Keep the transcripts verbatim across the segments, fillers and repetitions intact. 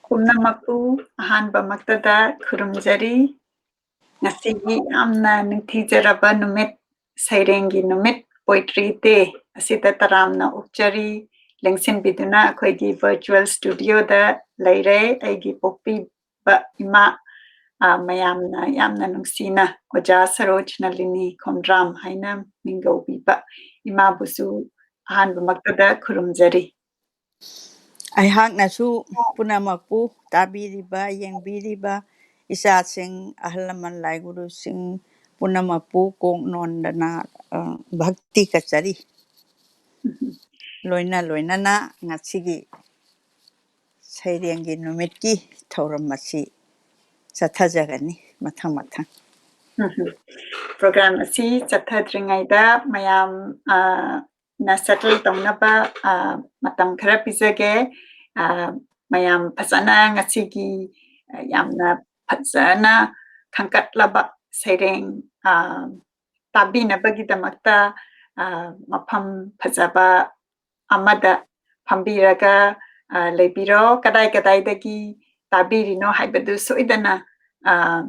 ꯄꯨꯝꯅꯃꯛꯄꯨ ꯑꯍꯥꯟꯕꯃꯛꯇꯗ ꯈꯨꯔꯨꯝꯖꯔꯤ꯫ ꯉꯁꯤꯒꯤ ꯌꯥꯝꯅ ꯅꯤꯡꯊꯤꯖꯔꯕ ꯅꯨꯃꯤꯠ, ꯁꯩꯔꯦꯡꯒꯤ ꯅꯨꯃꯤꯠ, Poetry Day ꯑꯁꯤꯗ ꯇꯔꯥꯝꯅ ꯑꯣꯛꯆꯔꯤ꯫ ꯂꯦꯡꯁꯤꯟꯕꯤꯗꯨꯅ ꯑꯩꯈꯣꯏꯒꯤ virtual studioꯗ ꯂꯩꯔꯦ ꯑꯩꯒꯤ ꯄꯣꯛꯄꯤꯕ ꯏꯃꯥ, ꯑ, ꯃꯌꯥꯝꯅ ꯌꯥꯝꯅ ꯅꯨꯡꯁꯤꯅ ꯑꯣꯖꯥ ꯁꯔꯣꯖ ꯅꯂꯤꯅꯤ ꯈꯣꯝꯗ꯭ꯔꯥꯝ ꯍꯥꯏꯅ ꯃꯤꯡꯒꯧꯕꯤꯕ ꯏꯃꯥꯕꯨꯁꯨ ꯑꯍꯥꯟꯕꯃꯛꯇꯗ ꯈꯨꯔꯨꯝꯖꯔꯤ꯫ ꯑꯩꯍꯥꯛꯅꯁꯨ ꯄꯨꯝꯅꯃꯛꯄꯨ, ꯇꯥꯕꯤꯔꯤꯕ, ꯌꯦꯡꯕꯤꯔꯤꯕ ꯏꯆꯥꯁꯤꯡ, ꯑꯍꯜ ꯂꯃꯟ, ꯂꯥꯏꯒꯨꯔꯨꯁꯤꯡ ꯄꯨꯝꯅꯃꯛꯄꯨ ꯀꯣꯛ ꯅꯣꯟꯗꯅ, ꯑ, ꯚꯛꯇꯤ ꯀꯠꯆꯔꯤ꯫ ꯂꯣꯏꯅ ꯂꯣꯏꯅꯅ ꯉꯁꯤꯒꯤ ꯁꯩꯔꯦꯡꯒꯤ ꯅꯨꯃꯤꯠꯀꯤ ꯊꯧꯔꯝ ꯑꯁꯤ ꯆꯠꯊꯖꯒꯅꯤ ꯃꯊꯪ ꯃꯊꯪ꯫ ꯎꯝ꯫ Program ꯑꯁꯤ ꯆꯠꯊꯗ꯭ꯔꯤꯉꯩꯗ ꯃꯌꯥꯝ, ꯑ, ꯅ settle ꯇꯧꯅꯕ, ꯑ, ꯃꯇꯝ ꯈꯔ ꯄꯤꯖꯒꯦ꯫ ꯑ, ꯃꯌꯥꯝ ꯐꯖꯅ ꯉꯁꯤꯒꯤ, ꯑ, ꯌꯥꯝꯅ ꯐꯖꯅ ꯈꯟꯒꯠꯂꯕ ꯁꯩꯔꯦꯡ, ꯑ, ꯇꯥꯕꯤꯅꯕꯒꯤꯗꯃꯛꯇ, ꯑ, ꯃꯐꯝ ꯐꯖꯕ ꯑꯃꯗ ꯐꯝꯕꯤꯔꯒ, ꯑ, ꯂꯩꯕꯤꯔꯣ꯫ ꯀꯗꯥꯏ ꯀꯗꯥꯏꯗꯒꯤ ꯇꯥꯕꯤꯔꯤꯅꯣ ꯍꯥꯏꯕꯗꯨ ꯁꯣꯏꯗꯅ, ꯑ,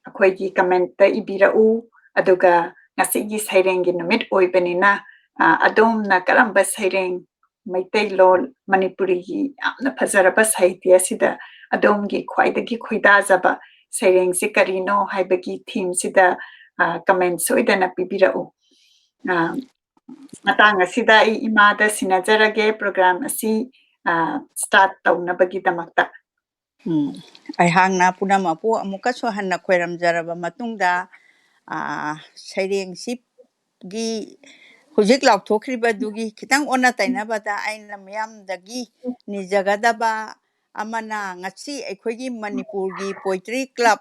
ꯑꯩꯈꯣꯏꯒꯤ commentꯇ ꯏꯕꯤꯔꯛꯎ꯫ ꯑꯗꯨꯒ ꯉꯁꯤꯒꯤ ꯁꯩꯔꯦꯡꯒꯤ ꯅꯨꯃꯤꯠ ꯑꯣꯏꯕꯅꯤꯅ, ꯑ, ꯑꯗꯣꯝꯅ ꯀꯔꯝꯕ ꯁꯩꯔꯦꯡ, ꯃꯩꯇꯩꯂꯣꯟ, ꯃꯅꯤꯄꯨꯔꯤꯒꯤ ꯌꯥꯝꯅ ꯐꯖꯔꯕ ꯁꯥꯍꯤꯇ꯭ꯌ ꯑꯁꯤꯗ ꯑꯗꯣꯝꯒꯤ ꯈ꯭ꯋꯥꯏꯗꯒꯤ ꯈꯣꯏꯗꯥꯖꯕ ꯁꯩꯔꯦꯡꯁꯤ ꯀꯔꯤꯅꯣ ꯍꯥꯏꯕꯒꯤ themeꯁꯤꯗ, ꯑ, comment ꯁꯣꯏꯗꯅ ꯄꯤꯕꯤꯔꯛꯎ꯫ ꯑ, ꯃꯇꯥꯡ ꯑꯁꯤꯗ ꯑꯩ ꯏꯃꯥꯗ ꯁꯤꯟꯅꯖꯔꯒꯦ program ꯑꯁꯤ, ꯑ, start ꯇꯧꯅꯕꯒꯤꯗꯃꯛꯇ꯫ ꯎꯝ, ꯑꯩꯍꯥꯛꯅ ꯄꯨꯝꯅꯃꯛꯄꯨ ꯑꯃꯨꯛꯀꯁꯨ ꯍꯟꯅ ꯈꯣꯏꯔꯝꯖꯔꯕ ꯃꯇꯨꯡꯗ, ꯑ, ꯁꯩꯔꯦꯡꯁꯤꯒꯤ ꯍꯧꯖꯤꯛ ꯂꯥꯎꯊꯣꯛꯈ꯭ꯔꯤꯕꯗꯨꯒꯤ ꯈꯤꯇꯪ ꯑꯣꯟꯅ ꯇꯩꯅꯕꯗ ꯑꯩꯅ ꯃꯤꯌꯥꯝꯗꯒꯤ ꯅꯤꯖꯒꯗꯕ ꯑꯃꯅ, ꯉꯁꯤ ꯑꯩꯈꯣꯏꯒꯤ ꯃꯅꯤꯄꯨꯔꯒꯤ Poetry Club,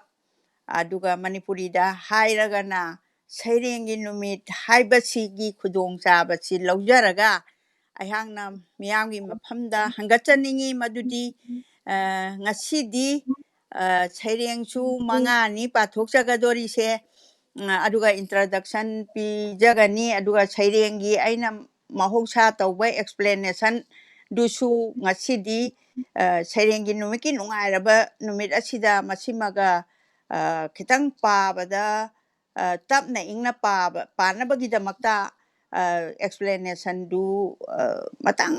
ꯑꯗꯨꯒ ꯃꯅꯤꯄꯨꯔꯤꯗ ꯍꯥꯏꯔꯒꯅ ꯁꯩꯔꯦꯡꯒꯤ ꯅꯨꯃꯤꯠ ꯍꯥꯏꯕꯁꯤꯒꯤ ꯈꯨꯗꯣꯡꯆꯥꯕꯁꯤ ꯂꯧꯖꯔꯒ ꯑꯩꯍꯥꯛꯅ ꯃꯤꯌꯥꯝꯒꯤ ꯃꯐꯝꯗ ꯍꯪꯒꯠꯆꯅꯤꯡꯉꯤ ꯃꯗꯨꯗꯤ, ꯑ, ꯉꯁꯤꯗꯤ, ꯑ, ꯁꯩꯔꯦꯡꯁꯨ ꯃꯉꯥꯅꯤ ꯄꯥꯊꯣꯛꯆꯒꯗꯣꯔꯤꯁꯦ꯫ ꯑ, ꯑꯗꯨꯒ introduction ꯄꯤꯖꯒꯅꯤ, ꯑꯗꯨꯒ ꯁꯩꯔꯦꯡꯒꯤ ꯑꯩꯅ ꯃꯍꯧꯁꯥ ꯇꯧꯕ explanation ꯗꯨꯁꯨ ꯉꯁꯤꯗꯤ, ꯑ, ꯁꯩꯔꯦꯡꯒꯤ ꯅꯨꯃꯤꯠꯀꯤ ꯅꯨꯡꯉꯥꯏꯔꯕ ꯅꯨꯃꯤꯠ ꯑꯁꯤꯗ ꯃꯁꯤꯃꯒ, ꯑ, ꯈꯤꯇꯪ ꯄꯥꯕꯗ, ꯑ, ꯇꯞꯅ ꯏꯪꯅ ꯄꯥꯕ, ꯄꯥꯅꯕꯒꯤꯗꯃꯛꯇ, ꯑ, explanation ꯗꯨ, ꯑ, ꯃꯇꯥꯡ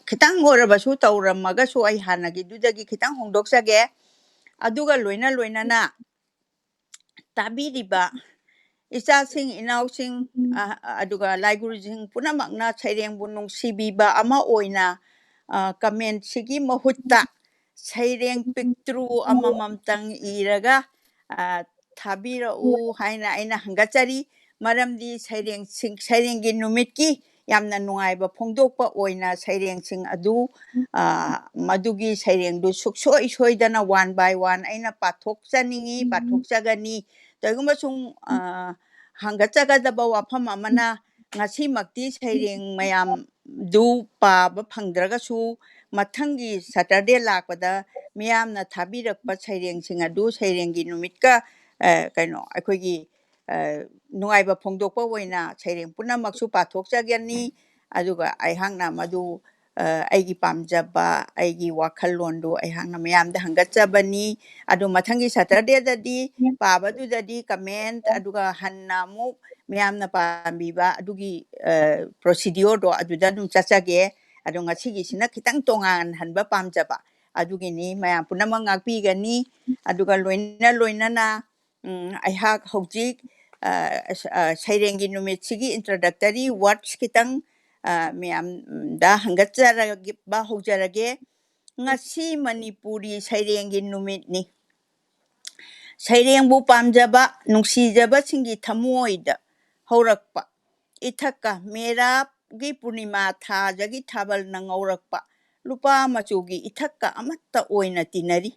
ꯈꯤꯇꯪ ꯑꯣꯏꯔꯕꯁꯨ ꯇꯧꯔꯝꯃꯒꯁꯨ ꯑꯩ ꯍꯥꯟꯅꯒꯤꯗꯨꯗꯒꯤ ꯈꯤꯇꯪ ꯍꯣꯡꯗꯣꯛꯆꯒꯦ꯫ ꯑꯗꯨꯒ ꯂꯣꯏꯅ ꯂꯣꯏꯅꯅ ꯇꯥꯕꯤꯔꯤꯕ ꯏꯆꯥꯁꯤꯡ, ꯏꯅꯥꯎꯁꯤꯡ, ꯑ, ꯑꯗꯨꯒ ꯂꯥꯏꯒꯨꯔꯨꯁꯤꯡ ꯄꯨꯝꯅꯃꯛꯅ ꯁꯩꯔꯦꯡꯕꯨ ꯅꯨꯡꯁꯤꯕꯤꯕ ꯑꯃ ꯑꯣꯏꯅ, ꯑ, comment ꯁꯤꯒꯤ ꯃꯍꯨꯠꯇ ꯁꯩꯔꯦꯡ ꯄꯤꯛꯇ꯭ꯔꯨ ꯑꯃꯃꯝꯇꯪ ꯏꯔꯒ, ꯑ, ꯊꯥꯕꯤꯔꯛꯎ ꯍꯥꯏꯅ ꯑꯩꯅ ꯍꯪꯒꯠꯆꯔꯤ꯫ ꯃꯔꯝꯗꯤ ꯁꯩꯔꯦꯡꯁꯤꯡ, ꯁꯩꯔꯦꯡꯒꯤ ꯅꯨꯃꯤꯠꯀꯤ ꯌꯥꯝꯅ ꯅꯨꯡꯉꯥꯏꯕ ꯐꯣꯡꯗꯣꯛꯄ ꯑꯣꯏꯅ ꯁꯩꯔꯦꯡꯁꯤꯡ ꯑꯗꯨ, ꯑ, ꯃꯗꯨꯒꯤ ꯁꯩꯔꯦꯡꯗꯨ ꯁꯨꯛꯁꯣꯏ ꯁꯣꯏꯗꯅ one by one ꯑꯩꯅ ꯄꯥꯊꯣꯛꯆꯅꯤꯡꯉꯤ, ꯄꯥꯊꯣꯛꯆꯒꯅꯤ꯫ ꯀꯔꯤꯒꯨꯝꯕ ꯁꯨꯝ, ꯑ, ꯍꯪꯒꯠꯆꯒꯗꯕ ꯋꯥꯐꯝ ꯑꯃꯅ, ꯉꯁꯤꯃꯛꯇꯤ ꯁꯩꯔꯦꯡ ꯃꯌꯥꯝꯗꯨ ꯄꯥꯕ ꯐꯪꯗ꯭ꯔꯒꯁꯨ, ꯃꯊꯪꯒꯤ Saturday ꯂꯥꯛꯄꯗ ꯃꯤꯌꯥꯝꯅ ꯊꯥꯕꯤꯔꯛꯄ ꯁꯩꯔꯦꯡꯁꯤꯡ ꯑꯗꯨ ꯁꯩꯔꯦꯡꯒꯤ ꯅꯨꯃꯤꯠꯀ, ꯑ, ꯀꯩꯅꯣ, ꯑꯩꯈꯣꯏꯒꯤ, ꯑ, ꯅꯨꯡꯉꯥꯏꯕ ꯐꯣꯡꯗꯣꯛꯄ ꯑꯣꯏꯅ ꯁꯩꯔꯦꯡ ꯄꯨꯝꯅꯃꯛꯁꯨ ꯄꯥꯊꯣꯛꯆꯒꯅꯤ꯫ ꯑꯗꯨꯒ ꯑꯩꯍꯥꯛꯅ ꯃꯗꯨ, ꯑ, ꯑꯩꯒꯤ ꯄꯥꯝꯖꯕ, ꯑꯩꯒꯤ ꯋꯥꯈꯜꯂꯣꯟꯗꯨ ꯑꯩꯍꯥꯛꯅ ꯃꯤꯌꯥꯝꯗ ꯍꯪꯒꯠꯆꯕꯅꯤ꯫ ꯑꯗꯨ ꯃꯊꯪꯒꯤ Saturday ꯗꯗꯤ ꯄꯥꯕꯗꯨꯗꯗꯤ comment, ꯑꯗꯨꯒ ꯍꯟꯅ ꯑꯃꯨꯛ ꯃꯤꯌꯥꯝꯅ ꯄꯥꯝꯕꯤꯕ ꯑꯗꯨꯒꯤ, ꯑ, procedure ꯗꯣ ꯑꯗꯨꯗ ꯑꯗꯨꯝ ꯆꯠꯆꯒꯦ꯫ ꯑꯗꯣ ꯉꯁꯤꯒꯤꯁꯤꯅ ꯈꯤꯇꯪ ꯇꯣꯉꯥꯟꯍꯟꯕ ꯄꯥꯝꯖꯕ ꯑꯗꯨꯒꯤꯅꯤ꯫ ꯃꯌꯥꯝ ꯄꯨꯝꯅꯃꯛ ꯉꯥꯛꯄꯤꯒꯅꯤ꯫ ꯑꯗꯨꯒ ꯂꯣꯏꯅ ꯂꯣꯏꯅꯅ, ꯎꯝ, ꯑꯩꯍꯥꯛ ꯍꯧꯖꯤꯛ, ꯑ, ꯑ, ꯁꯩꯔꯦꯡꯒꯤ ꯅꯨꯃꯤꯠꯁꯤꯒꯤ introductory words ꯈꯤꯇꯪ, ꯑ, ꯃꯌꯥꯝꯗ ꯍꯪꯒꯠꯆꯔꯒ ꯍꯧꯖꯔꯒꯦ꯫ ꯉꯁꯤ ꯃꯅꯤꯄꯨꯔꯤ ꯁꯩꯔꯦꯡꯒꯤ ꯅꯨꯃꯤꯠꯅꯤ꯫ ꯁꯩꯔꯦꯡꯕꯨ ꯄꯥꯝꯖꯕ, ꯅꯨꯡꯁꯤꯖꯕꯁꯤꯡꯒꯤ ꯊꯃꯣꯏꯗ ꯍꯧꯔꯛꯄ ꯏꯊꯛꯀ ꯃꯦꯔꯥꯞꯒꯤ ꯄꯨꯔꯅꯤꯃꯥ ꯊꯥꯖꯒꯤ ꯊꯥꯕꯜꯅ ꯉꯧꯔꯛꯄ ꯂꯨꯄꯥ ꯃꯆꯨꯒꯤ ꯏꯊꯛꯀ ꯑꯃꯠꯇ ꯑꯣꯏꯅ ꯇꯤꯟꯅꯔꯤ꯫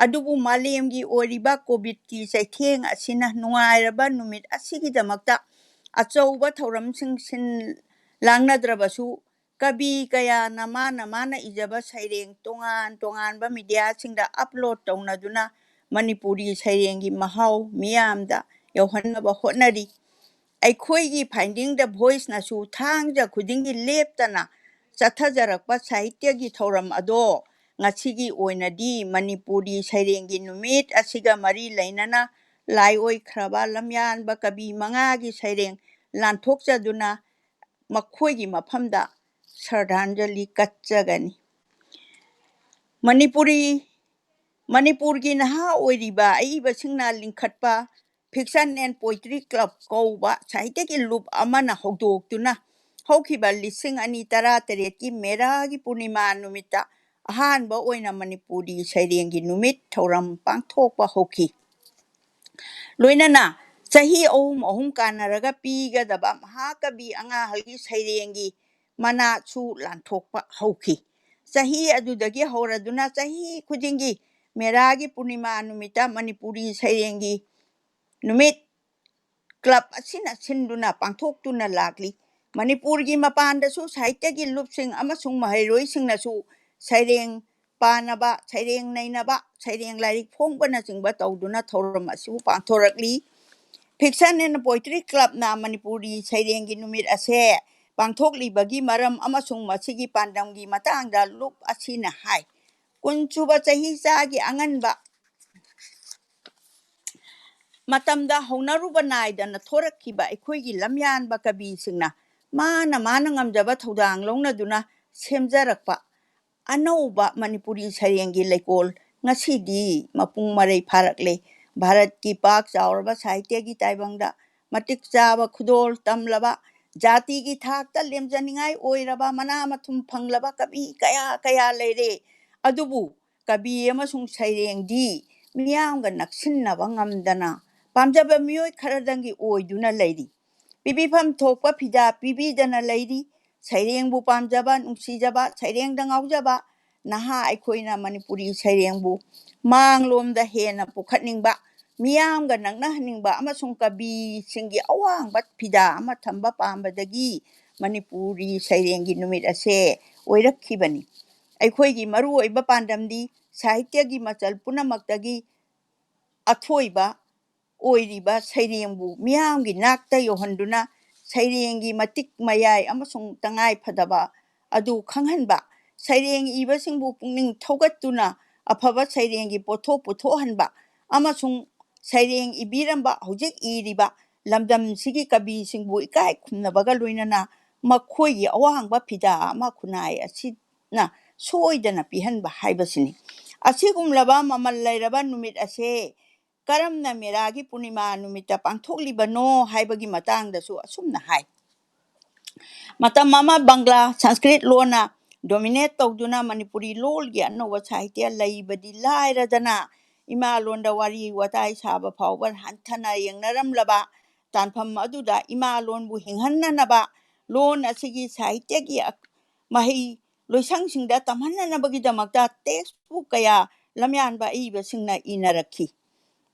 ꯑꯗꯨꯕꯨ ꯃꯥꯂꯦꯝꯒꯤ ꯑꯣꯏꯔꯤꯕ ꯀꯣꯚꯤꯗꯀꯤ ꯆꯩꯊꯦꯡ ꯑꯁꯤꯅ ꯅꯨꯡꯉꯥꯏꯔꯕ ꯅꯨꯃꯤꯠ ꯑꯁꯤꯒꯤꯗꯃꯛꯇ ꯑꯆꯧꯕ ꯊꯧꯔꯝꯁꯤꯡ ꯁꯤꯟ ꯂꯥꯡꯅꯗ꯭ꯔꯕꯁꯨ, ꯀꯕꯤ ꯀꯌꯥꯅ ꯃꯥꯅ ꯃꯥꯅ ꯏꯖꯕ ꯁꯩꯔꯦꯡ ꯇꯣꯉꯥꯟ ꯇꯣꯉꯥꯟꯕ ꯃꯤꯗꯤꯌꯥꯁꯤꯡꯗ upload ꯇꯧꯅꯗꯨꯅ ꯃꯅꯤꯄꯨꯔꯤ ꯁꯩꯔꯦꯡꯒꯤ ꯃꯍꯥꯎ ꯃꯤꯌꯥꯝꯗ ꯌꯧꯍꯟꯅꯕ ꯍꯣꯠꯅꯔꯤ꯫ ꯑꯩꯈꯣꯏꯒꯤ Finding the Voice ꯅꯁꯨ ꯊꯥꯡꯖ ꯈꯨꯗꯤꯡꯒꯤ ꯂꯦꯞꯇꯅ ꯆꯠꯊꯖꯔꯛꯄ ꯁꯥꯍꯤꯇ꯭ꯌꯒꯤ ꯊꯧꯔꯝ ꯑꯗꯣ ꯉꯁꯤꯒꯤ ꯑꯣꯏꯅꯗꯤ ꯃꯅꯤꯄꯨꯔꯤ ꯁꯩꯔꯦꯡꯒꯤ ꯅꯨꯃꯤꯠ ꯑꯁꯤꯒ ꯃꯔꯤ ꯂꯩꯅꯅ ꯂꯥꯏ ꯑꯣꯏꯈ꯭ꯔꯕ ꯂꯝꯌꯥꯟꯕ ꯀꯕꯤ ꯃꯉꯥꯒꯤ ꯁꯩꯔꯦꯡ ꯂꯥꯟꯊꯣꯛꯆꯗꯨꯅ ꯃꯈꯣꯏꯒꯤ ꯃꯐꯝꯗ ꯁ꯭ꯔꯗꯥꯟꯖꯂꯤ ꯀꯠꯆꯒꯅꯤ꯫ ꯃꯅꯤꯄꯨꯔꯤ ꯃꯅꯤꯄꯨꯔꯒꯤ ꯅꯍꯥ ꯑꯣꯏꯔꯤꯕ ꯑꯏꯕꯁꯤꯡꯅ ꯂꯤꯡꯈꯠꯄ Fiction and Poetry Club ꯀꯧꯕ ꯁꯥꯍꯤꯇ꯭ꯌꯒꯤ ꯂꯨꯞ ꯑꯃꯅ ꯍꯧꯗꯣꯛꯇꯨꯅ ꯍꯧꯈꯤꯕ ꯂꯤꯁꯤꯡ ꯑꯅꯤ ꯇꯔꯥ ꯇꯔꯦꯠꯀꯤ ꯃꯦꯔꯥꯒꯤ ꯄꯨꯔꯅꯤꯃꯥ ꯅꯨꯃꯤꯠꯇ ꯑꯍꯥꯟꯕ ꯑꯣꯏꯅ ꯃꯅꯤꯄꯨꯔꯤ ꯁꯩꯔꯦꯡꯒꯤ ꯅꯨꯃꯤꯠ ꯊꯧꯔꯝ ꯄꯥꯡꯊꯣꯛꯄ ꯍꯧꯈꯤ꯫ ꯂꯣꯏꯅꯅ ꯆꯍꯤ ꯑꯍꯨꯝ ꯑꯍꯨꯝ ꯀꯥꯟꯅꯔꯒ ꯄꯤꯒꯗꯕ ꯃꯍꯥꯀꯕꯤ ꯑꯉꯥꯍꯜꯒꯤ ꯁꯩꯔꯦꯡꯒꯤ ꯃꯅꯥꯁꯨ ꯂꯥꯟꯊꯣꯛꯄ ꯍꯧꯈꯤ꯫ ꯆꯍꯤ ꯑꯗꯨꯗꯒꯤ ꯍꯧꯔꯗꯨꯅ ꯆꯍꯤ ꯈꯨꯗꯤꯡꯒꯤ ꯃꯦꯔꯥꯒꯤ ꯄꯨꯔꯅꯤꯃꯥ ꯅꯨꯃꯤꯠꯇ ꯃꯅꯤꯄꯨꯔꯤ ꯁꯩꯔꯦꯡꯒꯤ ꯅꯨꯃꯤꯠ ꯀ꯭ꯂꯕ ꯑꯁꯤꯅ ꯁꯤꯟꯗꯨꯅ ꯄꯥꯡꯊꯣꯛꯇꯨꯅ ꯂꯥꯛꯂꯤ꯫ ꯃꯅꯤꯄꯨꯔꯒꯤ ꯃꯄꯥꯟꯗꯁꯨ ꯁꯥꯍꯤꯇ꯭ꯌꯒꯤ ꯂꯨꯞꯁꯤꯡ ꯑꯃꯁꯨꯡ ꯃꯍꯩꯔꯣꯏꯁꯤꯡꯅꯁꯨ ꯁꯩꯔꯦꯡ ꯄꯥꯅꯕ, ꯁꯩꯔꯦꯡ ꯅꯩꯅꯕ, ꯁꯩꯔꯦꯡ ꯂꯥꯏꯔꯤꯛ ꯐꯣꯡꯕꯅꯆꯤꯡꯕ ꯇꯧꯗꯨꯅ ꯊꯧꯔꯝ ꯑꯁꯤꯕꯨ ꯄꯥꯡꯊꯣꯔꯛꯂꯤ꯫ Fiction and Poetry Clubꯅ ꯃꯅꯤꯄꯨꯔꯤ ꯁꯩꯔꯦꯡꯒꯤ ꯅꯨꯃꯤꯠ ꯑꯁꯦ ꯄꯥꯡꯊꯣꯛꯂꯤꯕꯒꯤ ꯃꯔꯝ ꯑꯃꯁꯨꯡ ꯃꯁꯤꯒꯤ ꯄꯥꯟꯗꯝꯒꯤ ꯃꯇꯥꯡꯗ ꯂꯨꯞ ꯑꯁꯤꯅ ꯍꯥꯏ꯫ ꯀꯨꯟꯁꯨꯕ ꯆꯍꯤꯆꯥꯒꯤ ꯑꯉꯟꯕ ꯃꯇꯝꯗ ꯍꯧꯅꯔꯨꯕ ꯅꯥꯏꯗꯅ ꯊꯣꯔꯛꯈꯤꯕ ꯑꯩꯈꯣꯏꯒꯤ ꯂꯝꯌꯥꯟꯕ ꯀꯕꯤꯁꯤꯡꯅ ꯃꯥꯅ ꯃꯥꯅ ꯉꯝꯖꯕ ꯊꯧꯗꯥꯡ ꯂꯧꯅꯗꯨꯅ ꯁꯦꯝꯖꯔꯛꯄ ꯑꯅꯧꯕ ꯃꯅꯤꯄꯨꯔꯤ ꯁꯩꯔꯦꯡꯒꯤ ꯂꯩꯀꯣꯜ ꯉꯁꯤꯗꯤ ꯃꯄꯨꯡ ꯃꯔꯩ ꯐꯥꯔꯛꯂꯦ꯫ ꯚꯥꯔꯠꯀꯤ ꯄꯥꯛ ꯆꯥꯎꯔꯕ ꯁꯥꯍꯤꯇ꯭ꯌꯒꯤ ꯇꯥꯏꯕꯪꯗ ꯃꯇꯤꯛ ꯆꯥꯕ ꯈꯨꯗꯣꯜ ꯇꯝꯂꯕ, ꯖꯥꯇꯤꯒꯤ ꯊꯥꯛꯇ ꯂꯦꯝꯖꯅꯤꯡꯉꯥꯏ ꯑꯣꯏꯔꯕ ꯃꯅꯥ ꯃꯊꯨꯝ ꯐꯪꯂꯕ ꯀꯕꯤ ꯀꯌꯥ ꯀꯌꯥ ꯂꯩꯔꯦ꯫ ꯑꯗꯨꯕꯨ ꯀꯕꯤ ꯑꯃꯁꯨꯡ ꯁꯩꯔꯦꯡꯗꯤ ꯃꯤꯌꯥꯝꯒ ꯅꯛꯁꯤꯟꯅꯕ ꯉꯝꯗꯅ ꯄꯥꯝꯖꯕ ꯃꯤꯑꯣꯏ ꯈꯔꯗꯪꯒꯤ ꯑꯣꯏꯗꯨꯅ ꯂꯩꯔꯤ꯫ ꯄꯤꯕꯤꯐꯝ ꯊꯣꯛꯄ ꯐꯤꯗꯥ ꯄꯤꯕꯤꯗꯅ ꯂꯩꯔꯤ꯫ ꯁꯩꯔꯦꯡꯕꯨ ꯄꯥꯝꯖꯕ, ꯅꯨꯡꯁꯤꯖꯕ, ꯁꯩꯔꯦꯡꯗ ꯉꯥꯎꯖꯕ ꯅꯍꯥ ꯑꯩꯈꯣꯏꯅ ꯃꯅꯤꯄꯨꯔꯤ ꯁꯩꯔꯦꯡꯕꯨ ꯃꯥꯡꯂꯣꯝꯗ ꯍꯦꯟꯅ ꯄꯨꯈꯠꯅꯤꯡꯕ, ꯃꯤꯌꯥꯝꯒ ꯅꯛꯅꯍꯟꯅꯤꯡꯕ ꯑꯃꯁꯨꯡ ꯀꯕꯤꯁꯤꯡꯒꯤ ꯑꯋꯥꯡꯕ ꯐꯤꯗꯥ ꯑꯃ ꯊꯝꯕ ꯄꯥꯝꯕꯗꯒꯤ ꯃꯅꯤꯄꯨꯔꯤ ꯁꯩꯔꯦꯡꯒꯤ ꯅꯨꯃꯤꯠ ꯑꯁꯦ ꯑꯣꯏꯔꯛꯈꯤꯕꯅꯤ꯫ ꯑꯩꯈꯣꯏꯒꯤ ꯃꯔꯨꯑꯣꯏꯕ ꯄꯥꯟꯗꯝꯗꯤ ꯁꯥꯍꯤꯇ꯭ꯌꯒꯤ ꯃꯆꯜ ꯄꯨꯝꯅꯃꯛꯇꯒꯤ ꯑꯊꯣꯏꯕ ꯑꯣꯏꯔꯤꯕ ꯁꯩꯔꯦꯡꯕꯨ ꯃꯤꯌꯥꯝꯒꯤ ꯅꯥꯛꯇ ꯌꯧꯍꯟꯗꯨꯅ ꯁꯩꯔꯦꯡꯒꯤ ꯃꯇꯤꯛ ꯃꯌꯥꯏ ꯑꯃꯁꯨꯡ ꯇꯉꯥꯏ ꯐꯗꯕ ꯑꯗꯨ ꯈꯪꯍꯟꯕ, ꯁꯩꯔꯦꯡ ꯏꯕꯁꯤꯡꯕꯨ ꯄꯨꯛꯅꯤꯡ ꯊꯧꯒꯠꯇꯨꯅ ꯑꯐꯕ ꯁꯩꯔꯦꯡꯒꯤ ꯄꯣꯠꯊꯣꯛ ꯄꯨꯊꯣꯛꯍꯟꯕ ꯑꯃꯁꯨꯡ ꯁꯩꯔꯦꯡ ꯏꯕꯤꯔꯝꯕ, ꯍꯧꯖꯤꯛ ꯏꯔꯤꯕ ꯂꯝꯗꯝꯁꯤꯒꯤ ꯀꯕꯤꯁꯤꯡꯕꯨ ꯏꯀꯥꯏ ꯈꯨꯝꯅꯕꯒ ꯂꯣꯏꯅꯅ ꯃꯈꯣꯏꯒꯤ ꯑꯋꯥꯡꯕ ꯐꯤꯗꯥ ꯑꯃ ꯈꯨꯟꯅꯥꯏ ꯑꯁꯤꯅ ꯁꯣꯏꯗꯅ ꯄꯤꯍꯟꯕ ꯍꯥꯏꯕꯁꯤꯅꯤ꯫ ꯑꯁꯤꯒꯨꯝꯂꯕ ꯃꯃꯜ ꯂꯩꯔꯕ ꯅꯨꯃꯤꯠ ꯑꯁꯦ ꯀꯔꯝꯅ ꯃꯦꯔꯥꯒꯤ ꯄꯨꯔꯅꯤꯃꯥ ꯅꯨꯃꯤꯠꯇ ꯄꯥꯡꯊꯣꯛꯂꯤꯕꯅꯣ ꯍꯥꯏꯕꯒꯤ ꯃꯇꯥꯡꯗꯁꯨ ꯑꯁꯨꯝꯅ ꯍꯥꯏ꯫ ꯃꯇꯝ ꯑꯃ ꯕꯪꯒ꯭ꯂꯥ, ꯁꯪꯁꯀ꯭ꯔꯤꯠ ꯂꯣꯟꯅ dominate ꯇꯧꯗꯨꯅ ꯃꯅꯤꯄꯨꯔꯤ ꯂꯣꯜꯒꯤ ꯑꯅꯧꯕ ꯁꯥꯍꯤꯇ꯭ꯌ ꯂꯩꯕꯗꯤ ꯂꯥꯏꯔꯗꯅ, ꯏꯃꯥ ꯂꯣꯟꯗ ꯋꯥꯔꯤ ꯋꯥꯇꯥꯏ ꯁꯥꯕ ꯐꯥꯎꯕ ꯍꯟꯊꯅ ꯌꯦꯡꯅꯔꯝꯂꯕ ꯇꯥꯟꯐꯝ ꯑꯗꯨꯗ ꯏꯃꯥ ꯂꯣꯟꯕꯨ ꯍꯤꯡꯍꯟꯅꯅꯕ, ꯂꯣꯟ ꯑꯁꯤꯒꯤ ꯁꯥꯍꯤꯇ꯭ꯌꯒꯤ ꯑꯛ-, ꯃꯍꯩ ꯂꯣꯏꯁꯪꯁꯤꯡꯗ ꯇꯝꯍꯟꯅꯅꯕꯒꯤꯗꯃꯛꯇ text book ꯀꯌꯥ ꯂꯝꯌꯥꯟꯕ ꯑꯏꯕꯁꯤꯡꯅ ꯏꯅꯔꯛꯈꯤ꯫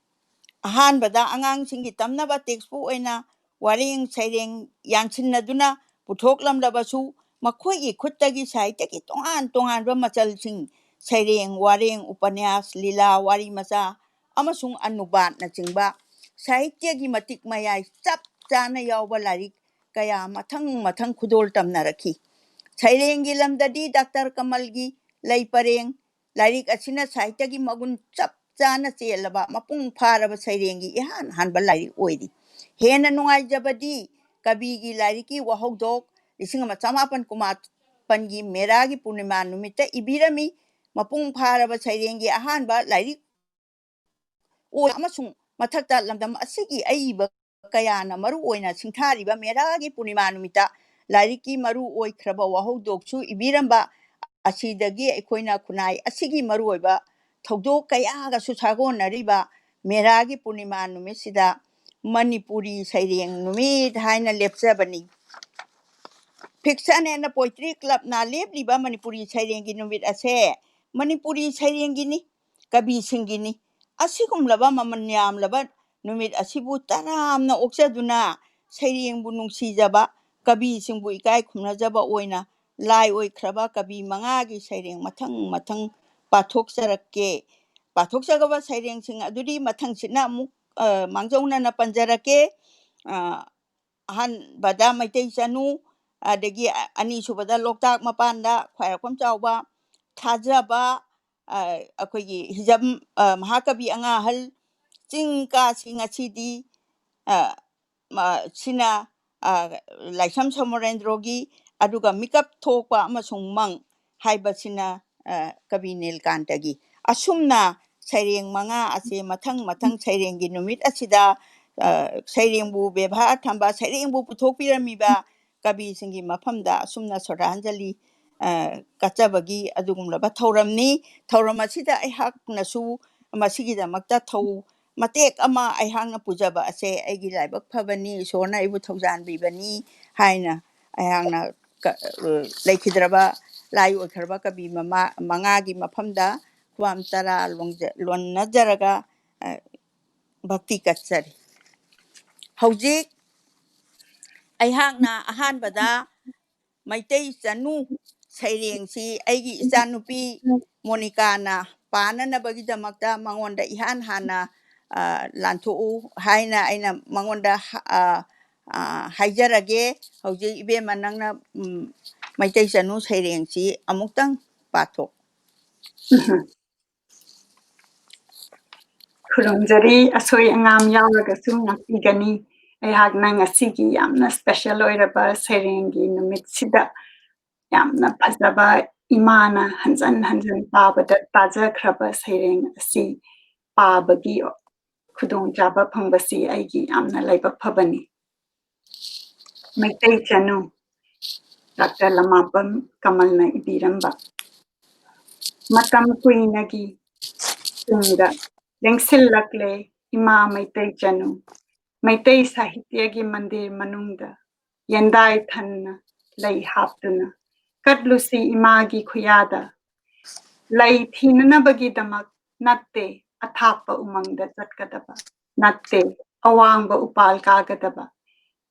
ꯑꯍꯥꯟꯕꯗ ꯑꯉꯥꯡꯁꯤꯡꯒꯤ ꯇꯝꯅꯕ text book ꯑꯣꯏꯅ ꯋꯥꯔꯦꯡ ꯁꯩꯔꯦꯡ ꯌꯥꯟꯁꯤꯟꯅꯗꯨꯅ ꯄꯨꯊꯣꯛꯂꯝꯂꯕꯁꯨ, ꯃꯈꯣꯏꯒꯤ ꯈꯨꯠꯇꯒꯤ ꯁꯥꯍꯤꯇ꯭ꯌꯒꯤ ꯇꯣꯉꯥꯟ ꯇꯣꯉꯥꯟꯕ ꯃꯆꯜꯁꯤꯡ, ꯁꯩꯔꯦꯡ, ꯋꯥꯔꯦꯡ, ꯎꯄꯅ꯭ꯌꯥꯁ, ꯂꯤꯂꯥ, ꯋꯥꯔꯤ ꯃꯆꯥ ꯑꯃꯁꯨꯡ ꯑꯅꯨꯕꯥꯗꯅꯆꯤꯡꯕ ꯁꯥꯍꯤꯇ꯭ꯌꯒꯤ ꯃꯇꯤꯛ ꯃꯌꯥꯏ ꯆꯞ ꯆꯥꯅ ꯌꯥꯎꯕ ꯂꯥꯏꯔꯤꯛ ꯀꯌꯥ ꯃꯊꯪ ꯃꯊꯪ ꯈꯨꯗꯣꯜ ꯇꯝꯅꯔꯛꯈꯤ꯫ ꯁꯩꯔꯦꯡꯒꯤ ꯂꯝꯗꯗꯤ ꯗꯥꯛꯇꯔ ꯀꯃꯜꯒꯤ ꯂꯩ ꯄꯔꯦꯡ ꯂꯥꯏꯔꯤꯛ ꯑꯁꯤꯅ ꯁꯥꯍꯤꯇ꯭ꯌꯒꯤ ꯃꯒꯨꯟ ꯆꯞ ꯆꯥꯅ ꯆꯦꯜꯂꯕ, ꯃꯄꯨꯡ ꯐꯥꯔꯕ ꯁꯩꯔꯦꯡꯒꯤ ꯏꯍꯥꯟ ꯍꯥꯟꯕ ꯂꯥꯏꯔꯤꯛ ꯑꯣꯏꯔꯤ꯫ ꯍꯦꯟꯅ ꯅꯨꯡꯉꯥꯏꯖꯕꯗꯤ ꯀꯕꯤꯒꯤ ꯂꯥꯏꯔꯤꯛꯀꯤ ꯋꯥꯍꯧꯗꯣꯛ ꯂꯤꯁꯤꯡ ꯑꯃ ꯆꯃꯥꯄꯟ ꯀꯨꯟꯃꯥꯄꯟꯒꯤ ꯃꯦꯔꯥꯒꯤ ꯄꯨꯔꯅꯤꯃꯥ ꯅꯨꯃꯤꯠꯇ ꯏꯕꯤꯔꯝꯃꯤ꯫ ꯃꯄꯨꯡ ꯐꯥꯔꯕ ꯁꯩꯔꯦꯡꯒꯤ ꯑꯍꯥꯟꯕ ꯂꯥꯏꯔꯤꯛ ꯑꯣꯏ ꯑꯃꯁꯨꯡ ꯃꯊꯛꯇ ꯂꯝꯗꯝ ꯑꯁꯤꯒꯤ ꯑꯏꯕ ꯀꯌꯥꯅ ꯃꯔꯨ ꯑꯣꯏꯅ ꯁꯤꯡꯊꯥꯔꯤꯕ ꯃꯦꯔꯥꯒꯤ ꯄꯨꯔꯅꯤꯃꯥ ꯅꯨꯃꯤꯠꯇ ꯂꯥꯏꯔꯤꯛꯀꯤ ꯃꯔꯨ ꯑꯣꯏꯈ꯭ꯔꯕ ꯋꯥꯍꯧꯗꯣꯛꯁꯨ ꯏꯕꯤꯔꯝꯕ ꯑꯁꯤꯗꯒꯤ ꯑꯩꯈꯣꯏꯅ ꯈꯨꯟꯅꯥꯏ ꯑꯁꯤꯒꯤ ꯃꯔꯨꯑꯣꯏꯕ ꯊꯧꯗꯣꯛ ꯀꯌꯥꯒꯁꯨ ꯁꯥꯒꯣꯟꯅꯔꯤꯕ ꯃꯦꯔꯥꯒꯤ ꯄꯨꯔꯅꯤꯃꯥ ꯅꯨꯃꯤꯠꯁꯤꯗ ꯃꯅꯤꯄꯨꯔꯤ ꯁꯩꯔꯦꯡ ꯅꯨꯃꯤꯠ ꯍꯥꯏꯅ ꯂꯦꯞꯆꯕꯅꯤ꯫ Fiction and Poetry Clubꯅ ꯂꯦꯞꯂꯤꯕ ꯃꯅꯤꯄꯨꯔꯤ ꯁꯩꯔꯦꯡꯒꯤ ꯅꯨꯃꯤꯠ ꯑꯁꯦ ꯃꯅꯤꯄꯨꯔꯤ ꯁꯩꯔꯦꯡꯒꯤꯅꯤ, ꯀꯕꯤꯁꯤꯡꯒꯤꯅꯤ꯫ ꯑꯁꯤꯒꯨꯝꯂꯕ ꯃꯃꯜ ꯌꯥꯝꯂꯕ ꯅꯨꯃꯤꯠ ꯑꯁꯤꯕꯨ ꯇꯔꯥꯝꯅ ꯑꯣꯛꯆꯗꯨꯅ ꯁꯩꯔꯦꯡꯕꯨ ꯅꯨꯡꯁꯤꯖꯕ, ꯀꯕꯤꯁꯤꯡꯕꯨ ꯏꯀꯥꯏ ꯈꯨꯝꯅꯖꯕ ꯑꯣꯏꯅ ꯂꯥꯏ ꯑꯣꯏꯈ꯭ꯔꯕ ꯀꯕꯤ ꯃꯉꯥꯒꯤ ꯁꯩꯔꯦꯡ ꯃꯊꯪ ꯃꯊꯪ ꯄꯥꯊꯣꯛꯆꯔꯛꯀꯦ꯫ ꯄꯥꯊꯣꯛꯆꯒꯕ ꯁꯩꯔꯦꯡꯁꯤꯡ ꯑꯗꯨꯗꯤ ꯃꯊꯪꯁꯤꯠꯅ ꯑꯃꯨꯛ, ꯑ, ꯃꯥꯡꯖꯧꯅꯅ ꯄꯟꯖꯔꯛꯀꯦ꯫ ꯑ, ꯑꯍꯥꯟꯕꯗ ꯃꯩꯇꯩ ꯆꯅꯨ, ꯑꯗꯒꯤ ꯑꯅꯤꯁꯨꯕꯗ ꯂꯣꯛꯇꯥꯛ ꯃꯄꯥꯟꯗ ꯈ꯭ꯋꯥꯏꯔꯥꯛꯄꯝ ꯆꯥꯎꯕ ꯊꯥꯖꯕ, ꯑ, ꯑꯩꯈꯣꯏꯒꯤ ꯍꯤꯖꯝ, ꯑ, ꯃꯍꯥꯀꯕꯤ ꯑꯉꯥ ꯑꯍꯜ ꯆꯤꯡ ꯀꯥꯁꯤ ꯉꯁꯤꯗꯤ, ꯑ, ꯃ-, ꯁꯤꯅ, ꯑ, ꯂꯥꯏꯁ꯭ꯔꯝ ꯁꯃꯔꯦꯟꯗ꯭ꯔꯣꯒꯤ, ꯑꯗꯨꯒ ꯃꯤꯀꯞ ꯊꯣꯛꯄ ꯑꯃꯁꯨꯡ ꯃꯪ ꯍꯥꯏꯕꯁꯤꯅ, ꯑ, ꯀꯕꯤ ꯅꯤꯜꯀꯥꯟꯇꯒꯤ꯫ ꯑꯁꯨꯝꯅ ꯁꯩꯔꯦꯡ ꯃꯉꯥ ꯑꯁꯤ ꯃꯊꯪ ꯃꯊꯪ ꯁꯩꯔꯦꯡꯒꯤ ꯅꯨꯃꯤꯠ ꯑꯁꯤꯗ, ꯑ, ꯁꯩꯔꯦꯡꯕꯨ ꯕꯦꯕꯥꯔ ꯊꯝꯕ, ꯁꯩꯔꯦꯡꯕꯨ ꯄꯨꯊꯣꯛꯄꯤꯔꯝꯃꯤꯕ ꯀꯕꯤꯁꯤꯡꯒꯤ ꯃꯐꯝꯗ ꯑꯁꯨꯝꯅ ꯁ꯭ꯔꯗꯥꯟꯖꯂꯤ, ꯑ, ꯀꯠꯆꯕꯒꯤ ꯑꯗꯨꯒꯨꯝꯂꯕ ꯊꯧꯔꯝꯅꯤ꯫ ꯊꯧꯔꯝ ꯑꯁꯤꯗ ꯑꯩꯍꯥꯛꯅꯁꯨ ꯃꯁꯤꯒꯤꯗꯃꯛꯇ ꯊꯧ ꯃꯇꯦꯛ ꯑꯃ ꯑꯩꯍꯥꯛꯅ ꯄꯨꯖꯕ ꯑꯁꯦ ꯑꯩꯒꯤ ꯂꯥꯏꯕꯛ ꯐꯕꯅꯤ, ꯏꯁꯣꯔꯅ ꯑꯩꯕꯨ ꯊꯧꯖꯥꯟꯕꯤꯕꯅꯤ ꯍꯥꯏꯅ ꯑꯩꯍꯥꯛꯅ ꯀ-, ꯑ, ꯂꯩꯈꯤꯗ꯭ꯔꯕ, ꯂꯥꯏ ꯑꯣꯏꯈ꯭ꯔꯕ ꯀꯕꯤ ꯃꯃꯥ-, ꯃꯉꯥꯒꯤ ꯃꯐꯝꯗ ꯈꯨꯋꯥꯝ ꯇꯔꯥ ꯂꯣꯟꯖ-, ꯂꯣꯟꯅꯖꯔꯒ, ꯑ, ꯚꯛꯇꯤ ꯀꯠꯆꯔꯤ꯫ ꯍꯧꯖꯤꯛ ꯑꯩꯍꯥꯛꯅ ꯑꯍꯥꯟꯕꯗ ꯃꯩꯇꯩ ꯆꯅꯨ ꯁꯩꯔꯦꯡꯁꯤ ꯑꯩꯒꯤ ꯏꯆꯥꯅꯨꯄꯤ ꯃꯣꯅꯤꯀꯥꯅ ꯄꯥꯅꯅꯕꯒꯤꯗꯃꯛꯇ ꯃꯉꯣꯟꯗ ꯏꯍꯥꯟ ꯍꯥꯟꯅ, ꯑ, ꯂꯥꯟꯊꯣꯛꯎ ꯍꯥꯏꯅ ꯑꯩꯅ ꯃꯉꯣꯟꯗ ꯍ-, ꯑ, ꯑ, ꯍꯥꯏꯖꯔꯒꯦ꯫ ꯍꯧꯖꯤꯛ ꯏꯕꯦꯝꯃ ꯅꯪꯅ, ꯎꯝ, ꯃꯩꯇꯩ ꯆꯅꯨ ꯁꯩꯔꯦꯡꯁꯤ ꯑꯃꯨꯛꯇꯪ ꯄꯥꯊꯣꯛ꯫ ꯈꯨꯔꯨꯝꯖꯔꯤ, ꯑꯁꯣꯏ ꯑꯉꯥꯝ ꯌꯥꯎꯔꯒꯁꯨ ꯉꯥꯛꯄꯤꯒꯅꯤ꯫ ꯑꯩꯍꯥꯛꯅ ꯉꯁꯤꯒꯤ ꯌꯥꯝꯅ special ꯑꯣꯏꯔꯕ ꯁꯩꯔꯦꯡꯒꯤ ꯅꯨꯃꯤꯠꯁꯤꯗ ꯌꯥꯝꯅ ꯐꯖꯕ, ꯏꯃꯥꯅ ꯍꯟꯖꯟ ꯍꯟꯖꯟ ꯄꯥꯕꯗ ꯇꯥꯖꯈ꯭ꯔꯕ ꯁꯩꯔꯦꯡ ꯑꯁꯤ ꯄꯥꯕꯒꯤ ꯈꯨꯗꯣꯡꯆꯥꯕ ꯐꯪꯕꯁꯤ ꯑꯩꯒꯤ ꯌꯥꯝꯅ ꯂꯥꯏꯕꯛ ꯐꯕꯅꯤ꯫ ꯃꯩꯇꯩ ꯆꯅꯨ, ꯗꯥꯛꯇꯔ ꯂꯃꯥꯕꯝ ꯀꯃꯜꯅ ꯏꯕꯤꯔꯝꯕ꯫ ꯃꯇꯝ ꯀꯨꯏꯅꯒꯤ ꯇꯨꯡꯗ ꯂꯦꯡꯁꯤꯜꯂꯛꯂꯦ ꯏꯃꯥ ꯃꯩꯇꯩ ꯆꯅꯨ, ꯃꯩꯇꯩ ꯁꯥꯍꯤꯇ꯭ꯌꯒꯤ ꯃꯟꯗꯤꯔ ꯃꯅꯨꯡꯗ ꯌꯦꯟꯗꯥꯏ ꯊꯟꯅ ꯂꯩ ꯍꯥꯞꯇꯨꯅ꯫ ꯀꯠꯂꯨꯁꯤ ꯏꯃꯥꯒꯤ ꯈꯨꯌꯥꯗ꯫ ꯂꯩ ꯊꯤꯅꯅꯕꯒꯤꯗꯃꯛ ꯅꯠꯇꯦ ꯑꯊꯥꯞꯄ ꯎꯃꯪꯗ ꯆꯠꯀꯗꯕ, ꯅꯠꯇꯦ ꯑꯋꯥꯡꯕ ꯎꯄꯥꯜ ꯀꯥꯒꯗꯕ,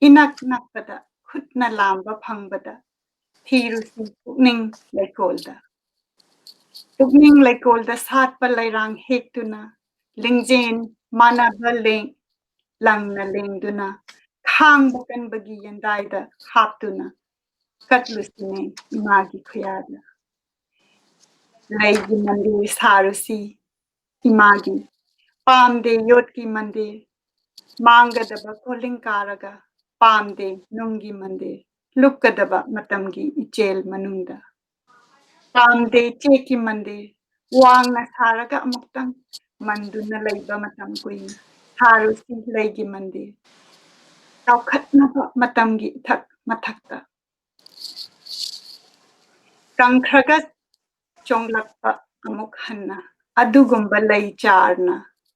ꯏꯅꯛ ꯅꯛꯄꯗ ꯈꯨꯠꯅ ꯂꯥꯝꯕ ꯐꯪꯕꯗ ꯊꯤꯔꯨꯁꯤ ꯄꯨꯛꯅꯤꯡ ꯂꯩꯀꯣꯜꯗ꯫ ꯄꯨꯛꯅꯤꯡ ꯂꯩꯀꯣꯜꯗ ꯁꯥꯠꯄ ꯂꯩꯔꯥꯡ ꯍꯦꯛꯇꯨꯅ, ꯂꯤꯡꯖꯦꯜ ꯃꯥꯟꯅꯕ ꯂꯦꯡ-, ꯂꯪꯅ ꯂꯦꯡꯗꯨꯅ, ꯈꯥꯡꯕ ꯀꯟꯕꯒꯤ ꯌꯦꯟꯗꯥꯏꯗ ꯍꯥꯞꯇꯨꯅ, ꯀꯠꯂꯨꯁꯤꯅꯦ ꯏꯃꯥꯒꯤ ꯈꯨꯌꯥꯗ꯫ ꯂꯩꯒꯤ ꯃꯟꯗꯤꯔ ꯁꯥꯔꯨꯁꯤ ꯏꯃꯥꯒꯤ꯫ ꯄꯥꯝꯗꯦ ꯌꯣꯠꯀꯤ ꯃꯟꯗꯤꯔ, ꯃꯥꯡꯒꯗꯕ ꯀꯣꯂꯤꯡ ꯀꯥꯔꯒ꯫ ꯄꯥꯝꯗꯦ ꯅꯨꯡꯒꯤ ꯃꯟꯗꯤꯔ, ꯂꯨꯞꯀꯗꯕ ꯃꯇꯝꯒꯤ ꯏꯆꯦꯜ ꯃꯅꯨꯡꯗ꯫ ꯄꯥꯝꯗꯦ ꯆꯦꯛꯀꯤ ꯃꯟꯗꯤꯔ, ꯋꯥꯡꯅ ꯁꯥꯔꯒ ꯑꯃꯨꯛꯇꯪ ꯃꯟꯗꯨꯅ ꯂꯩꯕ ꯃꯇꯝ ꯀꯨꯏꯅ꯫ ꯁꯥꯔꯨꯁꯤ ꯂꯩꯒꯤ ꯃꯟꯗꯤꯔ, ꯆꯥꯎꯈꯠꯅꯕ ꯃꯇꯝꯒꯤ ꯏꯊꯛ ꯃꯊꯛꯇ꯫ ꯀꯪꯈ꯭ꯔꯒ ꯆꯣꯡꯂꯛꯄ ꯑꯃꯨꯛ ꯍꯟꯅ ꯑꯗꯨꯒꯨꯝꯕ ꯂꯩ ꯆꯥꯔꯅ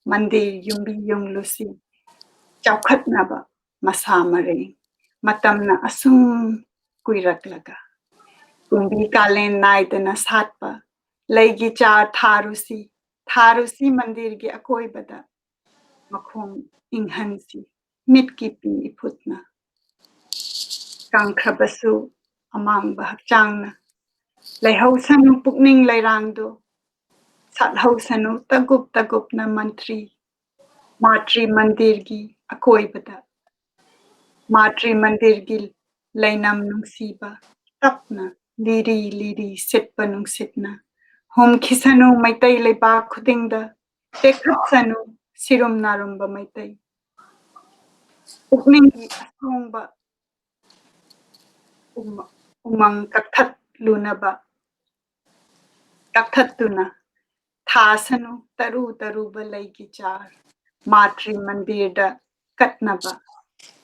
ꯃꯟꯗꯤꯔ ꯌꯨꯝꯕꯤ ꯌꯨꯡꯂꯨꯁꯤ꯫ ꯆꯥꯎꯈꯠꯅꯕ ꯃꯁꯥ ꯃꯔꯦꯡ꯫ ꯃꯇꯝꯅ ꯑꯁꯨꯝ ꯀꯨꯏꯔꯛꯂꯒ ꯀꯨꯝꯕꯤ ꯀꯥꯂꯦꯟ ꯅꯥꯏꯗꯅ ꯁꯥꯠꯄ ꯂꯩꯒꯤ ꯆꯥꯔ ꯊꯥꯔꯨꯁꯤ, ꯊꯥꯔꯨꯁꯤ ꯃꯟꯗꯤꯔꯒꯤ ꯑꯀꯣꯏꯕꯗ꯫ ꯃꯈꯣꯡ ꯏꯪꯍꯟꯁꯤ ꯃꯤꯠꯀꯤ ꯄꯤ ꯏꯐꯨꯠꯅ꯫ ꯀꯪꯈ꯭ꯔꯕꯁꯨ ꯑꯃꯥꯡꯕ ꯍꯛꯆꯥꯡꯅ꯫ ꯂꯩꯍꯧꯁꯅꯨ ꯄꯨꯛꯅꯤꯡ ꯂꯩꯔꯥꯡꯗꯣ, ꯁꯥꯠꯍꯧꯁꯅꯨ ꯇꯒꯨꯞ ꯇꯒꯨꯞꯅ ꯃꯟꯇ꯭ꯔꯤ꯫ ꯃꯥꯇ꯭ꯔꯤ ꯃꯟꯗꯤꯔꯒꯤ ꯑꯀꯣꯏꯕꯗ, ꯃꯥꯇ꯭ꯔꯤ ꯃꯟꯗꯤꯔꯒꯤ ꯂꯩꯅꯝ ꯅꯨꯡꯁꯤꯕ, ꯇꯞꯅ ꯂꯤꯔꯤ ꯂꯤꯔꯤ ꯁꯤꯠꯄ ꯅꯨꯡꯁꯤꯠꯅ꯫ ꯍꯨꯝꯈꯤꯁꯅꯨ ꯃꯩꯇꯩ ꯂꯩꯕꯥꯛ ꯈꯨꯗꯤꯡꯗ, ꯇꯦꯛꯈꯠꯁꯅꯨ ꯁꯤꯔꯨꯝ ꯅꯥꯔꯨꯝꯕ ꯃꯩꯇꯩ꯫ ꯄꯨꯛꯅꯤꯡꯒꯤ ꯑꯁꯣꯡꯕ ꯎꯃ-, ꯎꯃꯪ ꯀꯛꯊꯠꯂꯨꯅꯕ, ꯀꯛꯊꯠꯇꯨꯅ ꯊꯥꯁꯅꯨ ꯇꯔꯨ ꯇꯔꯨꯕ ꯂꯩꯒꯤ ꯆꯥꯔ꯫ ꯃꯥꯇ꯭ꯔꯤ ꯃꯟꯗꯤꯔꯗ ꯀꯠꯅꯕ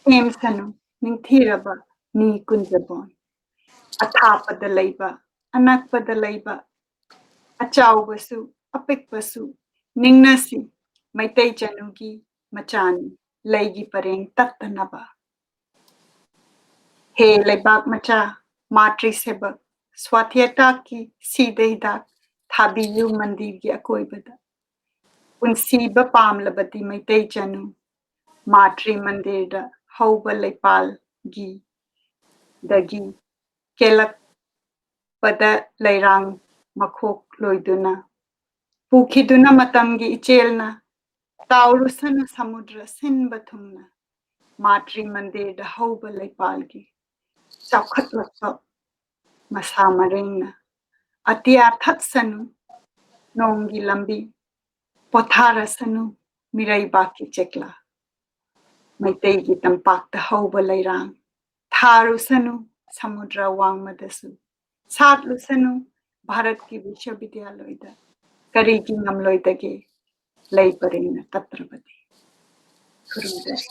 ꯁꯦꯝꯁꯅꯨ ꯅꯤꯡꯊꯤꯔꯕ ꯃꯤ ꯀꯨꯟꯖꯕꯣꯟ꯫ ꯑꯊꯥꯞꯄꯗ ꯂꯩꯕ, ꯑꯅꯛꯄꯗ ꯂꯩꯕ, ꯑꯆꯥꯎꯕꯁꯨ ꯑꯄꯤꯛꯄꯁꯨ ꯅꯤꯡꯅꯁꯤ, ꯃꯩꯇꯩ ꯆꯅꯨꯒꯤ ꯃꯆꯥꯅꯤ, ꯂꯩꯒꯤ ꯄꯔꯦꯡ ꯇꯠꯇꯅꯕ꯫ ꯍꯦ ꯂꯩꯕꯥꯛ ꯃꯆꯥ, ꯃꯥꯇ꯭ꯔꯤ ꯁꯦꯕꯛ, ꯁ꯭ꯋꯥꯊꯤꯌꯥꯇꯥꯛꯀꯤ ꯁꯤꯗ ꯍꯤꯗꯥꯛ ꯊꯥꯕꯤꯌꯨ ꯃꯟꯗꯤꯔꯒꯤ ꯑꯀꯣꯏꯕꯗ꯫ ꯄꯨꯟꯁꯤꯕ ꯄꯥꯝꯂꯕꯗꯤ ꯃꯩꯇꯩ ꯆꯅꯨ, ꯃꯥꯇ꯭ꯔꯤ ꯃꯟꯗꯤꯔꯗ ꯍꯧꯕ ꯂꯩꯄꯥꯜꯒꯤ ꯗꯒꯤ ꯀꯦꯜꯂꯛꯄꯗ ꯂꯩꯔꯥꯡ ꯃꯈꯣꯛ ꯂꯣꯏꯗꯨꯅ ꯄꯨꯈꯤꯗꯨꯅ ꯃꯇꯝꯒꯤ ꯏꯆꯦꯜꯅ꯫ ꯇꯥꯎꯔꯨꯁꯅꯨ ꯁꯃꯨꯗ꯭ꯔ ꯁꯤꯟꯕ ꯊꯨꯡꯅ ꯃꯥꯇ꯭ꯔꯤ ꯃꯟꯗꯤꯔꯗ ꯍꯧꯕ ꯂꯩꯄꯥꯜꯒꯤ ꯆꯥꯎꯈꯠꯂꯛꯄ ꯃꯁꯥ ꯃꯔꯦꯡꯅ꯫ ꯑꯇꯤꯌꯥ ꯊꯠꯁꯅꯨ ꯅꯣꯡꯒꯤ ꯂꯝꯕꯤ, ꯄꯣꯊꯥꯔꯁꯅꯨ ꯃꯤꯔꯩꯕꯥꯛꯀꯤ ꯆꯦꯛꯂꯥ꯫ ꯃꯩꯇꯩꯒꯤ ꯇꯝꯄꯥꯛꯇ ꯍꯧꯕ ꯂꯩꯔꯥꯡ ꯊꯥꯔꯨꯁꯅꯨ ꯁꯃꯨꯗ꯭ꯔ ꯋꯥꯡꯃꯗꯁꯨ, ꯁꯥꯠꯂꯨꯁꯅꯨ ꯚꯥꯔꯠꯀꯤ ꯕꯤꯁ꯭ꯋꯕꯤꯗ꯭ꯌꯥꯂꯣꯏꯗ꯫ ꯀꯔꯤꯒꯤ ꯉꯝꯂꯣꯏꯗꯒꯦ ꯂꯩ ꯄꯔꯦꯡꯅ ꯀꯠꯇ꯭ꯔꯕꯗꯤ? ꯈꯨꯔꯨꯝꯖꯔꯤ꯫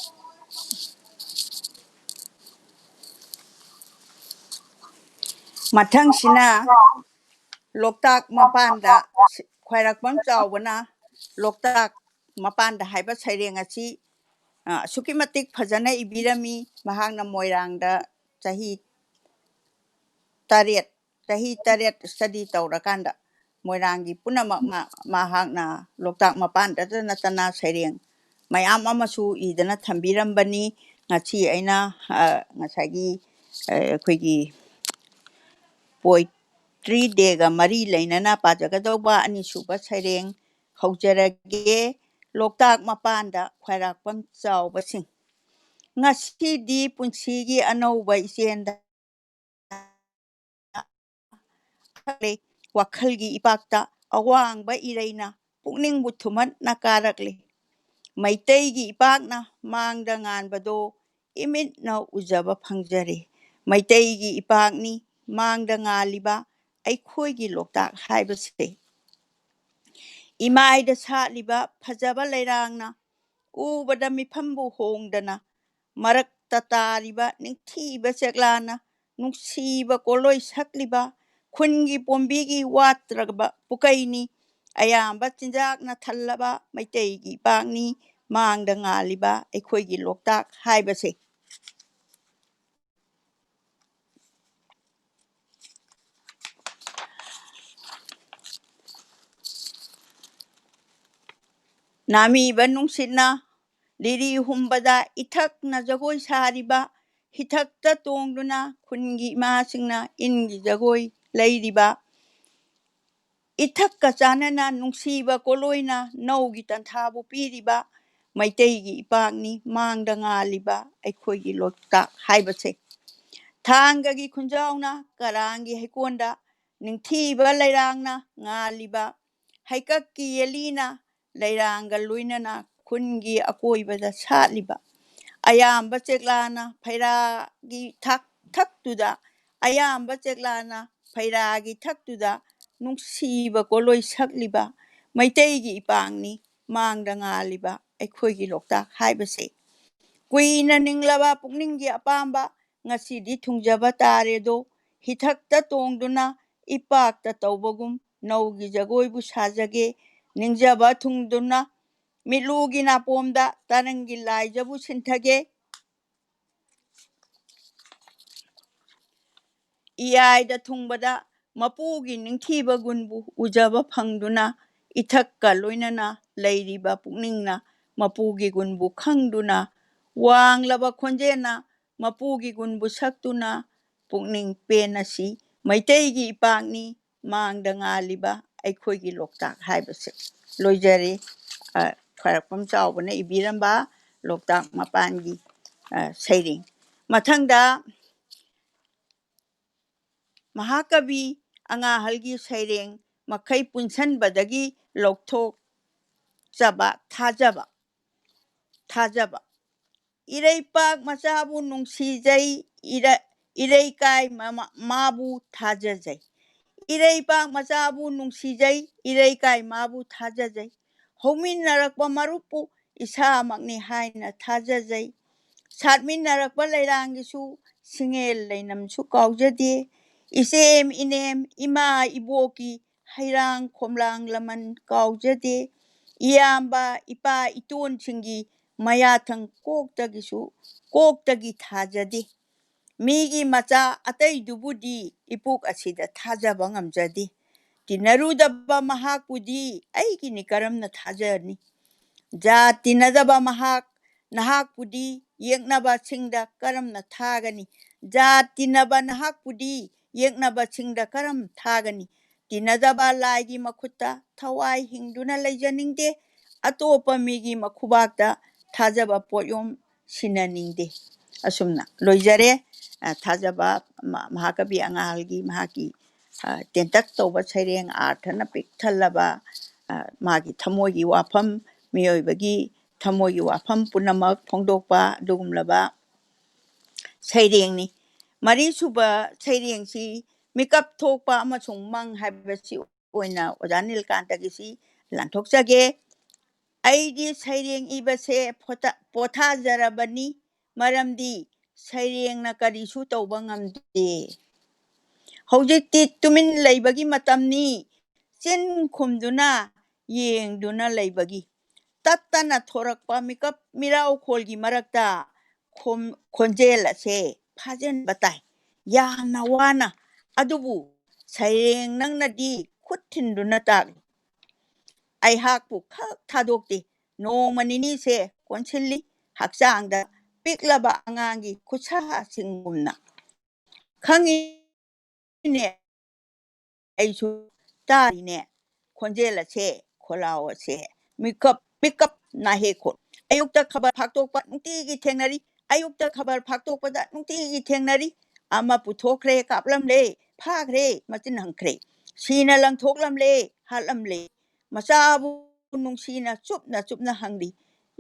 ꯃꯊꯪꯁꯤꯅ ꯂꯣꯛꯇꯥꯛ ꯃꯄꯥꯟꯗ, ꯈ꯭ꯋꯥꯏꯔꯥꯛꯄꯝ ꯆꯥꯎꯕꯅ ꯂꯣꯛꯇꯥꯛ ꯃꯄꯥꯟꯗ ꯍꯥꯏꯕ ꯁꯩꯔꯦꯡ ꯑꯁꯤ, ꯑ, ꯑꯁꯨꯛꯀꯤ ꯃꯇꯤꯛ ꯐꯖꯅ ꯏꯕꯤꯔꯝꯃꯤ꯫ ꯃꯍꯥꯛꯅ ꯃꯣꯏꯔꯥꯡꯗ ꯆꯍꯤ ꯇꯔꯦꯠ, ꯆꯍꯤ ꯇꯔꯦꯠ study ꯇꯧꯔꯀꯥꯟꯗ ꯃꯣꯏꯔꯥꯡꯒꯤ ꯄꯨꯝꯅꯃꯛ ꯃꯥ-, ꯃꯍꯥꯛꯅ ꯂꯣꯛꯇꯥꯛ ꯃꯄꯥꯟꯗꯇ ꯅꯠꯇꯅ ꯁꯩꯔꯦꯡ ꯃꯌꯥꯝ ꯑꯃꯁꯨ ꯏꯗꯅ ꯊꯝꯕꯤꯔꯝꯕꯅꯤ꯫ ꯉꯁꯤ ꯑꯩꯅ, ꯑ, ꯉꯁꯥꯏꯒꯤ, ꯑ, ꯑꯩꯈꯣꯏꯒꯤ poetry dayꯒ ꯃꯔꯤ ꯂꯩꯅꯅ ꯄꯥꯖꯒꯗꯧꯕ ꯑꯅꯤꯁꯨꯕ ꯁꯩꯔꯦꯡ ꯍꯧꯖꯔꯒꯦ꯫ ꯂꯣꯛꯇꯥꯛ ꯃꯄꯥꯟꯗ ꯈ꯭ꯋꯥꯏꯔꯥꯛꯄꯝ ꯆꯥꯎꯕꯁꯤꯡ꯫ ꯉꯁꯤꯗꯤ ꯄꯨꯟꯁꯤꯒꯤ ꯑꯅꯧꯕ ꯏꯆꯦꯟꯗ ꯋꯥꯈꯜꯒꯤ ꯏꯄꯥꯛꯇ ꯑꯋꯥꯡꯕ ꯏꯔꯩꯅ ꯄꯨꯛꯅꯤꯡꯕꯨ ꯊꯨꯝꯍꯠꯅ ꯀꯥꯔꯛꯂꯤ꯫ ꯃꯩꯇꯩꯒꯤ ꯏꯄꯥꯛꯅ ꯃꯥꯡꯗ ꯉꯥꯟꯕꯗꯣ ꯏꯃꯤꯠꯅ ꯎꯖꯕ ꯐꯪꯖꯔꯦ꯫ ꯃꯩꯇꯩꯒꯤ ꯏꯄꯥꯛꯅꯤ ꯃꯥꯡꯗ ꯉꯥꯜꯂꯤꯕ ꯑꯩꯈꯣꯏꯒꯤ ꯂꯣꯛꯇꯥꯛ ꯍꯥꯏꯕꯁꯦ꯫ ꯏꯃꯥꯏꯗ ꯁꯥꯠꯂꯤꯕ ꯐꯖꯕ ꯂꯩꯔꯥꯡꯅ ꯎꯕꯗ ꯃꯤꯐꯝꯕꯨ ꯍꯣꯡꯗꯅ, ꯃꯔꯛꯇ ꯇꯥꯔꯤꯕ ꯅꯤꯡꯊꯤꯕ ꯆꯦꯛꯂꯥꯅ ꯅꯨꯡꯁꯤꯕ ꯀꯣꯂꯣꯏ ꯁꯛꯂꯤꯕ, ꯈꯨꯟꯒꯤ ꯄꯣꯝꯕꯤꯒꯤ ꯋꯥꯠꯇ꯭ꯔꯕ ꯄꯨꯀꯩꯅꯤ꯫ ꯑꯌꯥꯝꯕ ꯆꯤꯟꯖꯥꯛꯅ ꯊꯜꯂꯕ ꯃꯩꯇꯩꯒꯤ ꯏꯄꯥꯛꯅꯤ ꯃꯥꯡꯗ ꯉꯥꯜꯂꯤꯕ ꯑꯩꯈꯣꯏꯒꯤ ꯂꯣꯛꯇꯥꯛ ꯍꯥꯏꯕꯁꯦ꯫ ꯅꯥꯃꯤꯕ ꯅꯨꯡꯁꯤꯠꯅ ꯂꯤꯔꯤ ꯍꯨꯝꯕꯗ ꯏꯊꯛꯅ ꯖꯒꯣꯏ ꯁꯥꯔꯤꯕ, ꯍꯤꯊꯛꯇ ꯇꯣꯡꯗꯨꯅ ꯈꯨꯟꯒꯤ ꯏꯃꯥꯁꯤꯡꯅ ꯏꯟꯒꯤ ꯖꯒꯣꯏ ꯂꯩꯔꯤꯕ, ꯏꯊꯛꯀ ꯆꯥꯟꯅꯅ ꯅꯨꯡꯁꯤꯕ ꯀꯣꯂꯣꯏꯅ ꯅꯧꯒꯤ ꯇꯟꯊꯥꯕꯨ ꯄꯤꯔꯤꯕ ꯃꯩꯇꯩꯒꯤ ꯏꯄꯥꯛꯅꯤ ꯃꯥꯡꯗ ꯉꯥꯜꯂꯤꯕ ꯑꯩꯈꯣꯏꯒꯤ ꯂꯣꯛꯇꯥꯛ ꯍꯥꯏꯕꯁꯦ꯫ ꯊꯥꯡꯒꯒꯤ ꯈꯨꯟꯖꯥꯎꯅ ꯀꯔꯥꯡꯒꯤ ꯍꯩꯀꯣꯟꯗ, ꯅꯤꯡꯊꯤꯕ ꯂꯩꯔꯥꯡꯅ ꯉꯥꯜꯂꯤꯕ, ꯍꯩꯀꯛꯀꯤ ꯌꯦꯜꯂꯤꯅ ꯂꯩꯔꯥꯡꯒ ꯂꯣꯏꯅꯅ ꯈꯨꯟꯒꯤ ꯑꯀꯣꯏꯕꯗ ꯁꯥꯠꯂꯤꯕ, ꯑꯌꯥꯝꯕ ꯆꯦꯛꯂꯥꯅ ꯐꯩꯔꯥꯒꯤ ꯊꯛ ꯊꯛꯇꯨꯗ, ꯑꯌꯥꯝꯕ ꯆꯦꯛꯂꯥꯅ ꯐꯩꯔꯥꯒꯤ ꯊꯛꯇꯨꯗ ꯅꯨꯡꯁꯤꯕ ꯀꯣꯂꯣꯏ ꯁꯛꯂꯤꯕ ꯃꯩꯇꯩꯒꯤ ꯏꯄꯥꯛꯅꯤ ꯃꯥꯡꯗ ꯉꯥꯜꯂꯤꯕ ꯑꯩꯈꯣꯏꯒꯤ ꯂꯣꯛꯇꯥꯛ ꯍꯥꯏꯕꯁꯦ꯫ ꯀꯨꯏꯅ ꯅꯤꯡꯂꯕ ꯄꯨꯛꯅꯤꯡꯒꯤ ꯑꯄꯥꯝꯕ ꯉꯁꯤꯗꯤ ꯊꯨꯡꯖꯕ ꯇꯥꯔꯦꯗꯣ, ꯍꯤꯊꯛꯇ ꯇꯣꯡꯗꯨꯅ ꯏꯄꯥꯛꯇ ꯇꯧꯕꯒꯨꯝ ꯅꯧꯒꯤ ꯖꯒꯣꯏꯕꯨ ꯁꯥꯖꯒꯦ꯫ ꯅꯤꯡꯖꯕ ꯊꯨꯡꯗꯨꯅ ꯃꯤꯠꯂꯨꯒꯤ ꯅꯥꯄꯣꯝꯗ ꯇꯔꯪꯒꯤ ꯂꯥꯏꯖꯕꯨ ꯁꯤꯟꯊꯒꯦ꯫ ꯏꯌꯥꯏꯗ ꯊꯨꯡꯕꯗ ꯃꯄꯨꯒꯤ ꯅꯤꯡꯊꯤꯕ ꯒꯨꯟꯕꯨ ꯎꯖꯕ ꯐꯪꯗꯨꯅ, ꯏꯊꯛꯀ ꯂꯣꯏꯅꯅ ꯂꯩꯔꯤꯕ ꯄꯨꯛꯅꯤꯡꯅ ꯃꯄꯨꯒꯤ ꯒꯨꯟꯕꯨ ꯈꯪꯗꯨꯅ, ꯋꯥꯡꯂꯕ ꯈꯣꯟꯖꯦꯜꯅ ꯃꯄꯨꯒꯤ ꯒꯨꯟꯕꯨ ꯁꯛꯇꯨꯅ, ꯄꯨꯛꯅꯤꯡ ꯄꯦꯟꯅꯁꯤ꯫ ꯃꯩꯇꯩꯒꯤ ꯏꯄꯥꯛꯅꯤ ꯃꯥꯡꯗ ꯉꯥꯜꯂꯤꯕ ꯑꯩꯈꯣꯏꯒꯤ ꯂꯣꯛꯇꯥꯛ ꯍꯥꯏꯕꯁꯦ꯫ ꯂꯣꯏꯖꯔꯦ꯫ ꯑ, ꯈ꯭ꯋꯥꯏꯔꯥꯛꯄꯝ ꯆꯥꯎꯕꯅ ꯏꯕꯤꯔꯝꯕ ꯂꯣꯛꯇꯥꯛ ꯃꯄꯥꯟꯒꯤ, ꯑ, ꯁꯩꯔꯦꯡ꯫ ꯃꯊꯪꯗ ꯃꯍꯥꯀꯕꯤ ꯑꯉꯥꯍꯜꯒꯤ ꯁꯩꯔꯦꯡ ꯃꯈꯩ ꯄꯨꯟꯁꯤꯟꯕꯗꯒꯤ ꯂꯧꯊꯣꯛꯆꯕ ꯊꯥꯖꯕ꯫ ꯊꯥꯖꯕ꯫ ꯏꯔꯩꯄꯥꯛ ꯃꯆꯥꯕꯨ ꯅꯨꯡꯁꯤꯖꯩ, ꯏꯔ-, ꯏꯔꯩꯀꯥꯏ ꯃꯃ-, ꯃꯥꯕꯨ ꯊꯥꯖꯖꯩ꯫ ꯏꯔꯩꯄꯥꯛ ꯃꯆꯥꯕꯨ ꯅꯨꯡꯁꯤꯖꯩ, ꯏꯔꯩꯀꯥꯏ ꯃꯥꯕꯨ ꯊꯥꯖꯖꯩ꯫ ꯍꯧꯃꯤꯟꯅꯔꯛꯄ ꯃꯔꯨꯞꯄꯨ ꯏꯁꯥꯃꯛꯅꯤ ꯍꯥꯏꯅ ꯊꯥꯖꯖꯩ꯫ ꯁꯥꯠꯃꯤꯟꯅꯔꯛꯄ ꯂꯩꯔꯥꯡꯒꯤꯁꯨ ꯁꯤꯡꯉꯦꯜ ꯂꯩꯅꯝꯁꯨ ꯀꯥꯎꯖꯗꯦ꯫ ꯏꯆꯦꯝ ꯏꯅꯦꯝ ꯏꯃꯥ ꯏꯕꯣꯛꯀꯤ ꯍꯩꯔꯥꯡ ꯈꯣꯝꯂꯥꯡ ꯂꯃꯟ ꯀꯥꯎꯖꯗꯦ꯫ ꯏꯌꯥꯝꯕ ꯏꯄꯥ ꯏꯇꯣꯟꯁꯤꯡꯒꯤ ꯃꯌꯥꯊꯪ ꯀꯣꯛꯇꯒꯤꯁꯨ, ꯀꯣꯛꯇꯒꯤ ꯊꯥꯖꯗꯦ꯫ ꯃꯤꯒꯤ ꯃꯆꯥ ꯑꯇꯩꯗꯨꯕꯨꯗꯤ ꯏꯄꯣꯛ ꯑꯁꯤꯗ ꯊꯥꯖꯕ ꯉꯝꯖꯗꯦ꯫ ꯇꯤꯟꯅꯔꯨꯗꯕ ꯃꯍꯥꯛꯄꯨꯗꯤ ꯑꯩꯒꯤꯅꯤ ꯀꯔꯝꯅ ꯊꯥꯖꯅꯤ? ꯖꯥꯠ ꯇꯤꯟꯅꯗꯕ ꯃꯍꯥꯛ, ꯅꯍꯥꯛꯄꯨꯗꯤ ꯌꯦꯛꯅꯕꯁꯤꯡꯗ ꯀꯔꯝꯅ ꯊꯥꯒꯅꯤ? ꯖꯥꯠ ꯇꯤꯟꯅꯕ ꯅꯍꯥꯛꯄꯨꯗꯤ ꯌꯦꯛꯅꯕꯁꯤꯡꯗ ꯀꯔꯝ ꯊꯥꯒꯅꯤ? ꯇꯤꯟꯅꯗꯕ ꯂꯥꯏꯒꯤ ꯃꯈꯨꯠꯇ ꯊꯋꯥꯏ ꯍꯤꯡꯗꯨꯅ ꯂꯩꯖꯅꯤꯡꯗꯦ꯫ ꯑꯇꯣꯞꯄ ꯃꯤꯒꯤ ꯃꯈꯨꯕꯥꯛꯇ ꯊꯥꯖꯕ ꯄꯣꯠꯌꯣꯝ ꯁꯤꯟꯅꯅꯤꯡꯗꯦ꯫ ꯑꯁꯨꯝꯅ ꯂꯣꯏꯖꯔꯦ꯫ ꯑ, ꯊꯥꯖꯕ ꯃ-, ꯃꯍꯥꯀꯕꯤ ꯑꯉꯥꯜꯒꯤ ꯃꯍꯥꯛꯀꯤ, ꯑ, ꯇꯦꯟꯇꯛ ꯇꯧꯕ ꯁꯩꯔꯦꯡ, ꯑꯥꯔꯊꯅ ꯄꯤꯛ ꯊꯜꯂꯕ, ꯑ, ꯃꯥꯒꯤ ꯊꯃꯣꯏꯒꯤ ꯋꯥꯐꯝ, ꯃꯤꯑꯣꯏꯕꯒꯤ ꯊꯃꯣꯏꯒꯤ ꯋꯥꯐꯝ ꯄꯨꯝꯅꯃꯛ ꯐꯣꯡꯗꯣꯛꯄ ꯑꯗꯨꯒꯨꯝꯂꯕ ꯁꯩꯔꯦꯡꯅꯤ꯫ ꯃꯔꯤꯁꯨꯕ ꯁꯩꯔꯦꯡꯁꯤ ꯃꯤꯀꯞ ꯊꯣꯛꯄ ꯑꯃꯁꯨꯡ ꯃꯪ ꯍꯥꯏꯕꯁꯤ ꯑꯣꯏꯅ ꯑꯣꯖꯥ ꯅꯤꯜꯀꯥꯟꯇꯒꯤꯁꯤ ꯂꯥꯟꯊꯣꯛꯆꯒꯦ꯫ "ꯑꯩꯗꯤ ꯁꯩꯔꯦꯡ ꯏꯕꯁꯦ ꯄꯣꯊꯥ-, ꯄꯣꯊꯥꯖꯔꯕꯅꯤ, ꯃꯔꯝꯗꯤ ꯁꯩꯔꯦꯡꯅ ꯀꯔꯤꯁꯨ ꯇꯧꯕ ꯉꯝꯗꯦ꯫ ꯍꯧꯖꯤꯛꯇꯤ ꯇꯨꯃꯤꯟ ꯂꯩꯕꯒꯤ ꯃꯇꯝꯅꯤ, ꯆꯤꯟ ꯈꯨꯝꯗꯨꯅ ꯌꯦꯡꯗꯨꯅ ꯂꯩꯕꯒꯤ꯫ ꯇꯠꯇꯅ ꯊꯣꯔꯛꯄ ꯃꯤꯀꯞ ꯃꯤꯔꯥꯎꯈꯣꯜꯒꯤ ꯃꯔꯛꯇ ꯈꯣꯝ-, ꯈꯣꯟꯖꯦꯜ ꯑꯁꯦ ꯐꯥꯖꯤꯟꯕ ꯇꯥꯏ꯫ ꯌꯥꯝꯅ ꯋꯥꯅ꯫ ꯑꯗꯨꯕꯨ ꯁꯩꯔꯦꯡ ꯅꯪꯅꯗꯤ ꯈꯨꯠ ꯊꯤꯟꯗꯨꯅ ꯇꯥꯛꯂꯤ꯫ ꯑꯩꯍꯥꯛꯄꯨ ꯈꯛ ꯊꯥꯗꯣꯛꯇꯦ꯫ ꯅꯣꯡꯃ ꯅꯤꯅꯤꯁꯦ ꯀꯣꯟꯁꯤꯜꯂꯤ, ꯍꯛꯆꯥꯡꯗ ꯄꯤꯛꯂꯕ ꯑꯉꯥꯡꯒꯤ ꯈꯨꯠꯁꯥꯁꯤꯡꯒꯨꯝꯅ꯫ ꯈꯪꯉꯤꯅꯦ, ꯑꯩꯁꯨ ꯇꯥꯔꯤꯅꯦ, ꯈꯣꯟꯖꯦꯜ ꯑꯁꯦ, ꯈꯣꯜꯂꯥꯎ ꯑꯁꯦ, ꯃꯤꯀꯞ, ꯃꯤꯀꯞ ꯅꯥꯍꯦꯛ ꯈꯣꯜ꯫ ꯑꯌꯨꯛꯇ ꯈꯕꯔ ꯐꯥꯛꯇꯣꯛꯄ ꯅꯨꯡꯇꯤꯒꯤ ꯊꯦꯡꯅꯔꯤ, ꯑꯌꯨꯛꯇ ꯈꯕꯔ ꯐꯥꯛꯇꯣꯛꯄꯗ ꯅꯨꯡꯇꯤꯒꯤ ꯊꯦꯡꯅꯔꯤ꯫ ꯑꯃ ꯄꯨꯊꯣꯛꯈ꯭ꯔꯦ, ꯀꯥꯞꯂꯝꯂꯦ, ꯐꯥꯈ꯭ꯔꯦ, ꯃꯆꯤꯟ ꯍꯟꯈ꯭ꯔꯦ꯫ ꯁꯤꯅ ꯂꯪꯊꯣꯛꯂꯝꯂꯦ, ꯍꯥꯠꯂꯝꯂꯦ꯫ ꯃꯆꯥꯕꯨ ꯅꯨꯡꯁꯤꯅ ꯆꯨꯞꯅ ꯆꯨꯞꯅ ꯍꯪꯂꯤ,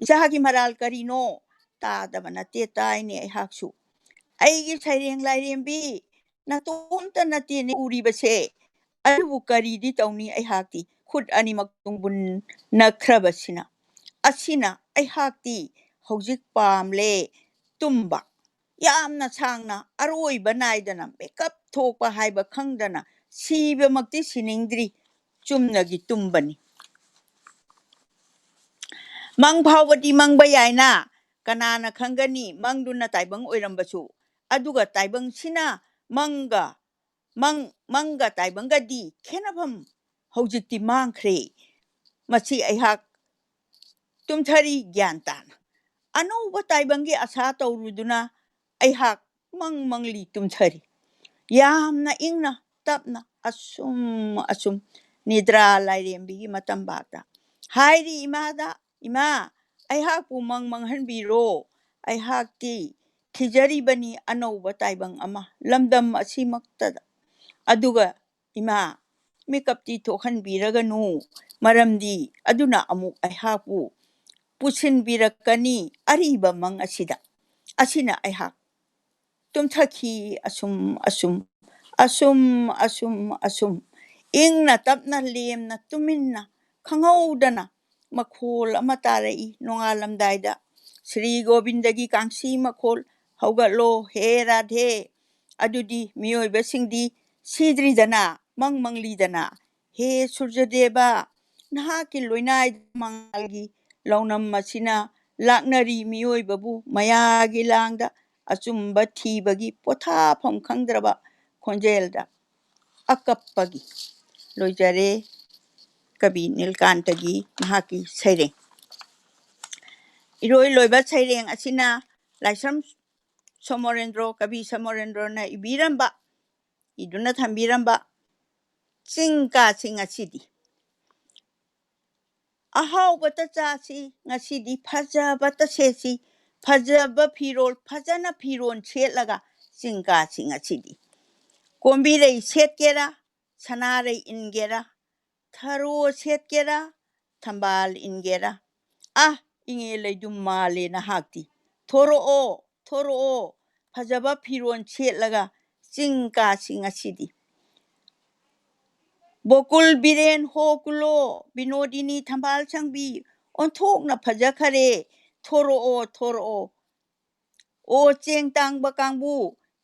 "ꯏꯆꯥꯒꯤ ꯃꯔꯥꯜ ꯀꯔꯤꯅꯣ?" ꯇꯥꯗꯕ ꯅꯠꯇꯦ, ꯇꯥꯏꯅꯦ ꯑꯩꯍꯥꯛꯁꯨ꯫ ꯑꯩꯒꯤ ꯁꯩꯔꯦꯡ ꯂꯥꯏꯔꯦꯝꯕꯤ, ꯅꯇꯣꯝꯇ ꯅꯠꯇꯦꯅꯦ ꯎꯔꯤꯕꯁꯦ꯫ ꯑꯗꯨꯕꯨ ꯀꯔꯤꯗꯤ ꯇꯧꯅꯤ ꯑꯩꯍꯥꯛꯇꯤ, ꯈꯨꯠ ꯑꯅꯤꯃꯛ ꯇꯨꯡꯕꯨꯟ ꯅꯛꯈ꯭ꯔꯕꯁꯤꯅ꯫ ꯑꯁꯤꯅ ꯑꯩꯍꯥꯛꯇꯤ ꯍꯧꯖꯤꯛ ꯄꯥꯝꯂꯦ ꯇꯨꯝꯕ꯫ ꯌꯥꯝꯅ ꯁꯥꯡꯅ ꯑꯔꯣꯏꯕ ꯅꯥꯏꯗꯅ ꯃꯤꯀꯞ ꯊꯣꯛꯄ ꯍꯥꯏꯕ ꯈꯪꯗꯅ ꯁꯤꯕꯃꯛꯇꯤ ꯁꯤꯅꯤꯡꯗ꯭ꯔꯤ, ꯆꯨꯝꯅꯒꯤ ꯇꯨꯝꯕꯅꯤ꯫ ꯃꯪ ꯐꯥꯎꯕꯗꯤ ꯃꯪꯕ ꯌꯥꯏꯅ, ꯀꯅꯥꯅ ꯈꯪꯒꯅꯤ ꯃꯪꯗꯨꯅ ꯇꯥꯏꯕꯪ ꯑꯣꯏꯔꯝꯕꯁꯨ꯫ ꯑꯗꯨꯒ ꯇꯥꯏꯕꯪꯁꯤꯅ ꯃꯪꯒ, ꯃꯪ, ꯃꯪꯒ ꯇꯥꯏꯕꯪꯒꯗꯤ ꯈꯦꯠꯅꯐꯝ ꯍꯧꯖꯤꯛꯇꯤ ꯃꯥꯡꯈ꯭ꯔꯦ꯫ ꯃꯁꯤ ꯑꯩꯍꯥꯛ ꯇꯨꯝꯊꯔꯤ ꯒ꯭ꯌꯥꯟ ꯇꯥꯅ꯫ ꯑꯅꯧꯕ ꯇꯥꯏꯕꯪꯒꯤ ꯑꯁꯥ ꯇꯧꯔꯨꯗꯨꯅ ꯑꯩꯍꯥꯛ ꯃꯪ ꯃꯪꯂꯤ ꯇꯨꯝꯊꯔꯤ꯫ ꯌꯥꯝꯅ ꯏꯪꯅ ꯇꯞꯅ ꯑꯁꯨꯝ ꯑꯁꯨꯝ ꯅꯤꯗ꯭ꯔꯥ ꯂꯥꯏꯔꯦꯝꯕꯤꯒꯤ ꯃꯇꯝꯕꯥꯛꯇ ꯍꯥꯏꯔꯤ ꯏꯃꯥꯗ, "ꯏꯃꯥ, ꯑꯩꯍꯥꯛꯄꯨ ꯃꯪ ꯃꯪꯍꯟꯕꯤꯔꯣ꯫ ꯑꯩꯍꯥꯛꯇꯤ ꯊꯤꯖꯔꯤꯕꯅꯤ ꯑꯅꯧꯕ ꯇꯥꯏꯕꯪ ꯑꯃ ꯂꯝꯗꯝ ꯑꯁꯤꯃꯛꯇꯗ꯫ ꯑꯗꯨꯒ ꯏꯃꯥ, ꯃꯤꯀꯞꯇꯤ ꯊꯣꯛꯍꯟꯕꯤꯔꯒꯅꯨ, ꯃꯔꯝꯗꯤ ꯑꯗꯨꯅ ꯑꯃꯨꯛ ꯑꯩꯍꯥꯛꯄꯨ ꯄꯨꯁꯤꯟꯕꯤꯔꯛꯀꯅꯤ ꯑꯔꯤꯕ ꯃꯪ ꯑꯁꯤꯗ꯫ ꯑꯁꯤꯅ ꯑꯩꯍꯥꯛ ꯇꯨꯝꯊꯈꯤ꯫ ꯑꯁꯨꯝ ꯑꯁꯨꯝ ꯑꯁꯨꯝ ꯑꯁꯨꯝ ꯑꯁꯨꯝ ꯏꯪꯅ ꯇꯞꯅ ꯂꯦꯝꯅ ꯇꯨꯃꯤꯟꯅ ꯈꯪꯍꯧꯗꯅ ꯃꯈꯣꯜ ꯑꯃ ꯇꯥꯔꯛꯏ꯫ ꯅꯣꯡꯉꯥꯜꯂꯝꯗꯥꯏꯗ ꯁ꯭ꯔꯤ ꯒꯣꯕꯤꯟꯗꯒꯤ ꯀꯥꯡꯁꯤ ꯃꯈꯣꯜ, "ꯍꯧꯒꯠꯂꯣ ꯍꯦ ꯔꯥꯙꯦ, ꯑꯗꯨꯗꯤ ꯃꯤꯑꯣꯏꯕꯁꯤꯡꯗꯤ ꯁꯤꯗ꯭ꯔꯤꯗꯅ, ꯃꯪ ꯃꯪꯂꯤꯗꯅ꯫ ꯍꯦ ꯁꯨꯔꯖꯗꯦꯕ, ꯅꯍꯥꯛꯀꯤ ꯂꯣꯏꯅꯥꯏꯗ ꯃꯉꯥꯜꯒꯤ ꯂꯧꯅꯝ ꯑꯁꯤꯅ ꯂꯥꯛꯅꯔꯤ ꯃꯤꯑꯣꯏꯕꯕꯨ ꯃꯌꯥꯒꯤ ꯂꯥꯡꯗ ꯑꯆꯨꯝꯕ ꯊꯤꯕꯒꯤ ꯄꯣꯊꯥꯐꯝ ꯈꯪꯗ꯭ꯔꯕ ꯈꯣꯟꯖꯦꯜꯗ ꯑꯀꯞꯄꯒꯤ"꯫ ꯂꯣꯏꯖꯔꯦ ꯀꯕꯤ ꯅꯤꯜꯀꯥꯟꯇꯒꯤ ꯃꯍꯥꯛꯀꯤ ꯁꯩꯔꯦꯡ꯫ ꯏꯔꯣꯏ ꯂꯣꯏꯕ ꯁꯩꯔꯦꯡ ꯑꯁꯤꯅ ꯂꯥꯏꯁ꯭ꯔꯝ ꯁꯣꯃꯣꯔꯦꯟꯗ꯭ꯔꯣ, ꯀꯕꯤ ꯁꯣꯃꯣꯔꯦꯟꯗ꯭ꯔꯣꯅ ꯏꯕꯤꯔꯝꯕ, ꯏꯗꯨꯅ ꯊꯝꯕꯤꯔꯝꯕ "ꯆꯤꯡ ꯀꯥꯁꯤ ꯉꯁꯤꯗꯤ"꯫ ꯑꯍꯥꯎꯕꯇ ꯆꯥꯁꯤ ꯉꯁꯤꯗꯤ, ꯐꯖꯕꯇ ꯁꯦꯠꯁꯤ, ꯐꯖꯕ ꯐꯤꯔꯣꯜ, ꯐꯖꯅ ꯐꯤꯔꯣꯜ ꯁꯦꯠꯂꯒ ꯆꯤꯡ ꯀꯥꯁꯤ ꯉꯁꯤꯗꯤ꯫ ꯀꯣꯝꯕꯤꯔꯩ ꯁꯦꯠꯀꯦꯔꯥ, ꯁꯅꯥꯔꯩ ꯏꯟꯒꯦꯔꯥ, ꯊꯔꯣ ꯁꯦꯠꯀꯦꯔꯥ, ꯊꯝꯕꯥꯜ ꯏꯟꯒꯦꯔꯥ, ꯑꯥ, ꯏꯉꯦ ꯂꯩꯗꯨꯝ ꯃꯥꯜꯂꯦ ꯅꯍꯥꯛꯇꯤ꯫ ꯊꯣꯔꯛꯑꯣ, ꯊꯣꯔꯛꯑꯣ, ꯐꯖꯕ ꯐꯤꯔꯣꯜ ꯁꯦꯠꯂꯒ ꯆꯤꯡ ꯀꯥꯁꯤ ꯉꯁꯤꯗꯤ꯫ ꯕꯣꯀꯨꯜ ꯕꯤꯔꯦꯟ ꯍꯣ ꯀꯨꯂꯣ, ꯕꯤꯅꯣꯗꯤꯅꯤ ꯊꯝꯕꯥꯜ ꯁꯪꯕꯤ, ꯑꯣꯟꯊꯣꯛꯅ ꯐꯖꯈꯔꯦ꯫ ꯊꯣꯔꯛꯑꯣ, ꯊꯣꯔꯛꯑꯣ꯫ ꯑꯣ ꯆꯦꯡ ꯇꯥꯡꯕ ꯀꯥꯡꯕꯨ,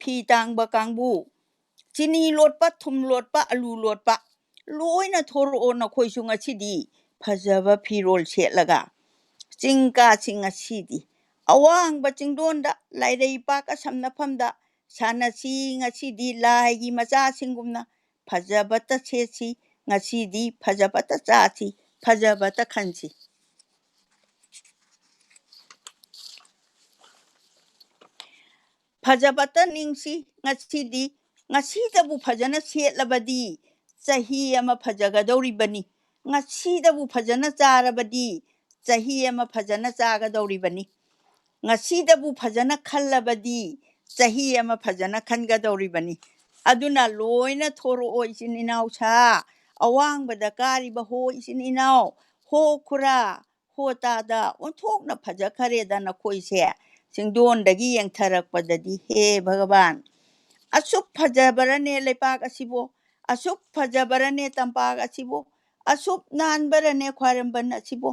ꯐꯤ ꯇꯥꯡꯕ ꯀꯥꯡꯕꯨ, ꯆꯤꯅꯤ ꯂꯣꯠꯄ, ꯊꯨꯝ ꯂꯣꯠꯄ, ꯑꯂꯨ ꯂꯣꯠꯄ, ꯂꯣꯏꯅ ꯊꯣꯔꯛꯑꯣ ꯅꯈꯣꯏꯁꯨ ꯉꯁꯤꯗꯤ ꯐꯖꯕ ꯐꯤꯔꯣꯜ ꯁꯦꯠꯂꯒ꯫ ꯆꯤꯡ ꯀꯥꯁꯤ ꯉꯁꯤꯗꯤ꯫ ꯑꯋꯥꯡꯕ ꯆꯤꯡꯗꯣꯟꯗ ꯂꯥꯏꯔꯩ ꯄꯥꯛꯀ ꯁꯝꯅꯐꯝꯗ ꯁꯥꯟꯅꯁꯤ ꯉꯁꯤꯗꯤ ꯂꯥꯏꯒꯤ ꯃꯆꯥꯁꯤꯡꯒꯨꯝꯅ꯫ ꯐꯖꯕꯇ ꯁꯦꯠꯁꯤ ꯉꯁꯤꯗꯤ, ꯐꯖꯕꯇ ꯆꯥꯁꯤ, ꯐꯖꯕꯇ ꯈꯟꯁꯤ꯫ ꯐꯖꯕꯇ ꯅꯤꯡꯁꯤ ꯉꯁꯤꯗꯤ, ꯉꯁꯤꯗꯕꯨ ꯐꯖꯅ ꯁꯦꯠꯂꯕꯗꯤ ꯆꯍꯤ ꯑꯃ ꯐꯖꯒꯗꯧꯔꯤꯕꯅꯤ, ꯉꯁꯤꯗꯕꯨ ꯐꯖꯅ ꯆꯥꯔꯕꯗꯤ ꯆꯍꯤ ꯑꯃ ꯐꯖꯅ ꯆꯥꯒꯗꯧꯔꯤꯕꯅꯤ꯫ ꯉꯁꯤꯗꯕꯨ ꯐꯖꯅ ꯈꯜꯂꯕꯗꯤ ꯆꯍꯤ ꯑꯃ ꯐꯖꯅ ꯈꯟꯒꯗꯧꯔꯤꯕꯅꯤ꯫ ꯑꯗꯨꯅ ꯂꯣꯏꯅ ꯊꯣꯔꯛꯑꯣ ꯏꯆꯤꯟ ꯏꯅꯥꯎ ꯁꯥ, ꯑꯋꯥꯡꯕꯗ ꯀꯥꯔꯤꯕ ꯍꯣ ꯏꯆꯤꯟ ꯏꯅꯥꯎ, ꯍꯣ ꯈꯨꯔꯥ, ꯍꯣ ꯇꯥꯗ, ꯑꯣꯟꯊꯣꯛꯅ ꯐꯖꯈꯔꯦꯗ ꯅꯈꯣꯏꯁꯦ꯫ ꯆꯤꯡꯗꯣꯟꯗꯒꯤ ꯌꯦꯡꯊꯔꯛꯄꯗꯗꯤ ꯍꯦ ꯚꯒꯕꯥꯟ, ꯑꯁꯨꯛ ꯐꯖꯕꯔꯅꯦ ꯂꯩꯄꯥꯛ ꯑꯁꯤꯕꯣ? ꯑꯁꯨꯛ ꯐꯖꯕꯔꯅꯦ ꯇꯝꯄꯥꯛ ꯑꯁꯤꯕꯣ? ꯑꯁꯨꯛ ꯅꯥꯟꯕꯔꯅꯦ ꯈ꯭ꯋꯥꯏꯔꯝꯕꯟ ꯑꯁꯤꯕꯣ?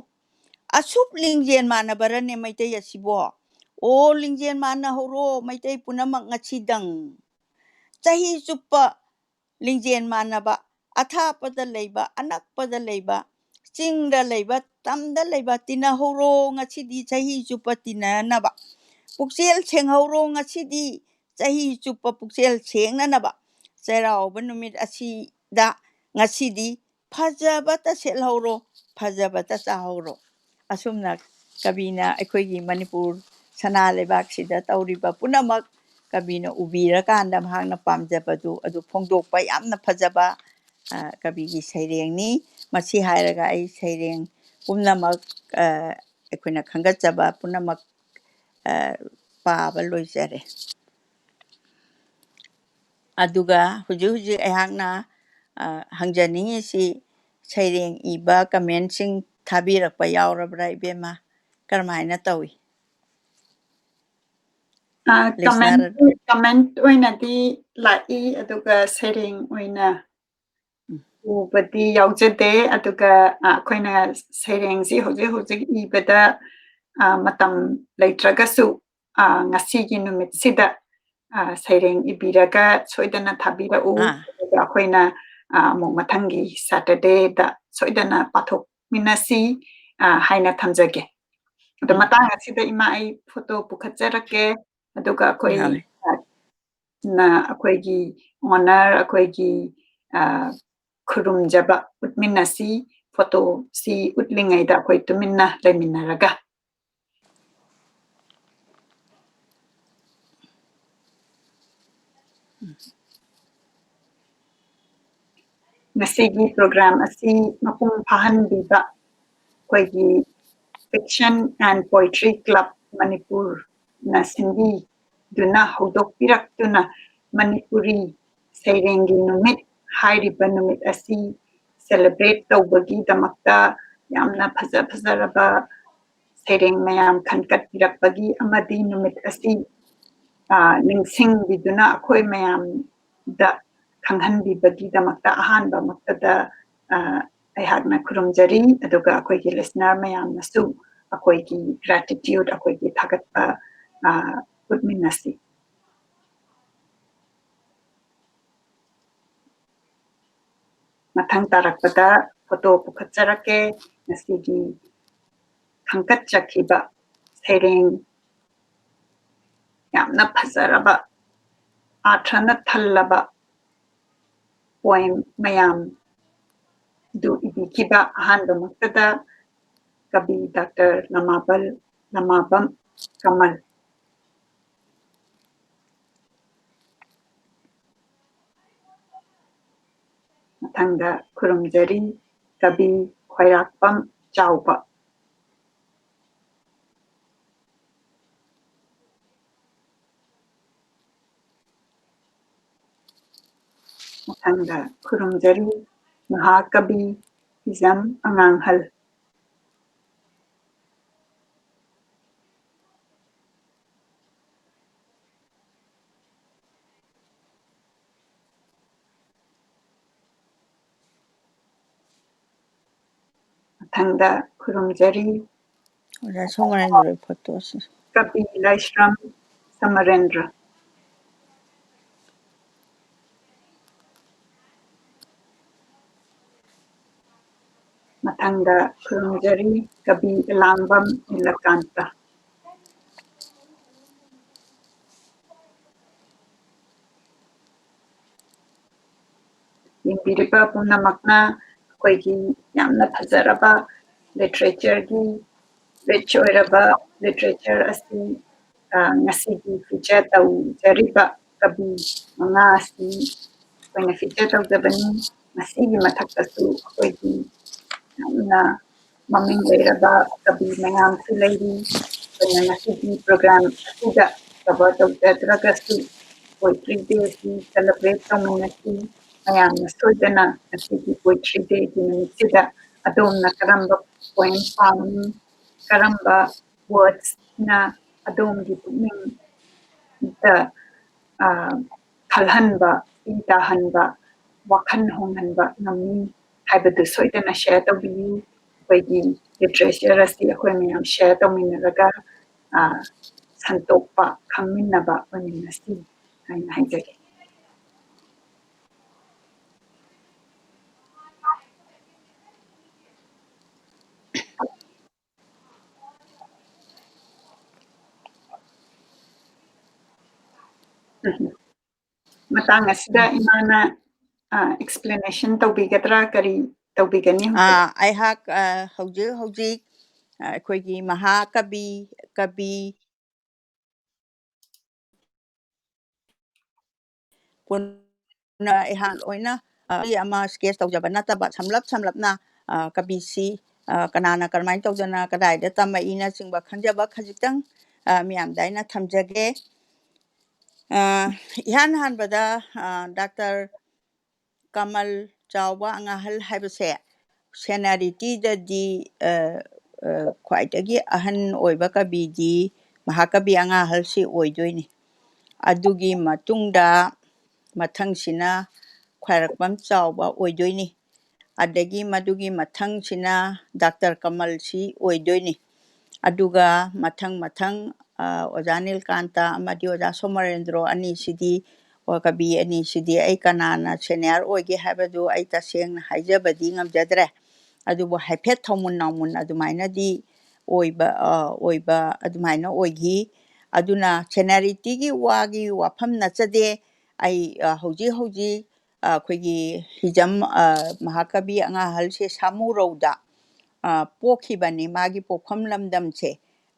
ꯑꯁꯨꯛ ꯂꯤꯡꯖꯦꯜ ꯃꯥꯟꯅꯕꯔꯅꯦ ꯃꯩꯇꯩ ꯑꯁꯤꯕꯣ? ꯑꯣ ꯂꯤꯡꯖꯦꯜ ꯃꯥꯟꯅꯍꯧꯔꯣ ꯃꯩꯇꯩ ꯄꯨꯝꯅꯃꯛ ꯉꯁꯤꯗꯪ꯫ ꯆꯍꯤ ꯆꯨꯞꯄ ꯂꯤꯡꯖꯦꯜ ꯃꯥꯟꯅꯕ, ꯑꯊꯥꯞꯄꯗ ꯂꯩꯕ, ꯑꯅꯛꯄꯗ ꯂꯩꯕ, ꯆꯤꯡꯗ ꯂꯩꯕ, ꯇꯝꯗ ꯂꯩꯕ, ꯇꯤꯟꯅꯍꯧꯔꯣ ꯉꯁꯤꯗꯤ ꯆꯍꯤ ꯆꯨꯞꯄ ꯇꯤꯟꯅꯅꯕ꯫ ꯄꯨꯛꯆꯦꯜ ꯁꯦꯡꯍꯧꯔꯣ ꯉꯁꯤꯗꯤ ꯆꯍꯤ ꯆꯨꯞꯄ ꯄꯨꯛꯆꯦꯜ ꯁꯦꯡꯅꯅꯕ꯫ ꯆꯩꯔꯥꯎꯕ ꯅꯨꯃꯤꯠ ꯑꯁꯤꯗ ꯉꯁꯤꯗꯤ ꯐꯖꯕꯇ ꯁꯦꯠꯍꯧꯔꯣ, ꯐꯖꯕꯇ ꯆꯥꯍꯧꯔꯣ꯫ ꯑꯁꯨꯝꯅ ꯀꯕꯤꯅ ꯑꯩꯈꯣꯏꯒꯤ ꯃꯅꯤꯄꯨꯔ ꯁꯅꯥ ꯂꯩꯕꯥꯛꯁꯤꯗ ꯇꯧꯔꯤꯕ ꯄꯨꯝꯅꯃꯛ ꯀꯕꯤꯅ ꯎꯕꯤꯔꯀꯥꯟꯗ ꯃꯍꯥꯛꯅ ꯄꯥꯝꯖꯕꯗꯨ ꯑꯗꯨ ꯐꯣꯡꯗꯣꯛꯄ ꯌꯥꯝꯅ ꯐꯖꯕ, ꯑ, ꯀꯕꯤꯒꯤ ꯁꯩꯔꯦꯡꯅꯤ꯫ ꯃꯁꯤ ꯍꯥꯏꯔꯒ ꯑꯩ ꯁꯩꯔꯦꯡ ꯄꯨꯝꯅꯃꯛ, ꯑ, ꯑꯩꯈꯣꯏꯅ ꯈꯟꯒꯠꯆꯕ ꯄꯨꯝꯅꯃꯛ, ꯑ, ꯄꯥꯕ ꯂꯣꯏꯖꯔꯦ꯫ ꯑꯗꯨꯒ ꯍꯧꯖꯤꯛ ꯍꯧꯖꯤꯛ ꯑꯩꯍꯥꯛꯅ, ꯑ, ꯍꯪꯖꯅꯤꯡꯉꯤꯁꯤ, ꯁꯩꯔꯦꯡ ꯏꯕ comment ꯁꯤꯡ ꯊꯥꯕꯤꯔꯛꯄ ꯌꯥꯎꯔꯕ꯭ꯔꯥ, ꯏꯕꯦꯝꯃ? ꯀꯔꯝꯍꯥꯏꯅ ꯇꯧꯏ? ꯑ, ꯂꯤꯁꯅꯔ꯫ Comment, comment ꯑꯣꯏꯅꯗꯤ ꯂꯥꯛꯏ, ꯑꯗꯨꯒ ꯁꯩꯔꯦꯡ ꯑꯣꯏꯅ ꯎꯝ꯫ ꯎꯕꯗꯤ ꯌꯥꯎꯖꯗꯦ꯫ ꯑꯗꯨꯒ, ꯑ, ꯑꯩꯈꯣꯏꯅ ꯁꯩꯔꯦꯡꯁꯤ ꯍꯧꯖꯤꯛ ꯍꯧꯖꯤꯛ ꯏꯕꯗ, ꯑ, ꯃꯇꯝ ꯂꯩꯇ꯭ꯔꯒꯁꯨ, ꯑ, ꯉꯁꯤꯒꯤ ꯅꯨꯃꯤꯠꯁꯤꯗ, ꯑ, ꯁꯩꯔꯦꯡ ꯏꯕꯤꯔꯒ ꯁꯣꯏꯗꯅ ꯊꯥꯕꯤꯔꯛꯎ꯫ ꯑꯥ꯫ ꯑꯗꯨꯒ ꯑꯩꯈꯣꯏꯅ, ꯑ, ꯑꯃꯨꯛ ꯃꯊꯪꯒꯤ Saturday ꯗ ꯁꯣꯏꯗꯅ ꯄꯥꯊꯣꯛꯃꯤꯟꯅꯁꯤ, ꯑ, ꯍꯥꯏꯅ ꯊꯝꯖꯒꯦ꯫ ꯑꯗꯣ ꯎꯝ꯫ ꯃꯇꯥꯡ ꯑꯁꯤꯗ ꯏꯃꯥ ꯑꯩ photo ꯄꯨꯈꯠꯆꯔꯛꯀꯦ꯫ ꯑꯗꯨꯒ ꯑꯩꯈꯣꯏ, ꯌꯥꯔꯦ꯫ ꯑ, ꯅ ꯑꯩꯈꯣꯏꯒꯤ honor, ꯑꯩꯈꯣꯏꯒꯤ, ꯑ, ꯈꯨꯔꯨꯝꯖꯕ ꯎꯠꯃꯤꯟꯅꯁꯤ꯫ Photo ꯁꯤ ꯎꯠꯂꯤꯉꯩꯗ ꯑꯩꯈꯣꯏ ꯇꯨꯃꯤꯟꯅ ꯂꯩꯃꯤꯟꯅꯔꯒ꯫ ꯉꯁꯤꯒꯤ program ꯑꯁꯤ ꯃꯄꯨꯡ ꯐꯥꯍꯟꯕꯤꯕ ꯑꯩꯈꯣꯏꯒꯤ Fiction and Poetry Club ꯃꯅꯤꯄꯨꯔꯅ ꯁꯤꯟꯕꯤꯗꯨꯅ ꯍꯧꯗꯣꯛꯄꯤꯔꯛꯇꯨꯅ ꯃꯅꯤꯄꯨꯔꯤ ꯁꯩꯔꯦꯡꯒꯤ ꯅꯨꯃꯤꯠ ꯍꯥꯏꯔꯤꯕ ꯅꯨꯃꯤꯠ ꯑꯁꯤ celebrate ꯇꯧꯕꯒꯤꯗꯃꯛꯇ ꯌꯥꯝꯅ ꯐꯖ ꯐꯖꯔꯕ ꯁꯩꯔꯦꯡ ꯃꯌꯥꯝ ꯈꯟꯒꯠꯄꯤꯔꯛꯄꯒꯤ ꯑꯃꯗꯤ ꯅꯨꯃꯤꯠ ꯑꯁꯤ, ꯑ, ꯅꯤꯡꯁꯤꯡꯕꯤꯗꯨꯅ ꯑꯩꯈꯣꯏ ꯃꯌꯥꯝꯗ ꯈꯪꯍꯟꯕꯤꯕꯒꯤꯗꯃꯛꯇ ꯑꯍꯥꯟꯕꯃꯛꯇꯗ, ꯑ, ꯑꯩꯍꯥꯛꯅ ꯈꯨꯔꯨꯝꯖꯔꯤ꯫ ꯑꯗꯨꯒ ꯑꯩꯈꯣꯏꯒꯤ listener ꯃꯌꯥꯝꯅꯁꯨ ꯑꯩꯈꯣꯏꯒꯤ gratitude, ꯑꯩꯈꯣꯏꯒꯤ ꯊꯥꯒꯠꯄ, ꯑ, ꯎꯠꯃꯤꯟꯅꯁꯤ꯫ ꯃꯊꯪ ꯇꯥꯔꯛꯄꯗ photo ꯄꯨꯈꯠꯆꯔꯛꯀꯦ꯫ ꯉꯁꯤꯒꯤ ꯈꯟꯒꯠꯆꯈꯤꯕ ꯁꯩꯔꯦꯡ ꯌꯥꯝꯅ ꯐꯖꯔꯕ, ꯑꯥꯔꯊꯅ ꯊꯜꯂꯕ poem ꯃꯌꯥꯝꯗꯨ ꯏꯕꯤꯈꯤꯕ ꯑꯍꯥꯟꯕꯃꯛꯇꯗ ꯀꯕꯤ ꯗꯥꯛꯇꯔ ꯂꯃꯥꯕꯜ, ꯂꯃꯥꯕꯝ ꯀꯃꯜ꯫ ꯃꯊꯪꯗ ꯈꯨꯔꯨꯝꯖꯔꯤ ꯀꯕꯤ ꯈ꯭ꯋꯥꯏꯔꯥꯛꯄꯝ ꯆꯥꯎꯕ꯫ ꯃꯊꯪꯗ ꯈꯨꯔꯨꯝꯖꯔꯤ ꯃꯍꯥꯀꯕꯤ ꯍꯤꯖꯝ ꯑꯉꯥꯡꯍꯜ꯫ ꯃꯊꯪꯗ ꯈꯨꯔꯨꯝꯖꯔꯤ ꯑꯣꯖꯥ ꯁꯣꯃꯣꯔꯦꯟꯗ꯭ꯔꯣꯒꯤ photo ꯁꯦ꯫ ꯀꯕꯤ ꯂꯥꯏꯁ꯭ꯔꯝ ꯁꯃꯔꯦꯟꯗ꯭ꯔ꯫ ꯃꯊꯪꯗ ꯈꯨꯔꯨꯝꯖꯔꯤ ꯀꯕꯤ ꯏꯂꯥꯝꯕꯝ ꯅꯤꯂꯀꯥꯟꯇ꯫ ꯌꯦꯡꯕꯤꯔꯤꯕ ꯄꯨꯝꯅꯃꯛꯅ ꯑꯩꯈꯣꯏꯒꯤ ꯌꯥꯝꯅ ꯐꯖꯔꯕ literatureꯒꯤ rich ꯑꯣꯏꯔꯕ literature ꯑꯁꯤ, ꯑ, ꯉꯁꯤꯒꯤ feature ꯇꯧꯖꯔꯤꯕ ꯀꯕꯤ ꯃꯉꯥ ꯑꯁꯤ ꯑꯩꯈꯣꯏꯅ feature ꯇꯧꯖꯕꯅꯤ꯫ ꯃꯁꯤꯒꯤ ꯃꯊꯛꯇꯁꯨ ꯑꯩꯈꯣꯏꯒꯤ ꯌꯥꯝꯅ ꯃꯃꯤꯡ ꯂꯩꯔꯕ ꯀꯕꯤ ꯃꯌꯥꯝꯁꯨ ꯂꯩꯔꯤ꯫ ꯑꯩꯈꯣꯏꯅ ꯉꯁꯤꯒꯤ program ꯑꯁꯤꯗ cover ꯇꯧꯖꯗ꯭ꯔꯒꯁꯨ, Poetry Day ꯑꯁꯤ celebrate ꯇꯧꯃꯤꯟꯅꯁꯤ꯫ ꯃꯌꯥꯝꯅ ꯁꯣꯏꯗꯅ ꯉꯁꯤꯒꯤ Poetry Dayꯒꯤ ꯅꯨꯃꯤꯠꯁꯤꯗ ꯑꯗꯣꯝꯅ ꯀꯔꯝꯕ poem ꯄꯥꯝꯃꯤ, ꯀꯔꯝꯕ wordsꯅ ꯑꯗꯣꯝꯒꯤ ꯄꯨꯛꯅꯤꯡꯗ, ꯑ, ꯈꯜꯍꯟꯕ, ꯄꯤ ꯇꯥꯍꯟꯕ, ꯋꯥꯈꯜ ꯍꯣꯡꯍꯟꯕ ꯉꯝꯃꯤ ꯍꯥꯏꯕꯗꯨ ꯁꯣꯏꯗꯅ share ꯇꯧꯕꯤꯌꯨ꯫ ꯑꯩꯈꯣꯏꯒꯤ literature ꯑꯁꯤ ꯑꯩꯈꯣꯏ ꯃꯌꯥꯝ share ꯇꯧꯃꯤꯟꯅꯔꯒ, ꯑ, ꯁꯟꯗꯣꯛꯄ, ꯈꯪꯃꯤꯟꯅꯕ ꯑꯣꯏꯃꯤꯟꯅꯁꯤ ꯍꯥꯏꯅ ꯍꯥꯏꯖꯒꯦ꯫ ꯃꯇꯥꯡ ꯑꯁꯤꯗ ꯏꯃꯥꯅ, ꯑ, explanation ꯇꯧꯕꯤꯒꯗ꯭ꯔꯥ? ꯀꯔꯤ ꯇꯧꯕꯤꯒꯅꯤ ꯍꯧꯖꯤꯛ? ꯑ, ꯑꯩꯍꯥꯛ, ꯑ, ꯍꯧꯖꯤꯛ ꯍꯧꯖꯤꯛ, ꯑ, ꯑꯩꯈꯣꯏꯒꯤ ꯃꯍꯥꯀꯕꯤ, ꯀꯕꯤ ꯄꯨꯟꯅ ꯑꯩꯍꯥꯛ ꯂꯣꯏꯅ, ꯑ, ꯑꯩ ꯑꯃ sketch ꯇꯧꯖꯕ ꯅꯠꯇꯕ, ꯁꯝꯂꯞ ꯁꯝꯂꯞꯅ, ꯑ, ꯀꯕꯤꯁꯤ, ꯑ, ꯀꯅꯥꯅ ꯀꯔꯝꯍꯥꯏꯅ ꯇꯧꯗꯅ ꯀꯗꯥꯏꯗ ꯇꯝꯃꯛꯏꯅꯆꯤꯡꯕ ꯈꯪꯖꯕ ꯈꯖꯤꯛꯇꯪ, ꯑ, ꯃꯌꯥꯝꯗ ꯑꯩꯅ ꯊꯝꯖꯒꯦ꯫ ꯑ, ꯏꯍꯥꯟ ꯍꯥꯟꯕꯗ, ꯑ, ꯗꯥꯛꯇꯔ ꯀꯃꯜ ꯆꯥꯎꯕ ꯑꯉꯥꯍꯜ ꯍꯥꯏꯕꯁꯦ ꯁꯦꯅꯥꯔꯤꯇꯤꯗꯗꯤ, ꯑ, ꯑ, ꯈ꯭ꯋꯥꯏꯗꯒꯤ ꯑꯍꯟ ꯑꯣꯏꯕ ꯀꯕꯤꯗꯤ ꯃꯍꯥꯀꯕꯤ ꯑꯉꯥꯍꯜꯁꯤ ꯑꯣꯏꯗꯣꯏꯅꯤ꯫ ꯑꯗꯨꯒꯤ ꯃꯇꯨꯡꯗ ꯃꯊꯪꯁꯤꯅ ꯈ꯭ꯋꯥꯏꯔꯥꯛꯄꯝ ꯆꯥꯎꯕ ꯑꯣꯏꯗꯣꯏꯅꯤ꯫ ꯑꯗꯒꯤ ꯃꯗꯨꯒꯤ ꯃꯊꯪꯁꯤꯅ ꯗꯥꯛꯇꯔ ꯀꯃꯜꯁꯤ ꯑꯣꯏꯗꯣꯏꯅꯤ꯫ ꯑꯗꯨꯒ ꯃꯊꯪ ꯃꯊꯪ, ꯑ, ꯑꯣꯖꯥ ꯅꯤꯜꯀꯥꯟꯇ ꯑꯃꯗꯤ ꯑꯣꯖꯥ ꯁꯣꯃꯔꯦꯟꯗ꯭ꯔꯣ ꯑꯅꯤꯁꯤꯗꯤ, ꯑꯣ, ꯀꯕꯤ ꯑꯅꯤꯁꯤꯗꯤ ꯑꯩ ꯀꯅꯥꯅ senior ꯑꯣꯏꯒꯦ ꯍꯥꯏꯕꯗꯨ ꯑꯩ ꯇꯁꯦꯡꯅ ꯍꯥꯏꯖꯕꯗꯤ ꯉꯝꯖꯗ꯭ꯔꯦ꯫ ꯑꯗꯨꯕꯨ ꯍꯥꯏꯐꯦꯠ ꯊꯧꯃꯨꯟ ꯅꯥꯎꯃꯨꯟ ꯑꯗꯨꯃꯥꯏꯅꯗꯤ ꯑꯣꯏꯕ, ꯑ, ꯑꯣꯏꯕ ꯑꯗꯨꯃꯥꯏꯅ ꯑꯣꯏꯈꯤ꯫ ꯑꯗꯨꯅ seniorityꯒꯤ ꯋꯥꯒꯤ ꯋꯥꯐꯝ ꯅꯠꯆꯗꯦ꯫ ꯑꯩ, ꯑ, ꯍꯧꯖꯤꯛ ꯍꯧꯖꯤꯛ, ꯑ, ꯑꯩꯈꯣꯏꯒꯤ ꯍꯤꯖꯝ, ꯑ, ꯃꯍꯥꯀꯕꯤ ꯑꯉꯥꯍꯜꯁꯦ ꯁꯥꯃꯨꯔꯧꯗ, ꯑ, ꯄꯣꯛꯈꯤꯕꯅꯤ, ꯃꯥꯒꯤ ꯄꯣꯛꯐꯝ ꯂꯝꯗꯝꯁꯦ꯫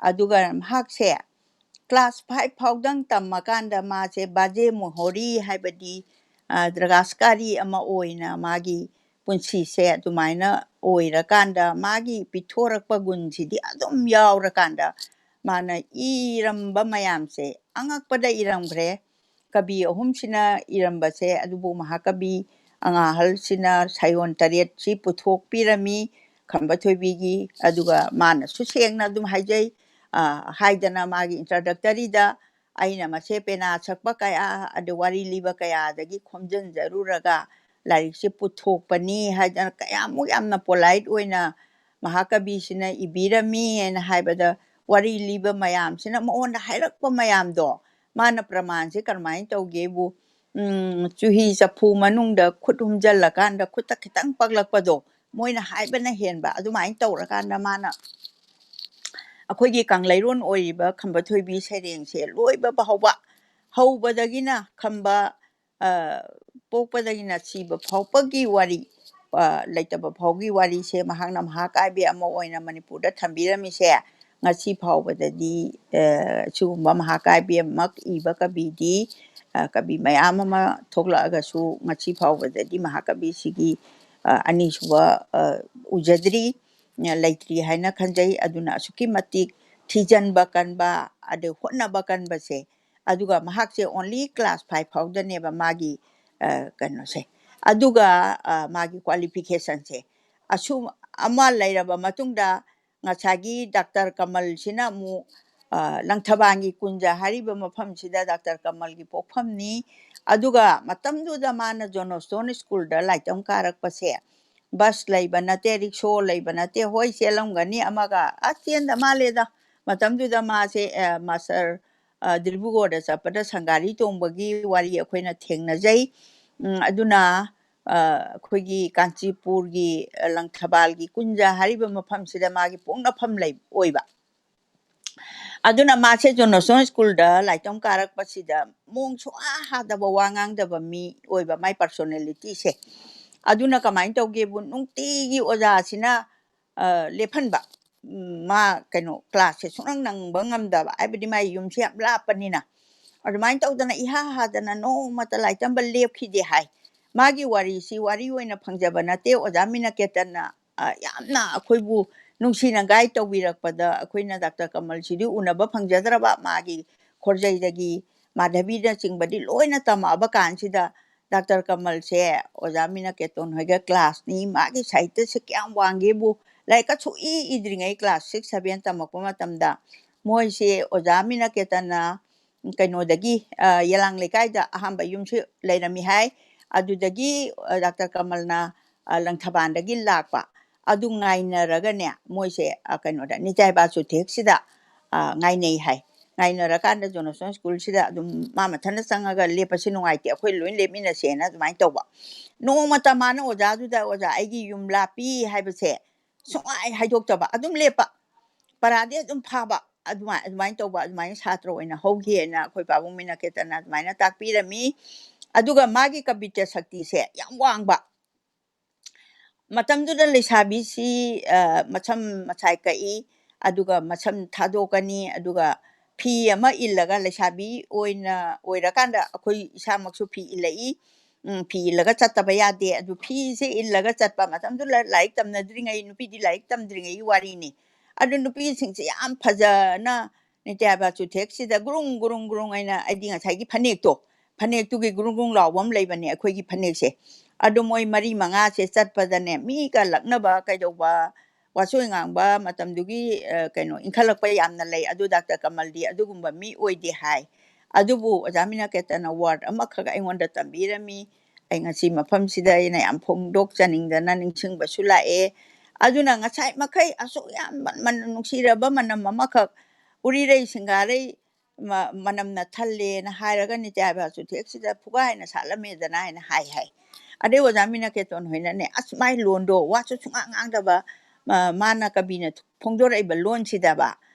ꯑꯗꯨꯒ ꯃꯍꯥꯛꯁꯦ class five ꯐꯥꯎꯗꯪ ꯇꯝꯃꯀꯥꯟꯗ ꯃꯥꯁꯦ ꯕꯥꯖꯦ ꯃꯣꯍꯣꯔꯤ ꯍꯥꯏꯕꯗꯤ, ꯑ, ꯗ꯭ꯔꯒꯥꯁꯀꯥꯔꯤ ꯑꯃ ꯑꯣꯏꯅ ꯃꯥꯒꯤ ꯄꯨꯟꯁꯤꯁꯦ ꯑꯗꯨꯃꯥꯏꯅ ꯑꯣꯏꯔꯀꯥꯟꯗ ꯃꯥꯒꯤ ꯄꯤꯊꯣꯔꯛꯄ ꯒꯨꯟꯁꯤꯗꯤ ꯑꯗꯨꯝ ꯌꯥꯎꯔꯀꯥꯟꯗ ꯃꯥꯅ ꯏꯔꯝꯕ ꯃꯌꯥꯝꯁꯦ ꯑꯉꯛꯄꯗ ꯏꯔꯝꯈ꯭ꯔꯦ꯫ ꯀꯕꯤ ꯑꯍꯨꯝꯁꯤꯅ ꯏꯔꯝꯕꯁꯦ, ꯑꯗꯨꯕꯨ ꯃꯍꯥꯀꯕꯤ ꯑꯉꯥꯍꯜꯁꯤꯅ ꯁꯩꯌꯣꯟ ꯇꯔꯦꯠꯁꯤ ꯄꯨꯊꯣꯛꯄꯤꯔꯝꯃꯤ ꯈꯝꯕ ꯊꯣꯏꯕꯤꯒꯤ꯫ ꯑꯗꯨꯒ ꯃꯥꯅꯁꯨ ꯁꯦꯡꯅ ꯑꯗꯨꯝ ꯍꯥꯏꯖꯩ, ꯑ, ꯍꯥꯏꯗꯅ ꯃꯥꯒꯤ introductoryꯗ, "ꯑꯩꯅ ꯃꯁꯦ ꯄꯦꯅꯥ ꯁꯛꯄ ꯀꯌꯥ, ꯑꯗꯩ ꯋꯥꯔꯤ ꯂꯤꯕ ꯀꯌꯥꯗꯒꯤ ꯈꯣꯝꯖꯤꯟꯖꯔꯨꯔꯒ ꯂꯥꯏꯔꯤꯛꯁꯦ ꯄꯨꯊꯣꯛꯄꯅꯤ" ꯍꯥꯏꯗꯅ ꯀꯌꯥꯃꯨꯛ ꯌꯥꯝꯅ polite ꯑꯣꯏꯅ ꯃꯍꯥꯀꯕꯤꯁꯤꯅ ꯏꯕꯤꯔꯝꯃꯤ ꯍꯥꯏꯅ ꯍꯥꯏꯕꯗ, ꯋꯥꯔꯤ ꯂꯤꯕ ꯃꯌꯥꯝꯁꯤꯅ ꯃꯉꯣꯟꯗ ꯍꯥꯏꯔꯛꯄ ꯃꯌꯥꯝꯗꯣ, ꯃꯥꯅ ꯄ꯭ꯔꯃꯥꯟꯁꯦ ꯀꯔꯝꯍꯥꯏꯅ ꯇꯧꯒꯦꯕꯨ, ꯎꯝ, ꯆꯨꯍꯤ ꯆꯐꯨ ꯃꯅꯨꯡꯗ ꯈꯨꯠ ꯍꯨꯝꯖꯜꯂꯀꯥꯟꯗ ꯈꯨꯠꯇ ꯈꯤꯇꯪ ꯄꯛꯂꯛꯄꯗꯣ, ꯃꯣꯏꯅ ꯍꯥꯏꯕꯅ ꯍꯦꯟꯕ, ꯑꯗꯨꯃꯥꯏꯅ ꯇꯧꯔꯀꯥꯟꯗ ꯃꯥꯅ ꯑꯩꯈꯣꯏꯒꯤ ꯀꯪꯂꯩꯔꯣꯟ ꯑꯣꯏꯔꯤꯕ ꯈꯝꯕ ꯊꯣꯏꯕꯤ ꯁꯩꯔꯦꯡꯁꯦ ꯂꯣꯏꯕ ꯐꯥꯎꯕ, ꯍꯧꯕꯗꯒꯤꯅ ꯈꯝꯕ, ꯑ, ꯄꯣꯛꯄꯗꯒꯤꯅ ꯁꯤꯕ ꯐꯥꯎꯕꯒꯤ ꯋꯥꯔꯤ, ꯑ, ꯂꯩꯇꯕ ꯐꯥꯎꯒꯤ ꯋꯥꯔꯤꯁꯦ ꯃꯍꯥꯛꯅ ꯃꯍꯥꯀꯥꯕ꯭ꯌ ꯑꯃ ꯑꯣꯏꯅ ꯃꯅꯤꯄꯨꯔꯗ ꯊꯝꯕꯤꯔꯝꯃꯤꯁꯦ ꯉꯁꯤ ꯐꯥꯎꯕꯗꯗꯤ, ꯑ, ꯁꯤꯒꯨꯝꯕ ꯃꯍꯥꯀꯥꯕ꯭ꯌꯃꯛ ꯏꯕ ꯀꯕꯤꯗꯤ, ꯑ, ꯀꯕꯤ ꯃꯌꯥꯝ ꯑꯃ ꯊꯣꯛꯂꯛꯑꯒꯁꯨ ꯉꯁꯤ ꯐꯥꯎꯕꯗꯗꯤ ꯃꯍꯥꯀꯕꯤꯁꯤꯒꯤ, ꯑ, ꯑꯅꯤꯁꯨꯕ, ꯑ, ꯎꯖꯗ꯭ꯔꯤ, ꯑ, ꯂꯩꯇ꯭ꯔꯤ ꯍꯥꯏꯅ ꯈꯟꯖꯩ꯫ ꯑꯗꯨꯅ ꯑꯁꯨꯛꯀꯤ ꯃꯇꯤꯛ ꯊꯤꯖꯤꯟꯕ ꯀꯟꯕ, ꯑꯗꯩ ꯍꯣꯠꯅꯕ ꯀꯟꯕꯁꯦ, ꯑꯗꯨꯒ ꯃꯍꯥꯛꯁꯦ only class five ꯐꯥꯎꯗꯅꯦꯕ ꯃꯥꯒꯤ, ꯑ, ꯀꯩꯅꯣꯁꯦ, ꯑꯗꯨꯒ, ꯑ, ꯃꯥꯒꯤ qualificationꯁꯦ꯫ ꯑꯁꯨꯝ ꯑꯃ ꯂꯩꯔꯕ ꯃꯇꯨꯡꯗ ꯉꯁꯥꯏꯒꯤ ꯗꯥꯛꯇꯔ ꯀꯃꯜꯁꯤꯅ ꯑꯃꯨꯛ, ꯑ, ꯂꯪꯊꯕꯥꯜꯒꯤ ꯀꯨꯟꯖ ꯍꯥꯏꯔꯤꯕ ꯃꯐꯝꯁꯤꯗ ꯗꯥꯛꯇꯔ ꯀꯃꯜꯒꯤ ꯄꯣꯛꯐꯝꯅꯤ꯫ ꯑꯗꯨꯒ ꯃꯇꯝꯗꯨꯗ ꯃꯥꯅ ꯖꯣꯟꯁꯇꯣꯟ ꯁ꯭ꯀꯨꯜꯗ ꯂꯥꯏꯇꯝ ꯀꯥꯔꯛꯄꯁꯦ, ꯕꯁ ꯂꯩꯕ ꯅꯠꯇꯦ, ꯔꯤꯛꯁꯣ ꯂꯩꯕ ꯅꯠꯇꯦ, ꯍꯣꯏ, ꯆꯦꯜꯂꯝꯒꯅꯤ ꯑꯃꯒ, ꯑꯁ, ꯆꯦꯟꯗ ꯃꯥꯜꯂꯦꯗ꯫ ꯃꯇꯝꯗꯨꯗ ꯃꯥꯁꯦ, ꯑ, ꯃꯥꯁꯇꯔ, ꯑ, ꯗꯤꯕ꯭ꯔꯨꯒꯔꯗ ꯆꯠꯄꯗ ꯁꯪꯒꯥꯔꯤ ꯇꯣꯡꯕꯒꯤ ꯋꯥꯔꯤ ꯑꯩꯈꯣꯏꯅ ꯊꯦꯡꯅꯖꯩ꯫ ꯎꯝ, ꯑꯗꯨꯅ, ꯑ, ꯑꯩꯈꯣꯏꯒꯤ ꯀꯥꯟꯆꯤꯄꯨꯔꯒꯤ, ꯑ, ꯂꯪꯊꯕꯥꯜꯒꯤ ꯀꯨꯟꯖ ꯍꯥꯏꯔꯤꯕ ꯃꯐꯝꯁꯤꯗ ꯃꯥꯒꯤ ꯄꯣꯛꯅꯐꯝ ꯂꯩ, ꯑꯣꯏꯕ꯫ ꯑꯗꯨꯅ ꯃꯥꯁꯦ ꯖꯣꯟꯁꯇꯣꯟ ꯁ꯭ꯀꯨꯜꯗ ꯂꯥꯏꯇꯝ ꯀꯥꯔꯛꯄꯁꯤꯗ ꯃꯑꯣꯡ ꯁꯨꯛꯍꯥ ꯍꯥꯗꯕ, ꯋꯥ ꯉꯥꯡꯗꯕ ꯃꯤ ꯑꯣꯏꯕ, ꯃꯥꯏ personalityꯁꯦ꯫ ꯑꯗꯨꯅ ꯀꯃꯥꯏꯅ ꯇꯧꯒꯦꯕꯨ, ꯅꯨꯡꯇꯤꯒꯤ ꯑꯣꯖꯥꯁꯤꯅ, ꯑ, ꯂꯦꯞꯍꯟꯕ꯫ ꯎꯝ, ꯃꯥ ꯀꯩꯅꯣ, classꯁꯦ ꯁꯨꯡꯅꯪ ꯅꯪꯕ ꯉꯝꯗꯕ, ꯍꯥꯏꯕꯗꯤ ꯃꯥꯏ ꯌꯨꯝꯁꯦ ꯌꯥꯝ ꯂꯥꯞꯄꯅꯤꯅ꯫ ꯑꯗꯨꯃꯥꯏꯅ ꯇꯧꯗꯅ ꯏꯍꯥ ꯍꯥꯗꯅ ꯅꯣꯡꯃꯇ ꯂꯥꯏꯔꯤꯛ ꯇꯝꯕ ꯂꯦꯞꯈꯤꯗꯦ ꯍꯥꯏ꯫ ꯃꯥꯒꯤ ꯋꯥꯔꯤꯁꯤ ꯋꯥꯔꯤ ꯑꯣꯏꯅ ꯐꯪꯖꯕ ꯅꯠꯇꯦ꯫ ꯑꯣꯖꯥ ꯃꯤꯅꯀꯦꯇꯟꯅ, ꯑ, ꯌꯥꯝꯅ ꯑꯩꯈꯣꯏꯕꯨ ꯅꯨꯡꯁꯤꯅ ꯒꯥꯏꯗ ꯇꯧꯕꯤꯔꯛꯄꯗ ꯑꯩꯈꯣꯏꯅ ꯗꯥꯛꯇꯔ ꯀꯃꯜꯁꯤꯗꯤ ꯎꯅꯕ ꯐꯪꯖꯗ꯭ꯔꯕ, ꯃꯥꯒꯤ ꯈꯣꯔꯖꯩꯗꯒꯤ ꯃꯥꯙꯕꯤꯅꯆꯤꯡꯕꯗꯤ ꯂꯣꯏꯅ ꯇꯝꯃꯛꯑꯕ ꯀꯥꯟꯁꯤꯗ ꯗꯥꯛꯇꯔ ꯀꯃꯜꯁꯦ ꯑꯣꯖꯥ ꯃꯤꯅꯥ ꯀꯦꯇꯟ ꯍꯣꯏꯒ ꯀ꯭ꯂꯥꯁꯅꯤ, ꯃꯥꯒꯤ ꯁꯥꯍꯤꯇ꯭ꯌꯁꯦ ꯀꯌꯥꯝ ꯋꯥꯡꯒꯦꯕꯨ, ꯂꯥꯏꯔꯤꯛꯀ ꯁꯨꯛꯏ ꯏꯗ꯭ꯔꯤꯉꯩ, ꯀ꯭ꯂꯥꯁ ꯁꯤꯛꯁ ꯁꯚꯦꯟ ꯇꯝꯃꯛꯄ ꯃꯇꯝꯗ ꯃꯣꯏꯁꯦ ꯑꯣꯖꯥ ꯃꯤꯅꯥ ꯀꯦꯇꯟꯅ ꯀꯩꯅꯣꯗꯒꯤ, ꯑ, ꯌꯦꯂꯥꯡ ꯂꯩꯀꯥꯏꯗ ꯑꯍꯥꯟꯕ ꯌꯨꯝꯁꯨ ꯂꯩꯔꯝꯃꯤ ꯍꯥꯏ꯫ ꯑꯗꯨꯗꯒꯤ, ꯑ, ꯗꯥꯛꯇꯔ ꯀꯃꯜꯅ, ꯑ, ꯂꯪꯊꯕꯥꯜꯗꯒꯤ ꯂꯥꯛꯄ꯫ ꯑꯗꯨ ꯉꯥꯏꯅꯔꯒꯅꯦ, ꯃꯣꯏꯁꯦ, ꯑ, ꯀꯩꯅꯣꯗ, ꯅꯤꯇꯥꯏ ꯕꯥꯆꯨꯊꯦꯛꯁꯤꯗ, ꯑ, ꯉꯥꯏꯅꯩ ꯍꯥꯏ꯫ ꯉꯥꯏꯅꯔꯀꯥꯟꯗ ꯖꯣꯅꯥꯁꯟ ꯁ꯭ꯀꯨꯜꯁꯤꯗ ꯑꯗꯨꯝ ꯃꯥ ꯃꯊꯟꯇ ꯆꯪꯉꯒ ꯂꯦꯞꯄꯁꯤ ꯅꯨꯡꯉꯥꯏꯇꯦ, ꯑꯩꯈꯣꯏ ꯂꯣꯏ ꯂꯦꯞꯃꯤꯟꯅꯁꯦꯅ ꯑꯗꯨꯃꯥꯏꯅ ꯇꯧꯕ꯫ ꯅꯣꯡꯃꯇ ꯃꯥꯅ ꯑꯣꯖꯥꯗꯨꯗ, "ꯑꯣꯖꯥ, ꯑꯩꯒꯤ ꯌꯨꯝ ꯂꯥꯞꯄꯤ" ꯍꯥꯏꯕꯁꯦ ꯁꯨꯡꯍꯥꯏ ꯍꯥꯏꯗꯣꯛꯇꯕ, ꯑꯗꯨꯝ ꯂꯦꯞꯄ꯫ ꯄꯔꯥꯗꯤ ꯑꯗꯨꯝ ꯐꯥꯕ, ꯑꯗꯨꯃꯥꯏ-, ꯑꯗꯨꯃꯥꯏꯅ ꯇꯧꯕ, ꯑꯗꯨꯃꯥꯏꯅ ꯁꯥꯇ꯭ꯔ ꯑꯣꯏꯅ ꯍꯧꯈꯤꯑꯅ ꯑꯩꯈꯣꯏ ꯄꯥꯕꯨꯡ ꯃꯤꯅꯥ ꯀꯦꯇꯟꯅ ꯑꯗꯨꯃꯥꯏꯅ ꯇꯥꯛꯄꯤꯔꯝꯃꯤ꯫ ꯑꯗꯨꯒ ꯃꯥꯒꯤ ꯀꯕꯤꯇ꯭ꯌ ꯁꯛꯇꯤꯁꯦ ꯌꯥꯝ ꯋꯥꯡꯕ꯫ ꯃꯇꯝꯗꯨꯗ ꯂꯩꯁꯥꯕꯤꯁꯤ, ꯑ, ꯃꯁꯝ ꯃꯁꯥꯏ ꯀꯛꯏ, ꯑꯗꯨꯒ ꯃꯁꯝ ꯊꯥꯗꯣꯛꯀꯅꯤ, ꯑꯗꯨꯒ ꯐꯤ ꯑꯃ ꯏꯜꯂꯒ, ꯂꯩꯁꯥꯕꯤ ꯑꯣꯏꯅ, ꯑꯣꯏꯔꯀꯥꯟꯗ ꯑꯩꯈꯣꯏ ꯏꯁꯥꯃꯛꯁꯨ ꯐꯤ ꯏꯜꯂꯛꯏ꯫ ꯎꯝ, ꯐꯤ ꯏꯜꯂꯒ ꯆꯠꯇꯕ ꯌꯥꯗꯦ꯫ ꯑꯗꯨ ꯐꯤꯁꯦ ꯏꯜꯂꯒ ꯆꯠꯄ ꯃꯇꯝꯗꯨꯗ ꯂꯥꯏꯔꯤꯛ ꯇꯝꯅꯗ꯭ꯔꯤꯉꯩ, ꯅꯨꯄꯤꯗꯤ ꯂꯥꯏꯔꯤꯛ ꯇꯝꯗ꯭ꯔꯤꯉꯩꯒꯤ ꯋꯥꯔꯤꯅꯤ꯫ ꯑꯗꯨ ꯅꯨꯄꯤꯁꯤꯡꯁꯦ ꯌꯥꯝ ꯐꯖꯅ ꯅꯤꯇꯥꯏ ꯕꯥꯆꯨꯊꯦꯛꯁꯤꯗ ꯒꯨꯔꯨꯡ, ꯒꯨꯔꯨꯡ, ꯒꯨꯔꯨꯡ ꯍꯥꯏꯅ, ꯑꯩꯗꯤ ꯉꯁꯥꯏꯒꯤ ꯐꯅꯦꯛꯇꯣ, ꯐꯅꯦꯛꯇꯨꯒꯤ ꯒꯨꯔꯨꯡ ꯒꯨꯔꯨꯡ ꯂꯥꯎꯕ ꯑꯃ ꯂꯩꯕꯅꯦ ꯑꯩꯈꯣꯏꯒꯤ ꯐꯅꯦꯛꯁꯦ꯫ ꯑꯗꯨ ꯃꯣꯏ ꯃꯔꯤ ꯃꯉꯥꯁꯦ ꯆꯠꯄꯗꯅꯦ, ꯃꯤꯒ ꯂꯛꯅꯕ ꯀꯩꯗꯧꯕ, ꯋꯥꯆꯣꯏ ꯉꯥꯡꯕ ꯃꯇꯝꯗꯨꯒꯤ, ꯑ, ꯀꯩꯅꯣ, ꯏꯟꯈꯠꯂꯛꯄ ꯌꯥꯝꯅ ꯂꯩ꯫ ꯑꯗꯨ ꯗꯥꯛꯇꯔ ꯀꯃꯜꯗꯤ ꯑꯗꯨꯒꯨꯝꯕ ꯃꯤ ꯑꯣꯏꯗꯦ ꯍꯥꯏ꯫ ꯑꯗꯨꯕꯨ ꯑꯣꯖꯥ ꯃꯤꯅꯥ ꯀꯦꯇꯟꯅ ꯋꯥꯔꯗ ꯑꯃꯈꯛ ꯑꯩꯉꯣꯟꯗ ꯇꯝꯕꯤꯔꯝꯃꯤ꯫ ꯑꯩ ꯉꯁꯤ ꯃꯐꯝꯁꯤꯗ ꯑꯩꯅ ꯌꯥꯝ ꯐꯣꯡꯗꯣꯛꯆꯅꯤꯡꯗꯅ ꯅꯤꯡꯁꯤꯡꯕꯁꯨ ꯂꯥꯛꯑꯦ꯫ ꯑꯗꯨꯅ ꯉꯁꯥꯏ ꯃꯈꯩ ꯑꯁꯨꯛ ꯌꯥꯝ ꯃꯟ-, ꯃꯟ-, ꯅꯨꯡꯁꯤꯔꯕ ꯃꯅꯝ ꯑꯃꯈꯛ, ꯎꯔꯤꯔꯩ ꯁꯤꯡꯒꯥꯔꯩ ꯃ-, ꯃꯅꯝꯅ ꯊꯜꯂꯦꯅ ꯍꯥꯏꯔꯒ ꯅꯤꯇꯥꯏ ꯕꯥꯆꯨꯊꯦꯛꯁꯤꯗ ꯐꯨꯒꯥꯏꯅ ꯁꯥꯠꯂꯝꯃꯦꯗꯅ ꯍꯥꯏꯅ ꯍꯥꯏ ꯍꯥꯏ꯫ ꯑꯗꯩ ꯑꯣꯖꯥ ꯃꯤꯅꯥ ꯀꯦꯇꯟ ꯍꯣꯏꯅꯅꯦ, ꯑꯁ, ꯃꯥꯏ ꯂꯣꯟꯗꯣ, ꯋꯥꯁꯨ ꯁꯨꯡꯉꯥꯡ ꯉꯥꯡꯗꯕ, ꯃ-, ꯃꯥꯅ ꯀꯕꯤꯅ ꯐꯣꯡꯗꯣꯔꯛꯏꯕ ꯂꯣꯟꯁꯤꯗꯕ,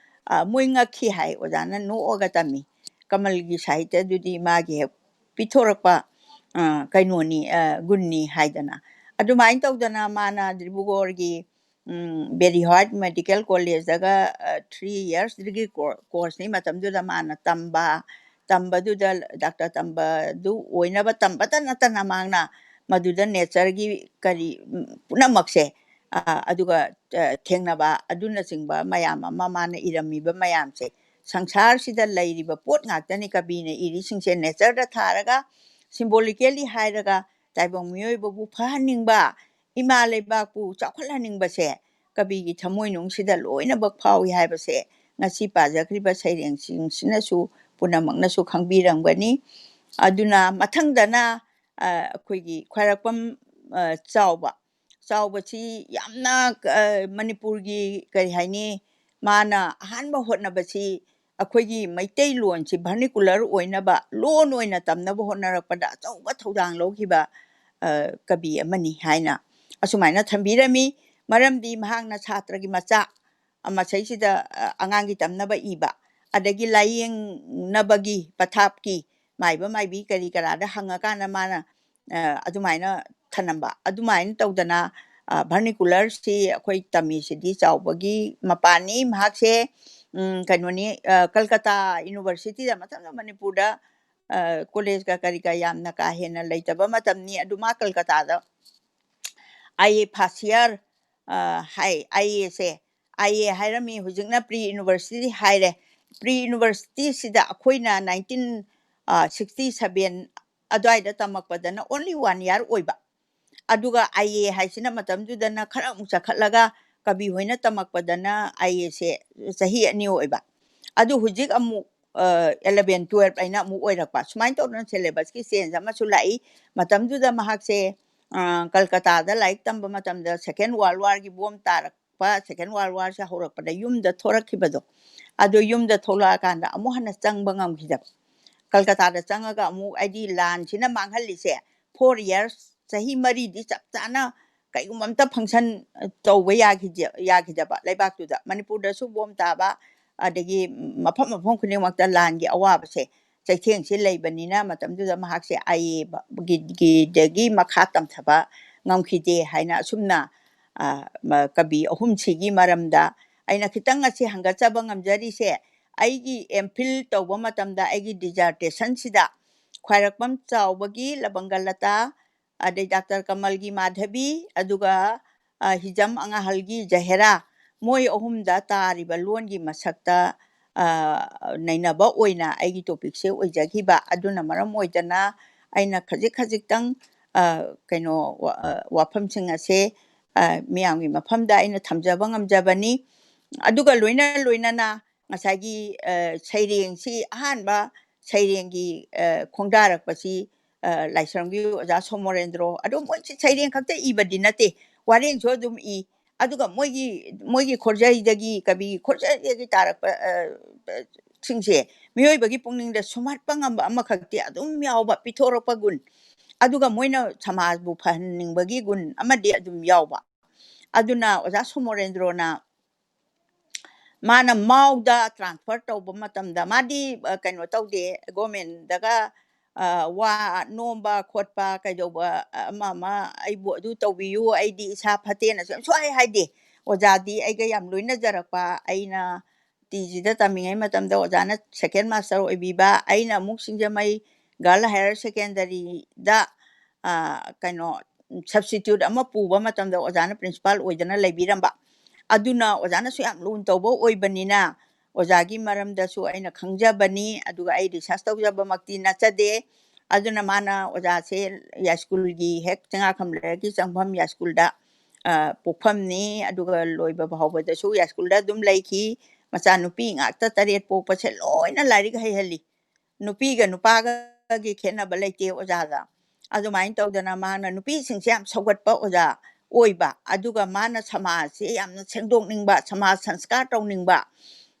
ꯑ, ꯃꯣꯏ ꯉꯛꯈꯤ ꯍꯥꯏ, ꯑꯣꯖꯥꯅ ꯅꯣꯛꯑꯒ ꯇꯝꯃꯤ꯫ ꯀꯃꯜꯒꯤ ꯁꯥꯍꯤꯇ꯭ꯌꯗꯨꯗꯤ ꯃꯥꯒꯤ ꯍꯦꯛ ꯄꯤꯊꯣꯔꯛꯄ, ꯑ, ꯀꯩꯅꯣꯅꯤ, ꯑ, ꯒꯨꯟꯅꯤ ꯍꯥꯏꯗꯅ꯫ ꯑꯗꯨꯃꯥꯏꯅ ꯇꯧꯗꯅ ꯃꯥꯅ ꯗꯤꯕ꯭ꯔꯨꯒꯔꯒꯤ, ꯎꯝ, ꯕꯦꯔꯤ ꯍꯥꯔꯠ ꯃꯦꯗꯤꯀꯦꯜ ꯀꯣꯂꯦꯖꯇꯒ, ꯑ, three years degree cour-, course ꯅꯤ ꯃꯇꯝꯗꯨꯗ ꯃꯥꯅ ꯇꯝꯕ꯫ ꯇꯝꯕꯗꯨꯗ ꯗꯥꯛꯇꯔ ꯇꯝꯕꯗꯨ ꯑꯣꯏꯅꯕ ꯇꯝꯕꯇ ꯅꯠꯇꯅ ꯃꯥꯅ ꯃꯗꯨꯗ ꯅꯦꯆꯔꯒꯤ ꯀꯔꯤ, ꯎꯝ, ꯄꯨꯝꯅꯃꯛꯁꯦ, ꯑ, ꯑꯗꯨꯒ, ꯑ, ꯊꯦꯡꯅꯕ ꯑꯗꯨꯅꯆꯤꯡꯕ ꯃꯌꯥꯝ ꯑꯃ ꯃꯥꯅ ꯏꯔꯝꯃꯤꯕ ꯃꯌꯥꯝꯁꯦ꯫ ꯁꯪꯁꯥꯔꯁꯤꯗ ꯂꯩꯔꯤꯕ ꯄꯣꯠ ꯉꯥꯛꯇꯅꯤ ꯀꯕꯤꯅ ꯏꯔꯤꯁꯤꯡꯁꯦ꯫ Nature-ꯗ ꯊꯥꯔꯒ symbolically ꯍꯥꯏꯔꯒ ꯇꯥꯏꯕꯪ ꯃꯤꯑꯣꯏꯕꯕꯨ ꯐꯍꯟꯅꯤꯡꯕ, ꯏꯃꯥ ꯂꯩꯕꯥꯛꯄꯨ ꯆꯥꯎꯈꯠꯍꯟꯅꯤꯡꯕꯁꯦ ꯀꯕꯤꯒꯤ ꯊꯃꯣꯏꯅꯨꯡꯁꯤꯗ ꯂꯣꯏꯅꯃꯛ ꯐꯥꯎꯏ ꯍꯥꯏꯕꯁꯦ ꯉꯁꯤ ꯄꯥꯖꯈ꯭ꯔꯤꯕ ꯁꯩꯔꯦꯡꯁꯤꯡꯁꯤꯅꯁꯨ ꯄꯨꯝꯅꯃꯛꯅꯁꯨ ꯈꯪꯕꯤꯔꯝꯒꯅꯤ꯫ ꯑꯗꯨꯅ ꯃꯊꯪꯗꯅ, ꯑ, ꯑꯩꯈꯣꯏꯒꯤ ꯈ꯭ꯋꯥꯏꯔꯥꯛꯄꯝ, ꯑ, ꯆꯥꯎꯕ꯫ ꯆꯥꯎꯕꯁꯤ ꯌꯥꯝꯅ, ꯑ, ꯃꯅꯤꯄꯨꯔꯒꯤ ꯀꯔꯤ ꯍꯥꯏꯅꯤ, ꯃꯥꯅ ꯑꯍꯥꯟꯕ ꯍꯣꯠꯅꯕꯁꯤ ꯑꯩꯈꯣꯏꯒꯤ ꯃꯩꯇꯩꯂꯣꯟꯁꯤ vernacular ꯑꯣꯏꯅꯕ ꯂꯣꯟ ꯑꯣꯏꯅ ꯇꯝꯅꯕ ꯍꯣꯠꯅꯔꯛꯄꯗ ꯑꯆꯧꯕ ꯊꯧꯗꯥꯡ ꯂꯧꯈꯤꯕ, ꯑ, ꯀꯕꯤ ꯑꯃꯅꯤ ꯍꯥꯏꯅ ꯑꯁꯨꯃꯥꯏꯅ ꯊꯝꯕꯤꯔꯝꯃꯤ꯫ ꯃꯔꯝꯗꯤ ꯃꯍꯥꯛꯅ ꯁꯥꯇ꯭ꯔꯒꯤ ꯃꯆꯥ, ꯑ, ꯃꯁꯩꯁꯤꯗ, ꯑ, ꯑꯉꯥꯡꯒꯤ ꯇꯝꯅꯕ ꯏꯕ, ꯑꯗꯒꯤ ꯂꯥꯏꯌꯦꯡꯅꯕꯒꯤ ꯄꯊꯥꯞꯀꯤ ꯃꯥꯏꯕ ꯃꯥꯏꯕꯤ ꯀꯔꯤ ꯀꯔꯥꯗ ꯍꯪꯉꯀꯥꯟꯗ ꯃꯥꯅ, ꯑ, ꯑꯗꯨꯃꯥꯏꯅ ꯊꯅꯝꯕ꯫ ꯑꯗꯨꯃꯥꯏꯅ ꯇꯧꯗꯅ, ꯑ, vernacular-ꯁꯤ ꯑꯩꯈꯣꯏ ꯇꯝꯃꯤꯁꯤꯗꯤ ꯆꯥꯎꯕꯒꯤ ꯃꯄꯥꯅꯤ꯫ ꯃꯍꯥꯛꯁꯦ, ꯎꯝ, ꯀꯩꯅꯣꯅꯤ, ꯑ, ꯀꯜꯀꯇꯥ University-ꯗ, ꯃꯇꯝꯗ ꯃꯅꯤꯄꯨꯔꯗ, ꯑ, college-ꯀ ꯀꯔꯤꯒ ꯌꯥꯝꯅ ꯀꯥ ꯍꯦꯟꯅ ꯂꯩꯇꯕ ꯃꯇꯝꯅꯤ꯫ ꯑꯗꯨ ꯃꯥ ꯀꯜꯀꯇꯥꯗ I A first year, ꯑ, ꯍꯥꯏ, I A-ꯁꯦ, I A ꯍꯥꯏꯔꯝꯃꯤ, ꯍꯧꯖꯤꯛꯅ pre university ꯍꯥꯏꯔꯦ꯫ Pre university-ꯁꯤꯗ ꯑꯩꯈꯣꯏꯅ nineteen, ꯑ, sixty seven ꯑꯗꯨꯋꯥꯏꯗ ꯇꯝꯃꯛꯄꯗꯅ only one year ꯑꯣꯏꯕ꯫ ꯑꯗꯨꯒ I A ꯍꯥꯏꯁꯤꯅ ꯃꯇꯝꯗꯨꯗꯅ ꯈꯔ ꯑꯃꯨꯛ ꯆꯈꯠꯂꯒ ꯀꯕꯤ ꯍꯣꯏꯅ ꯇꯝꯃꯛꯄꯗꯅ I A-ꯁꯦ ꯆꯍꯤ ꯑꯅꯤ ꯑꯣꯏꯕ꯫ ꯑꯗꯨ ꯍꯧꯖꯤꯛ ꯑꯃꯨꯛ, ꯑ, eleven, twelve ꯍꯥꯏꯅ ꯑꯃꯨꯛ ꯑꯣꯏꯔꯛꯄ꯫ ꯁꯨꯃꯥꯏꯅ ꯇꯧꯗꯅ syllabus-ꯀꯤ change ꯑꯃꯁꯨ ꯂꯥꯛꯏ꯫ ꯃꯇꯝꯗꯨꯗ ꯃꯍꯥꯛꯁꯦ, ꯑ, ꯀꯜꯀꯇꯥꯗ ꯂꯥꯏꯔꯤꯛ ꯇꯝꯕ ꯃꯇꯝꯗ Second World War-ꯒꯤ bomb ꯇꯥꯔꯛꯄ, Second World War-ꯁꯦ ꯍꯧꯔꯛꯄꯗ ꯌꯨꯝꯗ ꯊꯣꯔꯛꯈꯤꯕꯗꯣ, ꯑꯗꯨ ꯌꯨꯝꯗ ꯊꯣꯛꯂꯛꯑꯀꯥꯟꯗ ꯑꯃꯨꯛ ꯍꯟꯅ ꯆꯪꯕ ꯉꯝꯈꯤꯗꯕ꯫ ꯀꯜꯀꯇꯥꯗ ꯆꯪꯉꯒ ꯑꯃꯨꯛ, ꯍꯥꯏꯗꯤ ꯂꯥꯟꯁꯤꯅ ꯃꯥꯡꯍꯜꯂꯤꯁꯦ four years, ꯆꯍꯤ ꯃꯔꯤꯗꯤ ꯆꯞ ꯆꯥꯅ ꯀꯩꯒꯨꯝꯕ ꯑꯝꯇ function ꯇꯧꯕ ꯌꯥꯈꯤꯗꯦ-, ꯌꯥꯈꯤꯗꯕ ꯂꯩꯕꯥꯛꯇꯨꯗ꯫ ꯃꯅꯤꯄꯨꯔꯗꯁꯨ bomb ꯇꯥꯕ, ꯑꯗꯒꯤ ꯃꯐꯝ ꯃꯐꯝ ꯈꯨꯗꯤꯡꯃꯛꯇ ꯂꯥꯟꯒꯤ ꯑꯋꯥꯕꯁꯦ, ꯆꯩꯊꯦꯡꯁꯦ ꯂꯩꯕꯅꯤꯅ ꯃꯇꯝꯗꯨꯗ ꯃꯍꯥꯛꯁꯦ I A ꯒꯤ, ꯒꯤꯗꯒꯤ ꯃꯈꯥ ꯇꯝꯊꯕ ꯉꯝꯈꯤꯗꯦ ꯍꯥꯏꯅ ꯑꯁꯨꯝꯅ, ꯑ, ꯃ-, ꯀꯕꯤ ꯑꯍꯨꯝꯁꯤꯒꯤ ꯃꯔꯝꯗ ꯑꯩꯅ ꯈꯤꯇꯪ ꯉꯁꯤ ꯍꯪꯒꯠꯆꯕ ꯉꯝꯖꯔꯤꯁꯦ꯫ ꯑꯩꯒꯤ M.Phil ꯇꯧꯕ ꯃꯇꯝꯗ ꯑꯩꯒꯤ dissertation-ꯁꯤꯗ ꯈ꯭ꯋꯥꯏꯔꯥꯛꯄꯝ ꯆꯥꯎꯕꯒꯤ ꯂꯕꯪꯒ ꯂꯇꯥ, ꯑꯗꯩ ꯗꯥꯛꯇꯔ ꯀꯃꯜꯒꯤ ꯃꯥꯙꯕꯤ, ꯑꯗꯨꯒ, ꯑ, ꯍꯤꯖꯝ ꯑꯉꯥꯍꯜꯒꯤ ꯖꯍꯦꯔꯥ, ꯃꯣꯏ ꯑꯍꯨꯝꯗ ꯇꯥꯔꯤꯕ ꯂꯣꯟꯒꯤ ꯃꯁꯛꯇ, ꯑ, ꯅꯩꯅꯕ ꯑꯣꯏꯅ ꯑꯩꯒꯤ topicꯁꯦ ꯑꯣꯏꯖꯈꯤꯕ꯫ ꯑꯗꯨꯅ ꯃꯔꯝ ꯑꯣꯏꯗꯅ ꯑꯩꯅ ꯈꯖꯤꯛ ꯈꯖꯤꯛꯇꯪ, ꯑ, ꯀꯩꯅꯣ, ꯋꯥ-, ꯑ, ꯋꯥꯐꯝꯁꯤꯡ ꯑꯁꯦ, ꯑ, ꯃꯤꯌꯥꯝꯒꯤ ꯃꯐꯝꯗ ꯑꯩꯅ ꯊꯝꯖꯕ ꯉꯝꯖꯕꯅꯤ꯫ ꯑꯗꯨꯒ ꯂꯣꯏꯅ ꯂꯣꯏꯅꯅ ꯉꯁꯥꯏꯒꯤ, ꯑ, ꯁꯩꯔꯦꯡꯁꯤ ꯑꯍꯥꯟꯕ ꯁꯩꯔꯦꯡꯒꯤ, ꯑ, ꯈꯣꯡꯗꯥꯔꯛꯄꯁꯤ, ꯑ, ꯂꯥꯏꯁ꯭ꯔꯝꯒꯤ ꯑꯣꯖꯥ ꯁꯣꯃꯣꯔꯦꯟꯗ꯭ꯔꯣ, ꯑꯗꯨ ꯃꯣꯏꯁꯤ ꯁꯩꯔꯦꯡ ꯈꯛꯇ ꯏꯕꯗꯤ ꯅꯠꯇꯦ, ꯋꯥꯔꯦꯡꯁꯨ ꯑꯗꯨꯝ ꯏ꯫ ꯑꯗꯨꯒ ꯃꯣꯏꯒꯤ, ꯃꯣꯏꯒꯤ ꯈꯣꯔꯖꯩꯗꯒꯤ, ꯀꯕꯤꯒꯤ ꯈꯣꯔꯖꯩꯗꯒꯤ ꯇꯥꯔꯛꯄ, ꯑ, ꯑ, ꯁꯤꯡꯁꯦ ꯃꯤꯑꯣꯏꯕꯒꯤ ꯄꯨꯛꯅꯤꯡꯗ ꯁꯨꯝꯍꯠꯄ ꯉꯝꯕ ꯑꯃꯈꯛꯇꯤ ꯑꯗꯨꯝ ꯌꯥꯎꯕ, ꯄꯤꯊꯣꯔꯛꯄ ꯒꯨꯟ, ꯑꯗꯨꯒ ꯃꯣꯏꯅ ꯁꯃꯥꯖꯕꯨ ꯐꯍꯟꯅꯤꯡꯕꯒꯤ ꯒꯨꯟ ꯑꯃꯗꯤ ꯑꯗꯨꯝ ꯌꯥꯎꯕ꯫ ꯑꯗꯨꯅ ꯑꯣꯖꯥ ꯁꯣꯃꯣꯔꯦꯟꯗ꯭ꯔꯣꯅ ꯃꯥꯅ ꯃꯥꯎꯗ transfer ꯇꯧꯕ ꯃꯇꯝꯗ, ꯃꯥꯗꯤ, ꯑ, ꯀꯩꯅꯣ ꯇꯧꯗꯦ, governmentꯗꯒ, ꯑ, ꯋꯥ ꯅꯣꯝꯕ ꯈꯣꯠꯄ ꯀꯩꯗꯧꯕ, ꯑ, ꯑꯃ ꯑꯃ, "ꯑꯩꯕꯨ ꯑꯗꯨ ꯇꯧꯕꯤꯌꯨ, ꯑꯩꯗꯤ ꯏꯁꯥ ꯐꯠꯇꯦꯅ" ꯁꯨꯡꯍꯥꯏ ꯍꯥꯏꯗꯦ꯫ ꯑꯣꯖꯥꯗꯤ ꯑꯩꯒ ꯌꯥꯝ ꯂꯣꯏꯅꯖꯔꯛꯄ, ꯑꯩꯅ ꯇꯤꯖꯤꯗ ꯇꯝꯃꯤꯉꯩ ꯃꯇꯝꯗ ꯑꯣꯖꯥꯅ second master ꯑꯣꯏꯕꯤꯕ, ꯑꯩꯅ ꯑꯃꯨꯛ ꯁꯤꯡꯖꯃꯩ Girl Higher Secondaryꯗ, ꯑ, ꯀꯩꯅꯣ, substitute ꯑꯃ ꯄꯨꯕ ꯃꯇꯝꯗ ꯑꯣꯖꯥꯅ principal ꯑꯣꯏꯗꯅ ꯂꯩꯕꯤꯔꯝꯕ꯫ ꯑꯗꯨꯅ ꯑꯣꯖꯥꯅꯁꯨ ꯌꯥꯝ ꯂꯨꯅ ꯇꯧꯕ ꯑꯣꯏꯕꯅꯤꯅ, ꯑꯣꯖꯥꯒꯤ ꯃꯔꯝꯗꯁꯨ ꯑꯩꯅ ꯈꯪꯖꯕꯅꯤ, ꯑꯗꯨꯒ ꯑꯩ research ꯇꯧꯖꯕꯃꯛꯇꯤ ꯅꯠꯆꯗꯦ꯫ ꯑꯗꯨꯅ ꯃꯥꯅ ꯑꯣꯖꯥꯁꯦ ꯌꯥꯏꯁ꯭ꯀꯨꯜꯒꯤ ꯍꯦꯛ ꯆꯤꯡꯉꯥꯈꯝ ꯂꯩꯔꯛꯀꯤ ꯆꯪꯐꯝ ꯌꯥꯏꯁ꯭ꯀꯨꯜꯗ, ꯑ, ꯄꯣꯛꯐꯝꯅꯤ, ꯑꯗꯨꯒ ꯂꯣꯏꯕ ꯐꯥꯎꯕꯗꯁꯨ ꯌꯥꯏꯁ꯭ꯀꯨꯜꯗ ꯑꯗꯨꯝ ꯂꯩꯈꯤ꯫ ꯃꯆꯥꯅꯨꯄꯤ ꯉꯥꯛꯇ ꯇꯔꯦꯠ ꯄꯣꯛꯄꯁꯦ ꯂꯣꯏꯅ ꯂꯥꯏꯔꯤꯛ ꯍꯩꯍꯜꯂꯤ꯫ ꯅꯨꯄꯤꯒ ꯅꯨꯄꯥꯒꯒꯤ ꯈꯦꯠꯅꯕ ꯂꯩꯇꯦ ꯑꯣꯖꯥꯗ꯫ ꯑꯗꯨꯃꯥꯏꯅ ꯇꯧꯗꯅ ꯃꯥꯅ ꯅꯨꯄꯤꯁꯤꯡꯁꯦ ꯌꯥꯝ ꯁꯧꯒꯠꯄ ꯑꯣꯖꯥ ꯑꯣꯏꯕ, ꯑꯗꯨꯒ ꯃꯥꯅ ꯁꯃꯥꯖꯁꯦ ꯌꯥꯝꯅ ꯁꯦꯡꯗꯣꯛꯅꯤꯡꯕ, ꯁꯃꯥꯖ ꯁꯪꯁꯀꯥꯔ ꯇꯧꯅꯤꯡꯕ,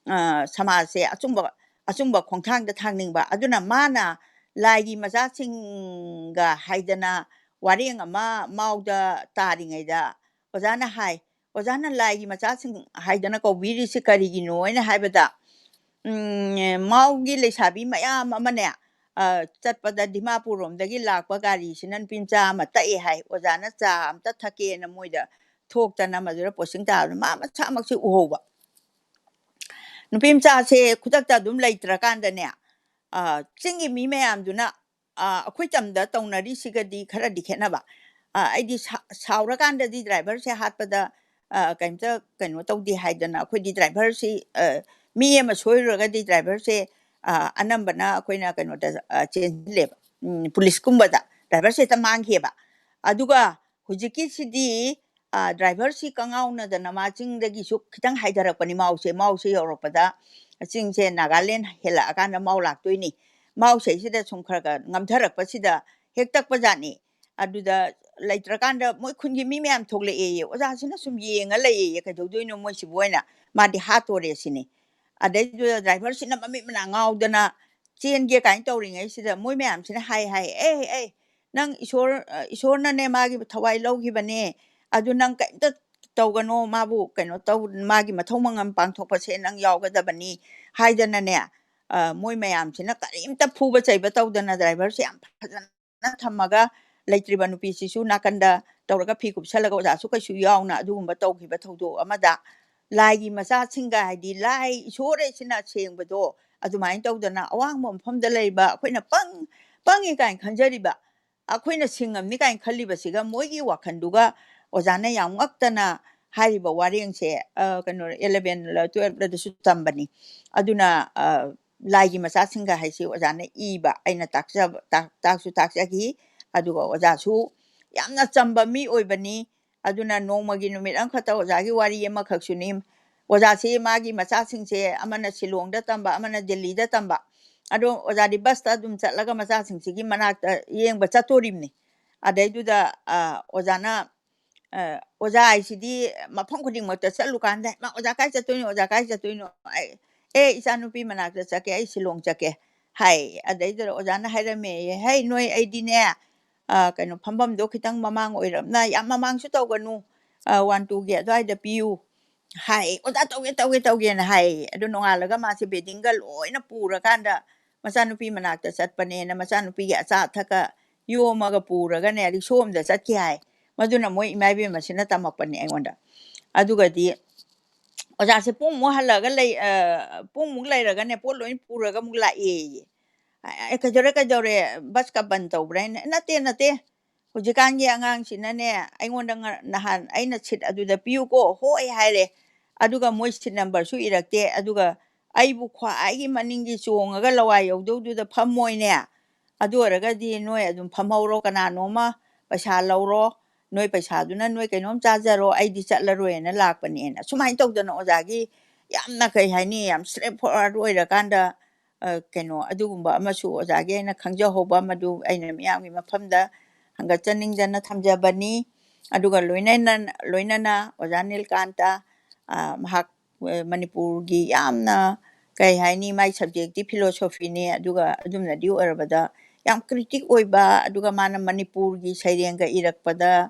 ꯑ, ꯁꯃꯥꯖꯁꯦ ꯑꯆꯨꯝꯕ, ꯑꯆꯨꯝꯕ ꯈꯣꯡꯊꯥꯡꯗ ꯊꯥꯡꯅꯤꯡꯕ꯫ ꯑꯗꯨꯅ ꯃꯥꯅ ꯂꯥꯏꯒꯤ ꯃꯆꯥꯁꯤꯡꯒ ꯍꯥꯏꯗꯅ ꯋꯥꯔꯦꯡ ꯑꯃ ꯃꯥꯎꯗ ꯇꯥꯔꯤꯉꯩꯗ ꯑꯣꯖꯥꯅ ꯍꯥꯏ, "ꯑꯣꯖꯥꯅ ꯂꯥꯏꯒꯤ ꯃꯆꯥꯁꯤꯡ ꯍꯥꯏꯗꯅ ꯀꯧꯕꯤꯔꯤꯁꯤ ꯀꯔꯤꯒꯤꯅꯣ?" ꯍꯥꯏꯅ ꯍꯥꯏꯕꯗ, ꯎꯝ, ꯃꯥꯎꯒꯤ ꯂꯩꯁꯥꯕꯤ ꯃꯌꯥꯝ ꯑꯃꯅꯦ, ꯑ, ꯆꯠꯄꯗ ꯗꯤꯃꯥꯄꯨꯔ ꯔꯣꯝꯗꯒꯤ ꯂꯥꯛꯄ ꯒꯥꯔꯤꯁꯤꯅ ꯅꯨꯄꯤ ꯃꯆꯥ ꯑꯃ ꯇꯛꯑꯦ ꯍꯥꯏ꯫ ꯑꯣꯖꯥꯅ ꯆꯥ ꯑꯝꯇ ꯊꯛꯀꯦꯅ ꯃꯣꯏꯗ ꯊꯣꯛꯇꯅ ꯃꯗꯨꯗ posting ꯇꯥꯕꯗ ꯃꯥ ꯃꯁꯥꯃꯛꯁꯤ ꯎꯍꯧꯕ꯫ ꯅꯨꯄꯤ ꯃꯆꯥꯁꯦ ꯈꯨꯗꯛꯇ ꯑꯗꯨꯝ ꯂꯩꯇ꯭ꯔꯀꯥꯟꯗꯅꯦ, ꯑ, ꯆꯤꯡꯒꯤ ꯃꯤ ꯃꯌꯥꯝꯗꯨꯅ, ꯑ, ꯑꯩꯈꯣꯏ ꯇꯝꯗ ꯇꯧꯅꯔꯤꯁꯤꯒꯗꯤ ꯈꯔꯗꯤ ꯈꯦꯠꯅꯕ꯫ ꯑ, ꯑꯩꯗꯤ ꯁꯥ-, ꯁꯥꯎꯔꯀꯥꯟꯗꯗꯤ ꯗ꯭ꯔꯥꯏꯚꯔꯁꯦ ꯍꯥꯠꯄꯗ, ꯑ, ꯀꯩꯝꯇ ꯀꯩꯅꯣ ꯇꯧꯗꯦ ꯍꯥꯏꯗꯅ, ꯑꯩꯈꯣꯏꯗꯤ ꯗ꯭ꯔꯥꯏꯚꯔꯁꯤ, ꯑ, ꯃꯤ ꯑꯃ ꯁꯣꯏꯔꯨꯔꯒꯗꯤ ꯗ꯭ꯔꯥꯏꯚꯔꯁꯦ, ꯑ, ꯑꯅꯝꯕꯅ ꯑꯩꯈꯣꯏꯅ ꯀꯩꯅꯣꯗ, ꯑ, ꯆꯦꯟꯁꯤꯜꯂꯦꯕ, ꯎꯝ, ꯄꯨꯂꯤꯁꯀꯨꯝꯕꯗ ꯗ꯭ꯔꯥꯏꯚꯔꯁꯦ ꯍꯦꯛꯇ ꯃꯥꯡꯈꯤꯑꯕ꯫ ꯑꯗꯨꯒ ꯍꯧꯖꯤꯛꯀꯤꯁꯤꯗꯤ, ꯑ, ꯗ꯭ꯔꯥꯏꯚꯔꯁꯤ ꯀꯉꯥꯎꯅꯗꯅ ꯃꯥ ꯆꯤꯡꯗꯒꯤꯁꯨ ꯈꯤꯇꯪ ꯍꯥꯏꯊꯔꯛꯄꯅꯤ ꯃꯥꯎꯁꯦ꯫ ꯃꯥꯎꯁꯦ ꯌꯧꯔꯛꯄꯗ ꯆꯤꯡꯁꯦ ꯅꯥꯒꯥꯂꯦꯟ ꯍꯦꯜꯂꯛꯑꯀꯥꯟꯗ ꯃꯥꯎ ꯂꯥꯛꯇꯣꯏꯅꯤ꯫ ꯃꯥꯎꯁꯦ ꯁꯤꯗ ꯁꯨꯝ ꯈꯔ ꯈꯔ ꯉꯝꯊꯔꯛꯄꯁꯤꯗ ꯍꯦꯛ ꯇꯛꯄꯖꯥꯠꯅꯤ꯫ ꯑꯗꯨꯗ ꯂꯩꯇ꯭ꯔꯀꯥꯟꯗ ꯃꯣꯏ ꯈꯨꯟꯒꯤ ꯃꯤ ꯃꯌꯥꯝ ꯊꯣꯛꯂꯛꯑꯦꯌꯦ꯫ ꯑꯣꯖꯥꯁꯤꯅ ꯁꯨꯝ ꯌꯦꯡꯉ ꯂꯩꯌꯦꯌꯦ, "ꯀꯩꯗꯧꯗꯣꯏꯅꯣ ꯃꯣꯏꯁꯤꯕꯨ?" ꯍꯥꯏꯅ꯫ ꯃꯥꯗꯤ ꯍꯥꯠꯇꯣꯔꯦ ꯁꯤꯅꯤ꯫ ꯑꯗꯩꯗꯨꯗ ꯗ꯭ꯔꯥꯏꯚꯔꯁꯤꯅ ꯃꯃꯤꯠ ꯃꯅꯥ ꯉꯥꯎꯗꯅ ꯆꯦꯟꯒꯦ ꯀꯥꯏꯅ ꯇꯧꯔꯤꯉꯩꯁꯤꯗ ꯃꯣꯏ ꯃꯌꯥꯝꯁꯤꯅ ꯍꯥꯏ ꯍꯥꯏ, "ꯑꯦ, ꯑꯦ, ꯅꯪ ꯏꯁꯣꯔ, ꯑ, ꯏꯁꯣꯔꯅꯅꯦ ꯃꯥꯒꯤ ꯊꯋꯥꯏ ꯂꯧꯈꯤꯕꯅꯦ, ꯑꯗꯨ ꯅꯪ ꯀꯩꯝꯇ ꯇꯧꯒꯅꯣ, ꯃꯥꯕꯨ ꯀꯩꯅꯣ ꯇꯧ, ꯃꯥꯒꯤ ꯃꯊꯧ ꯃꯉꯝ ꯄꯥꯡꯊꯣꯛꯄꯁꯦ ꯅꯪ ꯌꯥꯎꯒꯗꯕꯅꯤ" ꯍꯥꯏꯗꯅꯅꯦ, ꯑ, ꯃꯣꯏ ꯃꯌꯥꯝꯁꯤꯅ ꯀꯔꯤꯝꯇ ꯐꯨꯕ ꯆꯩꯕ ꯇꯧꯗꯅ ꯗ꯭ꯔꯥꯏꯚꯔꯁꯦ ꯌꯥꯝ ꯐꯖꯅ ꯊꯝꯃꯒ, ꯂꯩꯇ꯭ꯔꯤꯕ ꯅꯨꯄꯤꯁꯤꯁꯨ ꯅꯥꯀꯟꯗ ꯇꯧꯔꯒ ꯐꯤ ꯀꯨꯞꯁꯜꯂꯒ, ꯑꯣꯖꯥꯁꯨ ꯀꯩꯁꯨ ꯌꯥꯎꯅ, ꯑꯗꯨꯒꯨꯝꯕ ꯇꯧꯈꯤꯕ ꯊꯧꯗꯣꯛ ꯑꯃꯗ ꯂꯥꯏꯒꯤ ꯃꯆꯥꯁꯤꯡꯒ, ꯍꯥꯏꯗꯤ ꯂꯥꯏ ꯏꯁꯣꯔ ꯑꯁꯤꯅ ꯁꯦꯡꯕꯗꯣ, ꯑꯗꯨꯃꯥꯏꯅ ꯇꯧꯗꯅ ꯑꯋꯥꯡꯕ ꯃꯐꯝꯗ ꯂꯩꯕ ꯑꯩꯈꯣꯏꯅ ꯄꯪ-, ꯄꯪꯉꯤ ꯀꯥꯏꯅ ꯈꯟꯖꯔꯤꯕ, ꯑꯩꯈꯣꯏꯅ ꯁꯤꯡꯉꯝꯅꯤ ꯀꯥꯏꯅ ꯈꯜꯂꯤꯕꯁꯤꯒ ꯃꯣꯏꯒꯤ ꯋꯥꯈꯜꯗꯨꯒ ꯑꯣꯖꯥꯅ ꯌꯥꯝ ꯉꯛꯇꯅ ꯍꯥꯏꯔꯤꯕ ꯋꯥꯔꯦꯡꯁꯦ, ꯑ, ꯀꯩꯅꯣ, eleven ꯂ twelve ꯂꯗꯁꯨ ꯇꯝꯕꯅꯤ꯫ ꯑꯗꯨꯅ, ꯑ, ꯂꯥꯏꯒꯤ ꯃꯆꯥꯁꯤꯡꯒ ꯍꯥꯏꯁꯤ ꯑꯣꯖꯥꯅ ꯏꯕ ꯑꯩꯅ ꯇꯥꯛꯆꯕ-, ꯇꯥꯛ-, ꯇꯥꯛꯁꯨ ꯇꯥꯛꯆꯈꯤ꯫ ꯑꯗꯨꯒ ꯑꯣꯖꯥꯁꯨ ꯌꯥꯝꯅ ꯆꯝꯕ ꯃꯤ ꯑꯣꯏꯕꯅꯤ꯫ ꯑꯗꯨꯅ ꯅꯣꯡꯃꯒꯤ ꯅꯨꯃꯤꯠ ꯑꯃꯈꯛꯇ ꯑꯣꯖꯥꯒꯤ ꯋꯥꯔꯤ ꯑꯃꯈꯛꯁꯨꯅꯤ꯫ ꯑꯣꯖꯥꯁꯤ ꯃꯥꯒꯤ ꯃꯆꯥꯁꯤꯡꯁꯦ ꯑꯃꯅ ꯁꯤꯂꯣꯡꯗ ꯇꯝꯕ, ꯑꯃꯅ ꯗꯤꯜꯂꯤꯗ ꯇꯝꯕ꯫ ꯑꯗꯣ ꯑꯣꯖꯥꯗꯤ ꯕꯁꯇ ꯑꯗꯨꯝ ꯆꯠꯂꯒ ꯃꯆꯥꯁꯤꯡꯁꯤꯒꯤ ꯃꯅꯥꯛꯇ ꯌꯦꯡꯕ ꯆꯠꯇꯣꯔꯤꯕꯅꯤ꯫ ꯑꯗꯩꯗꯨꯗ, ꯑ, ꯑꯣꯖꯥꯅ, ꯑ, ꯑꯣꯖꯥ ꯍꯥꯏꯁꯤꯗꯤ ꯃꯐꯝ ꯈꯨꯗꯤꯡꯃꯛꯇ ꯆꯠꯂꯨꯀꯥꯟꯗ, "ꯃꯥ ꯑꯣꯖꯥ ꯀꯥꯏ ꯆꯠꯇꯣꯏꯅꯣ? ꯑꯣꯖꯥ ꯀꯥꯏ ꯆꯠꯇꯣꯏꯅꯣ?" ꯑꯩ, "ꯑꯦ, ꯏꯆꯥꯅꯨꯄꯤ ꯃꯅꯥꯛꯇ ꯆꯠꯀꯦ, ꯑꯩ ꯁꯤꯂꯣꯡ ꯆꯠꯀꯦ" ꯍꯥꯏ꯫ ꯑꯗꯩꯗꯨꯗ ꯑꯣꯖꯥꯅ ꯍꯥꯏꯔꯝꯃꯦꯌꯦ, "ꯍꯩ, ꯅꯣꯏ ꯑꯩꯗꯤꯅꯦ, ꯑ, ꯀꯩꯅꯣ, ꯐꯝꯐꯝꯗꯣ ꯈꯤꯇꯪ ꯃꯃꯥꯡ ꯑꯣꯏꯔꯞꯅ, ꯌꯥꯝ ꯃꯃꯥꯡꯁꯨ ꯇꯧꯒꯅꯨ, ꯑ, one two ꯒꯤ ꯑꯗꯨꯋꯥꯏꯗ ꯄꯤꯌꯨ" ꯍꯥꯏ꯫ "ꯑꯣꯖꯥ, ꯇꯧꯒꯦ, ꯇꯧꯒꯦ, ꯇꯧꯒꯦꯅ" ꯍꯥꯏ꯫ ꯑꯗꯨ ꯅꯣꯡꯉꯥꯜꯂꯒ ꯃꯥꯁꯦ ꯕꯦꯗꯤꯡꯒ ꯂꯣꯏꯅ ꯄꯨꯔꯀꯥꯟꯗ ꯃꯆꯥꯅꯨꯄꯤ ꯃꯅꯥꯛꯇ ꯆꯠꯄꯅꯦꯅ ꯃꯆꯥꯅꯨꯄꯤꯒꯤ ꯑꯆꯥ ꯑꯊꯛꯀ ꯌꯣꯝꯃꯒ ꯄꯨꯔꯒꯅꯦ, ꯔꯤꯛꯁꯣ ꯑꯃꯗ ꯆꯠꯈꯤ ꯍꯥꯏ꯫ ꯃꯗꯨꯅ ꯃꯣꯏ ꯏꯃꯥ ꯏꯕꯦꯝꯃꯁꯤꯅ ꯇꯝꯃꯛꯄꯅꯦ ꯑꯩꯉꯣꯟꯗ꯫ ꯑꯗꯨꯒꯗꯤ ꯑꯣꯖꯥꯁꯦ ꯄꯨꯡꯃꯨꯛ ꯍꯜꯂꯒ ꯂꯩ-, ꯑ, ꯄꯨꯡꯃꯨꯛ ꯂꯩꯔꯒꯅꯦ, ꯄꯣꯠ ꯂꯣꯏ ꯄꯨꯔꯒ ꯑꯃꯨꯛ ꯂꯥꯛꯑꯦꯌꯦ꯫ "ꯑꯦ, ꯀꯩꯗꯧꯔꯦ, ꯀꯩꯗꯧꯔꯦ? ꯕꯁꯀ ꯕꯟ ꯇꯧꯕ꯭ꯔꯥ?" ꯍꯥꯏꯅ, "ꯅꯠꯇꯦ, ꯅꯠꯇꯦ, ꯍꯧꯖꯤꯛꯀꯥꯟꯒꯤ ꯑꯉꯥꯡꯁꯤꯅꯅꯦ, ꯑꯩꯉꯣꯟꯗ ꯉ-, ꯅꯍꯥꯟ ꯑꯩꯅ ꯁꯤꯠ ꯑꯗꯨꯗ ꯄꯤꯌꯨꯀꯣ, ꯍꯣꯏ ꯍꯥꯏꯔꯦ, ꯑꯗꯨꯒ ꯃꯣꯏ ꯁꯤꯠ ꯅꯝꯕꯔꯁꯨ ꯏꯔꯛꯇꯦ, ꯑꯗꯨꯒ ꯑꯩꯕꯨ ꯈ꯭ꯋꯥꯏꯒꯤ ꯃꯅꯤꯡꯒꯤ ꯆꯣꯡꯉꯒ ꯂꯋꯥꯏ ꯌꯧꯗꯧꯗꯨꯗ ꯐꯝꯃꯣꯏꯅꯦ꯫ ꯑꯗꯨ ꯑꯣꯏꯔꯒꯗꯤ ꯅꯣꯏ ꯑꯗꯨꯝ ꯐꯝꯍꯧꯔꯣ, ꯀꯅꯥꯅꯣꯝꯃ ꯄꯩꯁꯥ ꯂꯧꯔꯣ, ꯅꯣꯏ ꯄꯩꯁꯥꯗꯨꯅ ꯅꯣꯏ ꯀꯩꯅꯣꯝ ꯆꯥꯖꯔꯣ, ꯑꯩꯗꯤ ꯆꯠꯂꯔꯣꯏꯅ ꯂꯥꯛꯄꯅꯦꯅ꯫ ꯁꯨꯃꯥꯏꯅ ꯇꯧꯗꯅ ꯑꯣꯖꯥꯒꯤ ꯌꯥꯝꯅ, ꯀꯩ ꯍꯥꯏꯅꯤ, ꯌꯥꯝ straight forward ꯑꯣꯏꯔꯀꯥꯟꯗ, ꯑ, ꯀꯩꯅꯣ, ꯑꯗꯨꯒꯨꯝꯕ ꯑꯃꯁꯨ ꯑꯣꯖꯥꯒꯤ ꯑꯩꯅ ꯈꯪꯖꯍꯧꯕ, ꯃꯗꯨ ꯑꯩꯅ ꯃꯤꯌꯥꯝꯒꯤ ꯃꯐꯝꯗ ꯍꯪꯒꯠꯆꯅꯤꯡꯗꯅ ꯊꯝꯖꯕꯅꯤ꯫ ꯑꯗꯨꯒ ꯂꯣꯏꯅꯅ, ꯂꯣꯏꯅꯅ ꯑꯣꯖꯥ ꯅꯤꯜꯀꯥꯟꯇ, ꯑ, ꯃꯍꯥꯛ, ꯑ, ꯃꯅꯤꯄꯨꯔꯒꯤ ꯌꯥꯝꯅ, ꯀꯩ ꯍꯥꯏꯅꯤ, ꯃꯥꯏ subjectꯇꯤ philosophyꯅꯤ, ꯑꯗꯨꯒ ꯑꯗꯨꯝꯅꯗꯤ ꯑꯣꯏꯔꯕꯗ ꯌꯥꯝ critic ꯑꯣꯏꯕ, ꯑꯗꯨꯒ ꯃꯥꯅ ꯃꯅꯤꯄꯨꯔꯒꯤ ꯁꯩꯔꯦꯡꯒ ꯏꯔꯛꯄꯗ,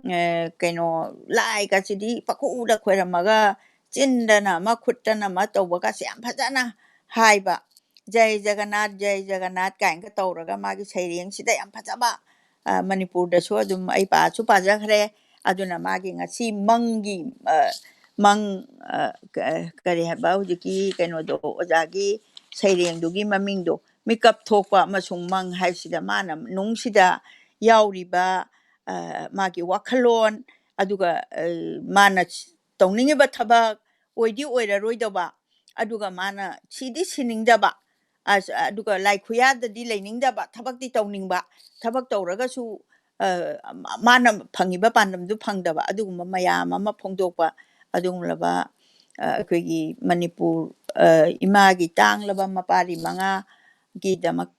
ꯑ, ꯀꯩꯅꯣ, ꯂꯥꯏꯒꯁꯤꯗꯤ ꯄꯪꯈꯨꯗ ꯈꯣꯏꯔꯝꯃꯒ ꯆꯤꯟꯗꯅ ꯑꯃ ꯈꯨꯠꯇꯅ ꯑꯃ ꯇꯧꯕꯒꯁꯦ ꯌꯥꯝ ꯐꯖꯅ ꯍꯥꯏꯕ꯫ "ꯖꯩ ꯖꯒꯟꯅꯥꯊ, ꯖꯩ ꯖꯒꯟꯅꯥꯊ" ꯀꯥꯏꯅꯒ ꯇꯧꯔꯒ ꯃꯥꯒꯤ ꯁꯩꯔꯦꯡꯁꯤꯗ ꯌꯥꯝ ꯐꯖꯕ, ꯑ, ꯃꯅꯤꯄꯨꯔꯗꯁꯨ ꯑꯗꯨꯝ ꯑꯩ ꯄꯥꯁꯨ ꯄꯥꯖꯈ꯭ꯔꯦ꯫ ꯑꯗꯨꯅ ꯃꯥꯒꯤ ꯉꯁꯤ ꯃꯪꯒꯤ, ꯑ, ꯃꯪ, ꯑ, ꯀ-, ꯀꯔꯤ ꯍꯥꯏꯕ, ꯍꯧꯖꯤꯛꯀꯤ ꯀꯩꯅꯣꯗꯣ, ꯑꯣꯖꯥꯒꯤ ꯁꯩꯔꯦꯡꯗꯨꯒꯤ ꯃꯃꯤꯡꯗꯣ, "ꯃꯤꯀꯞ ꯊꯣꯛꯄ ꯑꯃꯁꯨꯡ ꯃꯪ" ꯍꯥꯏꯁꯤꯗ ꯃꯥꯅ ꯅꯨꯡꯁꯤꯗ ꯌꯥꯎꯔꯤꯕ, ꯑ, ꯃꯥꯒꯤ ꯋꯥꯈꯜꯂꯣꯟ, ꯑꯗꯨꯒ, ꯑ, ꯃꯥꯅ ꯇꯧꯅꯤꯡꯉꯤꯕ ꯊꯕꯛ ꯑꯣꯏꯗꯤ ꯑꯣꯏꯔꯔꯣꯏꯗꯕ, ꯑꯗꯨꯒ ꯃꯥꯅ ꯁꯤꯗꯤ ꯁꯤꯅꯤꯡꯗꯕ, ꯑꯁ, ꯑꯗꯨꯒ ꯂꯥꯏ ꯈꯨꯌꯥꯗꯗꯤ ꯂꯩꯅꯤꯡꯗꯕ, ꯊꯕꯛꯇꯤ ꯇꯧꯅꯤꯡꯕ, ꯊꯕꯛ ꯇꯧꯔꯒꯁꯨ, ꯑ, ꯃꯥꯅ ꯐꯪꯉꯤꯕ ꯄꯥꯟꯗꯝꯗꯨ ꯐꯪꯗꯕ, ꯑꯗꯨꯒꯨꯝꯕ ꯃꯌꯥꯝ ꯑꯃ ꯐꯣꯡꯗꯣꯛꯄ, ꯑꯗꯨꯒꯨꯝꯂꯕ, ꯑ, ꯑꯩꯈꯣꯏꯒꯤ ꯃꯅꯤꯄꯨꯔ, ꯑ, ꯏꯃꯥꯒꯤ ꯇꯥꯡꯂꯕ ꯃꯄꯥꯔꯤ ꯃꯉꯥꯒꯤꯗꯃꯛ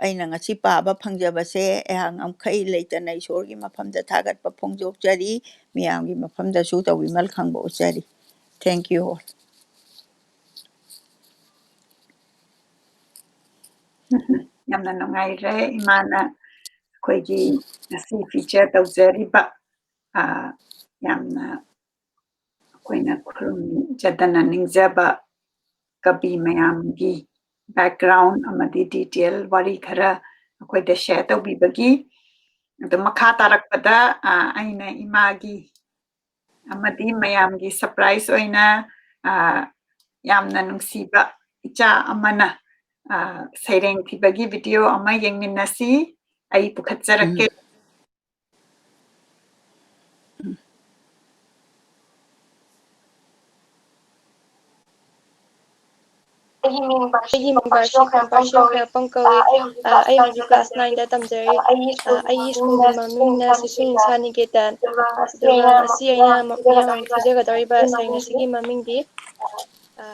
ꯑꯩꯅ ꯉꯁꯤ ꯄꯥꯕ ꯐꯪꯖꯕꯁꯦ ꯑꯩꯍꯥꯛ ꯉꯝꯈꯩ ꯂꯩꯇꯅ ꯏꯁꯣꯔꯒꯤ ꯃꯐꯝꯗ ꯊꯥꯒꯠꯄ ꯐꯣꯡꯗꯣꯛꯆꯔꯤ, ꯃꯤꯌꯥꯝꯒꯤ ꯃꯐꯝꯗꯁꯨ ꯇꯧꯕꯤꯃꯜ ꯈꯪꯕ ꯎꯠꯆꯔꯤ꯫ Thank you all. ꯌꯥꯝꯅ ꯅꯨꯡꯉꯥꯏꯔꯦ ꯏꯃꯥꯅ ꯑꯩꯈꯣꯏꯒꯤ ꯉꯁꯤ feature ꯇꯧꯖꯔꯤꯕ, ꯑ, ꯌꯥꯝꯅ ꯑꯩꯈꯣꯏꯅ ꯈꯨꯔꯨꯝꯖꯗꯅ ꯅꯤꯡꯖꯕ ꯀꯕꯤ ꯃꯌꯥꯝꯒꯤ background ꯑꯃꯗꯤ detail ꯋꯥꯔꯤ ꯈꯔ ꯑꯩꯈꯣꯏꯗ share ꯇꯧꯕꯤꯕꯒꯤ꯫ ꯑꯗꯨ ꯃꯈꯥ ꯇꯥꯔꯛꯄꯗ, ꯑ, ꯑꯩꯅ ꯏꯃꯥꯒꯤ ꯑꯃꯗꯤ ꯃꯌꯥꯝꯒꯤ surprise ꯑꯣꯏꯅ, ꯑ, ꯌꯥꯝꯅ ꯅꯨꯡꯁꯤꯕ ꯏꯆꯥ ꯑꯃꯅ, ꯑ, ꯁꯩꯔꯦꯡ ꯊꯤꯕꯒꯤ video ꯑꯃ ꯌꯦꯡꯃꯤꯟꯅꯁꯤ꯫ ꯑꯩ ꯄꯨꯈꯠꯆꯔꯛꯀꯦ꯫ ꯑꯩꯒꯤ ꯃꯤꯡ ꯕꯥꯔꯁꯤ ꯈꯝꯄꯥꯔꯁꯤꯌꯣ ꯈ꯭ꯋꯥꯏꯔꯥꯛꯄꯝ ꯀꯧꯏ꯫ ꯑ, ꯑꯩ ꯍꯧꯖꯤꯛ ꯀ꯭ꯂꯥꯁ ꯅꯥꯏꯟꯗ ꯇꯝꯖꯔꯤ꯫ ꯑ, ꯑꯩꯒꯤ ꯁ꯭ꯀꯨꯜꯒꯤ ꯃꯃꯤꯡꯅ ꯁꯤꯁꯨ ꯅꯤꯁꯥ ꯅꯤꯀꯦꯇꯟ꯫ ꯑꯗꯨꯒ ꯉꯁꯤ ꯑꯩꯅ ꯃ-, ꯃꯤꯌꯥꯝ ꯃꯃꯥꯡꯗ ꯐꯨꯖꯒꯗꯧꯔꯤꯕ ꯁꯩꯔꯦꯡ ꯑꯁꯤꯒꯤ ꯃꯃꯤꯡꯗꯤ, ꯑ,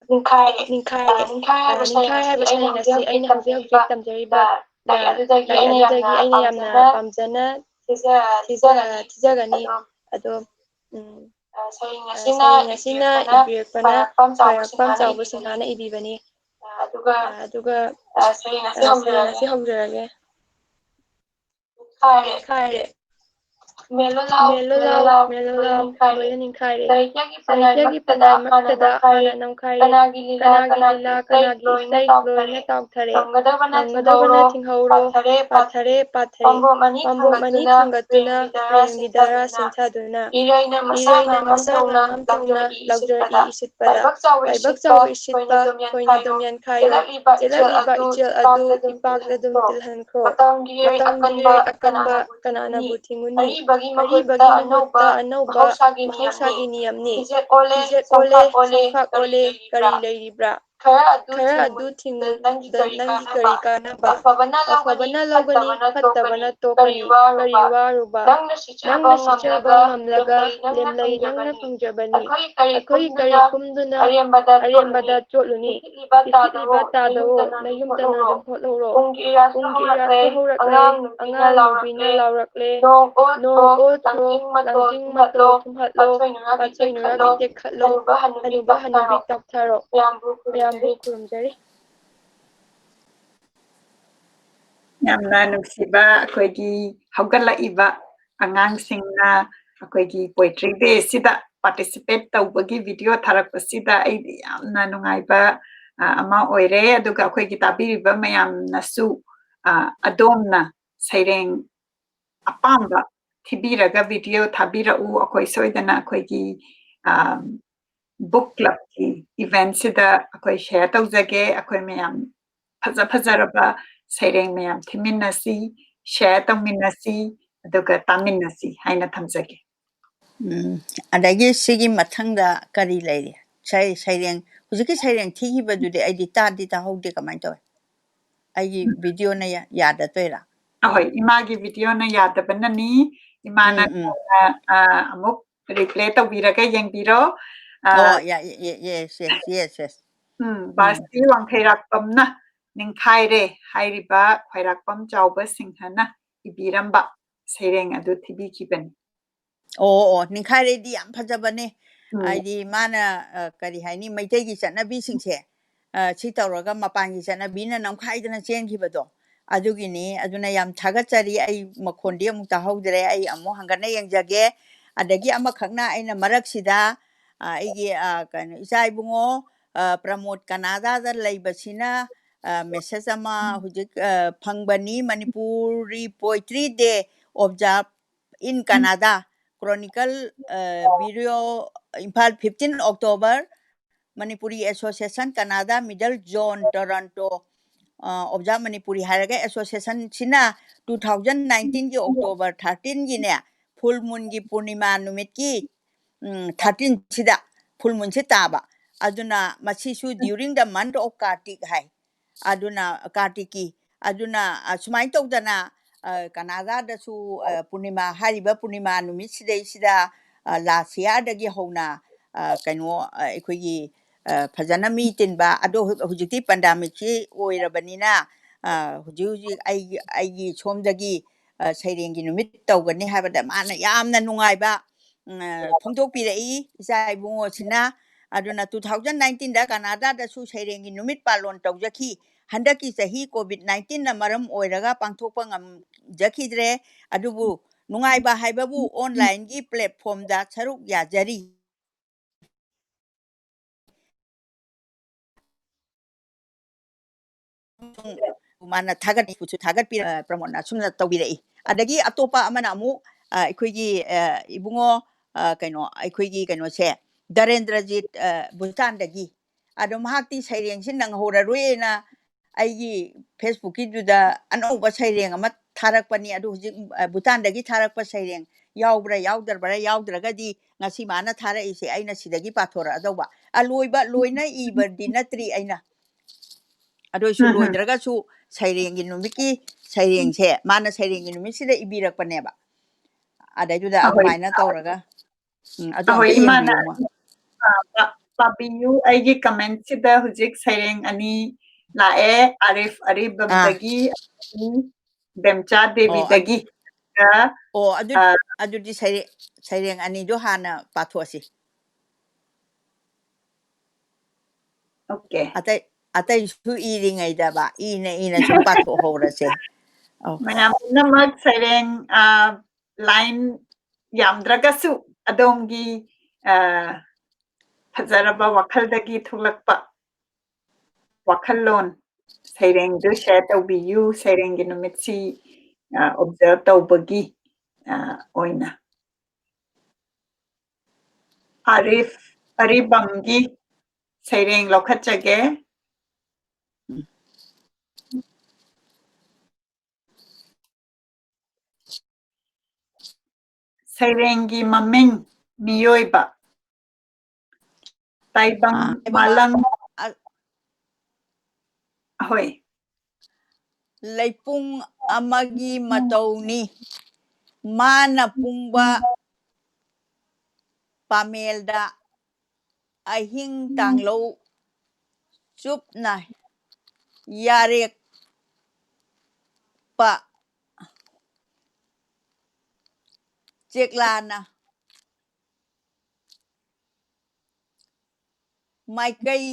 ꯅꯤꯡꯈꯥꯏꯔꯦ꯫ ꯅꯤꯡꯈꯥꯏꯔꯦ꯫ ꯑ, ꯅꯤꯡꯈꯥꯏ ꯍꯥꯏꯕ ꯁꯩꯔꯦꯡ ꯑꯁꯤ ꯑꯩꯅ ꯍꯧꯖꯤꯛ ꯍꯧꯖꯤꯛ ꯇꯝꯖꯔꯤꯕ ꯂꯥꯏꯔꯤꯛ ꯑꯗꯨꯗꯒꯤ ꯑꯩꯅ ꯌꯥꯝꯅ ꯄꯥꯝꯖꯅ ꯊꯤꯖ-, ꯊꯤꯖꯒꯅꯤ꯫ ꯑꯗꯣ, ꯎꯝ, ꯑ, ꯁꯩꯔꯦꯡ ꯑꯁꯤꯅ ꯏꯕꯤꯔꯛꯄꯅ ꯈ꯭ꯋꯥꯏꯔꯥꯛꯄꯝ ꯆꯥꯎꯕ ꯁꯤꯡꯍꯥꯅ ꯏꯕꯤꯕꯅꯤ꯫ ꯑ, ꯑꯗꯨꯒ, ꯑ, ꯁꯩꯔꯦꯡ ꯑꯁꯤ ꯍꯧꯖꯔꯒꯦ꯫ ꯅꯤꯡꯈꯥꯏꯔꯦ꯫ ꯃꯦꯜꯂꯣ ꯂꯥꯎ, ꯃꯦꯜꯂꯣ ꯂꯥꯎ, ꯂꯣꯏꯅ ꯅꯤꯡꯈꯥꯏꯔꯦ꯫ ꯁꯥꯍꯤꯇ꯭ꯌꯒꯤ ꯄꯅꯥꯏꯃꯛꯇꯗ ꯍꯥꯟꯅ ꯅꯝꯈꯥꯏꯔꯦ꯫ ꯀꯅꯥꯒꯤ ꯂꯤꯂꯥ, ꯀꯅꯥꯒꯤ ꯏꯁꯩ ꯂꯣꯏꯅ ꯇꯥꯎꯊꯔꯦ꯫ ꯇꯝꯒꯗꯕꯅ ꯊꯤꯡꯍꯧꯔꯣ, ꯄꯥꯊꯔꯦ, ꯄꯥꯊꯔꯦ꯫ ꯄꯥꯝꯕꯣꯝ ꯑꯅꯤ ꯊꯥꯡꯒꯠꯇꯨꯅ ꯄ꯭ꯔꯦꯝꯒꯤ ꯙꯔꯥ ꯁꯤꯟꯊꯗꯨꯅ ꯏꯔꯩꯅ ꯃꯁꯥꯅ ꯉꯝ ꯇꯧꯅ ꯂꯧꯖꯔꯛꯏ ꯏꯁꯤꯠꯄꯗ꯫ ꯂꯥꯏꯕꯛ ꯆꯥꯎꯕ ꯏꯁꯤꯠꯄ ꯊꯣꯏꯅꯗꯨꯝ ꯌꯥꯟꯈꯥꯏꯌꯨ꯫ ꯆꯦꯜꯂꯛꯂꯤꯕ ꯏꯆꯦꯜ ꯑꯗꯨ ꯏꯄꯥꯛꯇ ꯑꯗꯨꯝ ꯇꯤꯜꯍꯟꯈ꯭ꯔꯣ꯫ ꯃꯇꯝꯒꯤ ꯏꯔꯩ ꯑꯀꯟꯕ ꯀꯅꯥꯅꯕꯨ ꯊꯤꯡꯒꯅꯤ? ꯑꯔꯤꯕꯒꯤ ꯃꯍꯨꯠꯇ ꯑꯅꯧꯕ ꯃꯍꯧꯁꯥꯒꯤ ꯅꯤꯌꯝꯅꯤ꯫ ꯐꯤꯖꯦꯠ ꯑꯣꯜꯂꯦ, ꯁꯝꯐꯥꯛ ꯑꯣꯜꯂꯦ, ꯀꯔꯤ ꯂꯩꯔꯤꯕ꯭ꯔꯥ? ꯈꯔ ꯑꯗꯨ ꯊꯤꯡꯉꯨꯗ ꯅꯪꯒꯤ ꯀꯔꯤ ꯀꯥꯟꯅꯕ? ꯑꯐꯕꯅ ꯂꯧꯒꯅꯤ, ꯐꯠꯇꯕꯅ ꯇꯣꯛꯀꯅꯤ, ꯀꯔꯤ ꯋꯥꯔꯨꯕ? ꯅꯪꯅ ꯁꯤꯆꯕ ꯉꯝꯂꯒ ꯂꯦꯝꯂꯩ ꯅꯪꯅ ꯐꯪꯖꯕꯅꯤ꯫ ꯑꯩꯈꯣꯏ ꯀꯔꯤ ꯀꯨꯝꯗꯨꯅ ꯑꯔꯦꯝꯕꯗ ꯆꯣꯠꯂꯨꯅꯤ? ꯄꯤꯛꯂꯤꯕ ꯇꯥꯗꯑꯣ, ꯅꯌꯨꯝꯇꯅ ꯑꯗꯨꯝ ꯍꯣꯠꯍꯧꯔꯣ꯫ ꯄꯨꯡꯒꯤ ꯏꯔꯥꯁꯨ ꯍꯧꯔꯛꯂꯦ, ꯑꯉꯥꯡ ꯅꯨꯄꯤꯅ ꯂꯥꯎꯔꯛꯂꯦ, ꯅꯣꯡ ꯑꯣ ꯊ꯭ꯔꯣ, ꯂꯥꯡꯖꯤꯡ ꯃꯇꯣ ꯊꯨꯝꯍꯠꯂꯣ, ꯄꯥꯠꯁꯣꯏ ꯅꯨꯔꯥꯕꯤ ꯇꯦꯛꯈꯠꯂꯣ, ꯍꯅꯨꯕ ꯍꯅꯨꯕꯤ ꯇꯥꯛꯊꯔꯣ꯫ ꯃꯌꯥꯝꯕꯨ ꯈꯨꯔꯨꯝꯖꯔꯤ꯫ ꯌꯥꯝꯅ ꯅꯨꯡꯁꯤꯕ ꯑꯩꯈꯣꯏꯒꯤ ꯍꯧꯒꯠꯂꯛꯏꯕ ꯑꯉꯥꯡꯁꯤꯡꯅ ꯑꯩꯈꯣꯏꯒꯤ Poetry Day ꯑꯁꯤꯗ participate ꯇꯧꯕꯒꯤ video ꯊꯥꯔꯛꯄꯁꯤꯗ ꯑꯩꯗꯤ ꯌꯥꯝꯅ ꯅꯨꯡꯉꯥꯏꯕ, ꯑ, ꯑꯃ ꯑꯣꯏꯔꯦ꯫ ꯑꯗꯨꯒ ꯑꯩꯈꯣꯏꯒꯤ ꯇꯥꯕꯤꯔꯤꯕ ꯃꯌꯥꯝꯅꯁꯨ, ꯑ, ꯑꯗꯣꯝꯅ ꯁꯩꯔꯦꯡ ꯑꯄꯥꯝꯕ ꯊꯤꯕꯤꯔꯒ video ꯊꯥꯕꯤꯔꯛꯎ꯫ ꯑꯩꯈꯣꯏ ꯁꯣꯏꯗꯅ ꯑꯩꯈꯣꯏꯒꯤ, ꯑ, book clubꯀꯤ eventꯁꯤꯗ ꯑꯩꯈꯣꯏ share ꯇꯧꯖꯒꯦ꯫ ꯑꯩꯈꯣꯏ ꯃꯌꯥꯝ ꯐꯖ ꯐꯖꯔꯕ ꯁꯩꯔꯦꯡ ꯃꯌꯥꯝ ꯊꯤꯃꯤꯟꯅꯁꯤ, share ꯇꯧꯃꯤꯟꯅꯁꯤ, ꯑꯗꯨꯒ ꯇꯥꯃꯤꯟꯅꯁꯤ ꯍꯥꯏꯅ ꯊꯝꯖꯒꯦ꯫ ꯎꯝ, ꯑꯗꯒꯤ ꯁꯤꯒꯤ ꯃꯊꯪꯗ ꯀꯔꯤ ꯂꯩꯔꯤ? ꯁꯩ-, ꯁꯩꯔꯦꯡ, ꯍꯧꯖꯤꯛꯀꯤ ꯁꯩꯔꯦꯡ ꯊꯤꯈꯤꯕꯗꯨꯗꯤ ꯑꯩꯗꯤ ꯇꯥꯗꯤ ꯇꯥꯍꯧꯗꯦ꯫ ꯀꯃꯥꯏꯅ ꯇꯧꯋꯦ? ꯑꯩꯒꯤ ꯎꯝ꯫ Video-ꯅ ꯌꯥ-, ꯌꯥꯗ ꯇꯣꯏꯔꯥ? ꯑꯍꯣꯏ, ꯏꯃꯥꯒꯤ video-ꯅ ꯌꯥꯗꯕꯅꯅꯤ꯫ ꯏꯃꯥꯅ ꯎꯝ, ꯎꯝ꯫ ꯀꯣꯟꯅ, ꯑ, ꯑꯃꯨꯛ replay ꯇꯧꯕꯤꯔꯒ ꯌꯦꯡꯕꯤꯔꯣ꯫ ꯑ, ꯑꯣ, ꯌꯥ-, ꯌꯦ-, ꯌꯦ-, yes, yes, yes, yes. ꯎꯝ, ꯎꯝ꯫ ꯕꯥꯁꯤ ꯋꯥꯡꯈꯩꯔꯥꯛꯄꯝꯅ ꯅꯤꯡꯈꯥꯏꯔꯦ ꯍꯥꯏꯔꯤꯕ ꯈ꯭ꯋꯥꯏꯔꯥꯛꯄꯝ ꯆꯥꯎꯕ ꯁꯤꯡꯍꯅ ꯏꯕꯤꯔꯝꯕ ꯁꯩꯔꯦꯡ ꯑꯗꯨ ꯊꯤꯕꯤꯈꯤꯕꯅꯤ꯫ ꯑꯣ, ꯑꯣ, ꯅꯤꯡꯈꯥꯏꯔꯦꯗꯤ ꯌꯥꯝ ꯐꯖꯕꯅꯦ꯫ ꯎꯝ꯫ ꯍꯥꯏꯗꯤ ꯃꯥꯅ, ꯑ, ꯀꯔꯤ ꯍꯥꯏꯅꯤ, ꯃꯩꯇꯩꯒꯤ ꯆꯠꯅꯕꯤꯁꯤꯡꯁꯦ, ꯑ, ꯁꯤ ꯇꯧꯔꯒ ꯃꯄꯥꯟꯒꯤ ꯆꯠꯅꯕꯤꯅ ꯅꯝꯈꯥꯏꯗꯅ ꯆꯦꯟꯈꯤꯕꯗꯣ, ꯑꯗꯨꯒꯤꯅꯤ꯫ ꯑꯗꯨꯅ ꯌꯥꯝ ꯊꯥꯒꯠꯆꯔꯤ꯫ ꯑꯩ ꯃꯈꯣꯟꯗꯤ ꯑꯃꯨꯛ ꯇꯥꯍꯧꯗ꯭ꯔꯦ꯫ ꯑꯩ ꯑꯃꯨꯛ ꯍꯟꯒꯠꯅ ꯌꯦꯡꯖꯒꯦ꯫ ꯑꯗꯒꯤ ꯑꯃꯈꯛꯅ ꯑꯩꯅ ꯃꯔꯛꯁꯤꯗ, ꯑ, ꯑꯩꯒꯤ, ꯑ, ꯀꯩꯅꯣ, ꯏꯆꯥ ꯏꯕꯨꯡꯉꯣ, ꯑ, ꯄ꯭ꯔꯃꯣꯗ ꯀꯅꯥꯗꯥꯗ ꯂꯩꯕꯁꯤꯅ, ꯑ, message ꯑꯃ ꯍꯧꯖꯤꯛ, ꯑ, ꯐꯪꯕꯅꯤ꯫ Manipuri Poetry Day observe in Canada, Chronicle, ꯑ, Bureau, Imphal, fifteen October, Manipuri Association Canada, Middle Zone, Toronto, ꯑ, Observe Manipuri ꯍꯥꯏꯔꯒ association-ꯁꯤꯅ two thousand nineteen-ꯒꯤ October thirteen-ꯒꯤꯅꯦ, full moon-ꯒꯤ ꯄꯨꯔꯅꯤꯃꯥ ꯅꯨꯃꯤꯠꯀꯤ, ꯎꯝ, thirteen-ꯁꯤꯗ full moon-ꯁꯤ ꯇꯥꯕ꯫ ꯑꯗꯨꯅ ꯃꯁꯤꯁꯨ during the month of Kartik ꯍꯥꯏ꯫ ꯑꯗꯨꯅ ꯀꯥꯔꯇꯤꯛꯀꯤ꯫ ꯑꯗꯨꯅ, ꯑ, ꯁꯨꯃꯥꯏꯅ ꯇꯧꯗꯅ, ꯑ, ꯀꯅꯥꯗꯥꯗꯁꯨ, ꯑ, ꯄꯨꯔꯅꯤꯃꯥ, ꯍꯥꯏꯔꯤꯕ ꯄꯨꯔꯅꯤꯃꯥ ꯅꯨꯃꯤꯠꯁꯤꯗꯩꯁꯤꯗ, ꯑ, last year-ꯗꯒꯤ ꯍꯧꯅ, ꯑ, ꯀꯩꯅꯣ, ꯑ, ꯑꯩꯈꯣꯏꯒꯤ, ꯑ, ꯐꯖꯅ ꯃꯤ ꯇꯤꯟꯕ, ꯑꯗꯣ ꯍꯧ-, ꯍꯧꯖꯤꯛꯇꯤ pandemic-ꯁꯤ ꯑꯣꯏꯔꯕꯅꯤꯅ, ꯑ, ꯍꯧꯖꯤꯛ ꯍꯧꯖꯤꯛ ꯑꯩꯒꯤ, ꯑꯩꯒꯤ ꯁꯣꯝꯗꯒꯤ, ꯑ, ꯁꯩꯔꯦꯡꯒꯤ ꯅꯨꯃꯤꯠ ꯇꯧꯒꯅꯤ ꯍꯥꯏꯕꯗ ꯃꯥꯅ ꯌꯥꯝꯅ ꯅꯨꯡꯉꯥꯏꯕ, ꯎꯝ, ꯑ, ꯐꯣꯡꯗꯣꯛꯄꯤꯔꯛꯏ, ꯏꯆꯥ ꯏꯕꯨꯡꯉꯣꯁꯤꯅ꯫ ꯑꯗꯨꯅ two thousand nineteen-ꯗ ꯀꯅꯥꯗꯥꯗꯁꯨ ꯁꯩꯔꯦꯡꯒꯤ ꯅꯨꯃꯤꯠ ꯄꯥꯂꯣꯟ ꯇꯧꯖꯈꯤ꯫ ꯍꯟꯗꯛꯀꯤ ꯆꯍꯤ COVID nineteen-ꯅ ꯃꯔꯝ ꯑꯣꯏꯔꯒ ꯄꯥꯡꯊꯣꯛꯄ ꯉꯝꯖꯈꯤꯗ꯭ꯔꯦ꯫ ꯑꯗꯨꯕꯨ ꯅꯨꯡꯉꯥꯏꯕ ꯍꯥꯏꯕꯕꯨ online-ꯒꯤ platform-ꯗ ꯁꯔꯨꯛ ꯌꯥꯖꯔꯤ꯫ ꯃꯥꯅ ꯊꯥꯒꯠꯄꯤꯕꯁꯨ ꯊꯥꯒꯠꯄꯤꯔ-, ꯑ, ꯄ꯭ꯔꯃꯣꯗꯅ ꯑꯁꯨꯝꯅ ꯇꯧꯕꯤꯔꯛꯏ꯫ ꯑꯗꯒꯤ ꯑꯇꯣꯞꯄ ꯑꯃꯅ ꯑꯃꯨꯛ, ꯑ, ꯑꯩꯈꯣꯏꯒꯤ, ꯑ, ꯏꯕꯨꯡꯉꯣ, ꯑ, ꯀꯩꯅꯣ, ꯑꯩꯈꯣꯏꯒꯤ ꯀꯩꯅꯣꯁꯦ, ꯗꯔꯦꯟꯗ꯭ꯔꯖꯤꯠ, ꯑ, ꯚꯨꯇꯥꯟꯗꯒꯤ꯫ ꯑꯗꯣ ꯃꯍꯥꯛꯇꯤ ꯁꯩꯔꯦꯡꯁꯤ ꯅꯪꯍꯧꯔꯔꯣꯏꯅ ꯑꯩꯒꯤ Facebook-ꯀꯤꯗꯨꯗ ꯑꯅꯧꯕ ꯁꯩꯔꯦꯡ ꯑꯃ ꯊꯥꯔꯛꯄꯅꯤ꯫ ꯑꯗꯨ ꯍꯧꯖꯤꯛ, ꯑ, ꯚꯨꯇꯥꯟꯗꯒꯤ ꯊꯥꯔꯛꯄ ꯁꯩꯔꯦꯡ ꯌꯥꯎꯕ꯭ꯔꯥ ꯌꯥꯎꯗꯕ꯭ꯔꯥ? ꯌꯥꯎꯗ꯭ꯔꯒꯗꯤ ꯉꯁꯤ ꯃꯥꯅ ꯊꯥꯔꯛꯏꯁꯦ ꯑꯩꯅ ꯁꯤꯗꯒꯤ ꯄꯥꯊꯣꯔꯛꯑꯗꯧꯕ꯫ ꯑꯂꯣꯏꯕ ꯂꯣꯏꯅ ꯏꯕꯗꯤ ꯅꯠꯇ꯭ꯔꯤ ꯑꯩꯅ꯫ ꯑꯗꯨ ꯑꯣꯏꯁꯨ ꯎꯝ, ꯎꯝ꯫ ꯂꯣꯏꯗ꯭ꯔꯒꯁꯨ ꯁꯩꯔꯦꯡꯒꯤ ꯅꯨꯃꯤꯠꯀꯤ ꯁꯩꯔꯦꯡꯁꯦ ꯃꯥꯅ ꯁꯩꯔꯦꯡꯒꯤ ꯅꯨꯃꯤꯠꯁꯤꯗ ꯏꯕꯤꯔꯛꯄꯅꯦꯕ꯫ ꯑꯗꯩꯗꯨꯗ ꯑꯍꯣꯏ꯫ ꯑꯗꯨꯃꯥꯏꯅ ꯇꯧꯔꯒ, ꯎꯝ, ꯑꯗꯨ ꯑꯍꯣꯏ, ꯑꯝꯇ ꯏꯃꯥꯅ, ꯌꯦꯡꯕꯤꯌꯨ꯫ ꯑ, ꯄꯥ-, ꯄꯥꯕꯤꯌꯨ꯫ ꯑꯩꯒꯤ comment ꯁꯤꯗ ꯍꯧꯖꯤꯛ ꯁꯩꯔꯦꯡ ꯑꯅꯤ ꯂꯥꯛꯑꯦ, ꯑꯥꯔꯤꯐ ꯑꯥ꯫ ꯑꯔꯤꯕꯝꯗꯒꯤ, ꯑꯗꯒꯤ ꯕꯦꯝꯆꯥ ꯑꯣ, ꯑ-, ꯗꯦꯕꯤꯗꯒꯤ꯫ ꯑ, ꯑꯣ, ꯑꯗꯨ, ꯑ, ꯑꯗꯨꯗꯤ ꯁꯩꯔꯦꯡ, ꯁꯩꯔꯦꯡ ꯑꯅꯤꯗꯣ ꯍꯥꯟꯅ ꯄꯥꯊꯣꯛꯑꯁꯤ꯫ OK꯫ ꯑꯇꯩ, ꯑꯇꯩꯁꯨ ꯏꯔꯤꯉꯩꯗꯕ, ꯏꯅ, ꯏꯅ ꯁꯨꯝ ꯄꯥꯊꯣꯛꯍꯧꯔꯁꯦ꯫ ꯑꯧ꯫ ꯃꯌꯥꯝ ꯄꯨꯝꯅꯃꯛ ꯁꯩꯔꯦꯡ, ꯑ, line ꯌꯥꯝꯗ꯭ꯔꯒꯁꯨ ꯑꯗꯣꯝꯒꯤ, ꯑ, ꯐꯖꯔꯕ ꯋꯥꯈꯜꯗꯒꯤ ꯊꯣꯛꯂꯛꯄ ꯋꯥꯈꯜꯂꯣꯟ ꯁꯩꯔꯦꯡꯗꯨ share ꯇꯧꯕꯤꯌꯨ꯫ ꯁꯩꯔꯦꯡꯒꯤ ꯅꯨꯃꯤꯠꯁꯤ, ꯑ, observe ꯇꯧꯕꯒꯤ, ꯑ, ꯑꯣꯏꯅ꯫ ꯑꯥꯔꯤꯐ ꯑꯔꯤꯕꯝꯒꯤ ꯁꯩꯔꯦꯡ ꯂꯧꯈꯠꯆꯒꯦ꯫ ꯁꯩꯔꯦꯡꯒꯤ ꯃꯃꯤꯡ ꯃꯤꯑꯣꯏꯕ꯫ ꯇꯥꯏꯕꯪ ꯑꯥ, ꯇꯥꯏꯕꯪ ꯃꯥꯂꯪ-, ꯑ-, ꯍꯣꯏ꯫ ꯂꯩꯄꯨꯡ ꯑꯃꯒꯤ ꯃꯇꯧꯅꯤ꯫ ꯃꯥꯅ ꯄꯨꯡꯕ ꯄꯥꯃꯦꯜꯗ ꯑꯍꯤꯡ ꯇꯥꯡꯂꯧ ꯆꯨꯞꯅ ꯌꯥꯔꯦꯛꯄ ꯆꯦꯛꯂꯥꯅ ꯃꯥꯏꯀꯩ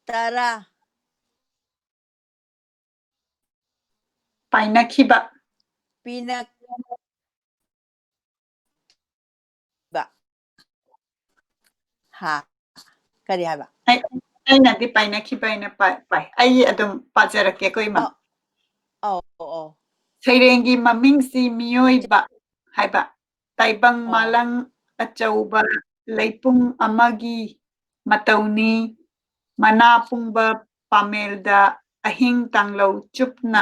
ꯇꯔꯥ ꯄꯥꯏꯅꯈꯤꯕ꯫ ꯄꯤꯅ-, ꯕ꯫ ꯍꯥ? ꯀꯔꯤ ꯍꯥꯏꯕ? ꯑꯩ, ꯑꯩꯅꯗꯤ ꯄꯥꯏꯅꯈꯤꯕ ꯍꯥꯏꯅ ꯄꯥꯏ, ꯄꯥꯏ꯫ ꯑꯩ ꯑꯗꯨꯝ ꯄꯥꯖꯔꯛꯀꯦꯀꯣ, ꯏꯃꯥ꯫ ꯑꯧ, ꯑꯧ, ꯑꯧ꯫ ꯁꯩꯔꯦꯡꯒꯤ ꯃꯃꯤꯡꯁꯤ ꯃꯤꯑꯣꯏꯕ ꯍꯥꯏꯕ꯫ ꯇꯥꯏꯕꯪ ꯑꯣ꯫ ꯃꯥꯂꯪ ꯑꯆꯧꯕ ꯂꯩꯄꯨꯡ ꯑꯃꯒꯤ ꯃꯇꯧꯅꯤ꯫ ꯃꯅꯥ ꯄꯨꯡꯕ ꯄꯥꯃꯦꯜꯗ ꯑꯍꯤꯡ ꯇꯥꯡꯂꯧ ꯆꯨꯞꯅ꯫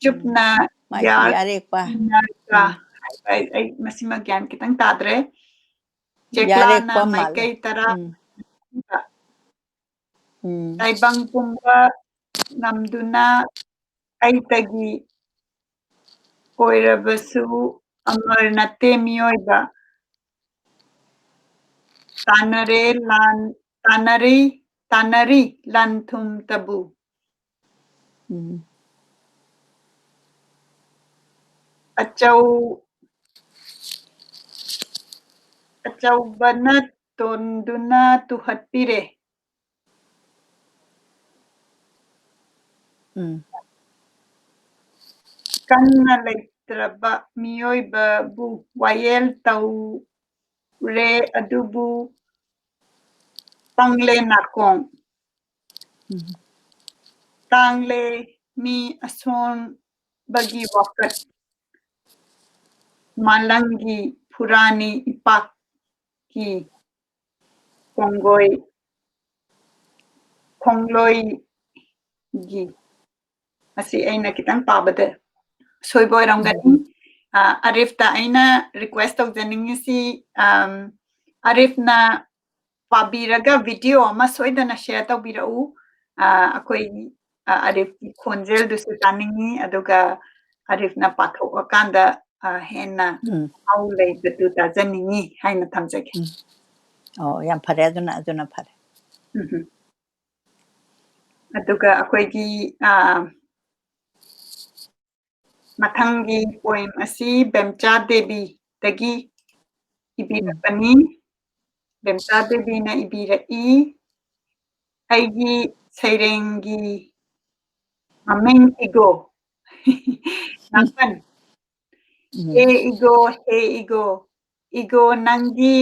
ꯆꯨꯞꯅ ꯃꯥꯏꯀꯩ ꯑꯔꯦꯛꯄ꯫ ꯌꯥꯔꯒ ꯎꯝ꯫ ꯍꯥꯏꯕ ꯑꯩ, ꯑꯩ ꯃꯁꯤꯃ ꯒ꯭ꯌꯥꯟ ꯈꯤꯇꯪ ꯇꯥꯗ꯭ꯔꯦ꯫ ꯆꯦꯛꯂꯥꯅ ꯌꯥꯔꯦꯛꯄ ꯃꯥꯜꯂꯦ꯫ ꯃꯥꯏꯀꯩ ꯇꯔꯥ ꯎꯝ꯫ ꯎꯝ꯫ ꯇꯥꯏꯕꯪ ꯄꯨꯝꯕ ꯉꯝꯗꯨꯅ ꯑꯩꯇꯒꯤ ꯑꯣꯏꯔꯕꯁꯨ ꯑꯃꯔ ꯅꯠꯇꯦ ꯃꯤꯑꯣꯏꯕ꯫ ꯇꯥꯟꯅꯔꯦ ꯂꯥꯟ, ꯇꯥꯟꯅꯔꯤ, ꯇꯥꯟꯅꯔꯤ ꯂꯥꯟ ꯊꯨꯝꯇꯕꯨ꯫ ꯎꯝ꯫ ꯑꯆꯧ-, ꯑꯆꯧꯕꯅ ꯇꯣꯟꯗꯨꯅ ꯇꯨꯍꯠꯄꯤꯔꯦ꯫ ꯎꯝ꯫ ꯀꯟꯅ ꯂꯩꯇ꯭ꯔꯕ ꯃꯤꯑꯣꯏꯕꯕꯨ ꯋꯥꯌꯦꯜ ꯇꯧꯔꯦ, ꯑꯗꯨꯕꯨ ꯄꯪꯂꯦ ꯅꯥꯀꯣꯡ꯫ ꯎꯝ꯫ ꯇꯥꯡꯂꯦ ꯃꯤ ꯑꯁꯣꯟꯕꯒꯤ ꯋꯥꯀꯠ꯫ ꯃꯥꯂꯪꯒꯤ ꯐꯨꯔꯥꯅꯤ ꯏꯄꯥꯛꯀꯤ ꯈꯣꯡꯒꯣꯏ, ꯈꯣꯡꯂꯣꯏꯒꯤ꯫ ꯑꯁꯤ ꯑꯩꯅ ꯈꯤꯇꯪ ꯄꯥꯕꯗ ꯁꯣꯏꯕ ꯑꯣꯏꯔꯝꯒꯅꯤ꯫ ꯑ, ꯑꯔꯤꯐꯇ ꯑꯩꯅ request ꯇꯧꯖꯅꯤꯡꯉꯤꯁꯤ, ꯑꯝ, ꯑꯔꯤꯐꯅ ꯄꯥꯕꯤꯔꯒ video ꯑꯃ ꯁꯣꯏꯗꯅ share ꯇꯧꯕꯤꯔꯛꯎ꯫ ꯑ, ꯑꯩꯈꯣꯏ, ꯑ, ꯑꯔꯤꯐꯀꯤ ꯈꯣꯟꯖꯦꯜꯗꯨꯁꯨ ꯇꯥꯅꯤꯡꯉꯤ, ꯑꯗꯨꯒ ꯑꯔꯤꯐꯅ ꯄꯥꯊꯣꯛꯑꯀꯥꯟꯗ, ꯑ, ꯍꯦꯟꯅ ꯎꯝ꯫ ꯃꯍꯥꯎ ꯂꯩꯕꯗꯨ ꯇꯥꯖꯅꯤꯡꯉꯤ ꯍꯥꯏꯅ ꯊꯝꯖꯒꯦ꯫ ꯎꯝ꯫ ꯑꯣ, ꯌꯥꯝ ꯐꯔꯦ, ꯑꯗꯨꯅ, ꯑꯗꯨꯅ ꯐꯔꯦ꯫ ꯎꯝ꯫ ꯑꯗꯨꯒ ꯑꯩꯈꯣꯏꯒꯤ, ꯑ, ꯃꯊꯪꯒꯤ poem ꯑꯁꯤ ꯕꯦꯝꯆꯥ ꯗꯦꯕꯤꯗꯒꯤ ꯏꯕꯤꯔꯛꯄꯅꯤ꯫ ꯕꯦꯝꯆꯥ ꯗꯦꯕꯤꯅ ꯏꯕꯤꯔꯛꯏ, "ꯑꯩꯒꯤ ꯁꯩꯔꯦꯡꯒꯤ ꯃꯃꯤꯡ ꯏꯒꯣ"꯫ ꯅꯥꯄꯟ꯫ ꯎꯝ꯫ "ꯍꯦ ꯏꯒꯣ, ꯍꯦ ꯏꯒꯣ, ꯏꯒꯣ ꯅꯪꯒꯤ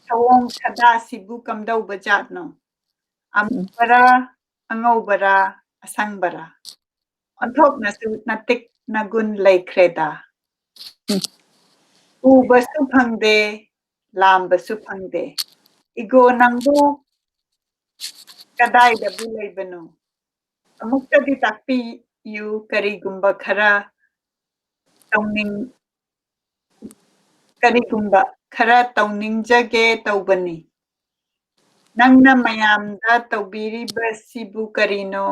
ꯁꯑꯣꯡ ꯁꯥꯗꯥꯁꯤꯕꯨ ꯀꯝꯗꯧꯕ ꯖꯥꯠꯅꯣ? ꯑꯃꯨꯕꯔꯥ, ꯑꯉꯧꯕꯔꯥ, ꯑꯁꯪꯕꯔꯥ? ꯑꯣꯟꯊꯣꯛꯅꯁꯨ ꯅꯇꯤꯛ ꯅꯒꯨꯟ ꯂꯩꯈ꯭ꯔꯦꯗ꯫ ꯎꯕꯁꯨ ꯐꯪꯗꯦ, ꯂꯥꯝꯕꯁꯨ ꯐꯪꯗꯦ꯫ ꯏꯒꯣ ꯅꯪꯕꯨ ꯀꯗꯥꯏꯗꯕꯨ ꯂꯩꯕꯅꯣ? ꯑꯃꯨꯛꯇꯗꯤ ꯇꯥꯛꯄꯤ-, ꯇꯧꯕꯤꯌꯨ, ꯀꯔꯤꯒꯨꯝꯕ ꯈꯔ ꯇꯧꯅꯤꯡ-, ꯀꯔꯤꯒꯨꯝꯕ ꯈꯔ ꯇꯧꯅꯤꯡꯖꯒꯦ ꯇꯧꯕꯅꯤ꯫ ꯅꯪꯅ ꯃꯌꯥꯝꯗ ꯇꯧꯕꯤꯔꯤꯕꯁꯤꯕꯨ ꯀꯔꯤꯅꯣ?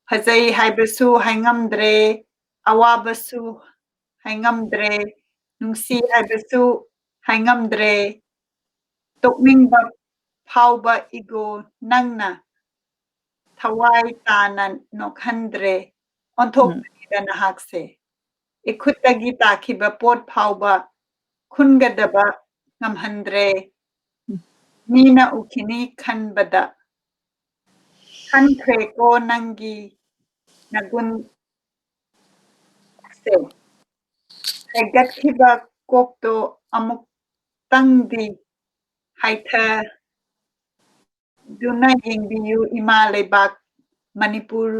ꯐꯖꯩ ꯍꯥꯏꯕꯁꯨ ꯍꯥꯏꯉꯝꯗ꯭ꯔꯦ, ꯑꯋꯥꯕꯁꯨ ꯍꯥꯏꯉꯝꯗ꯭ꯔꯦ, ꯅꯨꯡꯁꯤ ꯍꯥꯏꯕꯁꯨ ꯍꯥꯏꯉꯝꯗ꯭ꯔꯦ, ꯇꯣꯛꯅꯤꯡꯕ ꯐꯥꯎꯕ ego ꯅꯪꯅ ꯊꯋꯥꯏ ꯇꯥꯅ ꯅꯣꯛꯍꯟꯗ꯭ꯔꯦ, ꯑꯣꯟꯊꯣꯛꯄꯅꯤꯗ ꯅꯍꯥꯛꯁꯦ꯫ ꯏꯈꯨꯠꯇꯒꯤ ꯇꯥꯈꯤꯕ ꯄꯣꯠ ꯐꯥꯎꯕ ꯈꯨꯟꯒꯗꯕ ꯉꯝꯍꯟꯗ꯭ꯔꯦ꯫ ꯃꯤꯅ ꯎꯈꯤꯅꯤ ꯈꯟꯕꯗ ꯈꯟꯈ꯭ꯔꯦꯀꯣ ꯅꯪꯒꯤ ꯅꯒꯨꯟ ꯁꯦ꯫ ꯍꯥꯏꯒꯠꯈꯤꯕ ꯀꯣꯛꯇꯣ ꯑꯃꯨꯛꯇꯪꯗꯤ ꯍꯥꯏꯊꯗꯨꯅ ꯌꯦꯡꯕꯤꯌꯨ, ꯏꯃꯥ ꯂꯩꯕꯥꯛ ꯃꯅꯤꯄꯨꯔ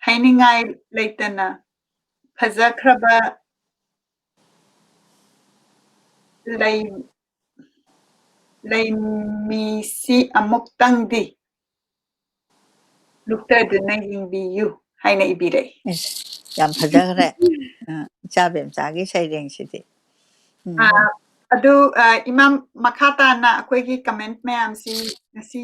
ꯍꯥꯏꯅꯤꯡꯉꯥꯏ ꯂꯩꯇꯅ ꯐꯖꯈ꯭ꯔꯕ ꯂꯩ-, ꯂꯩꯃꯤꯁꯤ ꯑꯃꯨꯛꯇꯪꯗꯤ ꯂꯨꯞꯊꯗꯨꯅ ꯌꯦꯡꯕꯤꯌꯨ ꯍꯥꯏꯅ ꯏꯕꯤꯔꯛꯏ꯫ ꯏꯁ, ꯌꯥꯝ ꯐꯖꯈ꯭ꯔꯦ꯫ ꯑ, ꯏꯆꯥ ꯕꯦꯝꯆꯥꯒꯤ ꯁꯩꯔꯦꯡꯁꯤꯗꯤ꯫ ꯎꯝ꯫ ꯑ, ꯑꯗꯨ, ꯑ, ꯏꯃꯥ, ꯃꯈꯥ ꯇꯥꯅ ꯑꯩꯈꯣꯏꯒꯤ comment ꯃꯌꯥꯝꯁꯤ ꯉꯁꯤ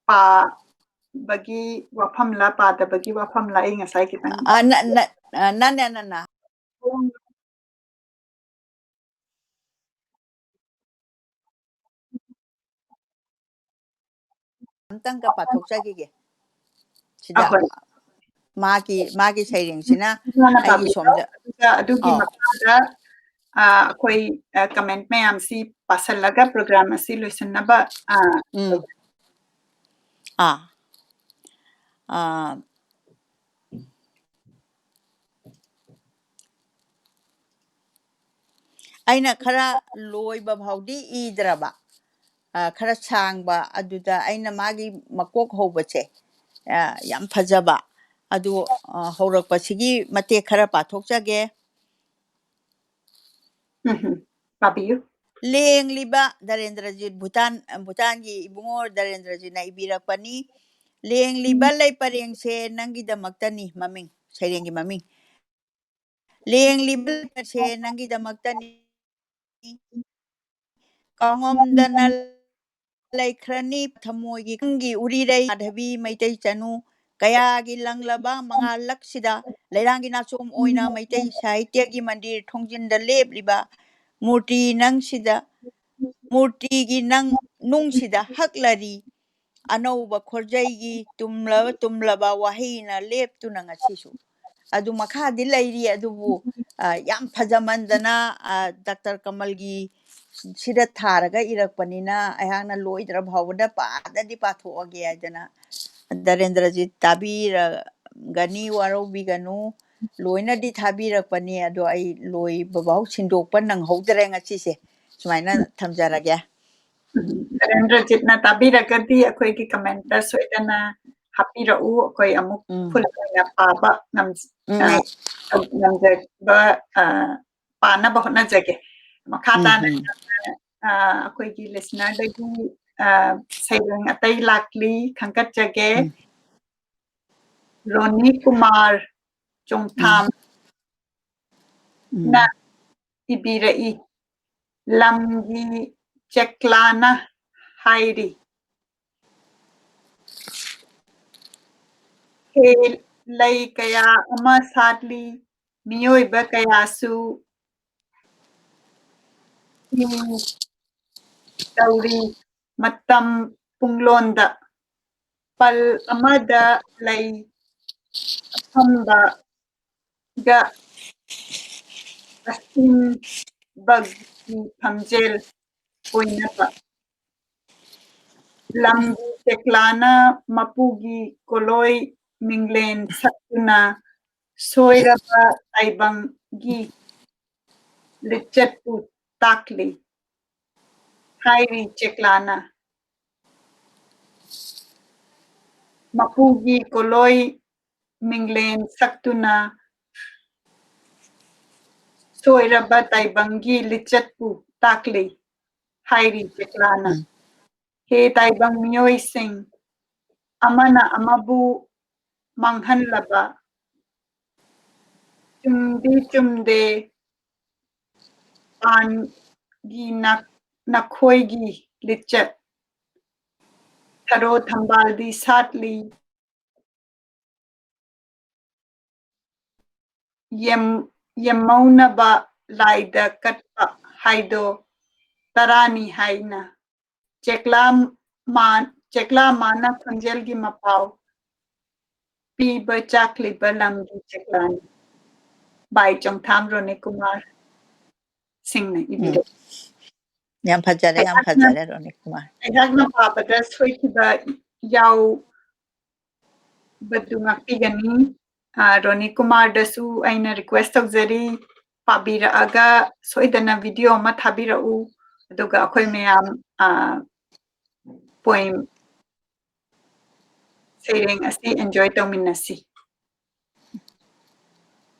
ꯄꯥꯕꯒꯤ ꯋꯥꯐꯝꯂ ꯄꯥꯗꯕꯒꯤ ꯋꯥꯐꯝꯂ ꯑꯩ ꯉꯁꯥꯏ ꯈꯤꯇꯪ ꯑ, ꯅ-, ꯅ-, ꯑ, ꯅꯅꯦ, ꯅꯅ꯫ ꯑꯝꯇꯪꯒ ꯄꯥꯊꯣꯛꯆꯈꯤꯒꯦ꯫ ꯁꯤꯗ ꯑꯍꯣꯏ꯫ ꯃꯥꯒꯤ, ꯃꯥꯒꯤ ꯁꯩꯔꯦꯡꯁꯤꯅ ꯏꯃꯥꯅ ꯑꯩꯒꯤ ꯄꯥꯕꯤꯔꯣ꯫ ꯁꯣꯝꯗ ꯑꯗꯨꯒ ꯑꯗꯨꯒꯤ ꯑꯣ꯫ ꯃꯈꯥꯗ, ꯑ, ꯑꯩꯈꯣꯏ, ꯑ, comment ꯃꯌꯥꯝꯁꯤ ꯄꯥꯁꯜꯂꯒ program ꯑꯁꯤ ꯂꯣꯏꯁꯤꯟꯅꯕ, ꯑ, ꯎꯝ꯫ ꯑꯥ꯫ ꯑꯥ꯫ ꯑꯩꯅ ꯈꯔ ꯂꯣꯏꯕ ꯐꯥꯎꯗꯤ ꯏꯗ꯭ꯔꯕ, ꯑ, ꯈꯔ ꯁꯥꯡꯕ, ꯑꯗꯨꯗ ꯑꯩꯅ ꯃꯥꯒꯤ ꯃꯀꯣꯛ ꯍꯧꯕꯁꯦ, ꯑ, ꯌꯥꯝ ꯐꯖꯕ꯫ ꯑꯗꯨ, ꯑ, ꯍꯧꯔꯛꯄꯁꯤꯒꯤ ꯃꯇꯦꯛ ꯈꯔ ꯄꯥꯊꯣꯛꯆꯒꯦ꯫ ꯎꯝꯍꯨꯝ꯫ ꯄꯥꯕꯤꯌꯨ꯫ ꯂꯦꯡꯂꯤꯕ ꯙꯔꯦꯟꯗ꯭ꯔꯖꯤꯠ, ꯚꯨꯇꯥꯟ, ꯚꯨꯇꯥꯟꯒꯤ ꯏꯕꯨꯡꯉꯣ ꯙꯔꯦꯟꯗ꯭ꯔꯖꯤꯠꯅ ꯏꯕꯤꯔꯛꯄꯅꯤ꯫ "ꯂꯦꯡꯂꯤꯕ ꯎꯝ꯫ ꯂꯩ ꯄꯔꯦꯡꯁꯦ ꯅꯪꯒꯤꯗꯃꯛꯇꯅꯤ ꯃꯃꯤꯡ꯫ ꯁꯩꯔꯦꯡꯒꯤ ꯃꯃꯤꯡ꯫ ꯂꯦꯡꯂꯤꯕ ꯂꯩꯃꯁꯦ ꯅꯪꯒꯤꯗꯃꯛꯇꯅꯤ꯫ ꯀꯥꯎꯉꯝꯗꯅ ꯂꯩꯈ꯭ꯔꯅꯤ ꯊꯃꯣꯏꯒꯤ ꯈꯪꯒꯤ ꯎꯔꯤꯔꯩ ꯃꯥꯙꯕꯤ ꯃꯩꯇꯩ ꯆꯅꯨ ꯀꯌꯥꯒꯤ ꯂꯪꯂꯕ ꯃꯉꯥꯜꯂꯛꯁꯤꯗ ꯂꯩꯔꯥꯡꯒꯤ ꯅꯥꯆꯣꯝ ꯑꯣꯏꯅ ꯃꯩꯇꯩ ꯁꯥꯍꯤꯇ꯭ꯌꯒꯤ ꯃꯟꯗꯤꯔ ꯊꯣꯡꯖꯤꯟꯗ ꯂꯦꯞꯂꯤꯕ ꯃꯨꯔꯇꯤ ꯅꯪꯁꯤꯗ, ꯃꯨꯔꯇꯤꯒꯤ ꯅꯪ ꯅꯨꯡꯁꯤꯗ ꯍꯛꯂꯔꯤ ꯑꯅꯧꯕ ꯈꯣꯔꯖꯩꯒꯤ ꯇꯨꯝꯂꯕ, ꯇꯨꯝꯂꯕ ꯋꯥꯍꯩꯅ ꯂꯦꯞꯇꯨꯅ ꯉꯁꯤꯁꯨ꯫ ꯑꯗꯨ ꯃꯈꯥꯗꯤ ꯂꯩꯔꯤ, ꯑꯗꯨꯕꯨ, ꯑ, ꯌꯥꯝ ꯐꯖꯃꯟꯗꯅ, ꯑ, ꯗꯥꯛꯇꯔ ꯀꯃꯜꯒꯤ ꯁꯤꯗ ꯊꯥꯔꯒ ꯏꯔꯛꯄꯅꯤꯅ ꯑꯩꯍꯥꯛꯅ ꯂꯣꯏꯗ꯭ꯔ ꯐꯥꯎꯕꯗ ꯄꯥꯗꯗꯤ ꯄꯥꯊꯣꯛꯑꯒꯦ ꯍꯥꯏꯗꯅ ꯗꯔꯦꯟꯗ꯭ꯔꯖꯤꯠ ꯇꯥꯕꯤꯔꯒꯅꯤ, ꯋꯥꯔꯧꯕꯤꯒꯅꯨ꯫ ꯂꯣꯏꯅꯗꯤ ꯊꯥꯕꯤꯔꯛꯄꯅꯤ, ꯑꯗꯣ ꯑꯩ ꯂꯣꯏꯕꯐꯥꯎ ꯁꯤꯟꯗꯣꯛꯄ ꯅꯪꯍꯧꯗ꯭ꯔꯦ ꯉꯁꯤꯁꯦ꯫ ꯁꯨꯃꯥꯏꯅ ꯊꯝꯖꯔꯒꯦ꯫ ꯎꯝ, ꯗꯔꯦꯟꯗ꯭ꯔꯖꯤꯠꯅ ꯇꯥꯕꯤꯔꯒꯗꯤ ꯑꯩꯈꯣꯏꯒꯤ comment ꯁꯣꯏꯗꯅ ꯍꯥꯞꯄꯤꯔꯛꯎ, ꯑꯩꯈꯣꯏ ꯑꯃꯨꯛ ꯎꯝ꯫ full ꯑꯣꯏꯅ ꯄꯥꯕ ꯉꯝ-, ꯎꯝ, ꯑ, ꯑꯩ ꯉꯝꯖꯕ, ꯑ, ꯄꯥꯅꯕ ꯍꯣꯠꯅꯖꯒꯦ꯫ ꯃꯈꯥ ꯎꯝ, ꯇꯥꯅ, ꯎꯝ꯫ ꯑ, ꯑꯩꯈꯣꯏꯒꯤ listener ꯗꯒꯤ, ꯑ, ꯁꯩꯔꯦꯡ ꯑꯇꯩ ꯂꯥꯛꯂꯤ, ꯈꯟꯒꯠꯆꯒꯦ꯫ ꯎꯝ꯫ ꯔꯣꯅꯤ ꯀꯨꯃꯥꯔ ꯆꯣꯡꯊꯥꯝ ꯎꯝ꯫ ꯅ ꯎꯝ꯫ ꯏꯕꯤꯔꯛꯏ꯫ ꯂꯝꯒꯤ ꯆꯦꯛꯂꯥꯅ ꯍꯥꯏꯔꯤ, "ꯍꯦ ꯂꯩ ꯀꯌꯥ ꯑꯃ ꯁꯥꯠꯂꯤ, ꯃꯤꯑꯣꯏꯕ ꯀꯌꯥꯁꯨ ꯍꯤꯡ ꯇꯧꯔꯤ꯫ ꯃꯇꯝ ꯄꯨꯡꯂꯣꯟꯗ ꯄꯜ ꯑꯃꯗ ꯂꯩ ꯑꯐꯝꯕꯒ ꯑꯁꯤꯟꯕꯒꯤ ꯈꯝꯖꯦꯜ ꯑꯣꯏꯅꯕ ꯂꯝꯒꯤ ꯆꯦꯛꯂꯥꯅ ꯃꯄꯨꯒꯤ ꯀꯣꯂꯣꯏ ꯃꯤꯡꯂꯦꯟ ꯁꯛꯇꯨꯅ ꯁꯣꯏꯔꯕ ꯇꯥꯏꯕꯪꯒꯤ ꯂꯤꯆꯠꯄꯨ ꯇꯥꯛꯂꯤ" ꯍꯥꯏꯔꯤ ꯆꯦꯛꯂꯥꯅ꯫ ꯃꯄꯨꯒꯤ ꯀꯣꯂꯣꯏ ꯃꯤꯡꯂꯦꯟ ꯁꯛꯇꯨꯅ ꯁꯣꯏꯔꯕ ꯇꯥꯏꯕꯪꯒꯤ ꯂꯤꯆꯠꯄꯨ ꯇꯥꯛꯂꯤ ꯍꯥꯏꯔꯤ ꯆꯦꯛꯂꯥꯅ꯫ ꯎꯝ꯫ "ꯍꯦ ꯇꯥꯏꯕꯪ ꯃꯤꯑꯣꯏꯁꯤꯡ, ꯑꯃꯅ ꯑꯃꯕꯨ ꯃꯥꯡꯍꯜꯂꯕ ꯆꯨꯝꯗꯤ ꯆꯨꯝꯗꯦ꯫ ꯄꯥꯟꯒꯤ ꯅ-, ꯅꯈꯣꯏꯒꯤ ꯂꯤꯆꯠ꯫ ꯊꯔꯣ ꯊꯝꯕꯥꯜꯗꯤ ꯁꯥꯠꯂꯤ꯫ ꯌꯦꯝ-, ꯌꯦꯝꯃꯧꯅꯕ ꯂꯥꯏꯗ ꯀꯠꯄ ꯍꯥꯏꯗꯣ ꯇꯔꯥꯅꯤ ꯍꯥꯏꯅ꯫ ꯆꯦꯛꯂꯥ ꯃꯥ-, ꯆꯦꯛꯂꯥ ꯃꯥꯅ ꯈꯣꯟꯖꯦꯜꯒꯤ ꯃꯄꯥꯎ ꯄꯤꯕ ꯆꯥꯛꯂꯤꯕ ꯂꯝꯒꯤ ꯆꯦꯛꯂꯥꯅꯤ꯫ By ꯆꯣꯡꯊꯥꯝ ꯔꯣꯅꯤꯀꯨꯃꯥꯔ ꯁꯤꯡꯅ ꯏꯕꯤꯔꯦ꯫ ꯌꯥꯝ ꯐꯖꯔꯦ, ꯌꯥꯝ ꯐꯖꯔꯦ, ꯔꯣꯅꯤꯀꯨꯃꯥꯔ꯫ ꯑꯩꯍꯥꯛꯅ ꯄꯥꯕꯗ ꯁꯣꯏꯈꯤꯕ ꯌꯥꯎꯕꯗꯨ ꯉꯥꯛꯄꯤꯒꯅꯤ꯫ ꯑ, ꯔꯣꯅꯤꯀꯨꯃꯥꯔꯗꯁꯨ ꯑꯩꯅ request ꯇꯧꯖꯔꯤ, ꯄꯥꯕꯤꯔꯛꯑꯒ ꯁꯣꯏꯗꯅ video ꯑꯃ ꯊꯥꯕꯤꯔꯛꯎ, ꯑꯗꯨꯒ ꯑꯩꯈꯣꯏ ꯃꯌꯥꯝ, ꯑ, poem ꯁꯩꯔꯦꯡ ꯑꯁꯤ enjoy ꯇꯧꯃꯤꯟꯅꯁꯤ꯫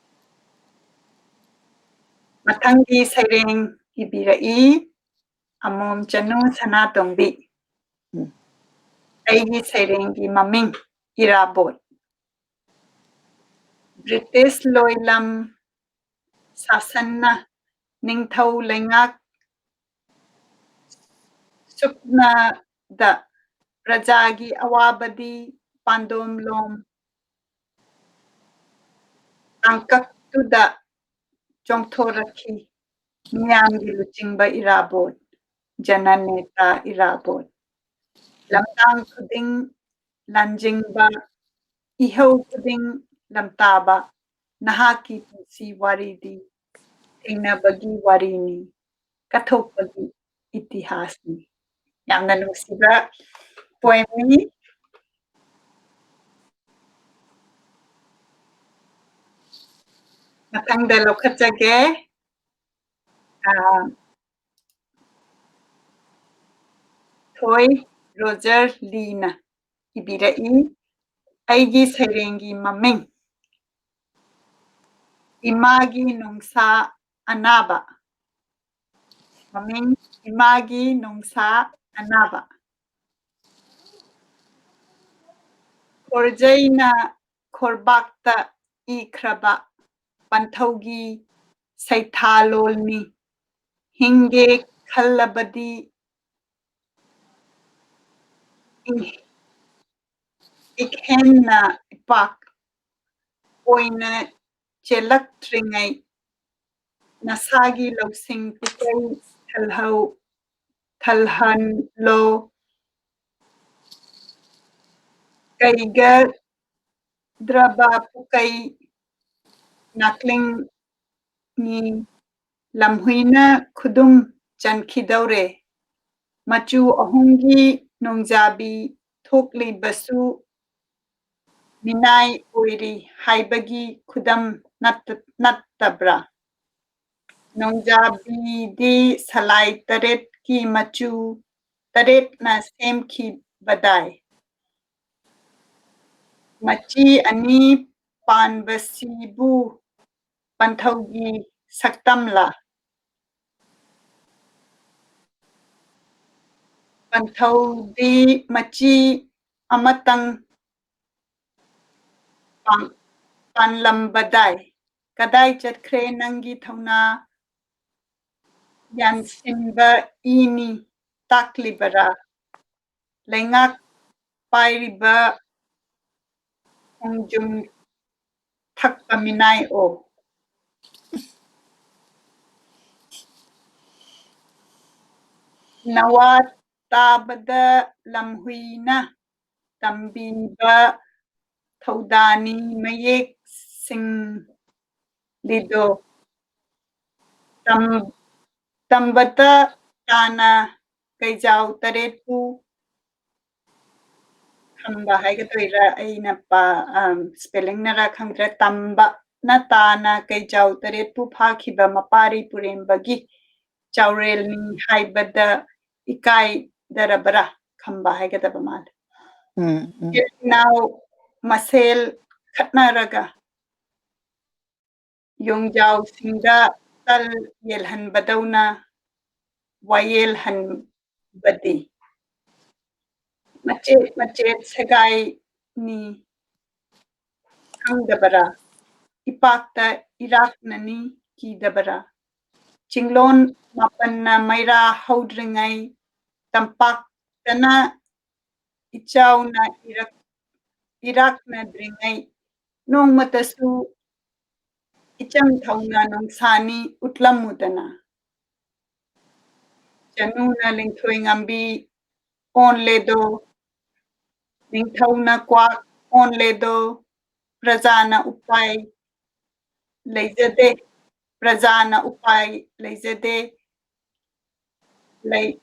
ꯃꯊꯪꯒꯤ ꯁꯩꯔꯦꯡ ꯏꯕꯤꯔꯛꯏ ꯑꯃꯣꯝ ꯆꯅꯨ ꯁꯅꯥꯇꯣꯝꯕꯤ꯫ ꯎꯝ꯫ ꯑꯩꯒꯤ ꯁꯩꯔꯦꯡꯒꯤ ꯃꯃꯤꯡ ꯏꯔꯥꯕꯣꯠ꯫ ꯕ꯭ꯔꯤꯇꯤꯁ ꯂꯣꯏꯂꯝ ꯁꯥꯁꯟꯅ ꯅꯤꯡꯊꯧ ꯂꯩꯉꯥꯛ ꯁꯨꯞꯅꯗ ꯄ꯭ꯔꯖꯥꯒꯤ ꯑꯋꯥꯕꯗꯤ ꯄꯥꯟꯗꯣꯝꯂꯣꯝ ꯇꯥꯡꯀꯛꯇꯨꯗ ꯆꯣꯡꯊꯣꯔꯛꯈꯤ꯫ ꯃꯤꯌꯥꯝꯒꯤ ꯂꯨꯆꯤꯡꯕ ꯏꯔꯥꯕꯣꯠ, ꯖꯅꯅꯦꯇꯥ ꯏꯔꯥꯕꯣꯠ꯫ ꯂꯝꯗꯥꯡ ꯈꯨꯗꯤꯡ ꯂꯥꯟꯖꯤꯡꯕ, ꯏꯍꯧ ꯈꯨꯗꯤꯡ ꯂꯝꯇꯥꯕ, ꯅꯍꯥꯛꯀꯤ ꯄꯨꯟꯁꯤ ꯋꯥꯔꯤꯗꯤ ꯊꯦꯡꯅꯕꯒꯤ ꯋꯥꯔꯤꯅꯤ, ꯀꯠꯊꯣꯛꯄꯒꯤ ꯏꯇꯤꯍꯥꯁꯅꯤ꯫ ꯌꯥꯝꯅ ꯅꯨꯡꯁꯤꯕ poemꯅꯤ꯫ ꯃꯊꯪꯗ ꯂꯧꯈꯠꯆꯒꯦ꯫ ꯑꯥ, ꯊꯣꯏ ꯔꯣꯖꯔ ꯂꯤꯅ ꯏꯕꯤꯔꯛꯏ, ꯑꯩꯒꯤ ꯁꯩꯔꯦꯡꯒꯤ ꯃꯃꯤꯡ ꯏꯃꯥꯒꯤ ꯅꯨꯡꯁꯥ ꯑꯅꯥꯕ꯫ ꯃꯃꯤꯡ ꯏꯃꯥꯒꯤ ꯅꯨꯡꯁꯥ ꯑꯅꯥꯕ꯫ ꯈꯣꯔꯖꯩꯅ ꯈꯣꯔꯕꯥꯛꯇ ꯏꯈ꯭ꯔꯕ ꯄꯟꯊꯧꯒꯤ ꯁꯩꯊꯥꯂꯣꯜꯅꯤ꯫ ꯍꯤꯡꯒꯦ ꯈꯜꯂꯕꯗꯤ ꯏ-, ꯏꯛꯍꯦꯟꯅ ꯏꯄꯥꯛ ꯑꯣꯏꯅ ꯆꯦꯜꯂꯛꯇ꯭ꯔꯤꯉꯩ ꯅꯁꯥꯒꯤ ꯂꯧꯁꯤꯡ ꯄꯨꯀꯩ ꯊꯜꯍꯧ, ꯊꯜꯍꯟꯂꯣ꯫ ꯀꯩꯒꯗ꯭ꯔꯕ ꯄꯨꯀꯩ ꯅꯥꯀ꯭ꯂꯤꯡꯅꯤ꯫ ꯂꯝꯍꯨꯏꯅ ꯈꯨꯗꯨꯝ ꯆꯟꯈꯤꯗꯧꯔꯦ꯫ ꯃꯆꯨ ꯑꯍꯨꯝꯒꯤ ꯅꯣꯡꯖꯥꯕꯤ ꯊꯣꯛꯂꯤꯕꯁꯨ ꯃꯤꯅꯥꯏ ꯑꯣꯏꯔꯤ ꯍꯥꯏꯕꯒꯤ ꯈꯨꯗꯝ ꯅꯠꯇ-, ꯅꯠꯇꯕ꯭ꯔꯥ? ꯅꯣꯡꯖꯥꯕꯤꯗꯤ ꯁꯂꯥꯏ ꯇꯔꯦꯠꯀꯤ ꯃꯆꯨ ꯇꯔꯦꯠꯅ ꯁꯦꯝꯈꯤꯕꯗꯥꯏ? ꯃꯆꯤ ꯑꯅꯤ ꯄꯥꯟꯕꯁꯤꯕꯨ ꯄꯟꯊꯧꯒꯤ ꯁꯛꯇꯝꯂꯥ? ꯄꯟꯊꯧꯗꯤ ꯃꯆꯤ ꯑꯃꯇꯪ ꯄꯥꯟ-, ꯄꯥꯟꯂꯝꯕꯗꯥꯏ? ꯀꯗꯥꯏ ꯆꯠꯈ꯭ꯔꯦ ꯅꯪꯒꯤ ꯊꯧꯅꯥ ꯌꯥꯟꯁꯤꯟꯕ ꯏꯅꯤ ꯇꯥꯛꯂꯤꯕꯔꯥ? ꯂꯩꯉꯥꯛ ꯄꯥꯏꯔꯤꯕ ꯈꯣꯡꯖꯨꯝ ꯊꯛꯄ ꯃꯤꯅꯥꯏ ꯑꯣ꯫ ꯅꯋꯥ ꯇꯥꯕꯗ ꯂꯝꯍꯨꯏꯅ ꯇꯝꯕꯤꯕ ꯊꯧꯗꯥꯅꯤ ꯃꯌꯦꯛꯁꯤꯡ ꯂꯤꯗꯣ꯫ ꯇꯝ-, ꯇꯝꯕꯇ ꯇꯥꯅ ꯀꯩꯖꯥꯎ ꯇꯔꯦꯠꯄꯨ ꯈꯝꯕ ꯍꯥꯏꯒꯗꯣꯏꯔꯥ, ꯑꯩꯅ ꯄꯥ-, ꯑꯝ, spellingꯅꯔꯥ ꯈꯪꯗ꯭ꯔꯦ, ꯇꯝꯕꯅ ꯇꯥꯅ ꯀꯩꯖꯥꯎ ꯇꯔꯦꯠꯄꯨ ꯐꯥꯈꯤꯕ ꯃꯄꯥꯔꯤ ꯄꯨꯔꯦꯝꯕꯒꯤ ꯆꯥꯎꯔꯦꯜꯅꯤ ꯍꯥꯏꯕꯗ ꯏꯀꯥꯏꯗꯔꯕꯔꯥ? ꯈꯝꯕ ꯍꯥꯏꯒꯗꯕ ꯃꯥꯜꯂꯦ꯫ ꯎꯝ, ꯎꯝ꯫ ꯏꯆꯤꯜ ꯏꯅꯥꯎ ꯃꯁꯦꯜ ꯈꯠꯅꯔꯒ ꯌꯣꯡꯖꯥꯎꯁꯤꯡꯗ ꯇꯜ ꯌꯦꯜꯍꯟꯕꯗꯧꯅ ꯋꯥꯌꯦꯜꯍꯟꯕꯗꯤ ꯃꯆꯦꯠ ꯃꯆꯦꯠ ꯁꯦꯒꯥꯏꯅꯤ ꯈꯪꯗꯕꯔꯥ? ꯏꯄꯥꯛꯇ ꯏꯔꯥꯛꯅꯅꯤ ꯀꯤꯗꯕꯔꯥ? ꯆꯤꯡꯂꯣꯟ ꯃꯥꯄꯟꯅ ꯃꯩꯔꯥ ꯍꯧꯗ꯭ꯔꯤꯉꯩ, ꯇꯝꯄꯥꯛꯇꯅ ꯏꯆꯥꯎꯅ ꯏꯔꯛ-, ꯏꯔꯥꯛꯅꯗ꯭ꯔꯤꯉꯩ, ꯅꯣꯡꯃꯇꯁꯨ ꯏꯆꯪ ꯊꯧꯅ ꯅꯣꯡꯁꯥꯅꯤ ꯎꯠꯂꯝꯃꯨꯗꯅ꯫ ꯆꯅꯨꯅ ꯂꯤꯡꯊꯣꯏ ꯉꯝꯕꯤ ꯑꯣꯟꯂꯦꯗꯣ, ꯅꯤꯡꯊꯧꯅ ꯀ꯭ꯋꯥꯛ ꯑꯣꯟꯂꯦꯗꯣ, ꯄ꯭ꯔꯖꯥꯅ ꯎꯄꯥꯏ ꯂꯩꯖꯗꯦ, ꯄ꯭ꯔꯖꯥꯅ ꯎꯄꯥꯏ ꯂꯩꯖꯗꯦ, ꯂꯩ-,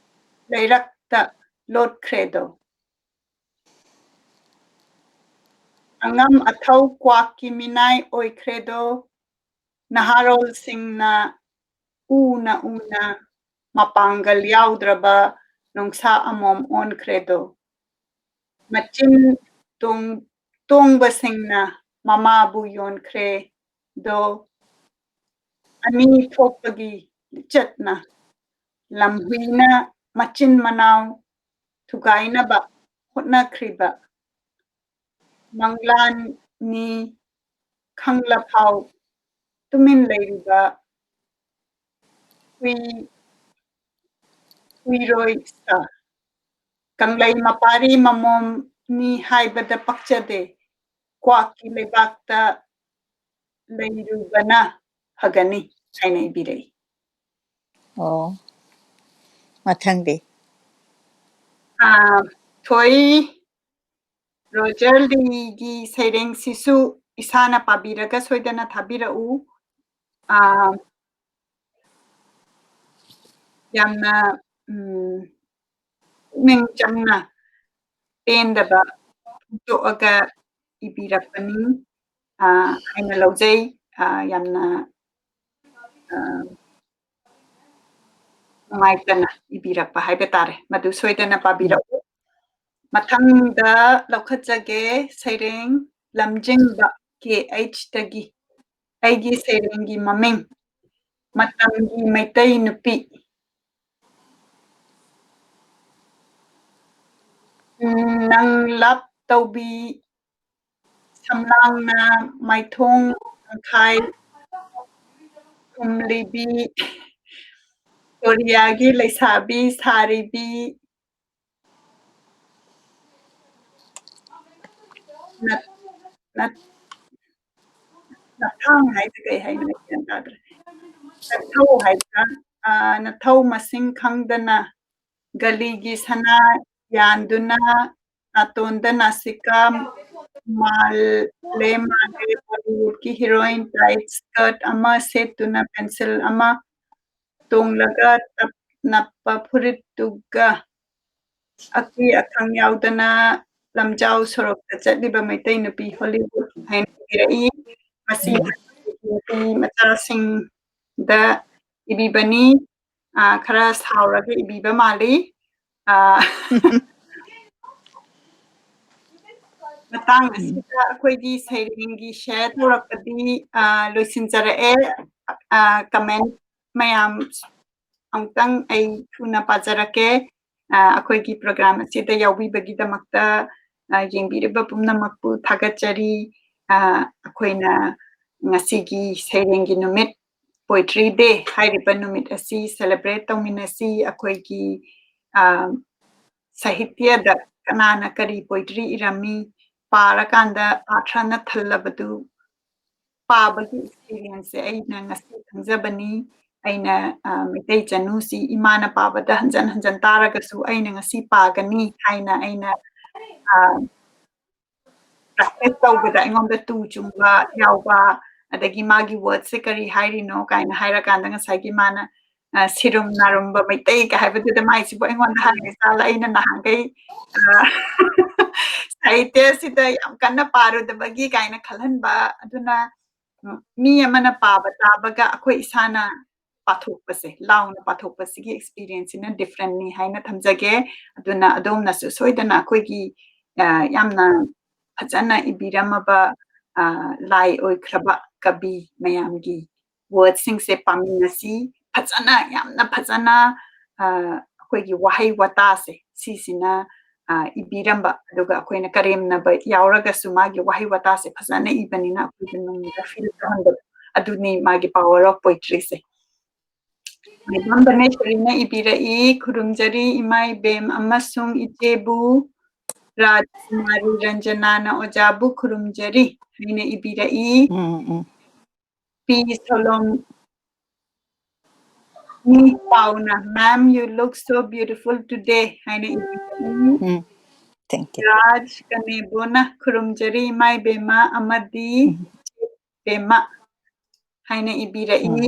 ꯂꯩꯔꯛꯇ ꯂꯣꯠꯈ꯭ꯔꯦꯗꯣ꯫ ꯑꯉꯝ ꯑꯊꯧ ꯀ꯭ꯋꯥꯛꯀꯤ ꯃꯤꯅꯥꯏ ꯑꯣꯏꯈ꯭ꯔꯦꯗꯣ, ꯅꯍꯥꯔꯣꯜꯁꯤꯡꯅ ꯎꯅ ꯎꯅ ꯃꯄꯥꯡꯒꯜ ꯌꯥꯎꯗ꯭ꯔꯕ ꯅꯣꯡꯁꯥ ꯑꯃꯣꯝ ꯑꯣꯟꯈ꯭ꯔꯦꯗꯣ꯫ ꯃꯆꯤꯟ ꯇꯣꯡ-, ꯇꯣꯡꯕꯁꯤꯡꯅ ꯃꯃꯥꯕꯨ ꯌꯣꯟꯈ꯭ꯔꯦꯗꯣ꯫ ꯑꯅꯤ ꯊꯣꯛꯄꯒꯤ ꯂꯤꯆꯠꯅ ꯂꯝꯍꯨꯏꯅ ꯃꯆꯤꯟ ꯃꯅꯥꯎ ꯊꯨꯒꯥꯏꯅꯕ ꯍꯣꯠꯅꯈ꯭ꯔꯤꯕ ꯃꯪꯂꯥꯟꯅꯤ ꯈꯪꯂꯐꯥꯎ ꯇꯨꯃꯤꯟ ꯂꯩꯔꯤꯕ ꯍꯨꯏ-, ꯍꯨꯏꯔꯣꯏ ꯁꯥ꯫ ꯀꯪꯂꯩ ꯃꯄꯥꯔꯤ ꯃꯃꯣꯝꯅꯤ ꯍꯥꯏꯕꯗ ꯄꯛꯆꯗꯦ, ꯀ꯭ꯋꯥꯛꯀꯤ ꯂꯩꯕꯥꯛꯇ ꯂꯩꯔꯨꯕꯅ ꯐꯒꯅꯤ ꯍꯥꯏꯅ ꯏꯕꯤꯔꯛꯏ꯫ ꯑꯣ, ꯃꯊꯪꯗꯤ? ꯑꯥ, ꯊꯣꯏ ꯔꯣꯖꯔ ꯂꯤꯒꯤ ꯁꯩꯔꯦꯡꯁꯤꯁꯨ ꯏꯁꯥꯅ ꯄꯥꯕꯤꯔꯒ ꯁꯣꯏꯗꯅ ꯊꯥꯕꯤꯔꯛꯎ꯫ ꯑꯥ, ꯌꯥꯝꯅ, ꯎꯝ, ꯄꯨꯛꯅꯤꯡ ꯆꯪꯅ ꯄꯦꯟꯗꯕ ꯐꯣꯡꯗꯣꯛꯑꯒ ꯏꯕꯤꯔꯛꯄꯅꯤ, ꯑꯥ, ꯍꯥꯏꯅ ꯂꯧꯖꯩ꯫ ꯑꯥ, ꯌꯥꯝꯅ, ꯑꯥ, ꯅꯨꯡꯉꯥꯏꯇꯅ ꯏꯕꯤꯔꯛꯄ ꯍꯥꯏꯕ ꯇꯥꯔꯦ꯫ ꯃꯗꯨ ꯁꯣꯏꯗꯅ ꯄꯥꯕꯤꯔꯛꯎ꯫ ꯃꯊꯪꯗ ꯂꯧꯈꯠꯆꯒꯦ ꯁꯩꯔꯦꯡ ꯂꯝꯖꯤꯡꯕ ꯀꯦ ꯑꯩꯆꯇꯒꯤ꯫ ꯑꯩꯒꯤ ꯁꯩꯔꯦꯡꯒꯤ ꯃꯃꯤꯡ ꯃꯇꯝꯒꯤ ꯃꯩꯇꯩ ꯅꯨꯄꯤ꯫ ꯎꯝ, ꯅꯪ ꯂꯞ ꯇꯧꯕꯤ ꯁꯝꯂꯥꯡꯅ ꯃꯥꯏꯊꯣꯡ ꯇꯪꯈꯥꯏ ꯊꯨꯝꯂꯤꯕꯤ, ꯀꯣꯔꯤꯌꯥꯒꯤ ꯂꯩꯁꯥꯕꯤ ꯁꯥꯔꯤꯕꯤ, ꯅꯠ-, ꯅꯠ-, ꯅꯊꯥꯡ ꯍꯥꯏꯁꯦ ꯀꯩ ꯍꯥꯏꯅꯣ? ꯑꯩ ꯒ꯭ꯌꯥꯟ ꯇꯥꯗ꯭ꯔꯦ꯫ ꯅꯊꯧ ꯍꯥꯏꯕ꯭ꯔꯥ? ꯑꯥ, ꯅꯊꯧ ꯃꯁꯤꯡ ꯈꯪꯗꯅ ꯒꯂꯤꯒꯤ ꯁꯅꯥ ꯌꯥꯟꯗꯨꯅ ꯅꯥꯇꯣꯟꯗ ꯅꯥꯁꯤꯀꯥ ꯃꯥꯜꯂꯦ, ꯃꯥꯜꯂꯦ, ꯕꯣꯂꯤꯋꯨꯗꯀꯤ ꯍꯤꯔꯣꯏꯟ ꯇꯥꯏꯠ ꯁ꯭ꯀꯔꯠ ꯑꯃ ꯁꯦꯠꯇꯨꯅ ꯄꯦꯟꯁꯤꯜ ꯑꯃ ꯇꯣꯡꯂꯒ ꯇꯞ ꯅꯞꯄ ꯐꯨꯔꯤꯠꯇꯨꯒ ꯑꯀꯤ ꯑꯈꯪ ꯌꯥꯎꯗꯅ ꯂꯝꯖꯥꯎ ꯁꯣꯔꯣꯛꯇ ꯆꯠꯂꯤꯕ ꯃꯩꯇꯩ ꯅꯨꯄꯤ ꯍꯣꯂꯤꯋꯨꯗ ꯍꯥꯏꯅ ꯏꯕꯤꯔꯛꯏ꯫ ꯃꯁꯤ ꯎꯝ꯫ ꯅꯨꯄꯤ ꯃꯆꯥꯁꯤꯡꯗ ꯏꯕꯤꯕꯅꯤ꯫ ꯑꯥ, ꯈꯔ ꯁꯥꯎꯔꯒ ꯏꯕꯤꯕ ꯃꯥꯜꯂꯤ꯫ ꯑꯥ, ꯃꯇꯥꯡ ꯎꯝ꯫ ꯑꯁꯤꯗ ꯑꯩꯈꯣꯏꯒꯤ ꯁꯩꯔꯦꯡꯒꯤ ꯁꯦꯌꯔ ꯇꯧꯔꯛꯄꯗꯤ, ꯑꯥ, ꯂꯣꯏꯁꯤꯟꯖꯔꯛꯑꯦ꯫ ꯑꯥ, ꯀꯃꯦꯟ ꯃꯌꯥꯝ ꯑꯃꯨꯛꯇꯪ ꯑꯩ ꯊꯨꯅ ꯄꯥꯖꯔꯛꯀꯦ꯫ ꯑꯥ, ꯑꯩꯈꯣꯏꯒꯤ ꯄ꯭ꯔꯣꯒ꯭ꯔꯥꯝ ꯑꯁꯤꯗ ꯌꯥꯎꯕꯤꯕꯒꯤꯗꯃꯛꯇ, ꯑꯥ, ꯌꯦꯡꯕꯤꯔꯤꯕ ꯄꯨꯝꯅꯃꯛꯄꯨ ꯊꯥꯒꯠꯆꯔꯤ꯫ ꯑꯥ, ꯑꯩꯈꯣꯏꯅ ꯉꯁꯤꯒꯤ ꯁꯩꯔꯦꯡꯒꯤ ꯅꯨꯃꯤꯠ, Poetry Day ꯍꯥꯏꯔꯤꯕ ꯅꯨꯃꯤꯠ ꯑꯁꯤ ꯁꯦꯂꯦꯕ꯭ꯔꯦꯠ ꯇꯧꯃꯤꯟꯅꯁꯤ꯫ ꯑꯩꯈꯣꯏꯒꯤ, ꯑꯥ, ꯁꯥꯍꯤꯇ꯭ꯌꯗ ꯀꯅꯥꯅ ꯀꯔꯤ ꯄꯣꯏꯇ꯭ꯔꯤ ꯏꯔꯝꯃꯤ, ꯄꯥꯔꯀꯥꯟꯗ ꯑꯥꯔꯊꯅ ꯊꯜꯂꯕꯗꯨ ꯄꯥꯕꯒꯤ ꯑꯦꯛꯁꯄꯤꯔꯤꯌꯦꯟꯁꯁꯦ ꯑꯩꯅ ꯉꯁꯤ ꯈꯪꯖꯕꯅꯤ꯫ ꯑꯩꯅ, ꯑ, ꯃꯩꯇꯩ ꯆꯅꯨꯁꯤ ꯏꯃꯥꯅ ꯄꯥꯕꯗ ꯍꯟꯖꯟ ꯍꯟꯖꯟ ꯇꯥꯔꯒꯁꯨ ꯑꯩꯅ ꯉꯁꯤ ꯄꯥꯒꯅꯤ ꯍꯥꯏꯅ ꯑꯩꯅ, ꯑ, ꯄ꯭ꯔꯦꯛꯇꯤꯁ ꯇꯧꯕꯗ ꯑꯩꯉꯣꯟꯗ ꯇꯨ ꯆꯨꯡꯕ ꯌꯥꯎꯕ, ꯑꯗꯒꯤ ꯃꯥꯒꯤ ꯋꯥꯔꯗꯁꯦ ꯀꯔꯤ ꯍꯥꯏꯔꯤꯅꯣ ꯀꯥꯏꯅ ꯍꯥꯏꯔꯀꯥꯟꯗ ꯉꯁꯥꯏꯒꯤ ꯃꯥꯅ, ꯑ, ꯁꯤꯔꯨꯝ ꯅꯥꯔꯨꯝꯕ ꯃꯩꯇꯩꯒ ꯍꯥꯏꯕꯗꯨꯗ ꯃꯥꯏꯁꯤꯕꯨ ꯑꯩꯉꯣꯟꯗ ꯍꯥꯏꯔꯤ ꯖꯥꯠꯂ, ꯑꯩꯅ ꯅꯍꯥꯟꯈꯩ, ꯑ, ꯁꯥꯍꯤꯇ꯭ꯌꯁꯤꯗ ꯌꯥꯝ ꯀꯟꯅ ꯄꯥꯔꯨꯗꯕꯒꯤ ꯀꯥꯏꯅ ꯈꯜꯍꯟꯕ꯫ ꯑꯗꯨꯅ, ꯎꯝ, ꯃꯤ ꯑꯃꯅ ꯄꯥꯕ ꯇꯥꯕꯒ ꯑꯩꯈꯣꯏ ꯏꯁꯥꯅ ꯄꯥꯊꯣꯛꯄꯁꯦ, ꯂꯥꯎꯅ ꯄꯥꯊꯣꯛꯄꯁꯤꯒꯤ ꯑꯦꯛꯁꯄꯤꯔꯤꯌꯦꯟꯁꯁꯤꯅ ꯗꯤꯐ꯭ꯔꯦꯟꯠꯅꯤ ꯍꯥꯏꯅ ꯊꯝꯖꯒꯦ꯫ ꯑꯗꯨꯅ ꯑꯗꯣꯝꯅꯁꯨ ꯁꯣꯏꯗꯅ ꯑꯩꯈꯣꯏꯒꯤ, ꯑ, ꯌꯥꯝꯅ ꯐꯖꯅ ꯏꯕꯤꯔꯝꯃꯕ, ꯑ, ꯂꯥꯏ ꯑꯣꯏꯈ꯭ꯔꯕ ꯀꯕꯤ ꯃꯌꯥꯝꯒꯤ ꯋꯥꯔꯗꯁꯤꯡꯁꯦ ꯄꯥꯃꯤꯟꯅꯁꯤ꯫ ꯐꯖꯅ, ꯌꯥꯝꯅ ꯐꯖꯅ, ꯑ, ꯑꯩꯈꯣꯏꯒꯤ ꯋꯥꯍꯩ ꯋꯥꯇꯥꯁꯦ ꯁꯤꯁꯤꯅ, ꯑ, ꯏꯕꯤꯔꯝꯕ, ꯑꯗꯨꯒ ꯑꯩꯈꯣꯏꯅ ꯀꯔꯦꯝꯅꯕ ꯌꯥꯎꯔꯒꯁꯨ ꯃꯥꯒꯤ ꯋꯥꯍꯩ ꯋꯥꯇꯥꯁꯦ ꯐꯖꯅ ꯏꯕꯅꯤꯅ ꯑꯩꯈꯣꯏꯗ ꯅꯨꯡꯗ feel ꯇꯧꯍꯟꯕꯗꯣ, ꯑꯗꯨꯅꯤ ꯃꯥꯒꯤ power of poetry ꯁꯦ꯫ ꯃꯦꯗꯥꯝ ꯙꯅꯦꯁ꯭ꯋꯔꯤꯅ ꯏꯕꯤꯔꯛꯏ, "ꯈꯨꯔꯨꯝꯖꯔꯤ ꯏꯃꯥ ꯏꯕꯦꯝ ꯑꯃꯁꯨꯡ ꯏꯆꯦꯕꯨ, ꯔꯥꯖꯀꯨꯃꯥꯔꯤ ꯔꯟꯖꯅꯥꯅ ꯑꯣꯖꯥꯕꯨ ꯈꯨꯔꯨꯝꯖꯔꯤ" ꯍꯥꯏꯅ ꯏꯕꯤꯔꯛꯏ꯫ ꯎꯝ, ꯎꯝ꯫ ꯄꯤ ꯁꯣꯂꯣꯝ ꯃꯤ ꯄꯥꯎꯅ, "Ma'am, you look so beautiful today" ꯍꯥꯏꯅ ꯏꯕꯤꯔꯛꯏ꯫ ꯎꯝ꯫ Thank you. ꯔꯥꯖ ꯀꯅꯦꯕꯣꯅ, "ꯈꯨꯔꯨꯝꯖꯔꯤ ꯏꯃꯥ ꯏꯕꯦꯝꯃ ꯑꯃꯗꯤ ꯎꯝ꯫ ꯏꯆꯦ ꯏꯕꯦꯝꯃ" ꯍꯥꯏꯅ ꯏꯕꯤꯔꯛꯏ꯫ ꯎꯝ꯫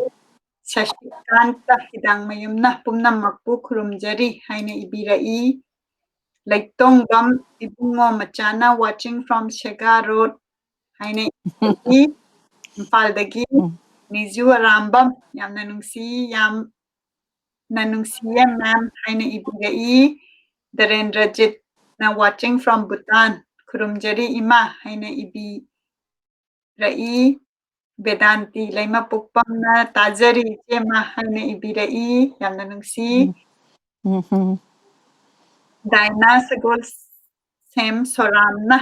ꯁꯁꯤꯀꯥꯟꯇ ꯍꯤꯗꯥꯡꯃꯌꯨꯝꯅ, "ꯄꯨꯝꯅꯃꯛꯄꯨ ꯈꯨꯔꯨꯝꯖꯔꯤ" ꯍꯥꯏꯅ ꯏꯕꯤꯔꯛꯏ꯫ ꯂꯩꯇꯣꯡꯕꯝ ꯏꯕꯨꯡꯉꯣ ꯃꯆꯥꯅ, "Watching from Shega Road" ꯍꯥꯏꯅ ꯏꯕꯤꯔꯛꯏ꯫ ꯏꯝꯐꯥꯜꯗꯒꯤ ꯎꯝ꯫ ꯅꯤꯖꯨ ꯑꯔꯥꯝꯕꯝ, "ꯌꯥꯝꯅ ꯅꯨꯡꯁꯤ, ꯌꯥꯝꯅ ꯅꯨꯡꯁꯤꯌꯦ ꯃꯦꯝ" ꯍꯥꯏꯅ ꯏꯕꯤꯔꯛꯏ꯫ ꯙꯔꯦꯟꯗ꯭ꯔꯖꯤꯠꯅ, "Watching from Bhutan", "ꯈꯨꯔꯨꯝꯖꯔꯤ ꯏꯃꯥ" ꯍꯥꯏꯅ ꯏꯕꯤꯔꯛꯏ꯫ ꯕꯦꯗꯥꯟꯇꯤ ꯂꯩꯃꯄꯣꯛꯄꯝꯅ, "ꯇꯥꯖꯔꯤ ꯏꯆꯦꯃ" ꯍꯥꯏꯅ ꯏꯕꯤꯔꯛꯏ, ꯌꯥꯝꯅ ꯅꯨꯡꯁꯤ꯫ ꯎꯝ꯫ ꯎꯝ, ꯎꯝ꯫ ꯗꯥꯏꯅꯥ ꯁꯒꯣꯜꯁꯦꯝ ꯁꯣꯔꯥꯝꯅ,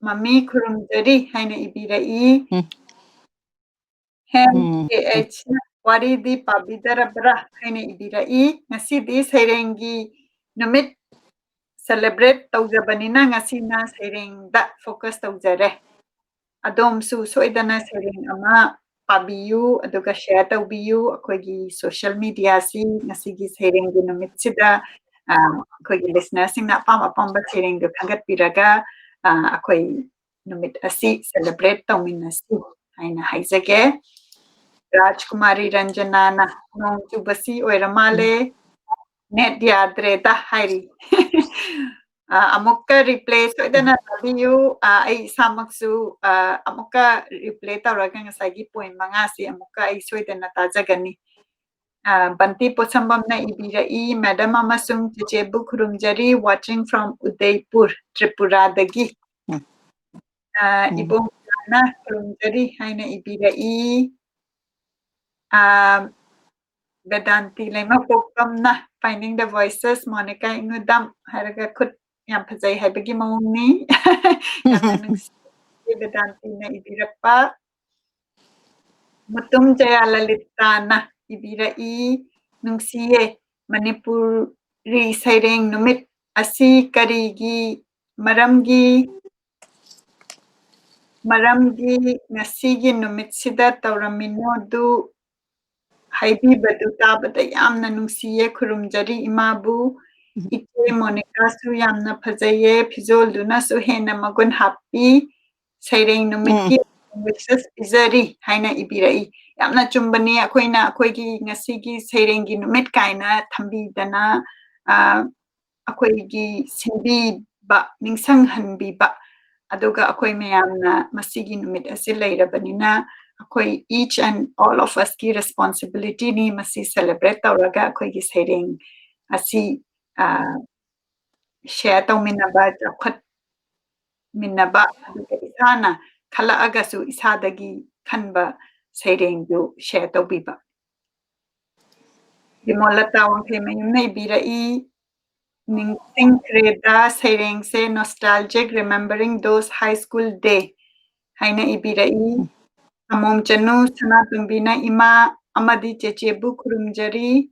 "ꯃꯃꯤ ꯈꯨꯔꯨꯝꯖꯔꯤ" ꯍꯥꯏꯅ ꯏꯕꯤꯔꯛꯏ꯫ ꯎꯝ꯫ ꯍꯦꯝ ꯎꯝ, ꯀꯦ ꯑꯩꯆꯅ, "ꯋꯥꯔꯤꯗꯤ ꯄꯥꯕꯤꯗꯔꯕ꯭ꯔꯥ?" ꯍꯥꯏꯅ ꯏꯕꯤꯔꯛꯏ꯫ ꯉꯁꯤꯗꯤ ꯁꯩꯔꯦꯡꯒꯤ ꯅꯨꯃꯤꯠ celebrate ꯇꯧꯖꯕꯅꯤꯅ ꯉꯁꯤꯅ ꯁꯩꯔꯦꯡꯗ focus ꯇꯧꯖꯔꯦ꯫ ꯑꯗꯣꯝꯁꯨ ꯁꯣꯏꯗꯅ ꯁꯩꯔꯦꯡ ꯑꯃ ꯄꯥꯕꯤꯌꯨ, ꯑꯗꯨꯒ share ꯇꯧꯕꯤꯌꯨ꯫ ꯑꯩꯈꯣꯏꯒꯤ social mediaꯁꯤ ꯉꯁꯤꯒꯤ ꯁꯩꯔꯦꯡꯒꯤ ꯅꯨꯃꯤꯠꯁꯤꯗ, ꯑ, ꯑꯩꯈꯣꯏꯒꯤ listenerꯁꯤꯡꯅ ꯑꯄꯥꯝ ꯑꯄꯥꯝꯕ ꯁꯩꯔꯦꯡꯗꯨ ꯊꯥꯒꯠꯄꯤꯔꯒ, ꯑ, ꯑꯩꯈꯣꯏ ꯅꯨꯃꯤꯠ ꯑꯁꯤ celebrate ꯇꯧꯃꯤꯟꯅꯁꯤ ꯍꯥꯏꯅ ꯍꯥꯏꯖꯒꯦ꯫ ꯔꯥꯖꯀꯨꯃꯥꯔꯤ ꯔꯟꯖꯅꯥꯅ, "ꯅꯣꯡ ꯆꯨꯕꯁꯤ ꯑꯣꯏꯔ ꯃꯥꯜꯂꯦ, net ꯌꯥꯗ꯭ꯔꯦꯗ" ꯍꯥꯏꯔꯤ꯫ ꯑ, ꯑꯃꯨꯛꯀ replay ꯁꯣꯏꯗꯅ ꯇꯥꯕꯤꯌꯨ꯫ ꯑ, ꯑꯩ ꯏꯁꯥꯃꯛꯁꯨ, ꯑ, ꯑꯃꯨꯛꯀ replay ꯇꯧꯔꯒ ꯉꯁꯥꯏꯒꯤ point ꯃꯉꯥꯁꯤ ꯑꯃꯨꯛꯀ ꯑꯩ ꯁꯣꯏꯗꯅ ꯇꯥꯖꯒꯅꯤ꯫ ꯑ, ꯕꯟꯇꯤ ꯄꯣꯠꯁꯝꯕꯝꯅ ꯏꯕꯤꯔꯛꯏ, "ꯃꯦꯗꯥꯝ ꯑꯃꯁꯨꯡ ꯆꯦꯆꯦꯕꯨ ꯈꯨꯔꯨꯝꯖꯔꯤ, watching from ꯎꯗꯩꯄꯨꯔ, ꯇ꯭ꯔꯤꯄꯨꯔꯥꯗꯒꯤ"꯫ ꯎꯝ꯫ ꯑ, ꯎꯝ꯫ ꯏꯕꯣꯝꯆꯥꯅ "ꯈꯨꯔꯨꯝꯖꯔꯤ" ꯍꯥꯏꯅ ꯏꯕꯤꯔꯛꯏ꯫ ꯑ, ꯕꯦꯗꯥꯟꯇꯤ ꯂꯩꯃꯄꯣꯛꯄꯝꯅ, "Finding the Voices, ꯃꯣꯅꯤꯀꯥ ꯏꯉꯨꯗꯝ" ꯍꯥꯏꯔꯒ ꯈꯨꯠ ꯌꯥꯝ ꯐꯖꯩ ꯍꯥꯏꯕꯒꯤ ꯃꯑꯣꯡꯅꯤ꯫ ꯌꯥꯝꯅ ꯅꯨꯡꯁꯤ꯫ ꯕꯦꯗꯥꯟꯇꯤꯅ ꯏꯕꯤꯔꯛꯄ꯫ ꯃꯨꯇꯨꯝ ꯖꯌꯥꯂꯂꯤꯇꯥꯅ ꯏꯕꯤꯔꯛꯏ, ꯅꯨꯡꯁꯤꯌꯦ, ꯃꯅꯤꯄꯨꯔꯤ ꯁꯩꯔꯦꯡ ꯅꯨꯃꯤꯠ ꯑꯁꯤ ꯀꯔꯤꯒꯤ ꯃꯔꯝꯒꯤ ꯃꯔꯝꯒꯤ ꯉꯁꯤꯒꯤ ꯅꯨꯃꯤꯠꯁꯤꯗ ꯇꯧꯔꯝꯃꯤꯅꯣꯗꯨ ꯍꯥꯏꯕꯤꯕꯗꯨ ꯇꯥꯕꯗ ꯌꯥꯝꯅ ꯅꯨꯡꯁꯤꯌꯦ꯫ ꯈꯨꯔꯨꯝꯖꯔꯤ ꯏꯃꯥꯕꯨ꯫ ꯏꯆꯦ ꯃꯣꯅꯤꯀꯥꯁꯨ ꯌꯥꯝꯅ ꯐꯖꯩꯌꯦ, ꯐꯤꯖꯣꯜꯗꯨꯅꯁꯨ ꯍꯦꯟꯅ ꯃꯒꯨꯟ ꯍꯥꯞꯄꯤ꯫ ꯁꯩꯔꯦꯡ ꯅꯨꯃꯤꯠꯀꯤ wishes ꯄꯤꯖꯔꯤ ꯍꯥꯏꯅ ꯏꯕꯤꯔꯛꯏ꯫ ꯌꯥꯝꯅ ꯆꯨꯝꯕꯅꯤ꯫ ꯑꯩꯈꯣꯏꯅ ꯑꯩꯈꯣꯏꯒꯤ ꯉꯁꯤꯒꯤ ꯁꯩꯔꯦꯡꯒꯤ ꯅꯨꯃꯤꯠ ꯀꯥꯏꯅ ꯊꯝꯕꯤꯗꯅ, ꯑ, ꯑꯩꯈꯣꯏꯒꯤ ꯁꯤꯟꯕꯤꯕ, ꯅꯤꯡꯁꯤꯡꯍꯟꯕꯤꯕ, ꯑꯗꯨꯒ ꯑꯩꯈꯣꯏ ꯃꯌꯥꯝꯅ ꯃꯁꯤꯒꯤ ꯅꯨꯃꯤꯠ ꯑꯁꯤ ꯂꯩꯔꯕꯅꯤꯅ, ꯑꯩꯈꯣꯏ each and all of usꯀꯤ responsibilityꯅꯤ ꯃꯁꯤ celebrate ꯇꯧꯔꯒ ꯑꯩꯈꯣꯏꯒꯤ ꯁꯩꯔꯦꯡ ꯑꯁꯤ, ꯑ, share ꯇꯧꯃꯤꯟꯅꯕ, ꯆꯥꯎꯈꯠꯃꯤꯟꯅꯕ, ꯑꯗꯨꯒ ꯏꯁꯥꯅ ꯈꯜꯂꯛꯑꯒꯁꯨ ꯏꯁꯥꯗꯒꯤ ꯈꯟꯕ ꯁꯩꯔꯦꯡꯗꯨ share ꯇꯧꯕꯤꯕ꯫ ꯕꯤꯃꯣꯂꯇꯥ ꯋꯥꯡꯈꯩꯃꯌꯨꯝꯅ ꯏꯕꯤꯔꯛꯏ, ꯅꯤꯡꯁꯤꯡꯈ꯭ꯔꯦꯗ ꯁꯩꯔꯦꯡꯁꯦ, nostalgic remembering those high school day ꯍꯥꯏꯅ ꯏꯕꯤꯔꯛꯏ꯫ ꯑꯃꯣꯝ ꯆꯅꯨ ꯁꯅꯥꯇꯣꯝꯕꯤꯅ ꯏꯃꯥ ꯑꯃꯗꯤ ꯆꯦꯆꯦꯕꯨ ꯈꯨꯔꯨꯝꯖꯔꯤ,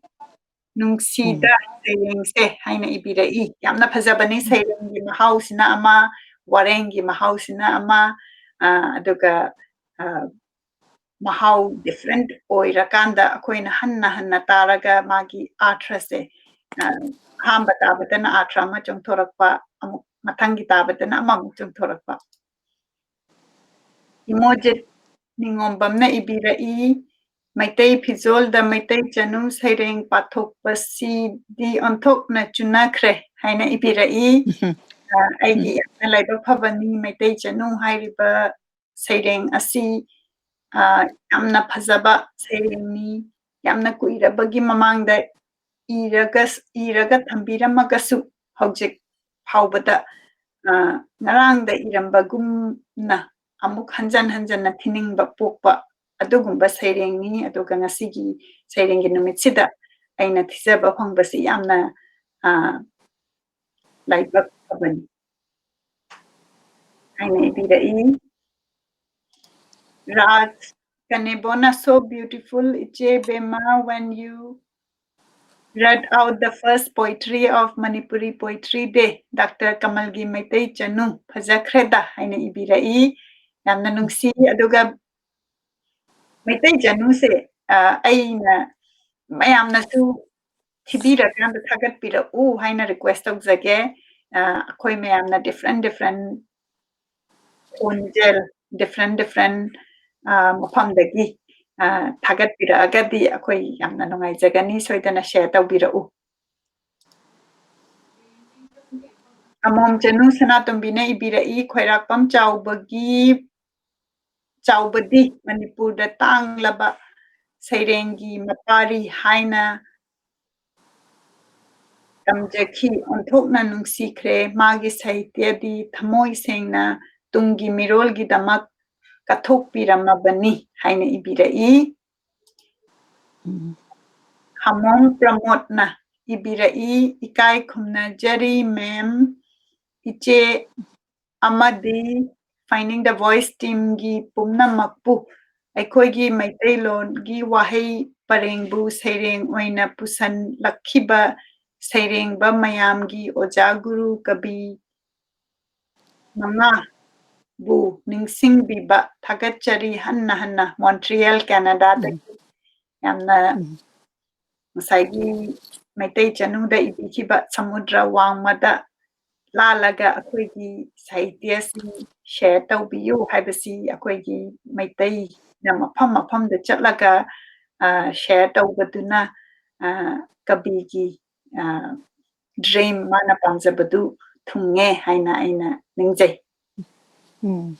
ꯅꯨꯡꯁꯤꯗ ꯁꯩꯔꯦꯡꯁꯦ ꯍꯥꯏꯅ ꯏꯕꯤꯔꯛꯏ꯫ ꯌꯥꯝꯅ ꯐꯖꯕꯅꯤ, ꯁꯩꯔꯦꯡꯒꯤ ꯃꯍꯥꯎꯁꯤꯅ ꯑꯃ, ꯋꯥꯔꯦꯡꯒꯤ ꯃꯍꯥꯎꯁꯤꯅ ꯑꯃ, ꯑ, ꯑꯗꯨꯒ, ꯑ, ꯃꯍꯥꯎ different ꯑꯣꯏꯔꯀꯥꯟꯗ ꯑꯩꯈꯣꯏꯅ ꯍꯟꯅ ꯍꯟꯅ ꯇꯥꯔꯒ ꯃꯥꯒꯤ ꯑꯥꯔꯊꯁꯦ, ꯑ, ꯑꯍꯥꯟꯕ ꯇꯥꯕꯗꯅ ꯑꯥꯔꯊ ꯑꯃ ꯆꯣꯡꯊꯣꯔꯛꯄ, ꯑꯃꯨꯛ ꯃꯊꯪꯒꯤ ꯇꯥꯕꯗꯅ ꯑꯃꯃꯨꯛ ꯆꯣꯡꯊꯣꯔꯛꯄ꯫ ꯏꯃꯣꯖꯤꯠ ꯅꯤꯉꯣꯝꯕꯝꯅ ꯏꯕꯤꯔꯛꯏ, ꯃꯩꯇꯩ ꯐꯤꯖꯣꯜꯗ ꯃꯩꯇꯩ ꯆꯅꯨ ꯁꯩꯔꯦꯡ ꯄꯥꯊꯣꯛꯄꯁꯤꯗꯤ ꯑꯣꯟꯊꯣꯛꯅ ꯆꯨꯅꯈ꯭ꯔꯦ ꯍꯥꯏꯅ ꯏꯕꯤꯔꯛꯏ꯫ ꯑ, ꯑꯩꯒꯤ ꯌꯥꯝꯅ ꯂꯥꯏꯕꯛ ꯐꯕꯅꯤ꯫ ꯃꯩꯇꯩ ꯆꯅꯨ ꯍꯥꯏꯔꯤꯕ ꯁꯩꯔꯦꯡ ꯑꯁꯤ, ꯑ, ꯌꯥꯝꯅ ꯐꯖꯕ ꯁꯩꯔꯦꯡꯅꯤ꯫ ꯌꯥꯝꯅ ꯀꯨꯏꯔꯕꯒꯤ ꯃꯃꯥꯡꯗ ꯏꯔꯒ, ꯏꯔꯒ ꯊꯝꯕꯤꯔꯝꯃꯒꯁꯨ ꯍꯧꯖꯤꯛ ꯐꯥꯎꯕꯗ, ꯑ, ꯉꯔꯥꯡꯗ ꯏꯔꯝꯕꯒꯨꯝꯅ ꯑꯃꯨꯛ ꯍꯟꯖꯟ ꯍꯟꯖꯟꯅ ꯊꯤꯅꯤꯡꯕ ꯄꯣꯛꯄ ꯑꯗꯨꯒꯨꯝꯕ ꯁꯩꯔꯦꯡꯅꯤ꯫ ꯑꯗꯨꯒ ꯉꯁꯤꯒꯤ ꯁꯩꯔꯦꯡꯒꯤ ꯅꯨꯃꯤꯠꯁꯤꯗ ꯑꯩꯅ ꯊꯤꯖꯕ ꯐꯪꯕꯁꯤ ꯌꯥꯝꯅ, ꯑ, ꯂꯥꯏꯕꯛ ꯐꯕꯅꯤ ꯍꯥꯏꯅ ꯏꯕꯤꯔꯛꯏ꯫ ꯔꯥꯖ ꯀꯅꯦꯕꯣꯅ, "So beautiful, ꯏꯆꯦ ꯕꯦꯝꯃ, when you read out the first poetry of Manipuri Poetry Day, Doctor ꯀꯃꯜꯒꯤ Meitei ꯆꯅꯨ, ꯐꯖꯈ꯭ꯔꯦꯗ" ꯍꯥꯏꯅ ꯏꯕꯤꯔꯛꯏ꯫ ꯌꯥꯝꯅ ꯅꯨꯡꯁꯤ꯫ ꯑꯗꯨꯒ ꯃꯩꯇꯩ ꯆꯅꯨꯁꯦ, ꯑ, ꯑꯩꯅ ꯃꯌꯥꯝꯅꯁꯨ ꯊꯤꯕꯤꯔꯀꯥꯟꯗ ꯊꯥꯒꯠꯄꯤꯔꯛꯎ ꯍꯥꯏꯅ request ꯇꯧꯖꯒꯦ꯫ ꯑ, ꯑꯩꯈꯣꯏ ꯃꯌꯥꯝꯅ different different ꯈꯣꯟꯖꯦꯜ, different different, ꯑ, ꯃꯐꯝꯗꯒꯤ, ꯑ, ꯊꯥꯒꯠꯄꯤꯔꯛꯑꯒꯗꯤ ꯑꯩꯈꯣꯏ ꯌꯥꯝꯅ ꯅꯨꯡꯉꯥꯏꯖꯒꯅꯤ꯫ ꯁꯣꯏꯗꯅ share ꯇꯧꯕꯤꯔꯛꯎ꯫ ꯑꯃꯣꯝ ꯆꯅꯨ ꯁꯅꯥꯇꯣꯝꯕꯤꯅ ꯏꯕꯤꯔꯛꯏ, "ꯈ꯭ꯋꯥꯏꯔꯥꯛꯄꯝ ꯆꯥꯎꯕꯒꯤ, ꯆꯥꯎꯕꯗꯤ ꯃꯅꯤꯄꯨꯔꯗ ꯇꯥꯡꯂꯕ ꯁꯩꯔꯦꯡꯒꯤ ꯃꯄꯥꯔꯤ ꯍꯥꯏꯅ ꯇꯝꯖꯈꯤ꯫ ꯑꯣꯟꯊꯣꯛꯅ ꯅꯨꯡꯁꯤꯈ꯭ꯔꯦ꯫ ꯃꯥꯒꯤ ꯁꯥꯍꯤꯇ꯭ꯌꯗꯤ ꯊꯃꯣꯏ ꯁꯦꯡꯅ ꯇꯨꯡꯒꯤ ꯃꯤꯔꯣꯜꯒꯤꯗꯃꯛ ꯀꯠꯊꯣꯛꯄꯤꯔꯝꯃꯕꯅꯤ" ꯍꯥꯏꯅ ꯏꯕꯤꯔꯛꯏ꯫ ꯎꯝ꯫ ꯍꯥꯃꯣꯝ ꯄ꯭ꯔꯃꯣꯗꯅ ꯏꯕꯤꯔꯛꯏ, "ꯏꯀꯥꯏ ꯈꯨꯝꯅꯖꯔꯤ ꯃꯦꯝ, ꯏꯆꯦ ꯑꯃꯗꯤ Finding the Voice teamꯒꯤ ꯄꯨꯝꯅꯃꯛꯄꯨ꯫ ꯑꯩꯈꯣꯏꯒꯤ ꯃꯩꯇꯩꯂꯣꯟꯒꯤ ꯋꯥꯍꯩ ꯄꯔꯦꯡꯕꯨ ꯁꯩꯔꯦꯡ ꯑꯣꯏꯅ ꯄꯨꯁꯤꯜꯂꯛꯈꯤꯕ ꯁꯩꯔꯦꯡꯕ ꯃꯌꯥꯝꯒꯤ ꯑꯣꯖꯥ ꯒꯨꯔꯨ ꯀꯕꯤ ꯃꯉꯥꯕꯨ ꯅꯤꯡꯁꯤꯡꯕꯤꯕ ꯊꯥꯒꯠꯆꯔꯤ ꯍꯟꯅ ꯍꯟꯅ꯫ ꯃꯣꯟꯇ꯭ꯔꯤꯌꯦꯜ, ꯀꯦꯅꯥꯗꯥꯗꯒꯤ ꯌꯥꯝꯅ ꯎꯝ꯫ ꯉꯁꯥꯏꯒꯤ ꯃꯩꯇꯩ ꯆꯅꯨꯗ ꯏꯕꯤꯈꯤꯕ ꯁꯃꯨꯗ꯭ꯔ ꯋꯥꯡꯃꯗ ꯂꯥꯜꯂꯒ ꯑꯩꯈꯣꯏꯒꯤ ꯁꯥꯍꯤꯇ꯭ꯌꯁꯤ share ꯇꯧꯕꯤꯌꯨ ꯍꯥꯏꯕꯁꯤ ꯑꯩꯈꯣꯏꯒꯤ ꯃꯩꯇꯩꯅ ꯃꯐꯝ ꯃꯐꯝꯗ ꯆꯠꯂꯒ, ꯑ, share ꯇꯧꯕꯗꯨꯅ, ꯑ, ꯀꯕꯤꯒꯤ, ꯑ, dream, ꯃꯥꯅ ꯄꯥꯝꯖꯕꯗꯨ ꯊꯨꯡꯉꯦ ꯍꯥꯏꯅ ꯑꯩꯅ ꯅꯤꯡꯖꯩ꯫ ꯎꯝ,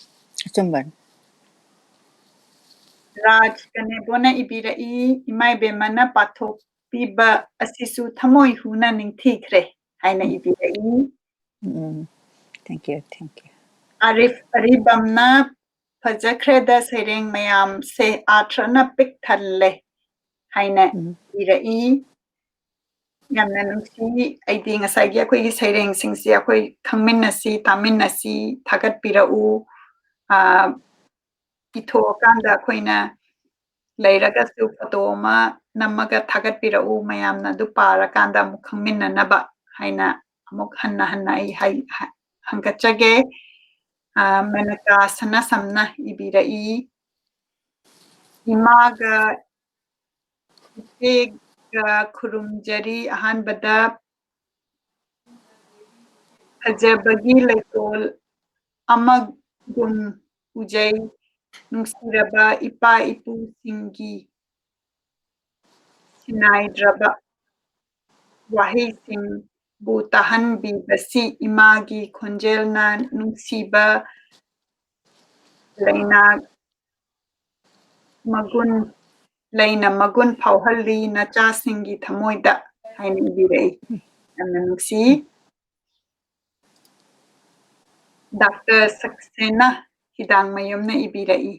ꯑꯆꯨꯝꯕꯅꯤ꯫ ꯔꯥꯖ ꯀꯅꯦꯕꯣꯅ ꯏꯕꯤꯔꯛꯏ, "ꯏꯃꯥ ꯏꯕꯦꯝꯃꯅ ꯄꯥꯊꯣꯛꯄꯤꯕ ꯑꯁꯤꯁꯨ ꯊꯃꯣꯏ ꯍꯨꯅ ꯅꯤꯡꯊꯤꯈ꯭ꯔꯦ" ꯍꯥꯏꯅ ꯏꯕꯤꯔꯛꯏ꯫ ꯎꯝ, thank you, thank you꯫ Arif ꯑꯔꯤꯕꯝꯅ, "ꯐꯖꯈ꯭ꯔꯦꯗ ꯁꯩꯔꯦꯡ ꯃꯌꯥꯝꯁꯦ, ꯑꯥꯔꯊꯅ ꯄꯤꯛ ꯊꯜꯂꯦ" ꯍꯥꯏꯅ ꯎꯝ꯫ ꯏꯔꯛꯏ꯫ ꯌꯥꯝꯅ ꯅꯨꯡꯁꯤ꯫ ꯑꯩꯗꯤ ꯉꯁꯥꯏꯒꯤ ꯑꯩꯈꯣꯏꯒꯤ ꯁꯩꯔꯦꯡꯁꯤꯡꯁꯤ ꯑꯩꯈꯣꯏ ꯈꯪꯃꯤꯟꯅꯁꯤ, ꯇꯥꯃꯤꯟꯅꯁꯤ, ꯊꯥꯒꯠꯄꯤꯔꯛꯎ꯫ ꯑ, ꯏꯊꯣꯛꯑꯀꯥꯟꯗ ꯑꯩꯈꯣꯏꯅ ꯂꯩꯔꯒꯁꯨ ꯐꯣꯇꯣ ꯑꯃ ꯅꯝꯃꯒ ꯊꯥꯒꯠꯄꯤꯔꯛꯎ, ꯃꯌꯥꯝꯅ ꯑꯗꯨ ꯄꯥꯔꯀꯥꯟꯗ ꯑꯃꯨꯛ ꯈꯪꯃꯤꯟꯅꯅꯕ ꯍꯥꯏꯅ ꯑꯃꯨꯛ ꯍꯟꯅ ꯍꯟꯅ ꯑꯩ ꯍꯥꯏ-, ꯍ-, ꯍꯪꯒꯠꯆꯒꯦ꯫ ꯑ, ꯃꯦꯅꯀꯥ ꯁꯅꯥꯁꯝꯅ ꯏꯕꯤꯔꯛꯏ꯫ ꯏꯃꯥꯒ ꯏꯆꯦꯒ ꯈꯨꯔꯨꯝꯖꯔꯤ꯫ ꯑꯍꯥꯟꯕꯗ ꯐꯖꯕꯒꯤ ꯂꯩꯀꯣꯜ ꯑꯃꯒꯨꯝ ꯎꯖꯩ꯫ ꯅꯨꯡꯁꯤꯔꯕ ꯏꯄꯥ ꯏꯄꯨꯁꯤꯡꯒꯤ ꯁꯤꯟꯅꯥꯏꯗ꯭ꯔꯕ ꯋꯥꯍꯩꯁꯤꯡꯕꯨ ꯇꯥꯍꯟꯕꯤꯕꯁꯤ ꯏꯃꯥꯒꯤ ꯈꯣꯟꯖꯦꯜꯅ ꯅꯨꯡꯁꯤꯕ ꯂꯩꯅꯥ ꯃꯒꯨꯟ ꯂꯩꯅ ꯃꯒꯨꯟ ꯐꯥꯎꯍꯜꯂꯤ ꯅꯆꯥꯁꯤꯡꯒꯤ ꯊꯃꯣꯏꯗ ꯍꯥꯏꯅ ꯏꯕꯤꯔꯛꯏ꯫ ꯌꯥꯝꯅ ꯅꯨꯡꯁꯤ꯫ ꯗꯥꯛꯇꯔ ꯁꯛꯁꯦꯅꯥ ꯍꯤꯗꯥꯡꯃꯌꯨꯝꯅ ꯏꯕꯤꯔꯛꯏ꯫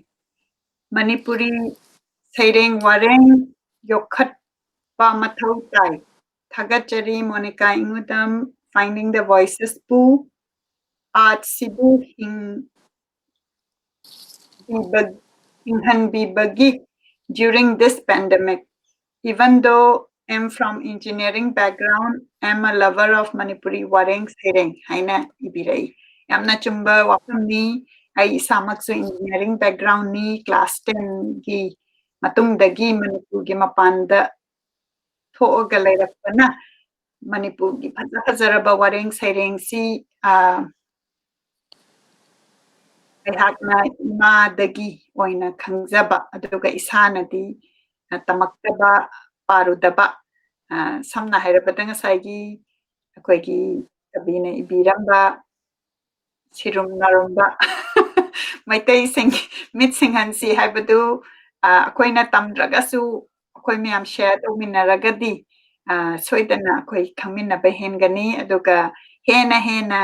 ꯃꯅꯤꯄꯨꯔꯤ ꯁꯩꯔꯦꯡ ꯋꯥꯔꯦꯡ ꯌꯣꯛꯈꯠꯄ ꯃꯊꯧ ꯇꯥꯏ꯫ ꯊꯥꯒꯠꯆꯔꯤ ꯃꯣꯅꯤꯀꯥ ꯏꯉꯨꯗꯝ, Finding the Voices ꯄꯨ꯫ Arts ꯁꯤꯕꯨ ꯍꯤꯡ-, ꯍꯤꯡꯍꯟꯕꯤꯕꯒꯤ during this pandemic. Even though I'm from engineering background, I'm a lover of Manipuri ꯋꯥꯔꯦꯡ ꯁꯩꯔꯦꯡ ꯍꯥꯏꯅ ꯏꯕꯤꯔꯛꯏ꯫ ꯌꯥꯝꯅ ꯆꯨꯝꯕ ꯋꯥꯐꯝꯅꯤ꯫ ꯑꯩ ꯏꯁꯥꯃꯛꯁꯨ engineering backgroundꯅꯤ꯫ Class tenꯒꯤ ꯃꯇꯨꯡꯗꯒꯤ ꯃꯅꯤꯄꯨꯔꯒꯤ ꯃꯄꯥꯟꯗ ꯊꯣꯛꯑꯒ ꯂꯩꯔꯛꯄꯅ ꯃꯅꯤꯄꯨꯔꯒꯤ ꯐꯖ ꯐꯖꯔꯕ ꯋꯥꯔꯦꯡ ꯁꯩꯔꯦꯡꯁꯤ, ꯑ, ꯑꯩꯍꯥꯛꯅ ꯏꯃꯥꯗꯒꯤ ꯑꯣꯏꯅ ꯈꯪꯖꯕ, ꯑꯗꯨꯒ ꯏꯁꯥꯅꯗꯤ, ꯑ, ꯇꯝꯃꯛꯇꯕ, ꯄꯥꯔꯨꯗꯕ, ꯑ, ꯁꯝꯅ ꯍꯥꯏꯔꯕꯗ ꯉꯁꯥꯏꯒꯤ ꯑꯩꯈꯣꯏꯒꯤ ꯀꯕꯤꯅ ꯏꯕꯤꯔꯝꯕ ꯁꯤꯔꯨꯝ ꯅꯥꯔꯨꯝꯕ ꯃꯩꯇꯩꯁꯤꯡ ꯃꯤꯠ ꯁꯤꯡꯍꯟꯁꯤ ꯍꯥꯏꯕꯗꯨ, ꯑ, ꯑꯩꯈꯣꯏꯅ ꯇꯝꯗ꯭ꯔꯒꯁꯨ ꯑꯩꯈꯣꯏ ꯃꯌꯥꯝ share ꯇꯧꯃꯤꯟꯅꯔꯒꯗꯤ, ꯑ, ꯁꯣꯏꯗꯅ ꯑꯩꯈꯣꯏ ꯈꯪꯃꯤꯟꯅꯕ ꯍꯦꯟꯒꯅꯤ꯫ ꯑꯗꯨꯒ ꯍꯦꯟꯅ ꯍꯦꯟꯅ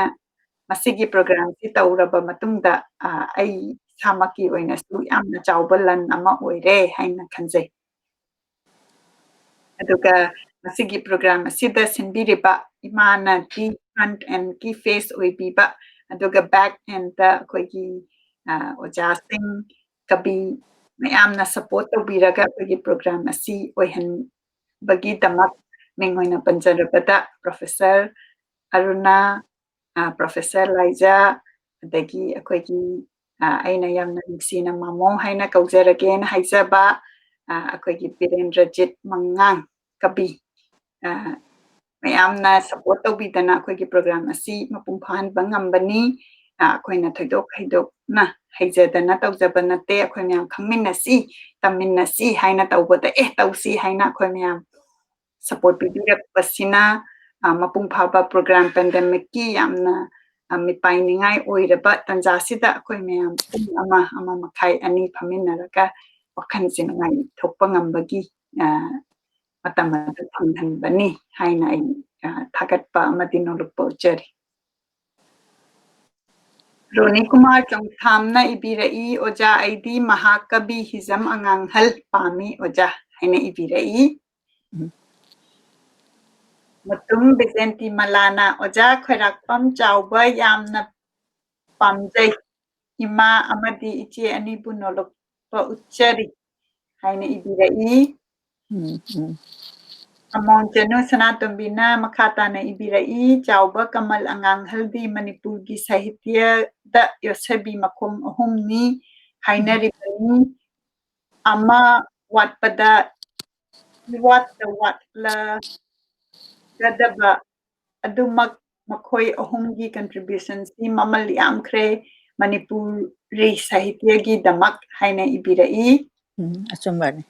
ꯃꯁꯤꯒꯤ programꯁꯤ ꯇꯧꯔꯕ ꯃꯇꯨꯡꯗ, ꯑ, ꯑꯩ ꯏꯁꯥꯃꯛꯀꯤ ꯑꯣꯏꯅꯁꯨ ꯌꯥꯝꯅ ꯆꯥꯎꯕ ꯂꯟ ꯑꯃ ꯑꯣꯏꯔꯦ ꯍꯥꯏꯅ ꯈꯟꯖꯩ꯫ ꯑꯗꯨꯒ ꯑꯁꯤꯒꯤ program ꯑꯁꯤꯗ ꯁꯤꯟꯕꯤꯔꯤꯕ ꯏꯃꯥꯅ ꯗꯤ front end ꯀꯤ face ꯑꯣꯏꯕꯤꯕ, ꯑꯗꯨꯒ back end ꯗ ꯑꯩꯈꯣꯏꯒꯤ, ꯑ, ꯑꯣꯖꯥꯁꯤꯡ, ꯀꯕꯤ ꯃꯌꯥꯝꯅ support ꯇꯧꯕꯤꯔꯒ ꯑꯩꯈꯣꯏꯒꯤ program ꯑꯁꯤ ꯑꯣꯏꯍꯟꯕꯒꯤꯗꯃꯛ ꯃꯤꯡ ꯑꯣꯏꯅ ꯄꯟꯖꯔꯕꯗ Professor ꯑꯔꯨꯅꯥ, ꯑ, Professor ꯂꯥꯏꯖꯥ, ꯑꯗꯒꯤ ꯑꯩꯈꯣꯏꯒꯤ, ꯑ, ꯑꯩꯅ ꯌꯥꯝꯅ ꯅꯨꯡꯁꯤꯅ ꯃꯥꯃꯣ ꯍꯥꯏꯅ ꯀꯧꯖꯔꯒꯦꯅ ꯍꯥꯏꯖꯕ, ꯑ, ꯑꯩꯈꯣꯏꯒꯤ ꯕꯤꯔꯦꯟꯗ꯭ꯔꯖꯤꯠ ꯃꯉꯥꯡ ꯀꯕꯤ, ꯑ, ꯃꯌꯥꯝꯅ support ꯇꯧꯕꯤꯗꯅ ꯑꯩꯈꯣꯏꯒꯤ program ꯑꯁꯤ ꯃꯄꯨꯡ ꯐꯥꯍꯟꯕ ꯉꯝꯕꯅꯤ꯫ ꯑ, ꯑꯩꯈꯣꯏꯅ ꯊꯣꯏꯗꯣꯛ ꯍꯩꯗꯣꯛꯅ ꯍꯩꯖꯗꯅ ꯇꯧꯖꯕ ꯅꯠꯇꯦ, ꯑꯩꯈꯣꯏ ꯃꯌꯥꯝ ꯈꯪꯃꯤꯟꯅꯁꯤ, ꯇꯝꯃꯤꯟꯅꯁꯤ ꯍꯥꯏꯅ ꯇꯧꯕꯗ, ꯑꯦ, ꯇꯧꯁꯤ ꯍꯥꯏꯅ ꯑꯩꯈꯣꯏ ꯃꯌꯥꯝ support ꯄꯤꯕꯤꯔꯛꯄꯁꯤꯅ, ꯑ, ꯃꯄꯨꯡ ꯐꯥꯕ program, pandemic ꯀꯤ ꯌꯥꯝꯅ, ꯑ, ꯃꯤꯄꯥꯏꯅꯤꯡꯉꯥꯏ ꯑꯣꯏꯔꯕ ꯇꯥꯟꯖꯥꯁꯤꯗ ꯑꯩꯈꯣꯏ ꯃꯌꯥꯝ ꯄꯨꯡ ꯑꯃ, ꯑꯃ ꯃꯈꯥꯏ, ꯑꯅꯤ ꯐꯝꯃꯤꯟꯅꯔꯒ ꯋꯥꯈꯜꯁꯦ ꯅꯨꯡꯉꯥꯏꯊꯣꯛꯄ ꯉꯝꯕꯒꯤ, ꯑ, ꯃꯇꯝ ꯑꯗꯨ ꯐꯪꯍꯟꯕꯅꯤ ꯍꯥꯏꯅ ꯑꯩ, ꯑ, ꯊꯥꯒꯠꯄ ꯑꯃꯗꯤ ꯅꯣꯂꯨꯛꯄ ꯎꯠꯆꯔꯤ꯫ ꯔꯣꯅꯤ ꯀꯨꯃꯥꯔ ꯆꯣꯡꯊꯥꯝꯅ ꯏꯕꯤꯔꯛꯏ, "ꯑꯣꯖꯥ, ꯑꯩꯗꯤ ꯃꯍꯥꯀꯕꯤ ꯍꯤꯖꯝ ꯑꯉꯥꯡꯍꯜ ꯄꯥꯝꯃꯤ ꯑꯣꯖꯥ" ꯍꯥꯏꯅ ꯏꯕꯤꯔꯛꯏ꯫ ꯎꯝ꯫ ꯃꯇꯨꯝ ꯕꯤꯖꯦꯟꯇꯤ ꯃꯂꯥꯅ, "ꯑꯣꯖꯥ, ꯈꯣꯏꯔꯥꯛꯄꯝ ꯆꯥꯎꯕ ꯌꯥꯝꯅ ꯄꯥꯝꯖꯩ꯫ ꯏꯃꯥ ꯑꯃꯗꯤ ꯏꯆꯦ ꯑꯅꯤꯕꯨ ꯅꯣꯂꯨꯛꯄ ꯎꯠꯆꯔꯤ" ꯍꯥꯏꯅ ꯏꯕꯤꯔꯛꯏ꯫ ꯎꯝ, ꯎꯝ꯫ ꯑꯃꯣꯟ ꯆꯅꯨ ꯁꯅꯥꯇꯣꯝꯕꯤꯅ ꯃꯈꯥ ꯇꯥꯅ ꯏꯕꯤꯔꯛꯏ, "ꯆꯥꯎꯕ ꯀꯃꯜ ꯑꯉꯥꯡꯍꯜꯗꯤ ꯃꯅꯤꯄꯨꯔꯒꯤ ꯁꯥꯍꯤꯇ꯭ꯌꯗ ꯌꯣꯠꯁꯕꯤ ꯃꯈꯣꯡ ꯑꯍꯨꯝꯅꯤ ꯍꯥꯏꯅꯔꯤꯕꯅꯤ꯫ ꯑꯃ ꯋꯥꯠꯄꯗ ꯏꯋꯥꯠꯇ ꯋꯥꯠꯂꯒꯗꯕ ꯑꯗꯨꯃꯛ ꯃꯈꯣꯏ ꯑꯍꯨꯝꯒꯤ contribution ꯁꯤ ꯃꯃꯜ ꯌꯥꯝꯈ꯭ꯔꯦ ꯃꯅꯤꯄꯨꯔꯤ ꯁꯥꯍꯤꯇ꯭ꯌꯒꯤꯗꯃꯛ" ꯍꯥꯏꯅ ꯏꯕꯤꯔꯛꯏ꯫ ꯎꯝ, ꯑꯆꯨꯝꯕꯅꯤ꯫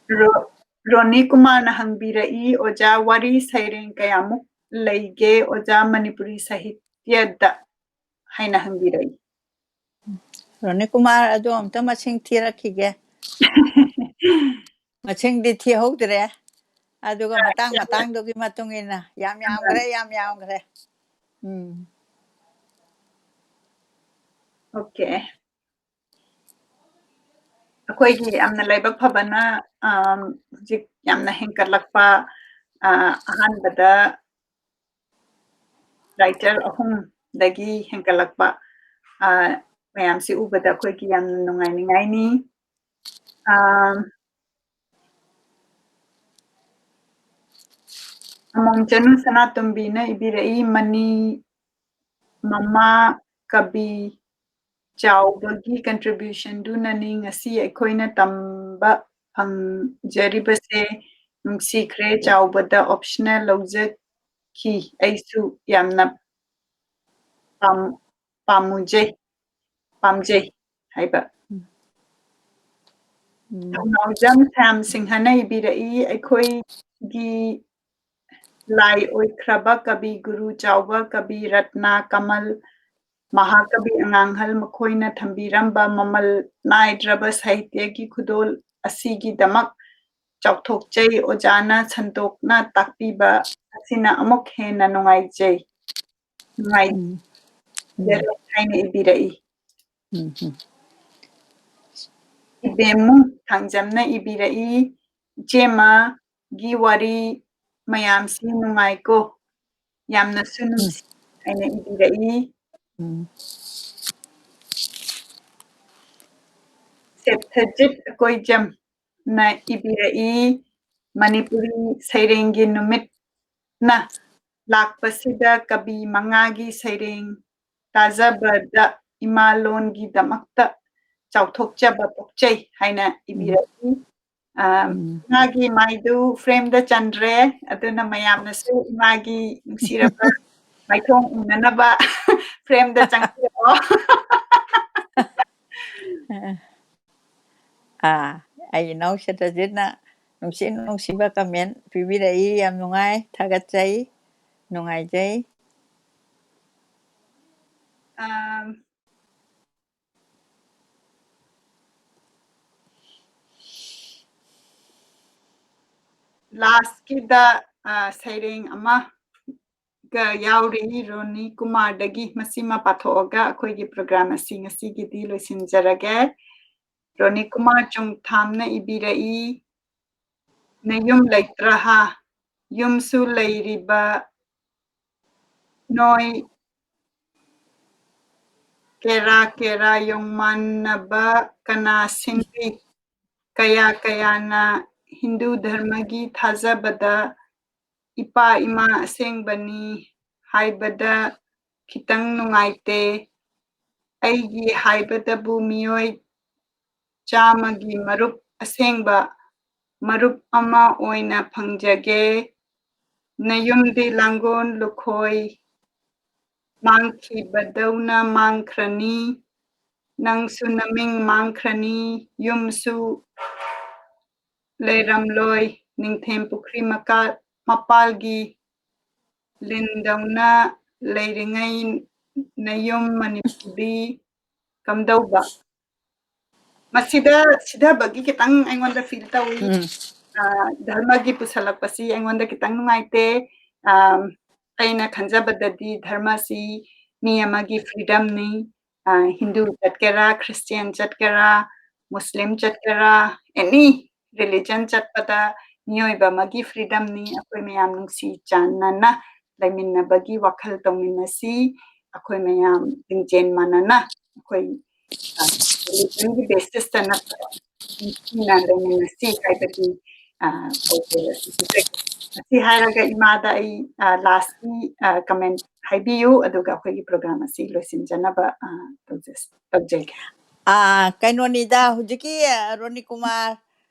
ꯔꯣ-, ꯔꯣꯅꯤ ꯀꯨꯃꯥꯔꯅ ꯍꯪꯕꯤꯔꯛꯏ, "ꯑꯣꯖꯥ, ꯋꯥꯔꯤ ꯁꯩꯔꯦꯡ ꯀꯌꯥꯃꯨꯛ ꯂꯩꯒꯦ, ꯑꯣꯖꯥ, ꯃꯅꯤꯄꯨꯔꯤ ꯁꯥꯍꯤꯇ꯭ꯌꯗ?" ꯍꯥꯏꯅ ꯍꯪꯕꯤꯔꯛꯏ꯫ ꯔꯣꯅꯤ ꯀꯨꯃꯥꯔ, ꯑꯗꯨ ꯑꯝꯇ ꯃꯁꯤꯡ ꯊꯤꯔꯛꯈꯤꯒꯦ꯫ ꯃꯁꯤꯡꯗꯤ ꯊꯤꯍꯧꯗ꯭ꯔꯦ꯫ ꯑꯗꯨꯒ ꯃꯇꯥꯡ ꯃꯇꯥꯡꯗꯨꯒꯤ ꯃꯇꯨꯡ ꯏꯟꯅ ꯌꯥꯝ ꯌꯥꯝꯈ꯭ꯔꯦ, ꯌꯥꯝ ꯌꯥꯝꯈ꯭ꯔꯦ꯫ ꯎꯝ꯫ Okay꯫ ꯑꯩꯈꯣꯏꯒꯤ ꯌꯥꯝꯅ ꯂꯥꯏꯕꯛ ꯐꯕꯅ, ꯑꯝ, ꯍꯧꯖꯤꯛ ꯌꯥꯝꯅ ꯍꯦꯟꯒꯠꯂꯛꯄ, ꯑ, ꯑꯍꯥꯟꯕꯗ writer ꯑꯍꯨꯝꯗꯒꯤ ꯍꯦꯟꯒꯠꯂꯛꯄ, ꯑ, ꯃꯌꯥꯝꯁꯤ ꯎꯕꯗ ꯑꯩꯈꯣꯏꯒꯤ ꯌꯥꯝꯅ ꯅꯨꯡꯉꯥꯏꯅꯤꯡꯉꯥꯏꯅꯤ꯫ ꯑꯝ, ꯑꯃꯣꯝꯆꯅꯨ ꯁꯅꯥꯇꯣꯝꯕꯤꯅ ꯏꯕꯤꯔꯛꯏ, ꯃꯅꯤ ꯃꯃꯥ ꯀꯕꯤ ꯆꯥꯎꯕꯒꯤ contribution ꯗꯨꯅꯅꯤ ꯉꯁꯤ ꯑꯩꯈꯣꯏꯅ ꯇꯝꯕ ꯐꯪꯖꯔꯤꯕꯁꯦ꯫ ꯅꯨꯡꯁꯤꯈ꯭ꯔꯦ, ꯆꯥꯎꯕꯗ optional ꯂꯧꯖꯈꯤ꯫ ꯑꯩꯁꯨ ꯌꯥꯝꯅ ꯄꯥꯝ-, ꯄꯥꯝꯃꯨꯖꯩ, ꯄꯥꯝꯖꯩ ꯍꯥꯏꯕ꯫ ꯎꯝ꯫ ꯊꯧꯅꯥꯎꯖꯝ ꯁ꯭ꯌꯥꯝ ꯁꯤꯡꯍꯅ ꯏꯕꯤꯔꯛꯏ, ꯑꯩꯈꯣꯏꯒꯤ ꯂꯥꯏ ꯑꯣꯏꯈ꯭ꯔꯕ ꯀꯕꯤ ꯒꯨꯔꯨ ꯆꯥꯎꯕ ꯀꯕꯤ ꯔꯠꯅ ꯀꯃꯜ ꯃꯍꯥꯀꯕꯤ ꯑꯉꯥꯡꯍꯜ ꯃꯈꯣꯏꯅ ꯊꯝꯕꯤꯔꯝꯕ ꯃꯃꯜ ꯅꯥꯏꯗ꯭ꯔꯕ ꯁꯥꯍꯤꯇ꯭ꯌꯒꯤ ꯈꯨꯗꯣꯜ ꯑꯁꯤꯒꯤꯗꯃꯛ ꯆꯥꯎꯊꯣꯛꯆꯩ꯫ ꯑꯣꯖꯥꯅ ꯁꯟꯗꯣꯛꯅ ꯇꯥꯛꯄꯤꯕ ꯑꯁꯤꯅ ꯑꯃꯨꯛ ꯍꯦꯟꯅ ꯅꯨꯡꯉꯥꯏꯖꯩ, ꯎꯝ꯫ ꯅꯨꯡꯉꯥꯏꯖꯔꯦ ꯍꯥꯏꯅ ꯏꯕꯤꯔꯛꯏ꯫ ꯎꯝ, ꯎꯝ꯫ ꯏꯕꯦꯝꯃꯨ ꯊꯥꯡꯖꯝꯅ ꯏꯕꯤꯔꯛꯏ, ꯏꯆꯦꯃꯒꯤ ꯋꯥꯔꯤ ꯃꯌꯥꯝꯁꯤ ꯅꯨꯡꯉꯥꯏꯀꯣ, ꯌꯥꯝꯅꯁꯨ ꯎꯝ꯫ ꯅꯨꯡꯁꯤ ꯍꯥꯏꯅ ꯏꯕꯤꯔꯛꯏ꯫ ꯎꯝ꯫ ꯁꯦꯠꯊꯖꯤꯠ ꯑꯀꯣꯏꯖꯝꯅ ꯏꯕꯤꯔꯛꯏ, ꯃꯅꯤꯄꯨꯔꯤ ꯁꯩꯔꯦꯡꯒꯤ ꯅꯨꯃꯤꯠꯅ ꯂꯥꯛꯄꯁꯤꯗ ꯀꯕꯤ ꯃꯉꯥꯒꯤ ꯁꯩꯔꯦꯡ ꯇꯥꯖꯕꯗ ꯏꯃꯥ ꯂꯣꯟꯒꯤꯗꯃꯛꯇ ꯆꯥꯎꯊꯣꯛꯆꯕ ꯄꯣꯛꯆꯩ ꯍꯥꯏꯅ ꯏꯕꯤꯔꯛꯏ꯫ ꯑ, ꯎꯝ꯫ ꯏꯃꯥꯒꯤ ꯃꯥꯏꯗꯨ frame ꯗ ꯆꯟꯗ꯭ꯔꯦ, ꯑꯗꯨꯅ ꯃꯌꯥꯝꯅꯁꯨ ꯏꯃꯥꯒꯤ ꯅꯨꯡꯁꯤꯔꯕ ꯃꯥꯏꯊꯣꯡ ꯎꯅꯅꯕ frame ꯗ ꯆꯪꯕꯤꯔꯛꯑꯣ꯫ ꯑꯥ, ꯑꯩ ꯏꯅꯥꯎ ꯁꯦꯇꯖꯤꯠꯅ ꯅꯨꯡꯁꯤ ꯅꯨꯡꯁꯤꯕ comment ꯄꯤꯕꯤꯔꯛꯏ꯫ ꯌꯥꯝ ꯅꯨꯡꯉꯥꯏ, ꯊꯥꯒꯠꯆꯩ, ꯅꯨꯡꯉꯥꯏꯖꯩ꯫ ꯑꯥ, last ꯀꯤꯗ, ꯑꯥ, ꯁꯩꯔꯦꯡ ꯑꯃꯒ ꯌꯥꯎꯔꯤ ꯔꯣꯅꯤ ꯀꯨꯃꯥꯔꯗꯒꯤ꯫ ꯃꯁꯤꯃ ꯄꯥꯊꯣꯛꯑꯒ ꯑꯩꯈꯣꯏꯒꯤ program ꯑꯁꯤ ꯉꯁꯤꯒꯤꯗꯤ ꯂꯣꯏꯁꯤꯟꯖꯔꯒꯦ꯫ ꯔꯣꯅꯤꯀꯨꯃꯥꯔ ꯆꯨꯡꯊꯥꯝꯅ ꯏꯕꯤꯔꯛꯏ, "ꯅꯌꯨꯝ ꯂꯩꯇ꯭ꯔꯥ ꯍꯥ? ꯌꯨꯝꯁꯨ ꯂꯩꯔꯤꯕ ꯅꯣꯏ, ꯀꯦꯔꯥ ꯀꯦꯔꯥ ꯌꯣꯡꯃꯥꯟꯅꯕ ꯀꯅꯥꯁꯤꯡꯗꯤ? ꯀꯌꯥ ꯀꯌꯥꯅ ꯍꯤꯟꯗꯨ ꯙꯔꯃꯒꯤ ꯊꯥꯖꯕꯗ ꯏꯄꯥ ꯏꯃꯥ ꯑꯁꯦꯡꯕꯅꯤ ꯍꯥꯏꯕꯗ ꯈꯤꯇꯪ ꯅꯨꯡꯉꯥꯏꯇꯦ꯫ ꯑꯩꯒꯤ ꯍꯥꯏꯕꯗꯕꯨ ꯃꯤꯑꯣꯏ ꯆꯥꯝꯃꯒꯤ ꯃꯔꯨꯞ ꯑꯁꯦꯡꯕ ꯃꯔꯨꯞ ꯑꯃ ꯑꯣꯏꯅ ꯐꯪꯖꯒꯦ꯫ ꯅꯌꯨꯝꯗꯤ ꯂꯥꯡꯒꯣꯜ ꯂꯨꯈꯣꯏ ꯃꯥꯡꯈꯤꯕꯗꯧꯅ ꯃꯥꯡꯈ꯭ꯔꯅꯤ꯫ ꯅꯪꯁꯨ ꯅꯃꯤꯡ ꯃꯥꯡꯈ꯭ꯔꯅꯤ꯫ ꯌꯨꯝꯁꯨ ꯂꯩꯔꯝꯂꯣꯏ꯫ ꯅꯤꯡꯊꯦꯝ ꯄꯨꯈ꯭ꯔꯤ ꯃꯀꯥ-, ꯃꯄꯥꯜꯒꯤ ꯂꯤꯟꯗꯧꯅ ꯂꯩꯔꯤꯉꯩ ꯅꯌꯨꯝ ꯃꯅꯤꯄꯨꯔꯗꯤ ꯀꯝꯗꯧꯕ?" ꯃꯁꯤꯗ ꯁꯤꯊꯕꯒꯤ ꯈꯤꯇꯪ ꯑꯩꯉꯣꯟꯗ feel ꯇꯧꯏ꯫ ꯎꯝ꯫ ꯑ, ꯙꯔꯃꯒꯤ ꯄꯨꯁꯜꯂꯛꯄꯁꯤ ꯑꯩꯉꯣꯟꯗ ꯈꯤꯇꯪ ꯅꯨꯡꯉꯥꯏꯇꯦ꯫ ꯑ, ꯑꯩꯅ ꯈꯟꯖꯕꯗꯗꯤ ꯙꯔꯃꯁꯤ ꯃꯤ ꯑꯃꯒꯤ freedomꯅꯤ꯫ ꯑ, ꯍꯤꯟꯗꯨ ꯆꯠꯀꯦꯔꯥ, ꯈ꯭ꯔꯤꯁꯇꯤꯌꯥꯟ ꯆꯠꯀꯦꯔꯥ, ꯃꯨꯁꯂꯤꯝ ꯆꯠꯀꯦꯔꯥ, any religion ꯆꯠꯄꯗ ꯃꯤꯑꯣꯏꯕ ꯑꯃꯒꯤ freedomꯅꯤ꯫ ꯑꯩꯈꯣꯏ ꯃꯌꯥꯝ ꯅꯨꯡꯁꯤ ꯆꯥꯟꯅꯅ ꯂꯩꯃꯤꯟꯅꯕꯒꯤ ꯋꯥꯈꯜ ꯇꯧꯃꯤꯟꯅꯁꯤ꯫ ꯑꯩꯈꯣꯏ ꯃꯌꯥꯝ ꯂꯤꯡꯖꯦꯜ ꯃꯥꯟꯅꯅ ꯑꯩꯈꯣꯏ, ꯑ, religionꯒꯤ basisꯇ ꯅꯠꯇꯕ ꯅꯤꯡꯊꯤꯅ ꯂꯩꯃꯤꯟꯅꯁꯤ ꯍꯥꯏꯕꯒꯤ, ꯑ, ꯄꯥꯎꯖꯦꯜ ꯑꯁꯤ ꯄꯤꯖꯒꯦ꯫ ꯑꯁꯤ ꯍꯥꯏꯔꯒ ꯏꯃꯥꯗ ꯑꯩ, ꯑ, lastꯀꯤ, ꯑ, comment ꯍꯥꯏꯕꯤꯌꯨ, ꯑꯗꯨꯒ ꯑꯩꯈꯣꯏꯒꯤ program ꯑꯁꯤ ꯂꯣꯏꯁꯤꯟꯖꯅꯕ, ꯑ, ꯇꯧꯖ-, ꯇꯧꯖꯒꯦ꯫ ꯑ, ꯀꯩꯅꯣꯅꯤꯗ, ꯍꯧꯖꯤꯛꯀꯤ, ꯑ, ꯔꯣꯅꯤꯀꯨꯃꯥꯔ,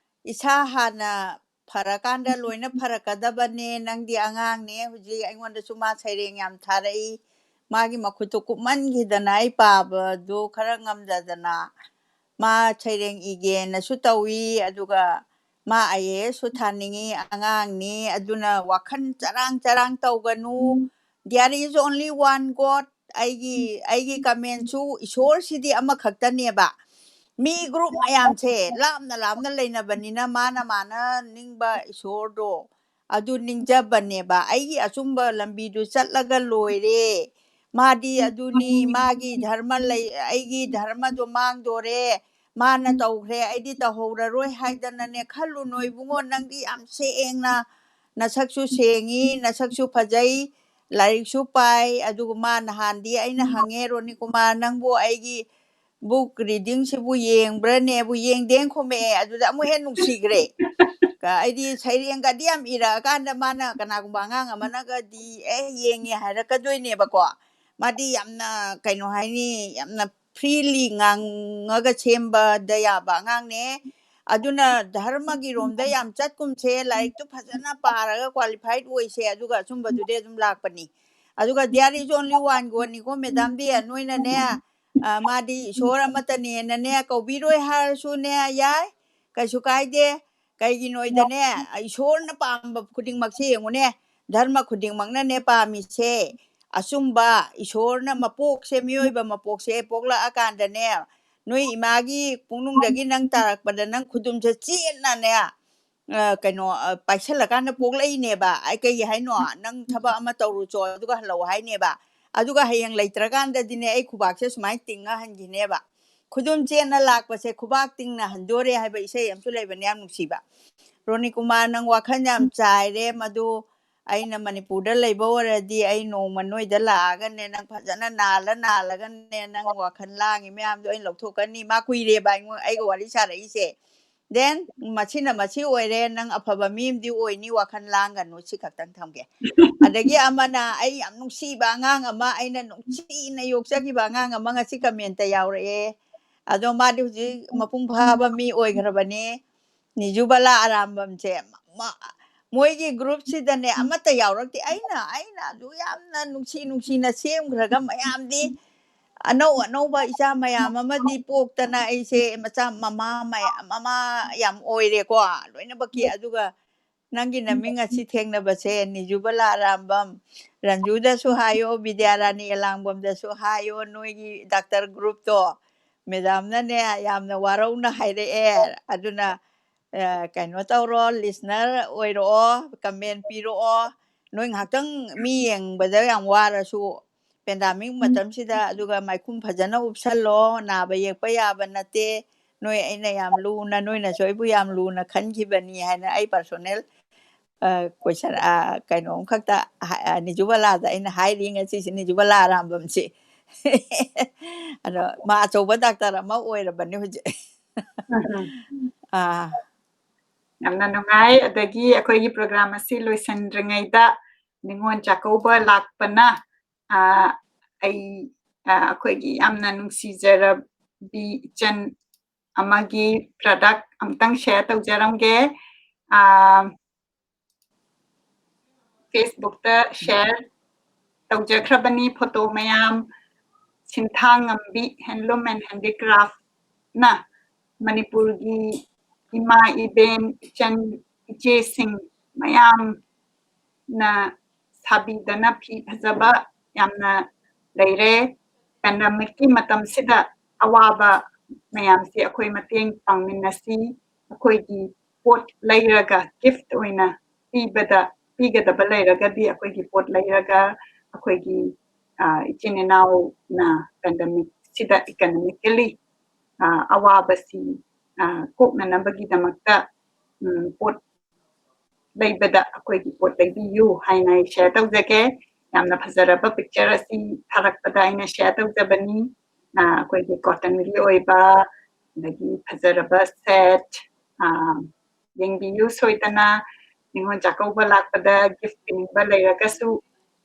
ꯏꯁꯥ ꯍꯥꯟꯅ ꯐꯔꯀꯥꯟꯗ ꯂꯣꯏꯅ ꯐꯔꯛꯀꯗꯕꯅꯦ꯫ ꯅꯪꯗꯤ ꯑꯉꯥꯡꯅꯦ꯫ ꯍꯧꯖꯤꯛ ꯑꯩꯉꯣꯟꯗꯁꯨ ꯃꯥ ꯁꯩꯔꯦꯡ ꯌꯥꯝ ꯊꯥꯔꯛꯏ꯫ ꯃꯥꯒꯤ ꯃꯈꯨꯠꯇꯨ ꯀꯨꯞꯃꯟꯈꯤꯗꯅ ꯑꯩ ꯄꯥꯕꯗꯨ ꯈꯔ ꯉꯝꯗꯗꯅ ꯃꯥ ꯁꯩꯔꯦꯡ ꯏꯒꯦꯅꯁꯨ ꯇꯧꯏ꯫ ꯑꯗꯨꯒ ꯃꯥ IASꯁꯨ ꯊꯥꯅꯤꯡꯉꯤ, ꯑꯉꯥꯡꯅꯤ꯫ ꯑꯗꯨꯅ ꯋꯥꯈꯜ ꯆꯔꯥꯡ ꯆꯔꯥꯡ ꯇꯧꯒꯅꯨ꯫ There is only one God꯫ ꯑꯩꯒꯤ, ꯑꯩꯒꯤ commentꯁꯨ ꯏꯁꯣꯔꯁꯤꯗꯤ ꯑꯃꯈꯛꯇꯅꯦꯕ꯫ ꯃꯤ group ꯃꯌꯥꯝꯁꯦ ꯂꯥꯞꯅ ꯂꯥꯞꯅ ꯂꯩꯅꯕꯅꯤꯅ ꯃꯥꯅ ꯃꯥꯅ ꯅꯤꯡꯕ ꯏꯁꯣꯔꯗꯣ ꯑꯗꯨ ꯅꯤꯡꯖꯕꯅꯦꯕ꯫ ꯑꯩꯒꯤ ꯑꯆꯨꯝꯕ ꯂꯝꯕꯤꯗꯨ ꯆꯠꯂꯒ ꯂꯣꯏꯔꯦ꯫ ꯃꯥꯗꯤ ꯑꯗꯨꯅꯤ, ꯃꯥꯒꯤ ꯙꯔꯃ ꯂꯩ, ꯑꯩꯒꯤ ꯙꯔꯃꯗꯣ ꯃꯥꯡꯗꯣꯔꯦ, ꯃꯥꯅ ꯇꯧꯈ꯭ꯔꯦ, ꯑꯩꯗꯤ ꯇꯧꯍꯧꯔꯔꯣꯏ ꯍꯥꯏꯗꯅꯅꯦ ꯈꯜꯂꯨꯅꯨ ꯏꯕꯨꯡꯉꯣ, ꯅꯪꯗꯤ ꯌꯥꯝ ꯁꯦꯡꯅ, ꯅꯁꯛꯁꯨ ꯁꯦꯡꯉꯤ, ꯅꯁꯛꯁꯨ ꯐꯖꯩ, ꯂꯥꯏꯔꯤꯛꯁꯨ ꯄꯥꯏ, ꯑꯗꯨꯒ ꯃꯥ ꯅꯍꯥꯟꯗꯤ ꯑꯩꯅ ꯍꯪꯉꯦ, "ꯔꯣꯅꯤꯀꯨꯃꯥꯔ, ꯅꯪꯕꯨ ꯑꯩꯒꯤ ꯕꯨꯛ ꯔꯤꯗꯤꯡꯁꯤꯕꯨ ꯌꯦꯡꯕ꯭ꯔꯅꯦꯕꯨ?" "ꯌꯦꯡꯗꯦꯅ" ꯈꯨꯝꯃꯛꯑꯦ꯫ ꯑꯗꯨꯗ ꯑꯃꯨꯛ ꯍꯦꯟꯅ ꯅꯨꯡꯁꯤꯈ꯭ꯔꯦ꯫ ꯀ-, ꯑꯩꯗꯤ ꯁꯩꯔꯦꯡꯒꯗꯤ ꯌꯥꯝ ꯏꯔꯛꯑꯀꯥꯟꯗ ꯃꯥꯅ, ꯀꯅꯥꯒꯨꯝꯕ ꯑꯉꯥꯡ ꯑꯃꯅꯒꯗꯤ "ꯑꯦ, ꯌꯦꯡꯉꯦ" ꯍꯥꯏꯔꯛꯀꯗꯣꯏꯅꯦꯕꯀꯣ꯫ ꯃꯥꯗꯤ ꯌꯥꯝꯅ, ꯀꯩꯅꯣ ꯍꯥꯏꯅꯤ, ꯌꯥꯝꯅ ꯐ꯭ꯔꯤꯂꯤ ꯉꯥꯡꯉꯒ ꯁꯦꯝꯕꯗ ꯌꯥꯕ ꯑꯉꯥꯡꯅꯦ꯫ ꯑꯗꯨꯅ ꯙꯔꯃꯒꯤ ꯔꯣꯝꯗ ꯌꯥꯝ ꯆꯠꯀꯨꯝꯁꯦ, ꯂꯥꯏꯔꯤꯛꯇꯨ ꯐꯖꯅ ꯄꯥꯔꯒ ꯀ꯭ꯋꯥꯂꯤꯐꯥꯏꯠ ꯑꯣꯏꯁꯦ, ꯑꯗꯨꯒ ꯑꯆꯨꯝꯕꯗꯨꯗꯤ ꯑꯗꯨꯝ ꯂꯥꯛꯄꯅꯤ꯫ ꯑꯗꯨꯒ "There is only one God" ꯅꯤꯀꯣ ꯃꯦꯗꯥꯝꯗꯤ, ꯅꯣꯏꯅꯅꯦ, ꯑ, ꯃꯥꯗꯤ ꯏꯁꯣꯔ ꯑꯃꯠꯇꯅꯦꯅꯅꯦ ꯀꯧꯕꯤꯔꯣꯏ ꯍꯥꯏꯔꯁꯨꯅꯦ ꯌꯥꯏ, ꯀꯩꯁꯨ ꯀꯥꯏꯗꯦ꯫ ꯀꯩꯒꯤꯅꯣꯗꯅꯦ, ꯏꯁꯣꯔꯅ ꯄꯥꯝꯕ ꯈꯨꯗꯤꯡꯃꯛꯁꯦ ꯌꯦꯡꯉꯨꯅꯦ, ꯙꯔꯃ ꯈꯨꯗꯤꯡꯃꯛꯅꯅꯦ ꯄꯥꯝꯃꯤꯁꯦ, ꯑꯆꯨꯝꯕ, ꯏꯁꯣꯔꯅ ꯃꯄꯣꯛꯁꯦ, ꯃꯤꯑꯣꯏꯕ ꯃꯄꯣꯛꯁꯦ ꯄꯣꯛꯂꯛꯑꯀꯥꯟꯗꯅꯦ, ꯅꯣꯏ ꯏꯃꯥꯒꯤ ꯄꯨꯛꯅꯨꯡꯗꯒꯤ ꯅꯪ ꯇꯥꯔꯛꯄꯗ ꯅꯪ ꯈꯨꯗꯨꯝꯁꯦ ꯆꯦꯠꯅꯅꯦ, ꯑ, ꯀꯩꯅꯣ, ꯑ, ꯄꯥꯏꯁꯜꯂꯀꯥꯟꯗ ꯄꯣꯛꯂꯛꯏꯅꯦꯕ꯫ ꯑꯩ ꯀꯩ ꯍꯥꯏꯅꯣ? "ꯅꯪ ꯊꯕꯛ ꯑꯃ ꯇꯧꯔꯨꯆꯣ, ꯑꯗꯨꯒ ꯍꯜꯂꯛꯑꯣ" ꯍꯥꯏꯅꯦꯕ꯫ ꯑꯗꯨꯒ ꯍꯌꯦꯡ ꯂꯩꯇ꯭ꯔꯀꯥꯟꯗꯗꯤꯅꯦ, ꯑꯩ ꯈꯨꯕꯥꯛꯁꯦ ꯁꯨꯃꯥꯏꯅ ꯇꯤꯡꯉ ꯍꯟꯈꯤꯅꯦꯕ꯫ "ꯈꯨꯗꯨꯝ ꯆꯦꯠꯅ ꯂꯥꯛꯄꯁꯦ ꯈꯨꯕꯥꯛ ꯇꯤꯡꯅ ꯍꯟꯗꯣꯔꯦ" ꯍꯥꯏꯕ ꯏꯁꯩ ꯑꯃꯁꯨ ꯂꯩꯕꯅꯦ, ꯌꯥꯝ ꯅꯨꯡꯁꯤꯕ꯫ ꯔꯣꯅꯤꯀꯨꯃꯥꯔ, ꯅꯪ ꯋꯥꯈꯜ ꯌꯥꯝ ꯆꯥꯏꯔꯦ꯫ ꯃꯗꯨ ꯑꯩꯅ ꯃꯅꯤꯄꯨꯔꯗ ꯂꯩꯕ ꯑꯣꯏꯔꯗꯤ, ꯑꯩ ꯅꯣꯡꯃ ꯅꯣꯏꯗ ꯂꯥꯛꯑꯒꯅꯦ, ꯅꯪ ꯐꯖꯅ ꯅꯥꯜꯂ ꯅꯥꯜꯂꯒꯅꯦ, ꯅꯪ ꯋꯥꯈꯜ ꯂꯥꯡꯉꯤ ꯃꯌꯥꯝꯗꯣ ꯑꯩꯅ ꯂꯧꯊꯣꯛꯀꯅꯤ꯫ ꯃꯥ ꯀꯨꯏꯔꯦꯕ ꯑꯩꯉꯣꯟ-, ꯑꯩꯒ ꯋꯥꯔꯤ ꯁꯥꯔꯛꯏꯁꯦ꯫ Then, ꯃꯁꯤꯅ ꯃꯁꯤ ꯑꯣꯏꯔꯦ, ꯅꯪ ꯑꯐꯕ ꯃꯤ ꯑꯃꯗꯤ ꯑꯣꯏꯅꯤ, ꯋꯥꯈꯜ ꯂꯥꯡꯒꯅꯨ, ꯁꯤ ꯈꯛꯇꯪ ꯊꯝꯒꯦ꯫ ꯑꯗꯒꯤ ꯑꯃꯅ, ꯑꯩ ꯌꯥꯝ ꯅꯨꯡꯁꯤꯕ ꯑꯉꯥꯡ ꯑꯃ, ꯑꯩꯅ ꯅꯨꯡꯁꯤꯅ ꯌꯣꯛꯆꯈꯤꯕ ꯑꯉꯥꯡ ꯑꯃ ꯉꯁꯤ comment ꯌꯥꯎꯔꯛꯑꯦ꯫ ꯑꯗꯣ ꯃꯥꯗꯤ ꯍꯧꯖꯤꯛ ꯃꯄꯨꯡ ꯐꯥꯕ ꯃꯤ ꯑꯣꯏꯈ꯭ꯔꯕꯅꯤ꯫ ꯅꯤꯖꯨꯕꯂꯥ ꯑꯔꯥꯝꯕꯝꯁꯦ, ꯃ-, ꯃꯣꯏꯒꯤ groupꯁꯤꯗꯅꯦ ꯑꯃꯠꯇ ꯌꯥꯎꯔꯛꯇꯦ꯫ ꯑꯩꯅ, ꯑꯩꯅ ꯑꯗꯨ ꯌꯥꯝꯅ ꯅꯨꯡꯁꯤ ꯅꯨꯡꯁꯤꯅ ꯁꯦꯝꯈ꯭ꯔꯒ ꯃꯌꯥꯝꯗꯤ ꯑꯅꯧ ꯑꯅꯧꯕ ꯏꯆꯥ ꯃꯌꯥꯝ ꯑꯃꯗꯤ ꯄꯣꯛꯇꯅ ꯑꯩꯁꯦ ꯃꯆꯥ ꯃꯃꯥ ꯃꯌꯥꯝ, ꯃꯃꯥ ꯌꯥꯝ ꯑꯣꯏꯔꯦꯀꯣ ꯂꯣꯏꯅꯃꯛꯀꯤ꯫ ꯑꯗꯨꯒ ꯅꯪꯒꯤ ꯅꯃꯤꯡ ꯑꯁꯤ ꯊꯦꯡꯅꯕꯁꯦ, ꯅꯤꯖꯨꯕꯂꯥ ꯑꯔꯥꯝꯕꯝ, ꯔꯟꯖꯨꯗꯁꯨ ꯍꯥꯏꯌꯣ, ꯕꯤꯗ꯭ꯌꯥꯔꯥꯅꯤ ꯑꯦꯂꯥꯡꯕꯝꯗꯁꯨ ꯍꯥꯏꯌꯣ, ꯅꯣꯏꯒꯤ doctor groupꯇꯣ꯫ Madamꯅꯅꯦ ꯌꯥꯝꯅ ꯋꯥꯔꯧꯅ ꯍꯥꯏꯔꯛꯑꯦ꯫ ꯑꯗꯨꯅ, ꯑ, ꯀꯩꯅꯣ ꯇꯧꯔꯣ, listener ꯑꯣꯏꯔꯛꯑꯣ, comment ꯄꯤꯔꯛꯑꯣ꯫ ꯅꯣꯏ ꯉꯥꯏꯍꯥꯛꯇꯪ ꯃꯤ ꯌꯦꯡꯕꯗ ꯌꯥꯝ ꯋꯥꯔꯁꯨ, pandemic ꯃꯇꯝꯁꯤꯗ, ꯑꯗꯨꯒ ꯃꯥꯏꯈꯨꯝ ꯐꯖꯅ ꯎꯞꯁꯜꯂꯣ, ꯅꯥꯕ ꯌꯦꯛꯄ ꯌꯥꯕ ꯅꯠꯇꯦ꯫ ꯅꯣꯏ ꯑꯩꯅ ꯌꯥꯝ ꯂꯨꯅ, ꯅꯣꯏꯅꯁꯨ ꯑꯩꯕꯨ ꯌꯥꯝ ꯂꯨꯅ ꯈꯟꯈꯤꯕꯅꯤ ꯍꯥꯏꯅ ꯑꯩ personal, ꯑ, question, ꯑ, ꯀꯩꯅꯣꯝꯈꯛꯇ ꯍꯥ-, ꯑ, ꯅꯤꯖꯨꯕꯂꯥꯗ ꯑꯩꯅ ꯍꯥꯏꯔꯤ ꯉꯁꯤꯁꯦ, ꯅꯤꯖꯨꯕꯂꯥ ꯑꯔꯥꯝꯕꯝꯁꯦ꯫ ꯑꯗꯣ ꯃꯥ ꯑꯆꯧꯕ doctor ꯑꯃ ꯑꯣꯏꯔꯕꯅꯤ ꯍꯧꯖꯤꯛ꯫ ꯑꯥ꯫ ꯌꯥꯝꯅ ꯅꯨꯡꯉꯥꯏ꯫ ꯑꯗꯒꯤ ꯑꯩꯈꯣꯏꯒꯤ program ꯑꯁꯤ ꯂꯣꯏꯁꯤꯟꯗ꯭ꯔꯤꯉꯩꯗ ꯅꯤꯉꯣꯜ ꯆꯥꯛꯀꯧꯕ ꯂꯥꯛꯄꯅ, ꯑ, ꯑꯩ, ꯑ, ꯑꯩꯈꯣꯏꯒꯤ ꯌꯥꯝꯅ ꯅꯨꯡꯁꯤꯖꯔꯕꯤ ꯏꯆꯟ ꯑꯃꯒꯤ product ꯑꯝꯇꯪ share ꯇꯧꯖꯔꯝꯒꯦ꯫ ꯑ, Facebook ꯇ share ꯇꯧꯖꯈ꯭ꯔꯕꯅꯤ photo ꯃꯌꯥꯝ꯫ ꯁꯤꯟꯊꯥ ꯉꯝꯕꯤ Handloom and Handicraft ꯅ ꯃꯅꯤꯄꯨꯔꯒꯤ ꯏꯃꯥ ꯏꯕꯦꯟ ꯏꯆꯟ ꯏꯆꯦꯁꯤꯡ ꯃꯌꯥꯝꯅ ꯁꯥꯕꯤꯗꯅ ꯐꯤ ꯐꯖꯕ ꯌꯥꯝꯅ ꯂꯩꯔꯦ꯫ Pandemic ꯀꯤ ꯃꯇꯝꯁꯤꯗ ꯑꯋꯥꯕ ꯃꯌꯥꯝꯁꯤ ꯑꯩꯈꯣꯏ ꯃꯇꯦꯡ ꯄꯥꯡꯃꯤꯟꯅꯁꯤ꯫ ꯑꯩꯈꯣꯏꯒꯤ ꯄꯣꯠ ꯂꯩꯔꯒ gift ꯑꯣꯏꯅ ꯄꯤꯕꯗ, ꯄꯤꯒꯗꯕ ꯂꯩꯔꯒꯗꯤ ꯑꯩꯈꯣꯏꯒꯤ ꯄꯣꯠ ꯂꯩꯔꯒ ꯑꯩꯈꯣꯏꯒꯤ, ꯑ, ꯏꯆꯤꯟ ꯏꯅꯥꯎꯅ pandemic ꯁꯤꯗ economically, ꯑ, ꯑꯋꯥꯕꯁꯤ, ꯑ, ꯀꯣꯛꯅꯅꯕꯒꯤꯗꯃꯛꯇ, ꯎꯝ, ꯄꯣꯠ ꯂꯩꯕꯗ ꯑꯩꯈꯣꯏꯒꯤ ꯄꯣꯠ ꯂꯩꯕꯤꯌꯨ ꯍꯥꯏꯅ ꯑꯩ share ꯇꯧꯖꯒꯦ꯫ ꯌꯥꯝꯅ ꯐꯖꯔꯕ picture ꯑꯁꯤ ꯊꯥꯔꯛꯄꯗ ꯑꯩꯅ share ꯇꯧꯖꯕꯅꯤ꯫ ꯑ, ꯑꯩꯈꯣꯏꯒꯤ cotton ꯒꯤ ꯑꯣꯏꯕ, ꯑꯗꯒꯤ ꯐꯖꯔꯕ set, ꯑ, ꯌꯦꯡꯕꯤꯌꯨ ꯁꯣꯏꯗꯅ꯫ ꯅꯤꯉꯣꯜ ꯆꯥꯛꯀꯧꯕ ꯂꯥꯛꯄꯗ gift ꯄꯤꯅꯤꯡꯕ ꯂꯩꯔꯒꯁꯨ,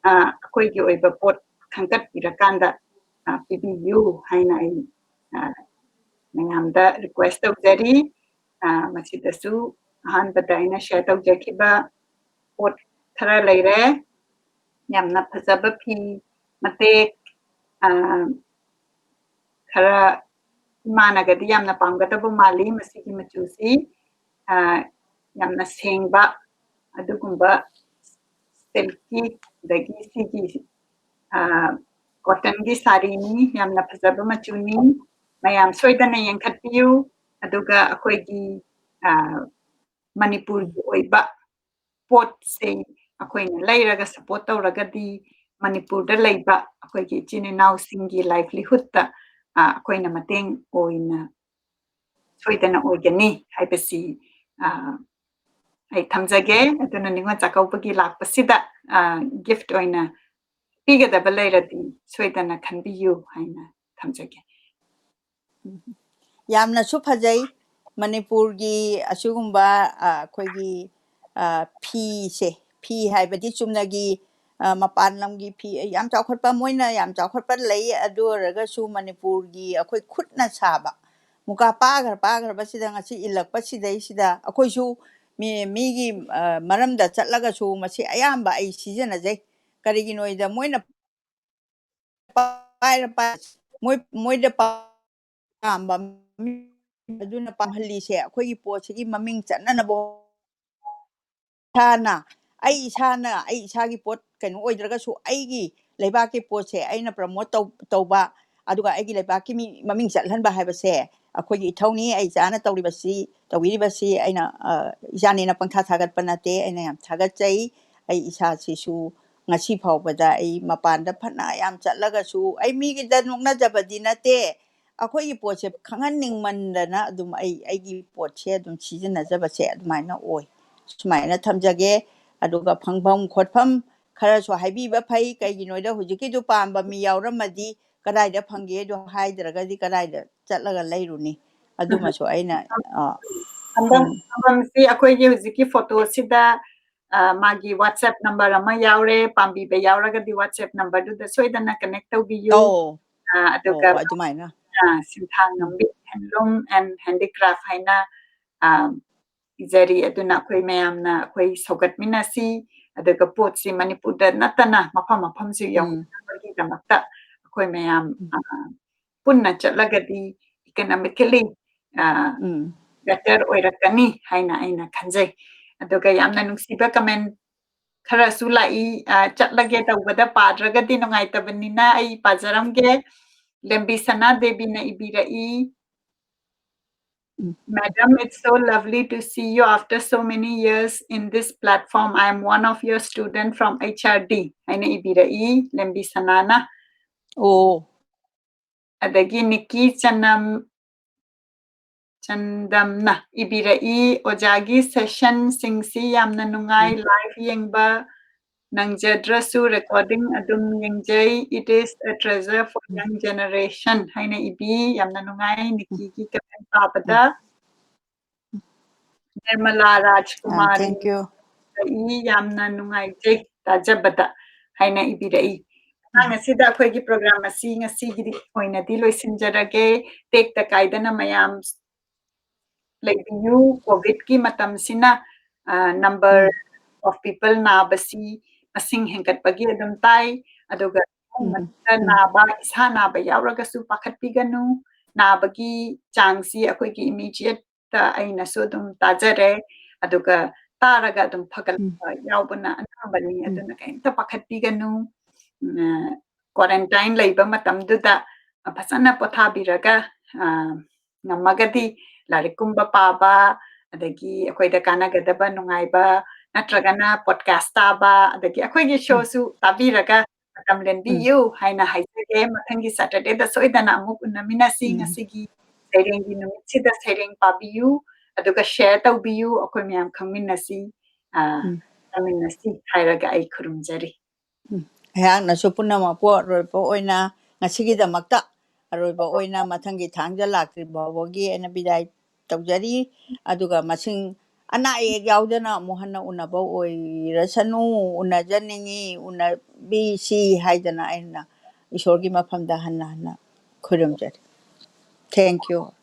ꯑ, ꯑꯩꯈꯣꯏꯒꯤ ꯑꯣꯏꯕ ꯄꯣꯠ ꯈꯟꯒꯠꯄꯤꯔꯀꯥꯟꯗ, ꯑ, ꯄꯤꯕꯤꯌꯨ ꯍꯥꯏꯅ ꯑꯩ, ꯑ, ꯃꯌꯥꯝꯗ request ꯇꯧꯖꯔꯤ꯫ ꯑ, ꯃꯁꯤꯗꯁꯨ ꯑꯍꯥꯟꯕꯗ ꯑꯩꯅ share ꯇꯧꯖꯈꯤꯕ ꯄꯣꯠ ꯈꯔ ꯂꯩꯔꯦ꯫ ꯌꯥꯝꯅ ꯐꯖꯕ ꯐꯤ ꯃꯇꯦꯛ, ꯑ, ꯈꯔ ꯏꯃꯥꯅꯒꯗꯤ ꯌꯥꯝꯅ ꯄꯥꯝꯒꯗꯕ ꯃꯥꯜꯂꯤ ꯃꯁꯤꯒꯤ ꯃꯆꯨꯁꯤ꯫ ꯑ, ꯌꯥꯝꯅ ꯁꯦꯡꯕ ꯑꯗꯨꯒꯨꯝꯕ silky, ꯑꯗꯒꯤ ꯁꯤꯒꯤ, ꯑ, cotton ꯒꯤ ꯁꯥꯔꯤꯅꯤ, ꯌꯥꯝꯅ ꯐꯖꯕ ꯃꯆꯨꯅꯤ꯫ ꯃꯌꯥꯝ ꯁꯣꯏꯗꯅ ꯌꯦꯡꯈꯠꯄꯤꯌꯨ꯫ ꯑꯗꯨꯒ ꯑꯩꯈꯣꯏꯒꯤ, ꯑ, ꯃꯅꯤꯄꯨꯔꯒꯤ ꯑꯣꯏꯕ ꯄꯣꯠꯁꯦ ꯑꯩꯈꯣꯏꯅ ꯂꯩꯔꯒ support ꯇꯧꯔꯒꯗꯤ ꯃꯅꯤꯄꯨꯔꯗ ꯂꯩꯕ ꯑꯩꯈꯣꯏꯒꯤ ꯏꯆꯤꯟ ꯏꯅꯥꯎꯁꯤꯡꯒꯤ livelihood ꯇ, ꯑ, ꯑꯩꯈꯣꯏꯅ ꯃꯇꯦꯡ ꯑꯣꯏꯅ ꯁꯣꯏꯗꯅ ꯑꯣꯏꯒꯅꯤ ꯍꯥꯏꯕꯁꯤ, ꯑ, ꯑꯩ ꯊꯝꯖꯒꯦ꯫ ꯑꯗꯨꯅ ꯅꯤꯉꯣꯜ ꯆꯥꯛꯀꯧꯕꯒꯤ ꯂꯥꯛꯄꯁꯤꯗ, ꯑ, gift ꯑꯣꯏꯅ ꯄꯤꯒꯗꯕ ꯂꯩꯔꯗꯤ ꯁꯣꯏꯗꯅ ꯈꯟꯕꯤꯌꯨ ꯍꯥꯏꯅ ꯊꯝꯖꯒꯦ꯫ ꯌꯥꯝꯅꯁꯨ ꯐꯖꯩ꯫ ꯃꯅꯤꯄꯨꯔꯒꯤ ꯑꯁꯤꯒꯨꯝꯕ, ꯑ, ꯑꯩꯈꯣꯏꯒꯤ, ꯑ, ꯐꯤꯁꯦ, ꯐꯤ ꯍꯥꯏꯕꯗꯤ ꯆꯨꯝꯅꯒꯤ, ꯑ, ꯃꯄꯥꯟ ꯂꯝꯒꯤ ꯐꯤ, ꯌꯥꯝ ꯆꯥꯎꯈꯠꯄ, ꯃꯣꯏꯅ ꯌꯥꯝ ꯆꯥꯎꯈꯠꯄ ꯂꯩ꯫ ꯑꯗꯨ ꯑꯣꯏꯔꯒꯁꯨ ꯃꯅꯤꯄꯨꯔꯒꯤ ꯑꯩꯈꯣꯏ ꯈꯨꯠꯅ ꯁꯥꯕ ꯃꯨꯀꯥ ꯄꯥꯈ꯭ꯔ ꯄꯥꯈ꯭ꯔꯕꯁꯤꯗ ꯉꯁꯤ ꯏꯜꯂꯛꯄꯁꯤꯗꯩꯁꯤꯗ ꯑꯩꯈꯣꯏꯁꯨ ꯃꯤ, ꯃꯤꯒꯤ, ꯑ, ꯃꯔꯝꯗ ꯆꯠꯂꯒꯁꯨ ꯃꯁꯤ ꯑꯌꯥꯝꯕ ꯑꯩ ꯁꯤꯖꯤꯟꯅꯖꯩ꯫ ꯀꯔꯤꯒꯤꯅꯣꯗ ꯃꯣꯏꯅ ꯄꯥꯏꯔ ꯄꯥꯏꯔ ꯃꯣꯏ, ꯃꯣꯏꯗ ꯄꯥꯝꯕ ꯃꯤ ꯑꯗꯨꯅ ꯄꯥꯝꯍꯜꯂꯤꯁꯦ ꯑꯩꯈꯣꯏꯒꯤ ꯄꯣꯠꯁꯤꯒꯤ ꯃꯃꯤꯡ ꯆꯠꯅꯅꯕ ꯏꯁꯥꯅ, ꯑꯩ ꯏꯁꯥꯅ, ꯑꯩ ꯏꯁꯥꯒꯤ ꯄꯣꯠ ꯀꯩꯅꯣ ꯑꯣꯏꯗ꯭ꯔꯒꯁꯨ ꯑꯩꯒꯤ ꯂꯩꯕꯥꯛꯀꯤ ꯄꯣꯠꯁꯦ ꯑꯩꯅ promote ꯇꯧ-, ꯇꯧꯕ, ꯑꯗꯨꯒ ꯑꯩꯒꯤ ꯂꯩꯕꯥꯛꯀꯤ ꯃꯤ ꯃꯃꯤꯡ ꯆꯠꯍꯟꯕ ꯍꯥꯏꯕꯁꯦ ꯑꯩꯈꯣꯏꯒꯤ ꯏꯊꯧꯅꯤ꯫ ꯑꯩ ꯏꯆꯥꯅ ꯇꯧꯔꯤꯕꯁꯤ, ꯇꯧꯕꯤꯔꯤꯕꯁꯤ ꯑꯩꯅ, ꯑ, ꯏꯆꯥꯅꯦꯅ ꯄꯪꯊꯥ ꯊꯥꯒꯠꯄ ꯅꯠꯇꯦ꯫ ꯑꯩꯅ ꯌꯥꯝ ꯊꯥꯒꯠꯆꯩ꯫ ꯑꯩ ꯏꯁꯥꯁꯤꯁꯨ ꯉꯁꯤ ꯐꯥꯎꯕꯗ ꯑꯩ ꯃꯄꯥꯟꯗ ꯐꯅ ꯌꯥꯝ ꯆꯠꯂꯒꯁꯨ ꯑꯩ ꯃꯤꯒꯤꯗ ꯅꯣꯛꯅꯖꯕꯗꯤ ꯅꯠꯇꯦ꯫ ꯑꯩꯈꯣꯏꯒꯤ ꯄꯣꯠꯁꯦ ꯈꯪꯍꯟꯅꯤꯡꯃꯟꯗꯅ ꯑꯗꯨꯝ ꯑꯩ, ꯑꯩꯒꯤ ꯄꯣꯠꯁꯦ ꯑꯗꯨꯝ ꯁꯤꯖꯤꯟꯅꯖꯕꯁꯦ ꯑꯗꯨꯃꯥꯏꯅ ꯑꯣꯏ꯫ ꯁꯨꯃꯥꯏꯅ ꯊꯝꯖꯒꯦ꯫ ꯑꯗꯨꯒ ꯐꯪꯐꯝ ꯈꯣꯠꯐꯝ ꯈꯔꯁꯨ ꯍꯥꯏꯕꯤꯕ ꯐꯩ꯫ ꯀꯩꯒꯤꯅꯣꯗ ꯍꯧꯖꯤꯛꯀꯤꯗꯨ ꯄꯥꯝꯕ ꯃꯤ ꯌꯥꯎꯔꯝꯃꯗꯤ ꯀꯗꯥꯏꯗ ꯐꯪꯒꯦꯗꯣ ꯍꯥꯏꯗ꯭ꯔꯒꯗꯤ ꯀꯗꯥꯏꯗ ꯆꯠꯂꯒ ꯂꯩꯔꯨꯅꯤ? ꯑꯗꯨꯃꯁꯨ ꯑꯩꯅ, ꯑ, ꯐꯪꯐꯝ, ꯎꯝ꯫ ꯐꯪꯐꯝꯁꯤ ꯑꯩꯈꯣꯏꯒꯤ ꯍꯧꯖꯤꯛꯀꯤ ꯐꯣꯇꯣꯁꯤꯗ, ꯑ, ꯃꯥꯒꯤ WhatsApp number ꯑꯃ ꯌꯥꯎꯔꯦ꯫ ꯄꯥꯝꯕꯤꯕ ꯌꯥꯎꯔꯒꯗꯤ WhatsApp numberꯗꯨꯗ ꯁꯣꯏꯗꯅ connect ꯇꯧꯕꯤꯌꯨ꯫ ꯑꯧ, ꯑ, ꯑꯗꯨꯒ, ꯑꯧ, ꯑꯗꯨꯃꯥꯏꯅ꯫ ꯑ, ꯁꯤꯟꯊꯥꯡ ꯎꯝ꯫ ꯉꯝꯕꯤ Handloom and Handicraft ꯍꯥꯏꯅ, ꯑ, ꯏꯖꯔꯤ꯫ ꯑꯗꯨꯅ ꯑꯩꯈꯣꯏ ꯃꯌꯥꯝꯅ ꯑꯩꯈꯣꯏ ꯁꯧꯒꯠꯃꯤꯟꯅꯁꯤ꯫ ꯑꯗꯨꯒ ꯄꯣꯠꯁꯤ ꯃꯅꯤꯄꯨꯔꯗ ꯅꯠꯇꯅ ꯃꯐꯝ ꯃꯐꯝꯁꯨ ꯎꯝ꯫ ꯌꯧꯅꯕꯒꯤꯗꯃꯛꯇ ꯑꯩꯈꯣꯏ ꯃꯌꯥꯝ, ꯎꯝ꯫ ꯑ, ꯄꯨꯟꯅ ꯆꯠꯂꯒꯗꯤ economically, ꯑ, ꯎꯝ꯫ better ꯑꯣꯏꯔꯛꯀꯅꯤ ꯍꯥꯏꯅ ꯑꯩꯅ ꯈꯟꯖꯩ꯫ ꯑꯗꯨꯒ ꯌꯥꯝꯅ ꯅꯨꯡꯁꯤꯕ comment ꯈꯔꯁꯨ ꯂꯥꯛꯏ꯫ ꯑ, ꯆꯠꯂꯒꯦ ꯇꯧꯕꯗ ꯄꯥꯗ꯭ꯔꯒꯗꯤ ꯅꯨꯡꯉꯥꯏꯇꯕꯅꯤꯅ ꯑꯩ ꯄꯥꯖꯔꯝꯒꯦ꯫ ꯂꯦꯝꯕꯤ ꯁꯅꯥ ꯗꯦꯕꯤꯅ ꯏꯕꯤꯔꯛꯏ, ꯎꯝ꯫ "Madam, it's so lovely to see you after so many years in this platform. I am one of your student from H R D" ꯍꯥꯏꯅ ꯏꯕꯤꯔꯛꯏ ꯂꯦꯝꯕꯤ ꯁꯅꯥꯅ꯫ ꯑꯣ꯫ ꯑꯗꯒꯤ ꯅꯤꯀꯤ ꯆꯅꯝ, ꯆꯟꯗꯝꯅ ꯏꯕꯤꯔꯛꯏ, "ꯑꯣꯖꯥꯒꯤ sessionꯁꯤꯡꯁꯤ ꯌꯥꯝꯅ ꯅꯨꯡꯉꯥꯏ, live ꯌꯦꯡꯕ ꯅꯪꯖꯗ꯭ꯔꯁꯨ recording ꯑꯗꯨꯝ ꯌꯦꯡꯖꯩ꯫ It is a treasure for young generation" ꯍꯥꯏꯅ ꯏꯕꯤ꯫ ꯌꯥꯝꯅ ꯅꯨꯡꯉꯥꯏ ꯅꯤꯀꯤꯒꯤ comment ꯄꯥꯕꯗ꯫ Nirmala Rajkumari, Thank you. "ꯏ ꯌꯥꯝꯅ ꯅꯨꯡꯉꯥꯏꯖꯩ ꯇꯥꯖꯕꯗ" ꯍꯥꯏꯅ ꯏꯕꯤꯔꯛꯏ꯫ ꯃꯇꯥꯡ ꯑꯁꯤꯗ ꯑꯩꯈꯣꯏꯒꯤ program ꯑꯁꯤ ꯉꯁꯤꯒꯤꯗꯤ ꯑꯣꯏꯅꯗꯤ ꯂꯣꯏꯁꯤꯟꯖꯔꯒꯦ꯫ ꯇꯦꯛꯇ ꯀꯥꯏꯗꯅ ꯃꯌꯥꯝ ꯂꯩꯕꯤꯌꯨ꯫ COVIDꯀꯤ ꯃꯇꯝꯁꯤꯅ, ꯑ, number of people ꯅꯥꯕꯁꯤ ꯃꯁꯤꯡ ꯍꯦꯟꯒꯠꯄꯒꯤ ꯑꯗꯨꯝ ꯇꯥꯏ꯫ ꯑꯗꯨꯒ ꯏꯃꯨꯡ ꯃꯅꯨꯡꯗ ꯅꯥꯕ, ꯏꯁꯥ ꯅꯥꯕ ꯌꯥꯎꯔꯒꯁꯨ ꯄꯥꯈꯠꯄꯤꯒꯅꯨ꯫ ꯅꯥꯕꯒꯤ ꯆꯥꯡꯁꯤ ꯑꯩꯈꯣꯏꯒꯤ immediateꯇ ꯑꯩꯅꯁꯨ ꯑꯗꯨꯝ ꯇꯥꯖꯔꯦ꯫ ꯑꯗꯨꯒ ꯇꯥꯔꯒ ꯑꯗꯨꯝ ꯐꯒꯠꯂꯛꯄ ꯌꯥꯎꯕꯅ ꯑꯅꯝꯕꯅꯤ꯫ ꯑꯗꯨꯅ ꯀꯔꯤꯝꯇ ꯄꯥꯈꯠꯄꯤꯒꯅꯨ꯫ ꯎꯝ, quarantine ꯂꯩꯕ ꯃꯇꯝꯗꯨꯗ ꯐꯖꯅ ꯄꯣꯊꯥꯕꯤꯔꯒ, ꯑ, ꯉꯝꯃꯒꯗꯤ ꯂꯥꯏꯔꯤꯛꯀꯨꯝꯕ ꯄꯥꯕ, ꯑꯗꯒꯤ ꯑꯩꯈꯣꯏꯗ ꯀꯥꯟꯅꯒꯗꯕ ꯅꯨꯡꯉꯥꯏꯕ, ꯅꯠꯇ꯭ꯔꯒꯅ podcast ꯇꯥꯕ, ꯑꯗꯒꯤ ꯑꯩꯈꯣꯏꯒꯤ showꯁꯨ ꯇꯥꯕꯤꯔꯒ ꯃꯇꯝ ꯂꯦꯟꯕꯤꯌꯨ ꯍꯥꯏꯅ ꯍꯥꯏꯖꯒꯦ꯫ ꯃꯊꯪꯒꯤ Saturdayꯗ ꯁꯣꯏꯗꯅ ꯑꯃꯨꯛ ꯎꯅꯃꯤꯟꯅꯁꯤ꯫ ꯉꯁꯤꯒꯤ ꯁꯩꯔꯦꯡꯒꯤ ꯅꯨꯃꯤꯠꯁꯤꯗ ꯁꯩꯔꯦꯡ ꯄꯥꯕꯤꯌꯨ, ꯑꯗꯨꯒ share ꯇꯧꯕꯤꯌꯨ, ꯑꯩꯈꯣꯏ ꯃꯌꯥꯝ ꯈꯪꯃꯤꯟꯅꯁꯤ, ꯑ, ꯇꯥꯃꯤꯟꯅꯁꯤ ꯍꯥꯏꯔꯒ ꯑꯩ ꯈꯨꯔꯨꯝꯖꯔꯤ꯫ ꯑꯩꯍꯥꯛꯅꯁꯨ ꯄꯨꯝꯅꯃꯛꯄꯨ ꯑꯔꯣꯏꯕ ꯑꯣꯏꯅ, ꯉꯁꯤꯒꯤꯗꯃꯛꯇ ꯑꯔꯣꯏꯕ ꯑꯣꯏꯅ ꯃꯊꯪꯒꯤ ꯊꯥꯡꯖ ꯂꯥꯛꯇ꯭ꯔꯤ ꯐꯥꯎꯕꯒꯤ ꯑꯩꯅ ꯕꯤꯗꯥꯏ ꯇꯧꯖꯔꯤ꯫ ꯑꯗꯨꯒ ꯃꯁꯤꯡ ꯑꯅꯥ ꯑꯌꯦꯛ ꯌꯥꯎꯗꯅ ꯑꯃꯨꯛ ꯍꯟꯅ ꯎꯅꯕ ꯑꯣꯏꯔꯁꯅꯨ, ꯎꯅꯖꯅꯤꯡꯉꯤ, ꯎꯅꯕꯤꯁꯤ ꯍꯥꯏꯗꯅ ꯑꯩꯅ ꯏꯁꯣꯔꯒꯤ ꯃꯐꯝꯗ ꯍꯟꯅ ꯍꯟꯅ ꯈꯨꯔꯨꯝꯖꯔꯤ꯫ Thank you.